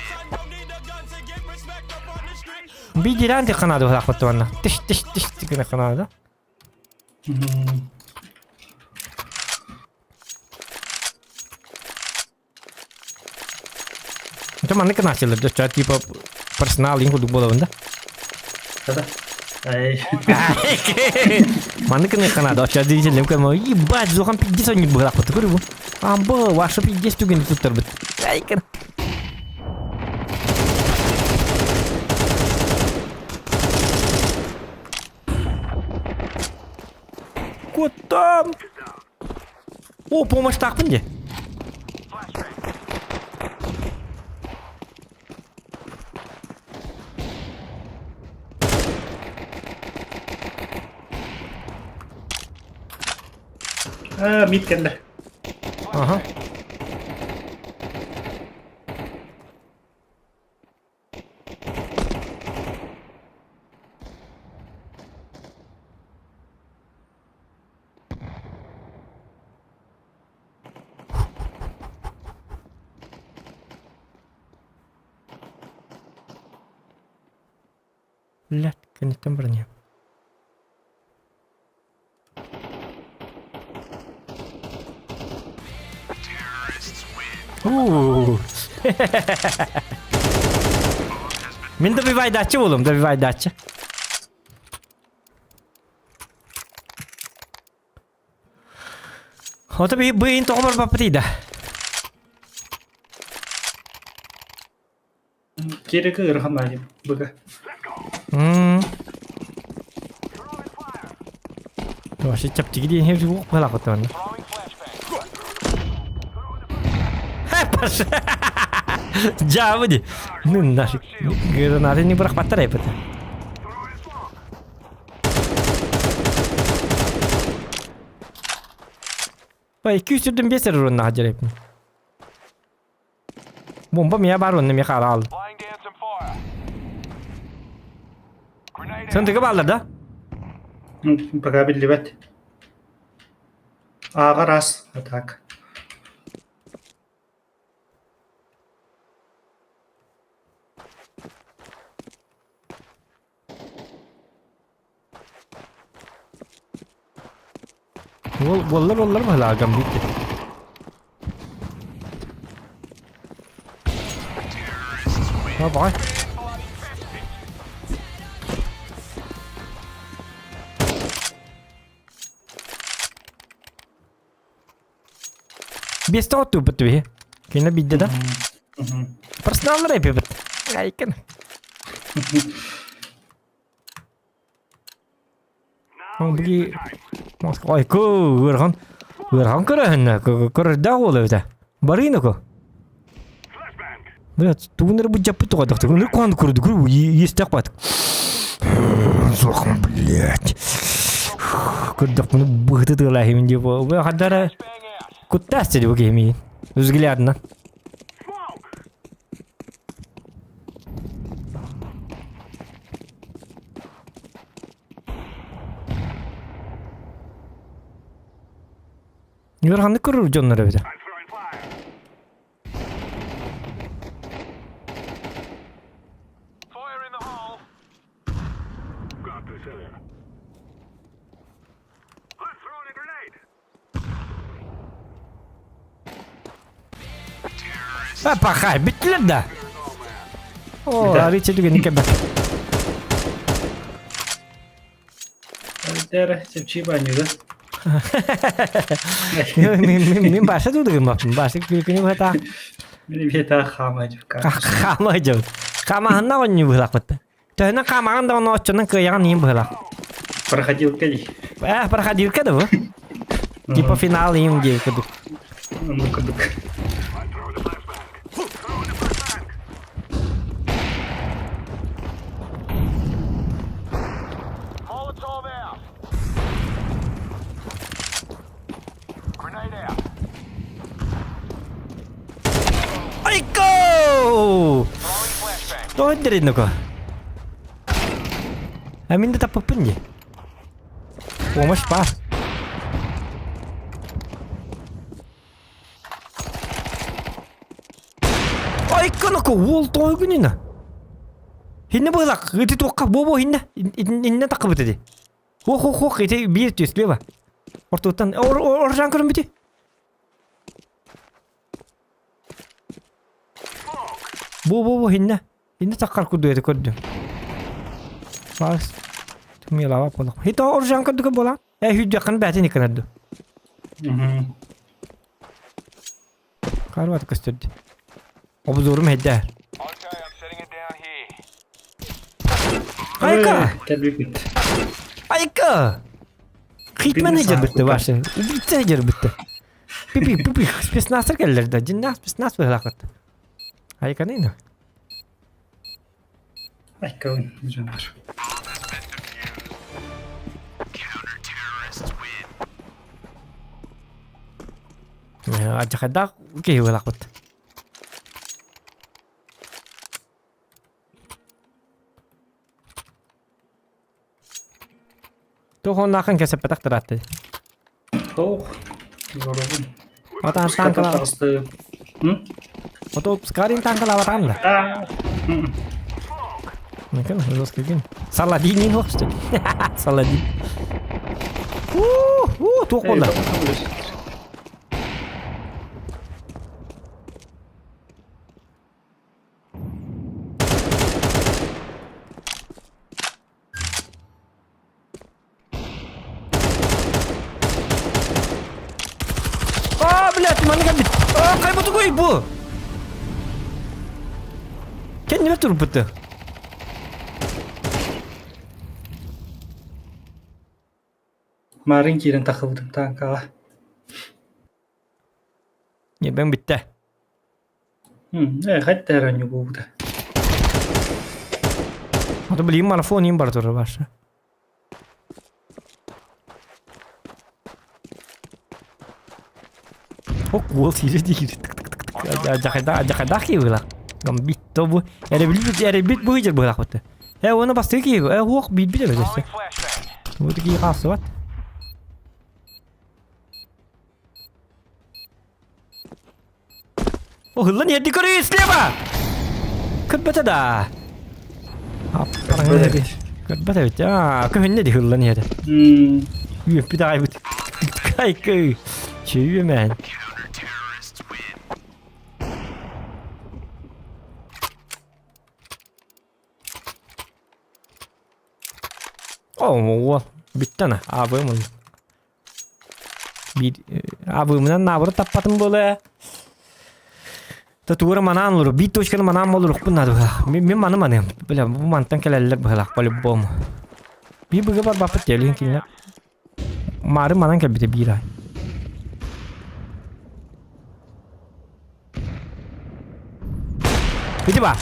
Биирдиилээн тихханаады быһаахпыт Тиш тиш тиш гына ханаада. Это маннык начали, да, типа персонал им курдук буолабын да. Да. Ай. Маннык ханаада, оча дизелем кем, ебать, зохан пиздец они быһаахпыт, көрүбү. Амбы, ваша пиздец түгэн туттарбыт. Айкын. Куттам! О, помощьтаахпын дии. Аа, мид кэллэ. Ага. Блядь, кэнниттэн баран иһэм. Уу. Мин добивайдааччы буолуом, добивайдааччы. Ото би быйын тоҕо барбаппытый да? Киэрэки ыарахан баайым быга. Вообще чэпчэки диэн иһэр уох быһалаах Дьаабы ди. Ну нафиг. Гранаты не бырахпаттар эпит. Бай 225 урунна хаджарепин. Бомба мия бар онно миэхэ араал. Сындыгы бааллар да? Пока биллибэт. Ааҕар ас, а так. Уол буоллар буоллар баһылаагам биирдэ. Давай. Биэстэ оттууппут түһэ. Кинилэр биирдэ да. Персоналлар эпипит. Айкын. Били Айку ыарахан ыарахан көрөһүннэ көрөрдөөх уол эбитэ. Барыйнаку. Блядь, тугун эрэ быдьаппыт тугадах ыныр куһаан көрдүк иэстээх бат. Суох, блядь. Көрдөхпүнэ быһыты тыалаахимин диye бу хаддара куттаас деді бу киһи Взглядно. Ыараханнык көрөр дьоннор эбитэ. Пахай, бүттүлэр да. О, арыыча түгэни кэбэк. Дәрі, чепчи баню, да? Мин баша тудыгым баппын. Баша күлкүнү бата. Мин бета хаама дьукка. Хаама дьон. Хаамаһынна онню быһылахпыт. Төһөнөн хаамаҕын да ону оччонон кыайаҕын иин быһылах. Проходилка дии. Э, проходилка да бу? Типа финал иин дии кудук. Ну кудук. Айко! Тоҕо дэриннука? А мин да таппыппын дии. Помощь баар. Айканака уол тоҕо күнүнэ. Хинне быһылак, ити туохха буо-буо хинне, инне таххыбыт ити. Хуох-хуох-хуох, ити биир түс слева. Ортотуттан, оржан көрүн бити. Бу-бу-бу хинне. Хинне таххар курдук ити көрдүм. Бас. Тумилава болах. Хито оржан көрдүк буолан. Э хүддүөххүн бээтин икканарду. Карват көстөрдү. Обзорум хэдэ. Айка! Кэлбиппит. Айка! Хитмен эдер бүтте башы. Убийца эдер бүтте. Пипи, пипи, спецназтар келлер да. Диннах спецназ быһылаахыт. Айканы Айкабын дьоннор. Адьахайдаах киһи быһылаахпыт. Туох оннаахын кэсэппэтэх тыраатты. Ох, зоробун. Отан танкала. Таҕысты. Ото скарин танкалаабатаҕын да. Ну-ка, жесткий гин. Саладин не что ли? Саладин. У, туох буолла? А, блядь, манна кэлбит. А, хайбутугуй бу? Кэннибэр турбута. Марын киирэн тахыбытым тааҥкаҕа. Ньэбэҥ бүттэ. Ээ, хайта эрэ оонньуу Ото билигин марафон иин бара турар баша. Ок уол сиирэ диир. Адьахайдаах адьахайдаах киһи быһыылаах. Гамбитто бу эрэбилбит эрэбит бу сылдьар быһыылаах бытты. Э уонна бастакы киһи э уох биирбит эбит өссө. Бу киһи хаалсыбат. Уһуллан иһэрди көрүү слева! Көрбөтө да. Көрбөт эбит. Аа, көһүннэ ди хыллан иһэрэ. Үөппүт аҕайбыт. Кайкы. Чүйүмэн. О, уол. Бүттэ ана. Аабыым онно. Биир аабыымынан наабыры таппатым буолуо. Татуура манаан олору. Биир точканы манаан болуруохпун наада быһалаах. Мин, мин маны маныам. Бля, бу мантан кэлэллэр быһалаах по-любому. Биир быга барбаппыт диэлин кинилэр. Маары манан кэлбитэ биир ай. Ити ба.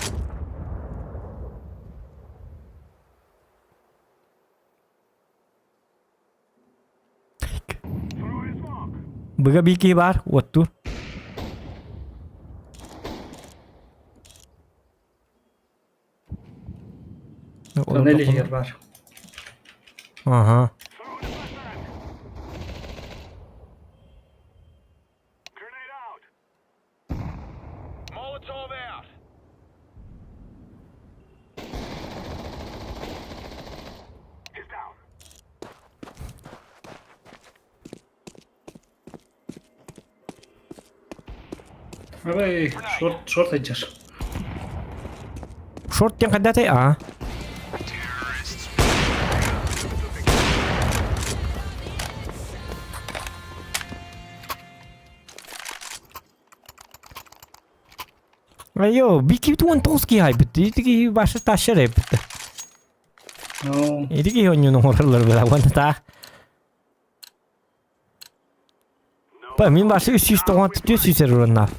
Быга биир киһи баар, уоттуур. Тоннель иһигэр баар. Аха. Molotov out. He's down. Арай шорт шорт сылдьар. Шорт диэн хайдатай? Аа. Айо, бикибит 19 киһи айбыт. Ити киһи башы тащар эбит. Ну, Ити киһи онньуну оҥороллор была уонна таах. Ба, мин башы 394 сүүсэр ураннаах.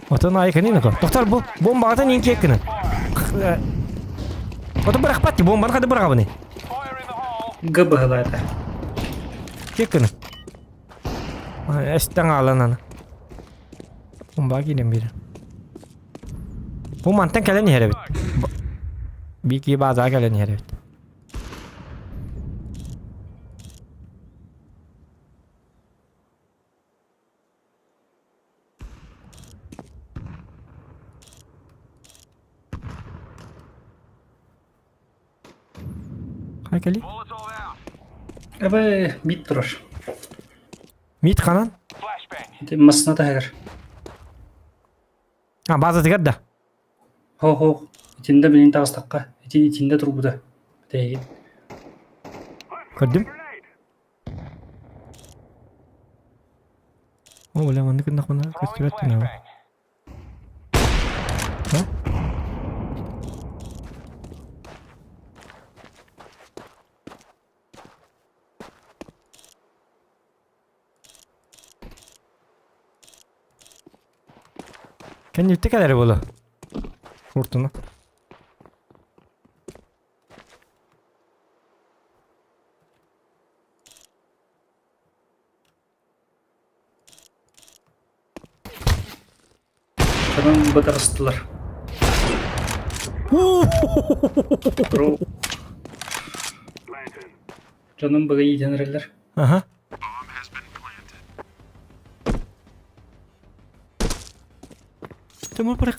Отон айканын ото. Тохтор бу бомбаҕытын иин киэккинэн. Ото бырахпат ти бомбаны хады быраҕабыный. Fire in the hole. Г быһылаата. Киэккинэн. Эстэн аалан аны. Бомбаҕа киирэн биэрэр. Бу мантан кэлэн иһэр эбит. Биир киһи баазаҕа кэлэн иһэр эбит. Хайа кэлий? Molotov out. Эбэ мид турар. Мид ханан? Flashbang. Ити массына таһыгар. А, базатыгар да? Хоох-хоох. Итиннэ билин таҕыстахха. Ити итиннэ турбута. Тэйигин. Көрдүм. О, бля, маннык гыннахпына Throwing көстүбэт гынабын. flashbang. А? Кэнниттэ кэлэрэ буолуо. Фортуна. Сонун бытарыстылар. Бро. Дьонум быга иитэн эрэллэр. Аха. Тимур бырах.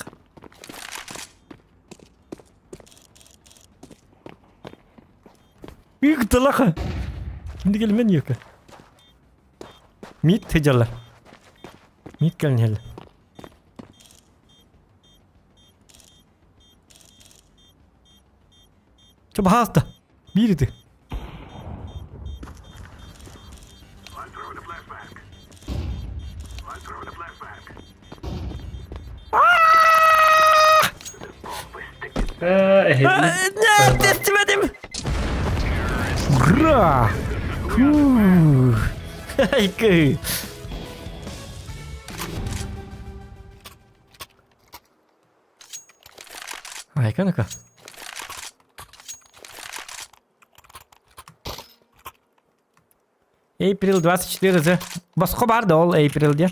Кытылаха. Şimdi gelmen yok. Мит тыдьаллар. Мит кэлин иһэллэр. Чэ, баһаалта. Биир ити. Эһиги. Тестибэтим! Ура! Фух! Айкы! Айка ну-ка. April 24 Z. Босхо бар да ол April диэн.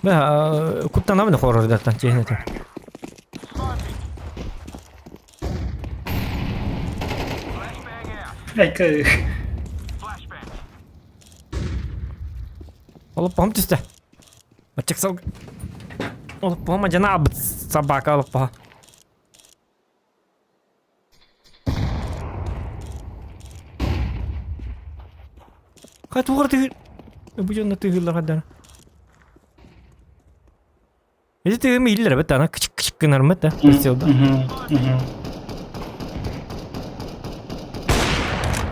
Бә, куттанабын хоррордартан чиһинэтэ. Айка. Олоппоһум түстэ. Аччык сыл Олоппоһум адьана албыт собака олоппоһо. Хай туох эрэ тыһыыр бу дьонно тыһыыллар хайдана. Ити тыһыым иһиллэр эбит ана кычык-кычык гынармыт да прицелда.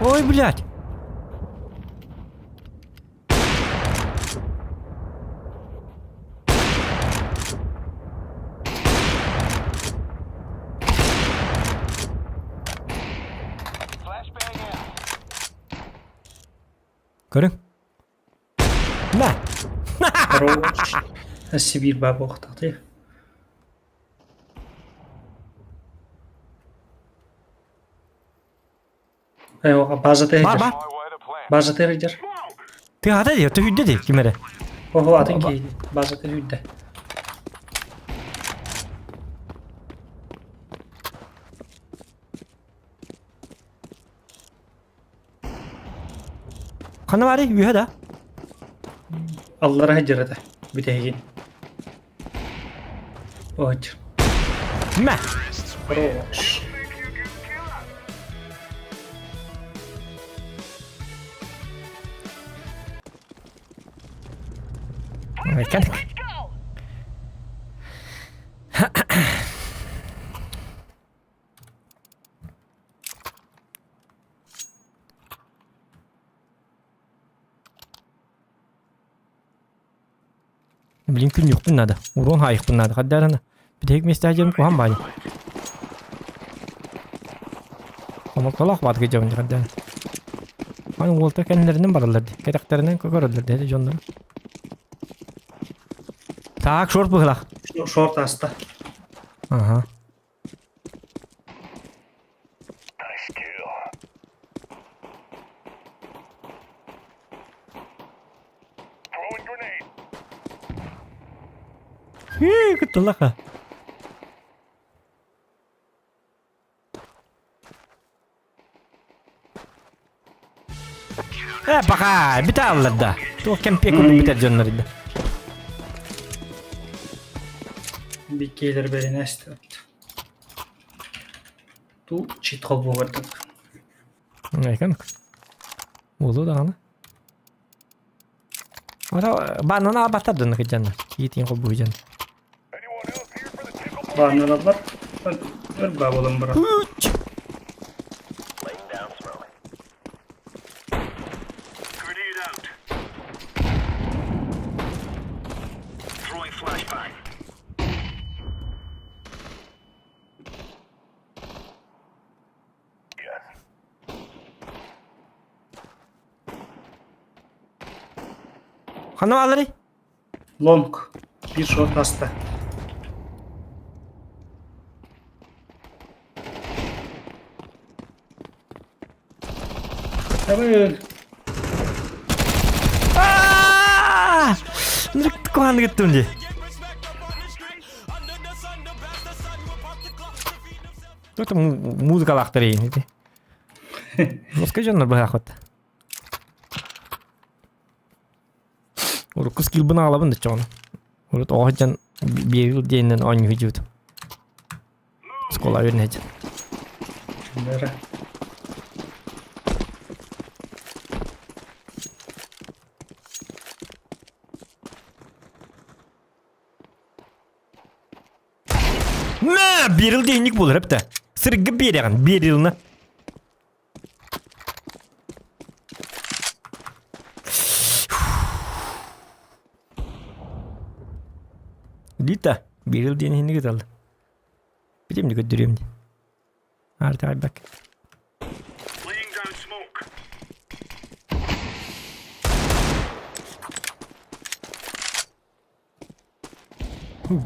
Ой, блядь! Көрүҥ. На! Хорош. Сибиир баа буолуохтаах База Бар бар. База тыһыдьар. Тыаһата дии, түһүйдэ дии ким эрэ. Оһо атын киһи база түһүйдэ. Ханна баарый? Үөһэ да? Аллара сылдьар этэ бүтэһигин. Оһоччу. Мэ! Хорош. Кэлик. Блин, күннүкпүн надо. Урон хаайыкпын надо. Хаддарана. Бүтэһик миэстэҕэ дьон куһаҕан баайы. Хомолтолоох баатыгы дьон хаддарана. Аны уолта кэннилэринэн бараллар дии. Кэтэхтэринэн көрөллөр дии дьоннору. Так, шорт быһылах. Шорт аста. Ага. Hii, кыттылаха. Э, пока, бүтэ аллар да. Туох кэмпиэ курдук бүтэр дьоннор да. Биккиэлэр бэринэстэ. Ту чит холбугардык. Айкан. Буолуо даҕаны. Ата бааннан аабаттар дьонно кыдьанна. Иитин холбуу дьон. Баанналаллар. Өр баа буолан барар. Ханна баалларый? Лонг. Биир шорт аста. Давай. Аа! Куһаҕаннык ыттым дии. Это музыкалаахтар иин ити. Жестко дьоннор быһаахпыт. Урукку скилбын аҕалабын да чоҕуна. Урут оҕо сылдьан биэрил диэнинэн оонньуу сылдьыбытым. Оскуола үөрэнэ сылдьан. Бары. Мэ, берил дейник болар эпті. Сыргы береген, берилні. Лита, берил диэн иһини кыталды. Билим де көддүрүөм ди. Артык айбак. Laying down smoke.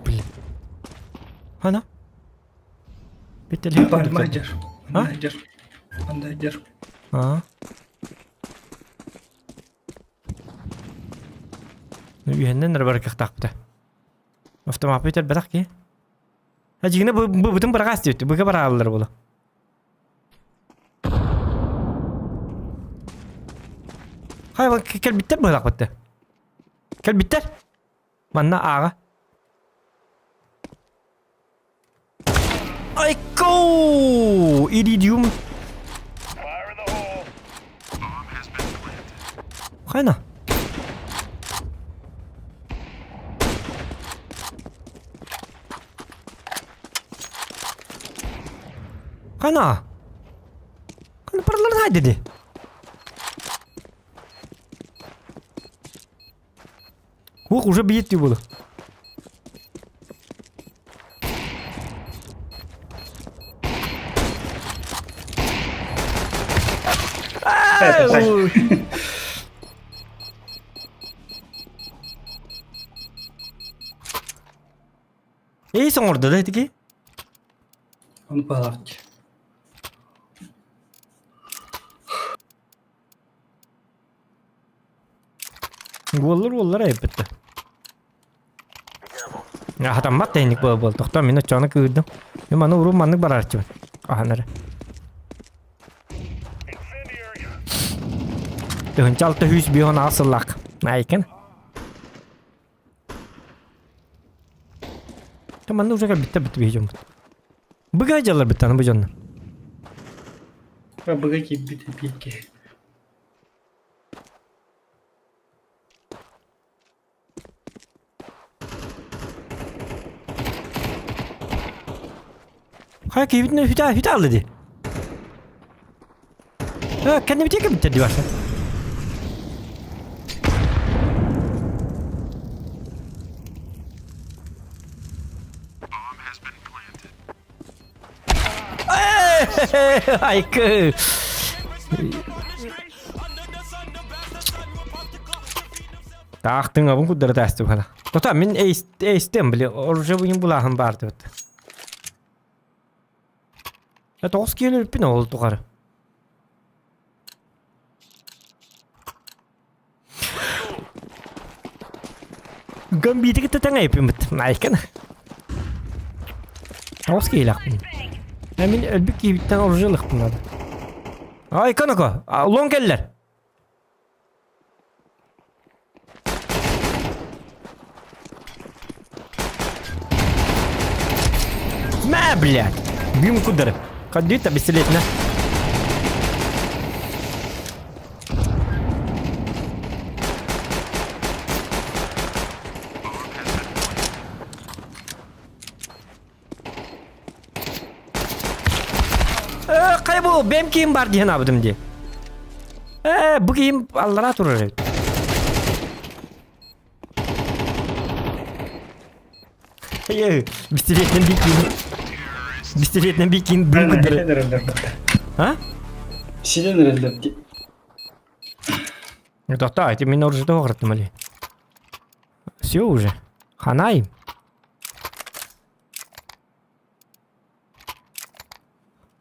Блин. Ана? Бетеле Бар мадер. Мадер. Мадер. А? Үһэннэн эрэ барыкахтаахпыта. Автомаппыт элбэтэх киһи. А дьиҥинэ бу бу бутун быраҕаас диэбит. Быга барааллар буолу. Хайа кэлбиттэр быһалаахпытта. Кэлбиттэр. Манна ааҕа. Айко! Иридиум. Хайна? Хайна? Хайна параларын хай dedi. Ух, уже бьет буду. Эй, соҥордо да итики? Ону палач. Уоллар уоллар айыппыттар. Хатаммат тэйник буол буол. Тохтоо мин оччону кыырдым. Мин маны урун маннык бараарчыбын. Ахан эрэ. Тыһынча алта сүүс бион аҕыс сыллаах. Айкын. Манна уже кэлбиттэр бит биһи дьоммут. Быга дьаллар биттаны бу дьоннор. Быга киирбит эпиэкке. Хайа киһибитин үтэ үтэ алды дии. Э, кэннибитин кэбиттэр дии барса. Айкы! Таахтыҥ абын курдары таастым хана. Тота мин эйстем били оружие буйун булааһын баар дебит. Тоҕус киһи өлүппүн ол тухары. Гамбиты кытта тэҥ айыппыммыт. Айкан. Тоҕус киһилээхпин. Ә мин өлбүт киһибиттэн оружие ылыахпын наада. Айкан око, лон кэллэр. Мә, блядь! Бим кудары. Каддита бестилетіне. Э, қай бұл? Бем киім бар деген абыдым де. Э, бу киім аллара турар эбит. Эй, бистилетинен бикин. Бистилетинен бикин бу кудары. А? Сиден эрэллэр дии. Тоқта, эти мен оружие тоғырттым али. Все уже. Ханай.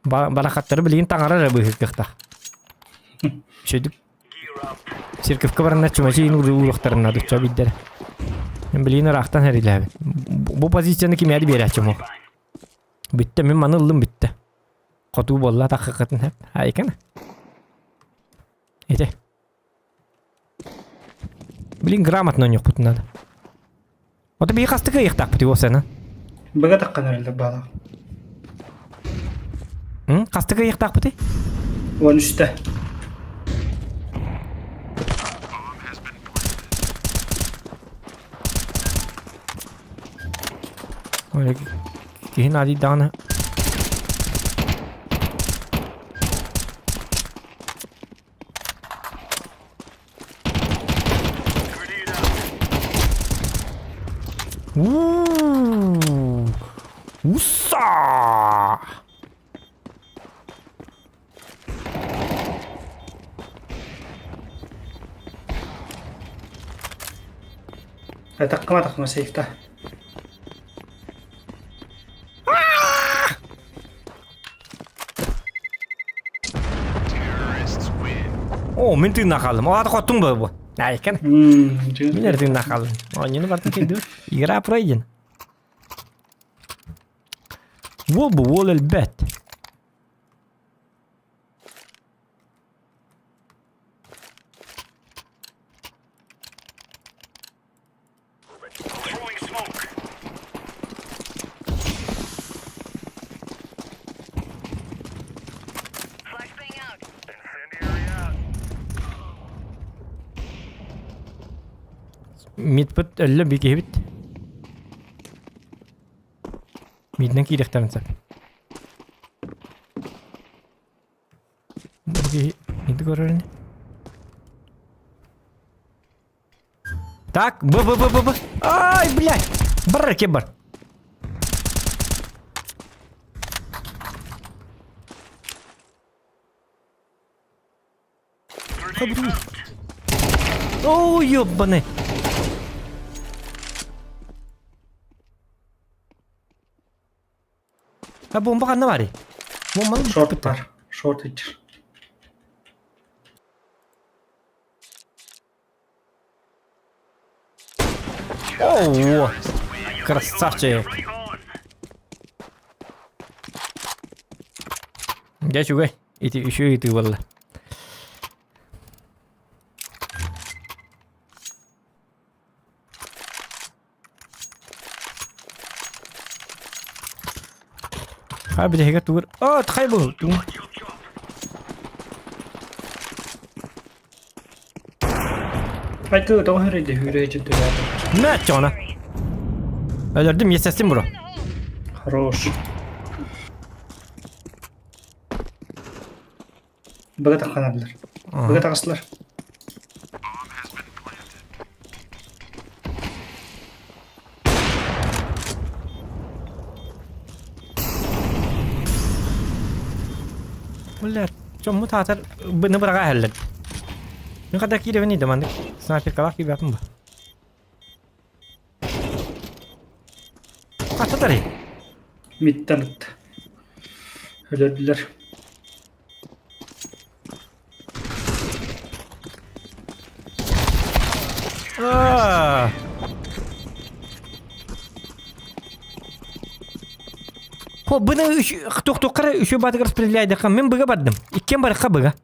Барахаттары билигин таҥара эрэ быыһык кыахтаах. Үчүгүйдүк церковка бараннар чумачыйын уруохтарын наадычча билдэрэ. Мин билигин ыраахтан эрилээбин. Бу позицияны кимээри биэрээччим ол. Бүттэ, мин маны ыллым бүттэ. Хотуу буолла таххыккытын хэп. Айкана. Ити. Блин, грамотно оонньуохпутун надо. Ото биһи хастык ыйыахтаахпыт уосана. Быга таххан эрэллэр баалаах. Хастык ыйыахтаахпытый? 13-тэ. Киһи наадыйдаҕына Уу! Уса! Атаххыма атаххыма сейфта. О, мин тыыннаах хааллым. О, ата хоттуҥ бу бу. Айкан. Мин эрэ тыыннаах хааллым. Оонньууну бартын кирдибит. Игра пройден. Уол бу уол өлбөт. Мидпыт өллө би киһибит. Мидинэн киириэхтэрин сөп. Бу киһи миди көрөр ини. Так, Б, Б, Б, Б, Б. Ай, блядь! Бар, кем бар. О, ёбаный. А бомба ханна барый? Бомбаны Шорт бар. Шорт ичер. О, красавчик. Дьэ үчүгэй. Ити үчүгэй ыйытыы буолла. Хай бүтэһигэр тугур. О, хай бу. Айкы тоҕо хүрейде хүрейчи төлөөтө. Мэ чона. Өлөрдүм, естественно бро. Хорош. Быга тахханарлар. Быга таҕыстылар. Бля, чоммут аатар быны быраҕа иһэллэр. Мин хата киирэбин да маннык снайперкалаах киирбэппин ба. Хата Миттен ытта. Өлөрдүлэр. Аа. Хо, быны тохтохха үчү баатыгар распределяйдыхха мин быга бардым. Иккен барыкка быга.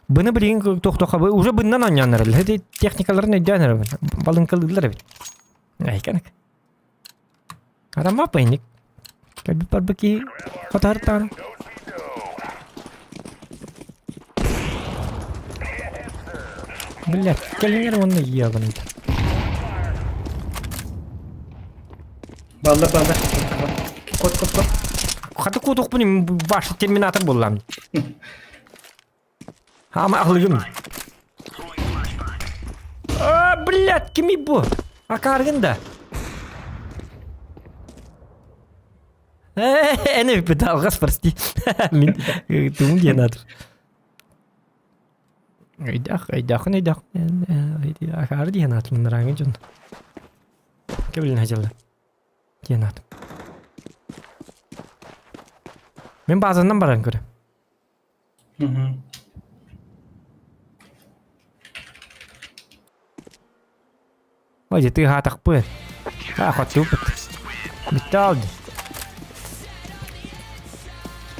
Быны билигин тохтохха уже быннан оонньооннор эле. Техникаларын өйдөөн эрэ балыҥкалыыллар эбит. Айканык. Арама пайник. Кэлбит барбыт киһи хотоһортаҕына. Блядь, кэлиҥэр уонна иэҕин. Баллар баллар. Кот кот кот. Хата куотуохпун баш терминатор буоллам. Ама аһылыгым. А, блядь, кими бу? Акааргын да. Эне алғас, прости. Мин тугум диэн аатыр. Өйдөөх, өйдөөхүн өйдөөх. Акаары диэн аатыр мынарааҥы дьон. Кэбилин хадьалла. Диэн аатым. Мин баазаннан баран көрө. Ой, тыаһаатахпын. Аа, хотууппут. Бүттэ алды.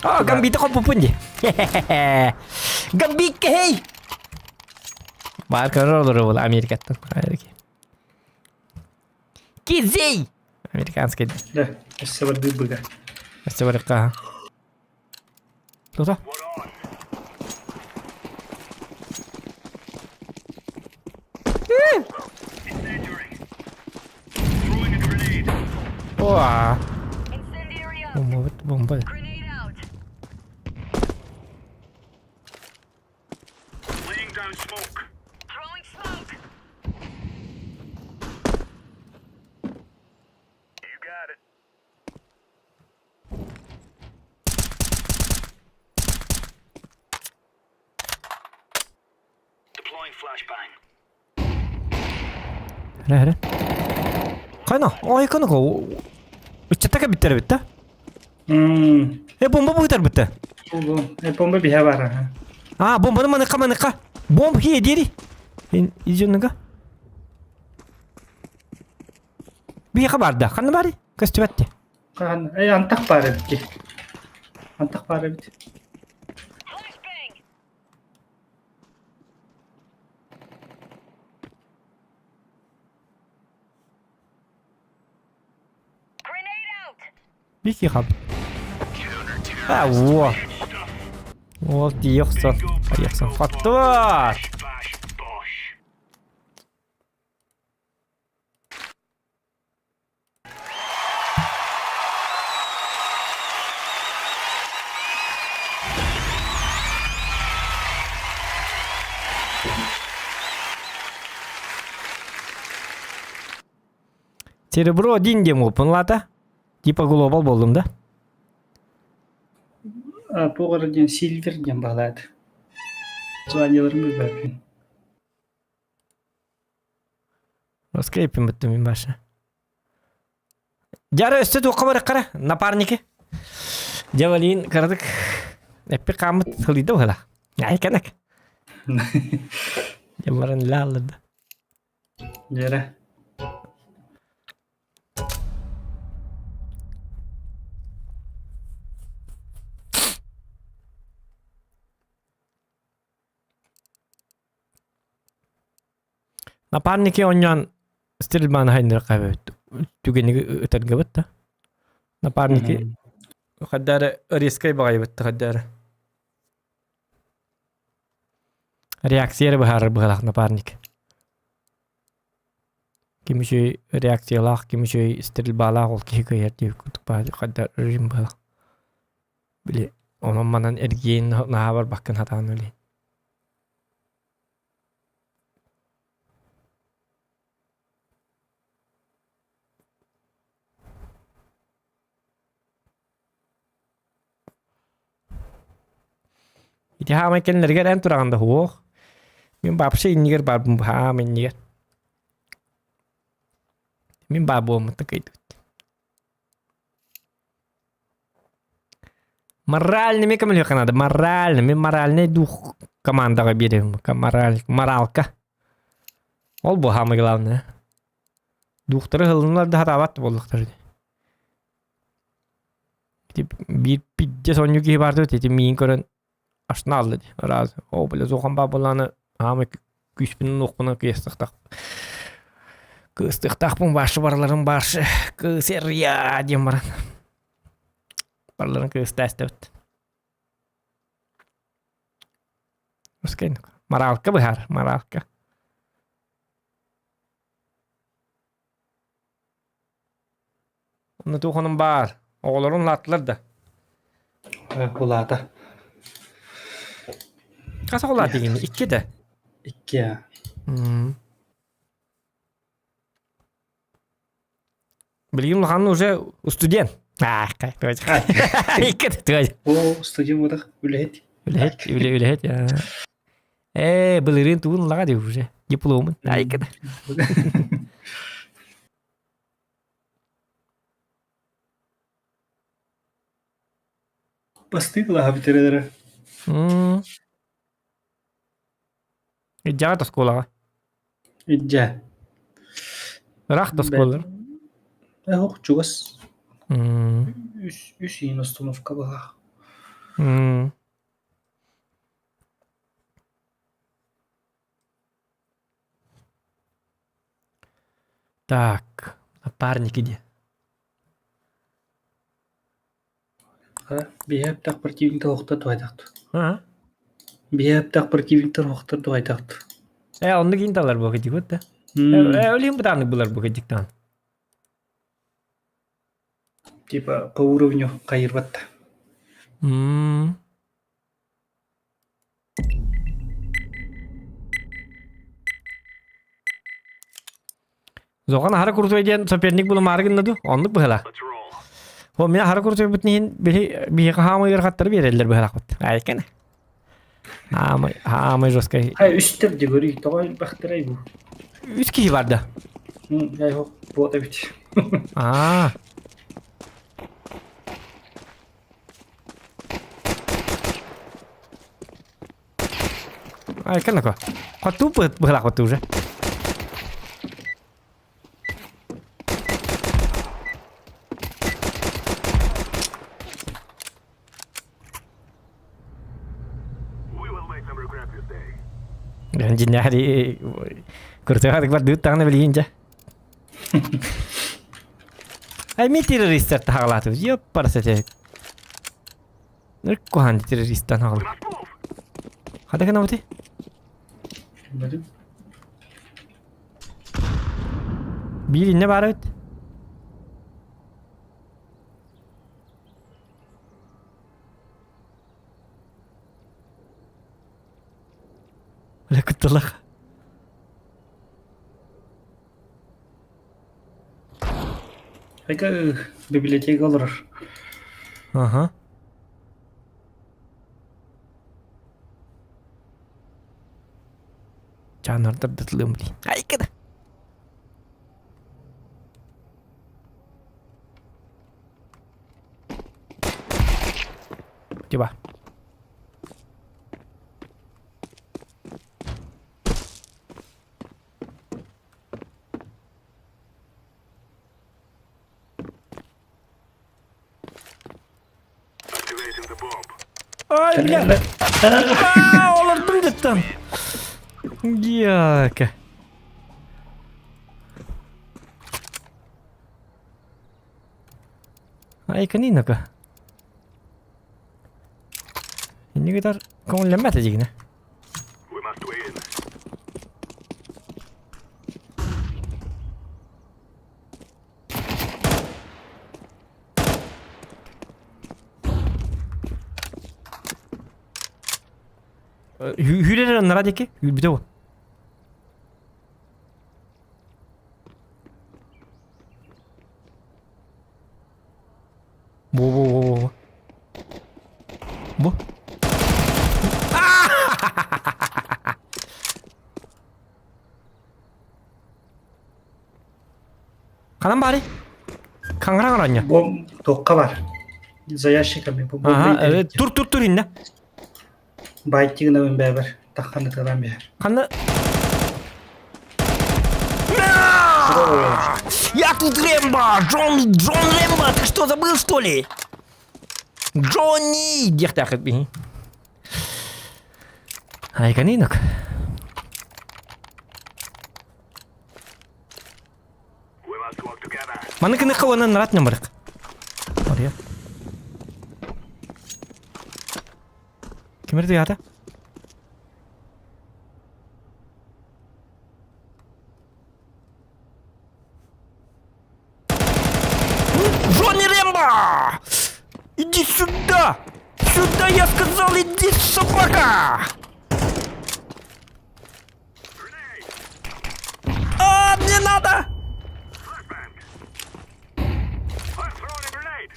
А, гамбита хоппуппун дии. Гамбикка, хей! Баар көрөр олору Америкаттан. Кизей! Американский. Да, өссө бардыы быга. Өссө барыкка. Тута. Оа. Бомба, бомба. Эрэ эрэ. Хайна, ой кыныга ыччата кэбиттэр эбит да? Э бомба быһытар битте. Э бомба биһэ бар аха. А, бомбаны маныка маныка. Бомб хие дири. Идённыга. Биһиэхэ барда. Ханна бары? Көстүбэт Хаһан э антах баар эбит ки. Антах баар эбит. Бики хаб. А, во. Ол тиийэ охсон. Хайахсан. Фаттуар! Серебро один диэн буолпун лаата. Типа глобал буоллум да? А, туох эрэ диэн Сильвер диэн баһылаат. Званиеларын билбэппин. Скрепим бүттүм мин баша. Дьара өссө туохха барыххара напарники. Дьавалиин кыратык эппи хааммыт сылыйда быһыла. Айканак. Дьэ баран лаалларда. Дьэрэ. Напарники оонньоон стрельбаны хайнырга эбит түгэни ытаргабыт да. Напарники хайда эрэ резкай баҕайыбыт хайда эрэ. Реакция эрэ быһаарар быһалаах напарник. Ким үчүгэй реакциялаах, ким үчүгэй стрельбалаах ол киһи кыайар диэбит курдук хайда режим быһалаах. Били онон-манан эргийэн наһаа барбаккын сатаан үлэһин. Ити хаамай кэннилэригэр эн тураҕын да суох. Мин вообще иннигэр барбын хаам иннигэр. Мин баар буолмут такайдыбыт. Моральными көмөлүөххэ наада. Морально. Мин моральный дух командаҕа биэрэбин. Мораль, моралка. Ол бу самое главное. Духтары ылыннар да сатаабат буоллахтар. Биир пиздец онньу киһи баар дуо ити миин көрөн ашна алла дии. Раз. О, бля, зохан баа буоллаҕына аамай күүспүнэн уохпунан кыйастахтах кыыстыахтаахпын бааршы барыларын бааршы кыыс эрия диэн баран барыларын кыыстаастыбыт. Моралка быһаар, моралка. Онно туоханын баар, оҕолорун улааттылар да? Улаата. Хас оҕолоох дигин? Икки да? Икки. Билигин улахан уже студент. Икки О, студент бодах үлэһит. Үлэһит, үлэ үлэһит. Ээ, былырыын тугун ылаҕа дии уже. Дипломун. Айка да. Бастыы кылааһа бүтэрэлэрэ. Иддьэҕэ оскуолаҕа. Иддьэ. Ыраах да оскуолалар. Эһох чугас. Үс үс иин остановка баһаах. Так, напарники где? Биһиэхтээх противниктар охтор дуһайдахт. Аа? Биһиэхтээх противниктар охтор дуһайдахт. Э, оннук иин талар буо кыдьыгыт да. Э, олин бытааннык булар бу кыдьыктаан. Типа по уровню хайырбат. Мм. Зохан аһара крутой диэн соперник булумаары гынна дуу? Оннук быһыла. О, мин аһара крутой иһин биһи биһиэхэ хаамай ыарахаттары биэрэллэр быһылаахпыт. Айкана. Хаамай, хаамай жесткай. Хай үстэр де көрүй, тоҕо элбэхтэрэй бу? Үс киһи бар да. Ай бот эбит. Аа. Ай, кэнэко. Хоту быһылаах уже. Дьиннээри кыртыгаадык бардыыт даҕаны билигин дьэ. Ай ми террористар таһаҕалаатыбыт. Ёппарса те. Куһаан террористан хаҕал. Хада гынабыты? Биир инне баар эбит. Бля, кыттылах. Айка библиотека олорор. Ага. Чаанардар дытылыам блин. Айкада. Типа. Ай, бля! А, олордум деттен. Дьяка. Ай, канинака. Иннигитар көҥүллэммэт дьигинэ. Hүүрэр аннара диэки үүрбүтэ бу. Бу бу бу бу. Бу. Ханан баарый? Хаҥара оронньо. Бом туохха бар? За ящиками. Бу Аха, тур тур тур иннэ. Байтигына бэбэр. Тахханы тылан биэр. Ханна Я тут Рэмбо! Джон, Джон Рэмбо! Ты что, забыл, что ли? Джонни! Диэхтээх биһи. Айканинок. Маны кыныкка уонна нарат ньамырык. Ория. Ким эрдэ Джонни Рэмбо! Иди сюда! Сюда, я сказал, иди, собака! А, мне надо!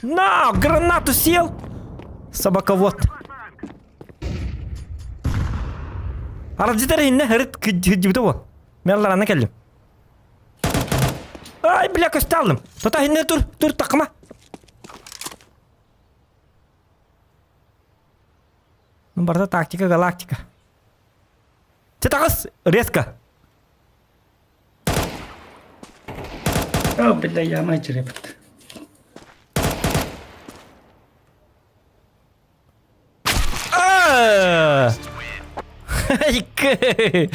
На, гранату съел! Собаковод. Аралдьытар иннэ ырыт кыдьыбыта буол. Мен алларанна кэллим. Ай, бля, көстө аллым. Тота иннэ тур, тур такма. Ну, барда тактика, галактика. Чэ таҕыс, резко. О, бля, яма черепет. Икки.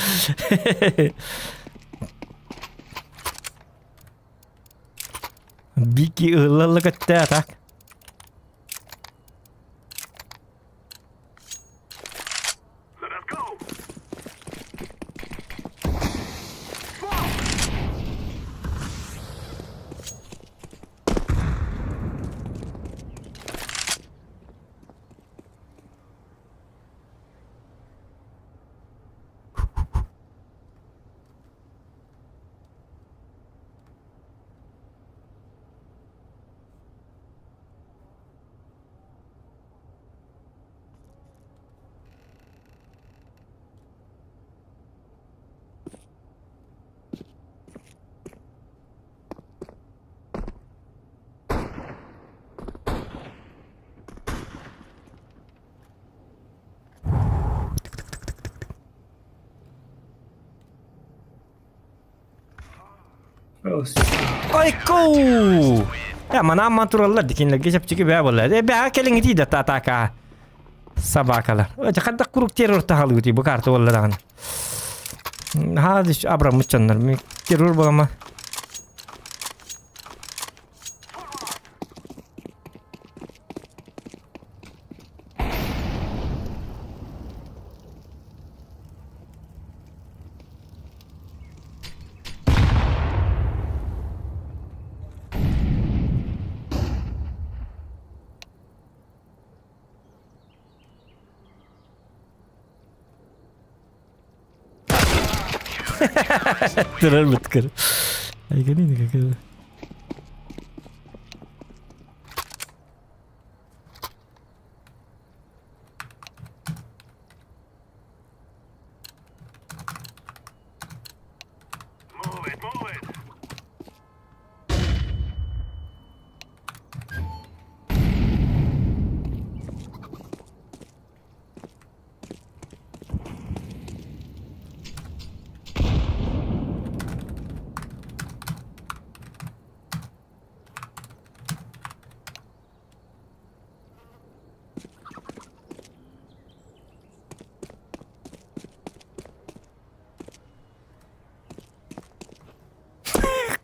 Бики ылла көттө так. Ойку! Я манан тураллар дикинлерге чэпчэки бээ буолла. Э бээ кэлиҥ итии да атака. Собакалар. Өтө хаддах курук террор тахалыы бу карта буолла даҕаны. Ха абраммыт дьоннор. Террор буолама. Турар быткыр. Айгани Move it, move it.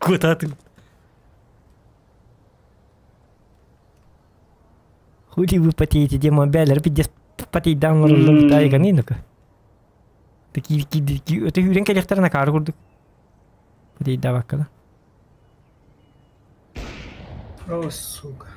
Куда ты? Хули вы потеете, демобелер, пиздец потейдан ну-ка. Такие, такие, это юрен коллектор на кар курдук. Потейда О, сука.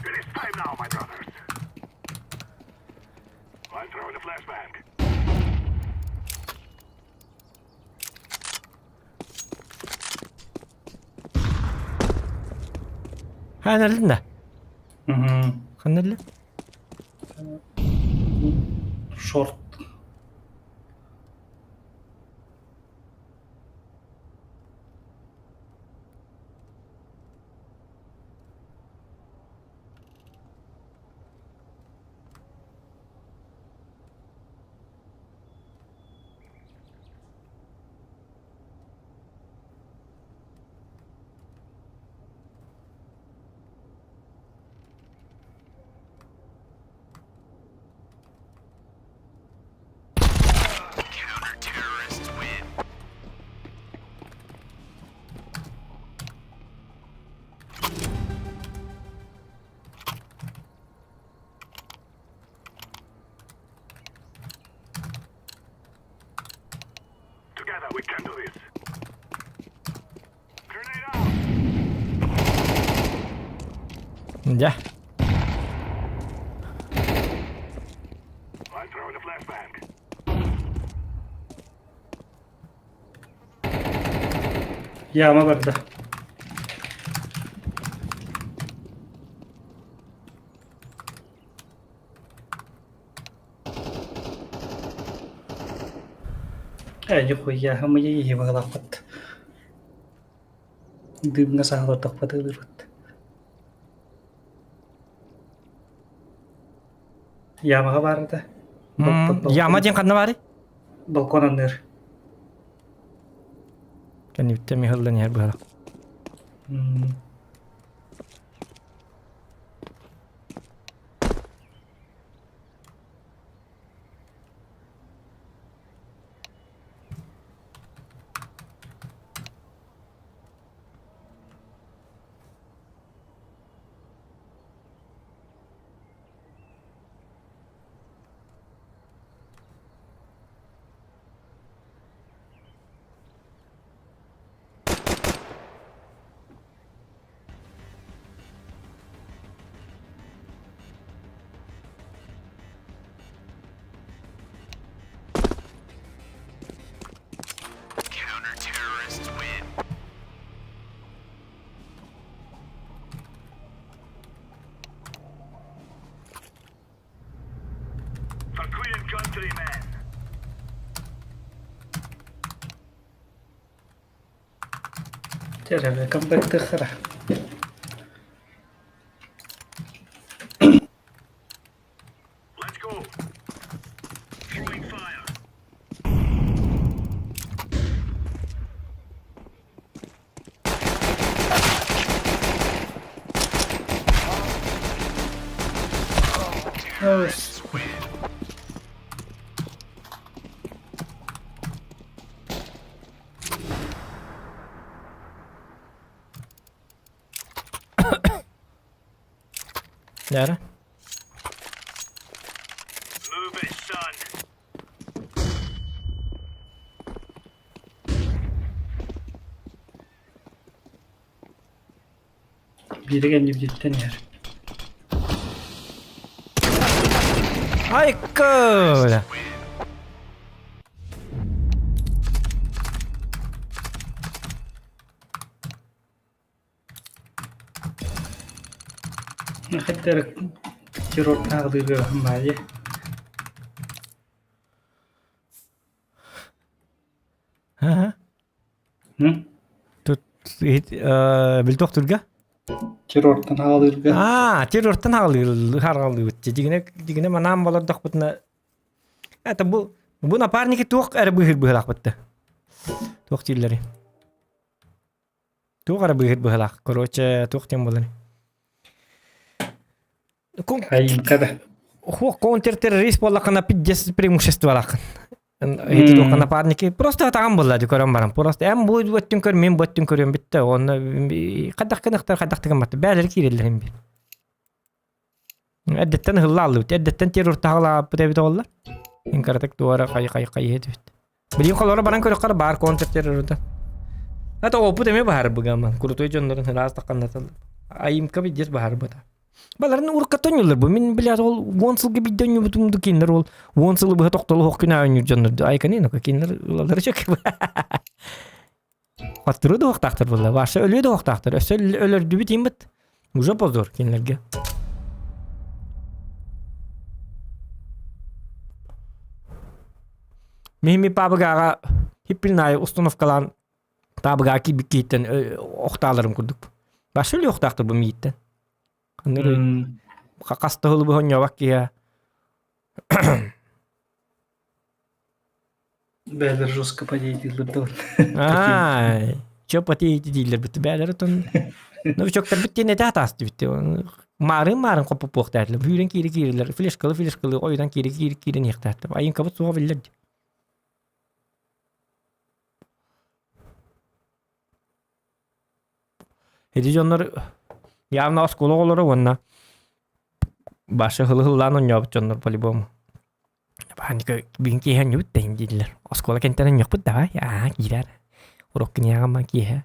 It is time now, my brothers. I'm throwing a flashbang. Ханнерлин да? Ханнерлин? Шорт. Together we can do this. Grenade out. Дьэ. I'm throwing a flashbang. Яма барда. Э, нихуя, мы ей баҕалаахпыт. Дыымҥа саһылардахпыт ылырбыт. Ямаҕа баар этэ. Яма диэн ханна баарый? Балкон анныыр. Кэнниттэн миһыллан иһэр быһалах. Чэ, камбэктыахтара. Let's go. Throwing fire. Дьэ Move it, son. Биирэ кэннибититтэн иһэр. Айка! Хайдах эрэ террордаах ылыырга баайы. Ага. Тут билтохтурга? Террортан хаалыырга. Аа, террортан хаалыыр дигине дигине манаан болордохпутуна это бу бу напарники туох эрэ быыһыр быһылаахпытта. Туох дииллэри. Туох эрэ быыһыр быһылаах. Короче, туох диэн буолар. Айымка да. Хуох контртеррорист буоллаххына пиздец преимуществолааххын. Ити туохха напарники просто атаҕым буолла ди көрөн баран. Просто эн бу өттүн көр, мин бу өттүн көрүөм бүттэ. Онно хайдах гынахтар, хайдах гымматтар. Бээлери киирэллэр им бир. Эрдэттэн ыһылла аллыбыт. Эрдэттэн террор таһалааппыт эбит оҕоллор. Ин каратык туора хай хай хай иһит Билигин холоро баран көрөххөр баар контртеррорда. Это опыт эмиэ баһарбыгаман. Крутой дьоннорун ыраас тахханнаталлар. Айымка биддес баһарбыта. Баларын уруккаттан ойнуллар бу. Мин билэр ол уон сылга бидде ойнубутум ду кинилер ол уон сылы быһа тохтолу хоқ күн ойнуур дьоннор айканы ну кинилер ылалары чөк. Хаттыры да охтаахтар буолла. Ваша өлүө да охтаахтар. Өссө өлөрдүбүт имбит. Уже позор кинилерге. Михими пабыгаға хиппилнайы установкалаан пабыгаа кииттен охтааларым курдук. Башы өлүө охтаахтар бу мииттен. Ханныры хастыһылы быһонньобак киһи Бээлэр жестко подейдииллэр да Ай, чё потеете дииллэр бит бээлэр отон новичоктар бит диэн этэ атаасты бит маарын маарын хоппуппуохтаатылар бүүрэн киири киирилэр флешкалы флешкалы ойудан киири киири киирэн иэхтааттым айыҥкабыт суоҕа биллэр Ити дьоннор явно оскуола оҕолоро уонна башы хылы-хыллаан оонньообут дьоннор по-любому. Паника бүгүн киэһэ оонньуубут да дииллэр. Оскуола кэнтэн оонньуохпут давай, аа киирээр. Урок киниэҕэ киэһэ.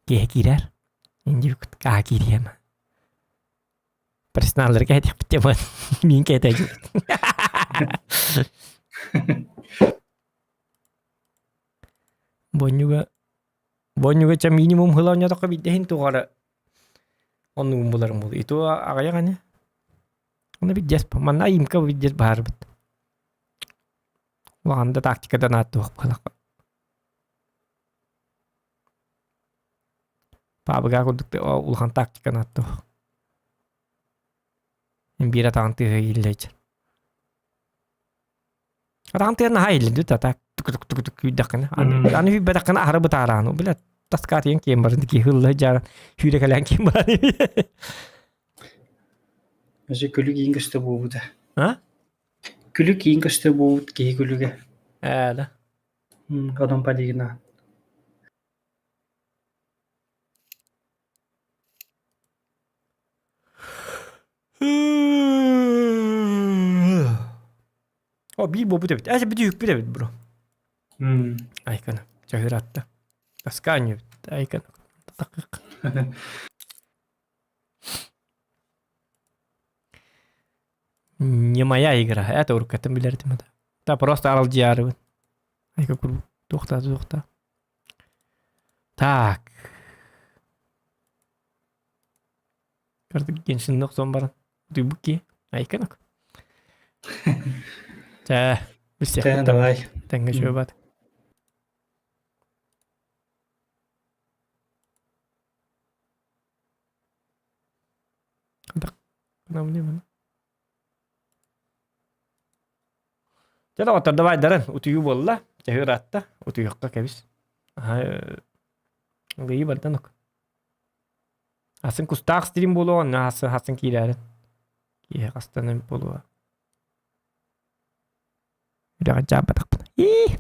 Киэһэ киирээр. Индивикут аа киириэм. Персоналларга этиэхпит диэн миин кэтэйдим. Бонньуга Бонньуга чэ минимум хыла оонньоотоххо биирдэ иһин туох эрэ оннугун буларым буолуо. И то аҕыйах ини. Ону виддес манна айымка виддес баһаарбыт. Улахан да тактикадан ааттыах быһалах. Паабыга курдук улахан тактиканы аттыах. Биир атаҕын тыаһа иһиллээччи. Атаҕын тыаһа наһаа иһиллэр а так тук-тук-тук күүрдэххинэ. Аны күүрбэтэххинэ аһара бытаараан. Бля, таскаатыйан киэн баран киһи ылла дьаара сүүрэкэлээн киэн баран. Өссө күлүк иин көстө буолбута. А? Күлүк иин көстө буолбут киһи күлүгэ. Ээ да. Одон Полина. О, биир буолбут эбит. Эс бүтүһүкпүт эбит бро. Айкана. Чаһыратта. Таскаанньы эбит. Айкана. Не моя игра. Это уруккаттан билэр этим это. Та просто аралдьыйаарыбын. Айка курбук. Туохта, туохта. Так. Картык Геншинни охсон баран. Утуйбут киһи. Айканок. Чэ, Чэ, давай. Тэҥҥэ үчүгэй баат. Гынамнымын. Дьэ доҕоттор давай дарын утуйуу буолла. Чаһы ыраатта. Утуйуохха кэбис. Ылыйы бардан ок. Асын кустаах стрим буолуо, онно асын хасын киирээрин. Киэһэ хастанан буолуо. Үрэҕин чаабатахпын. Ии!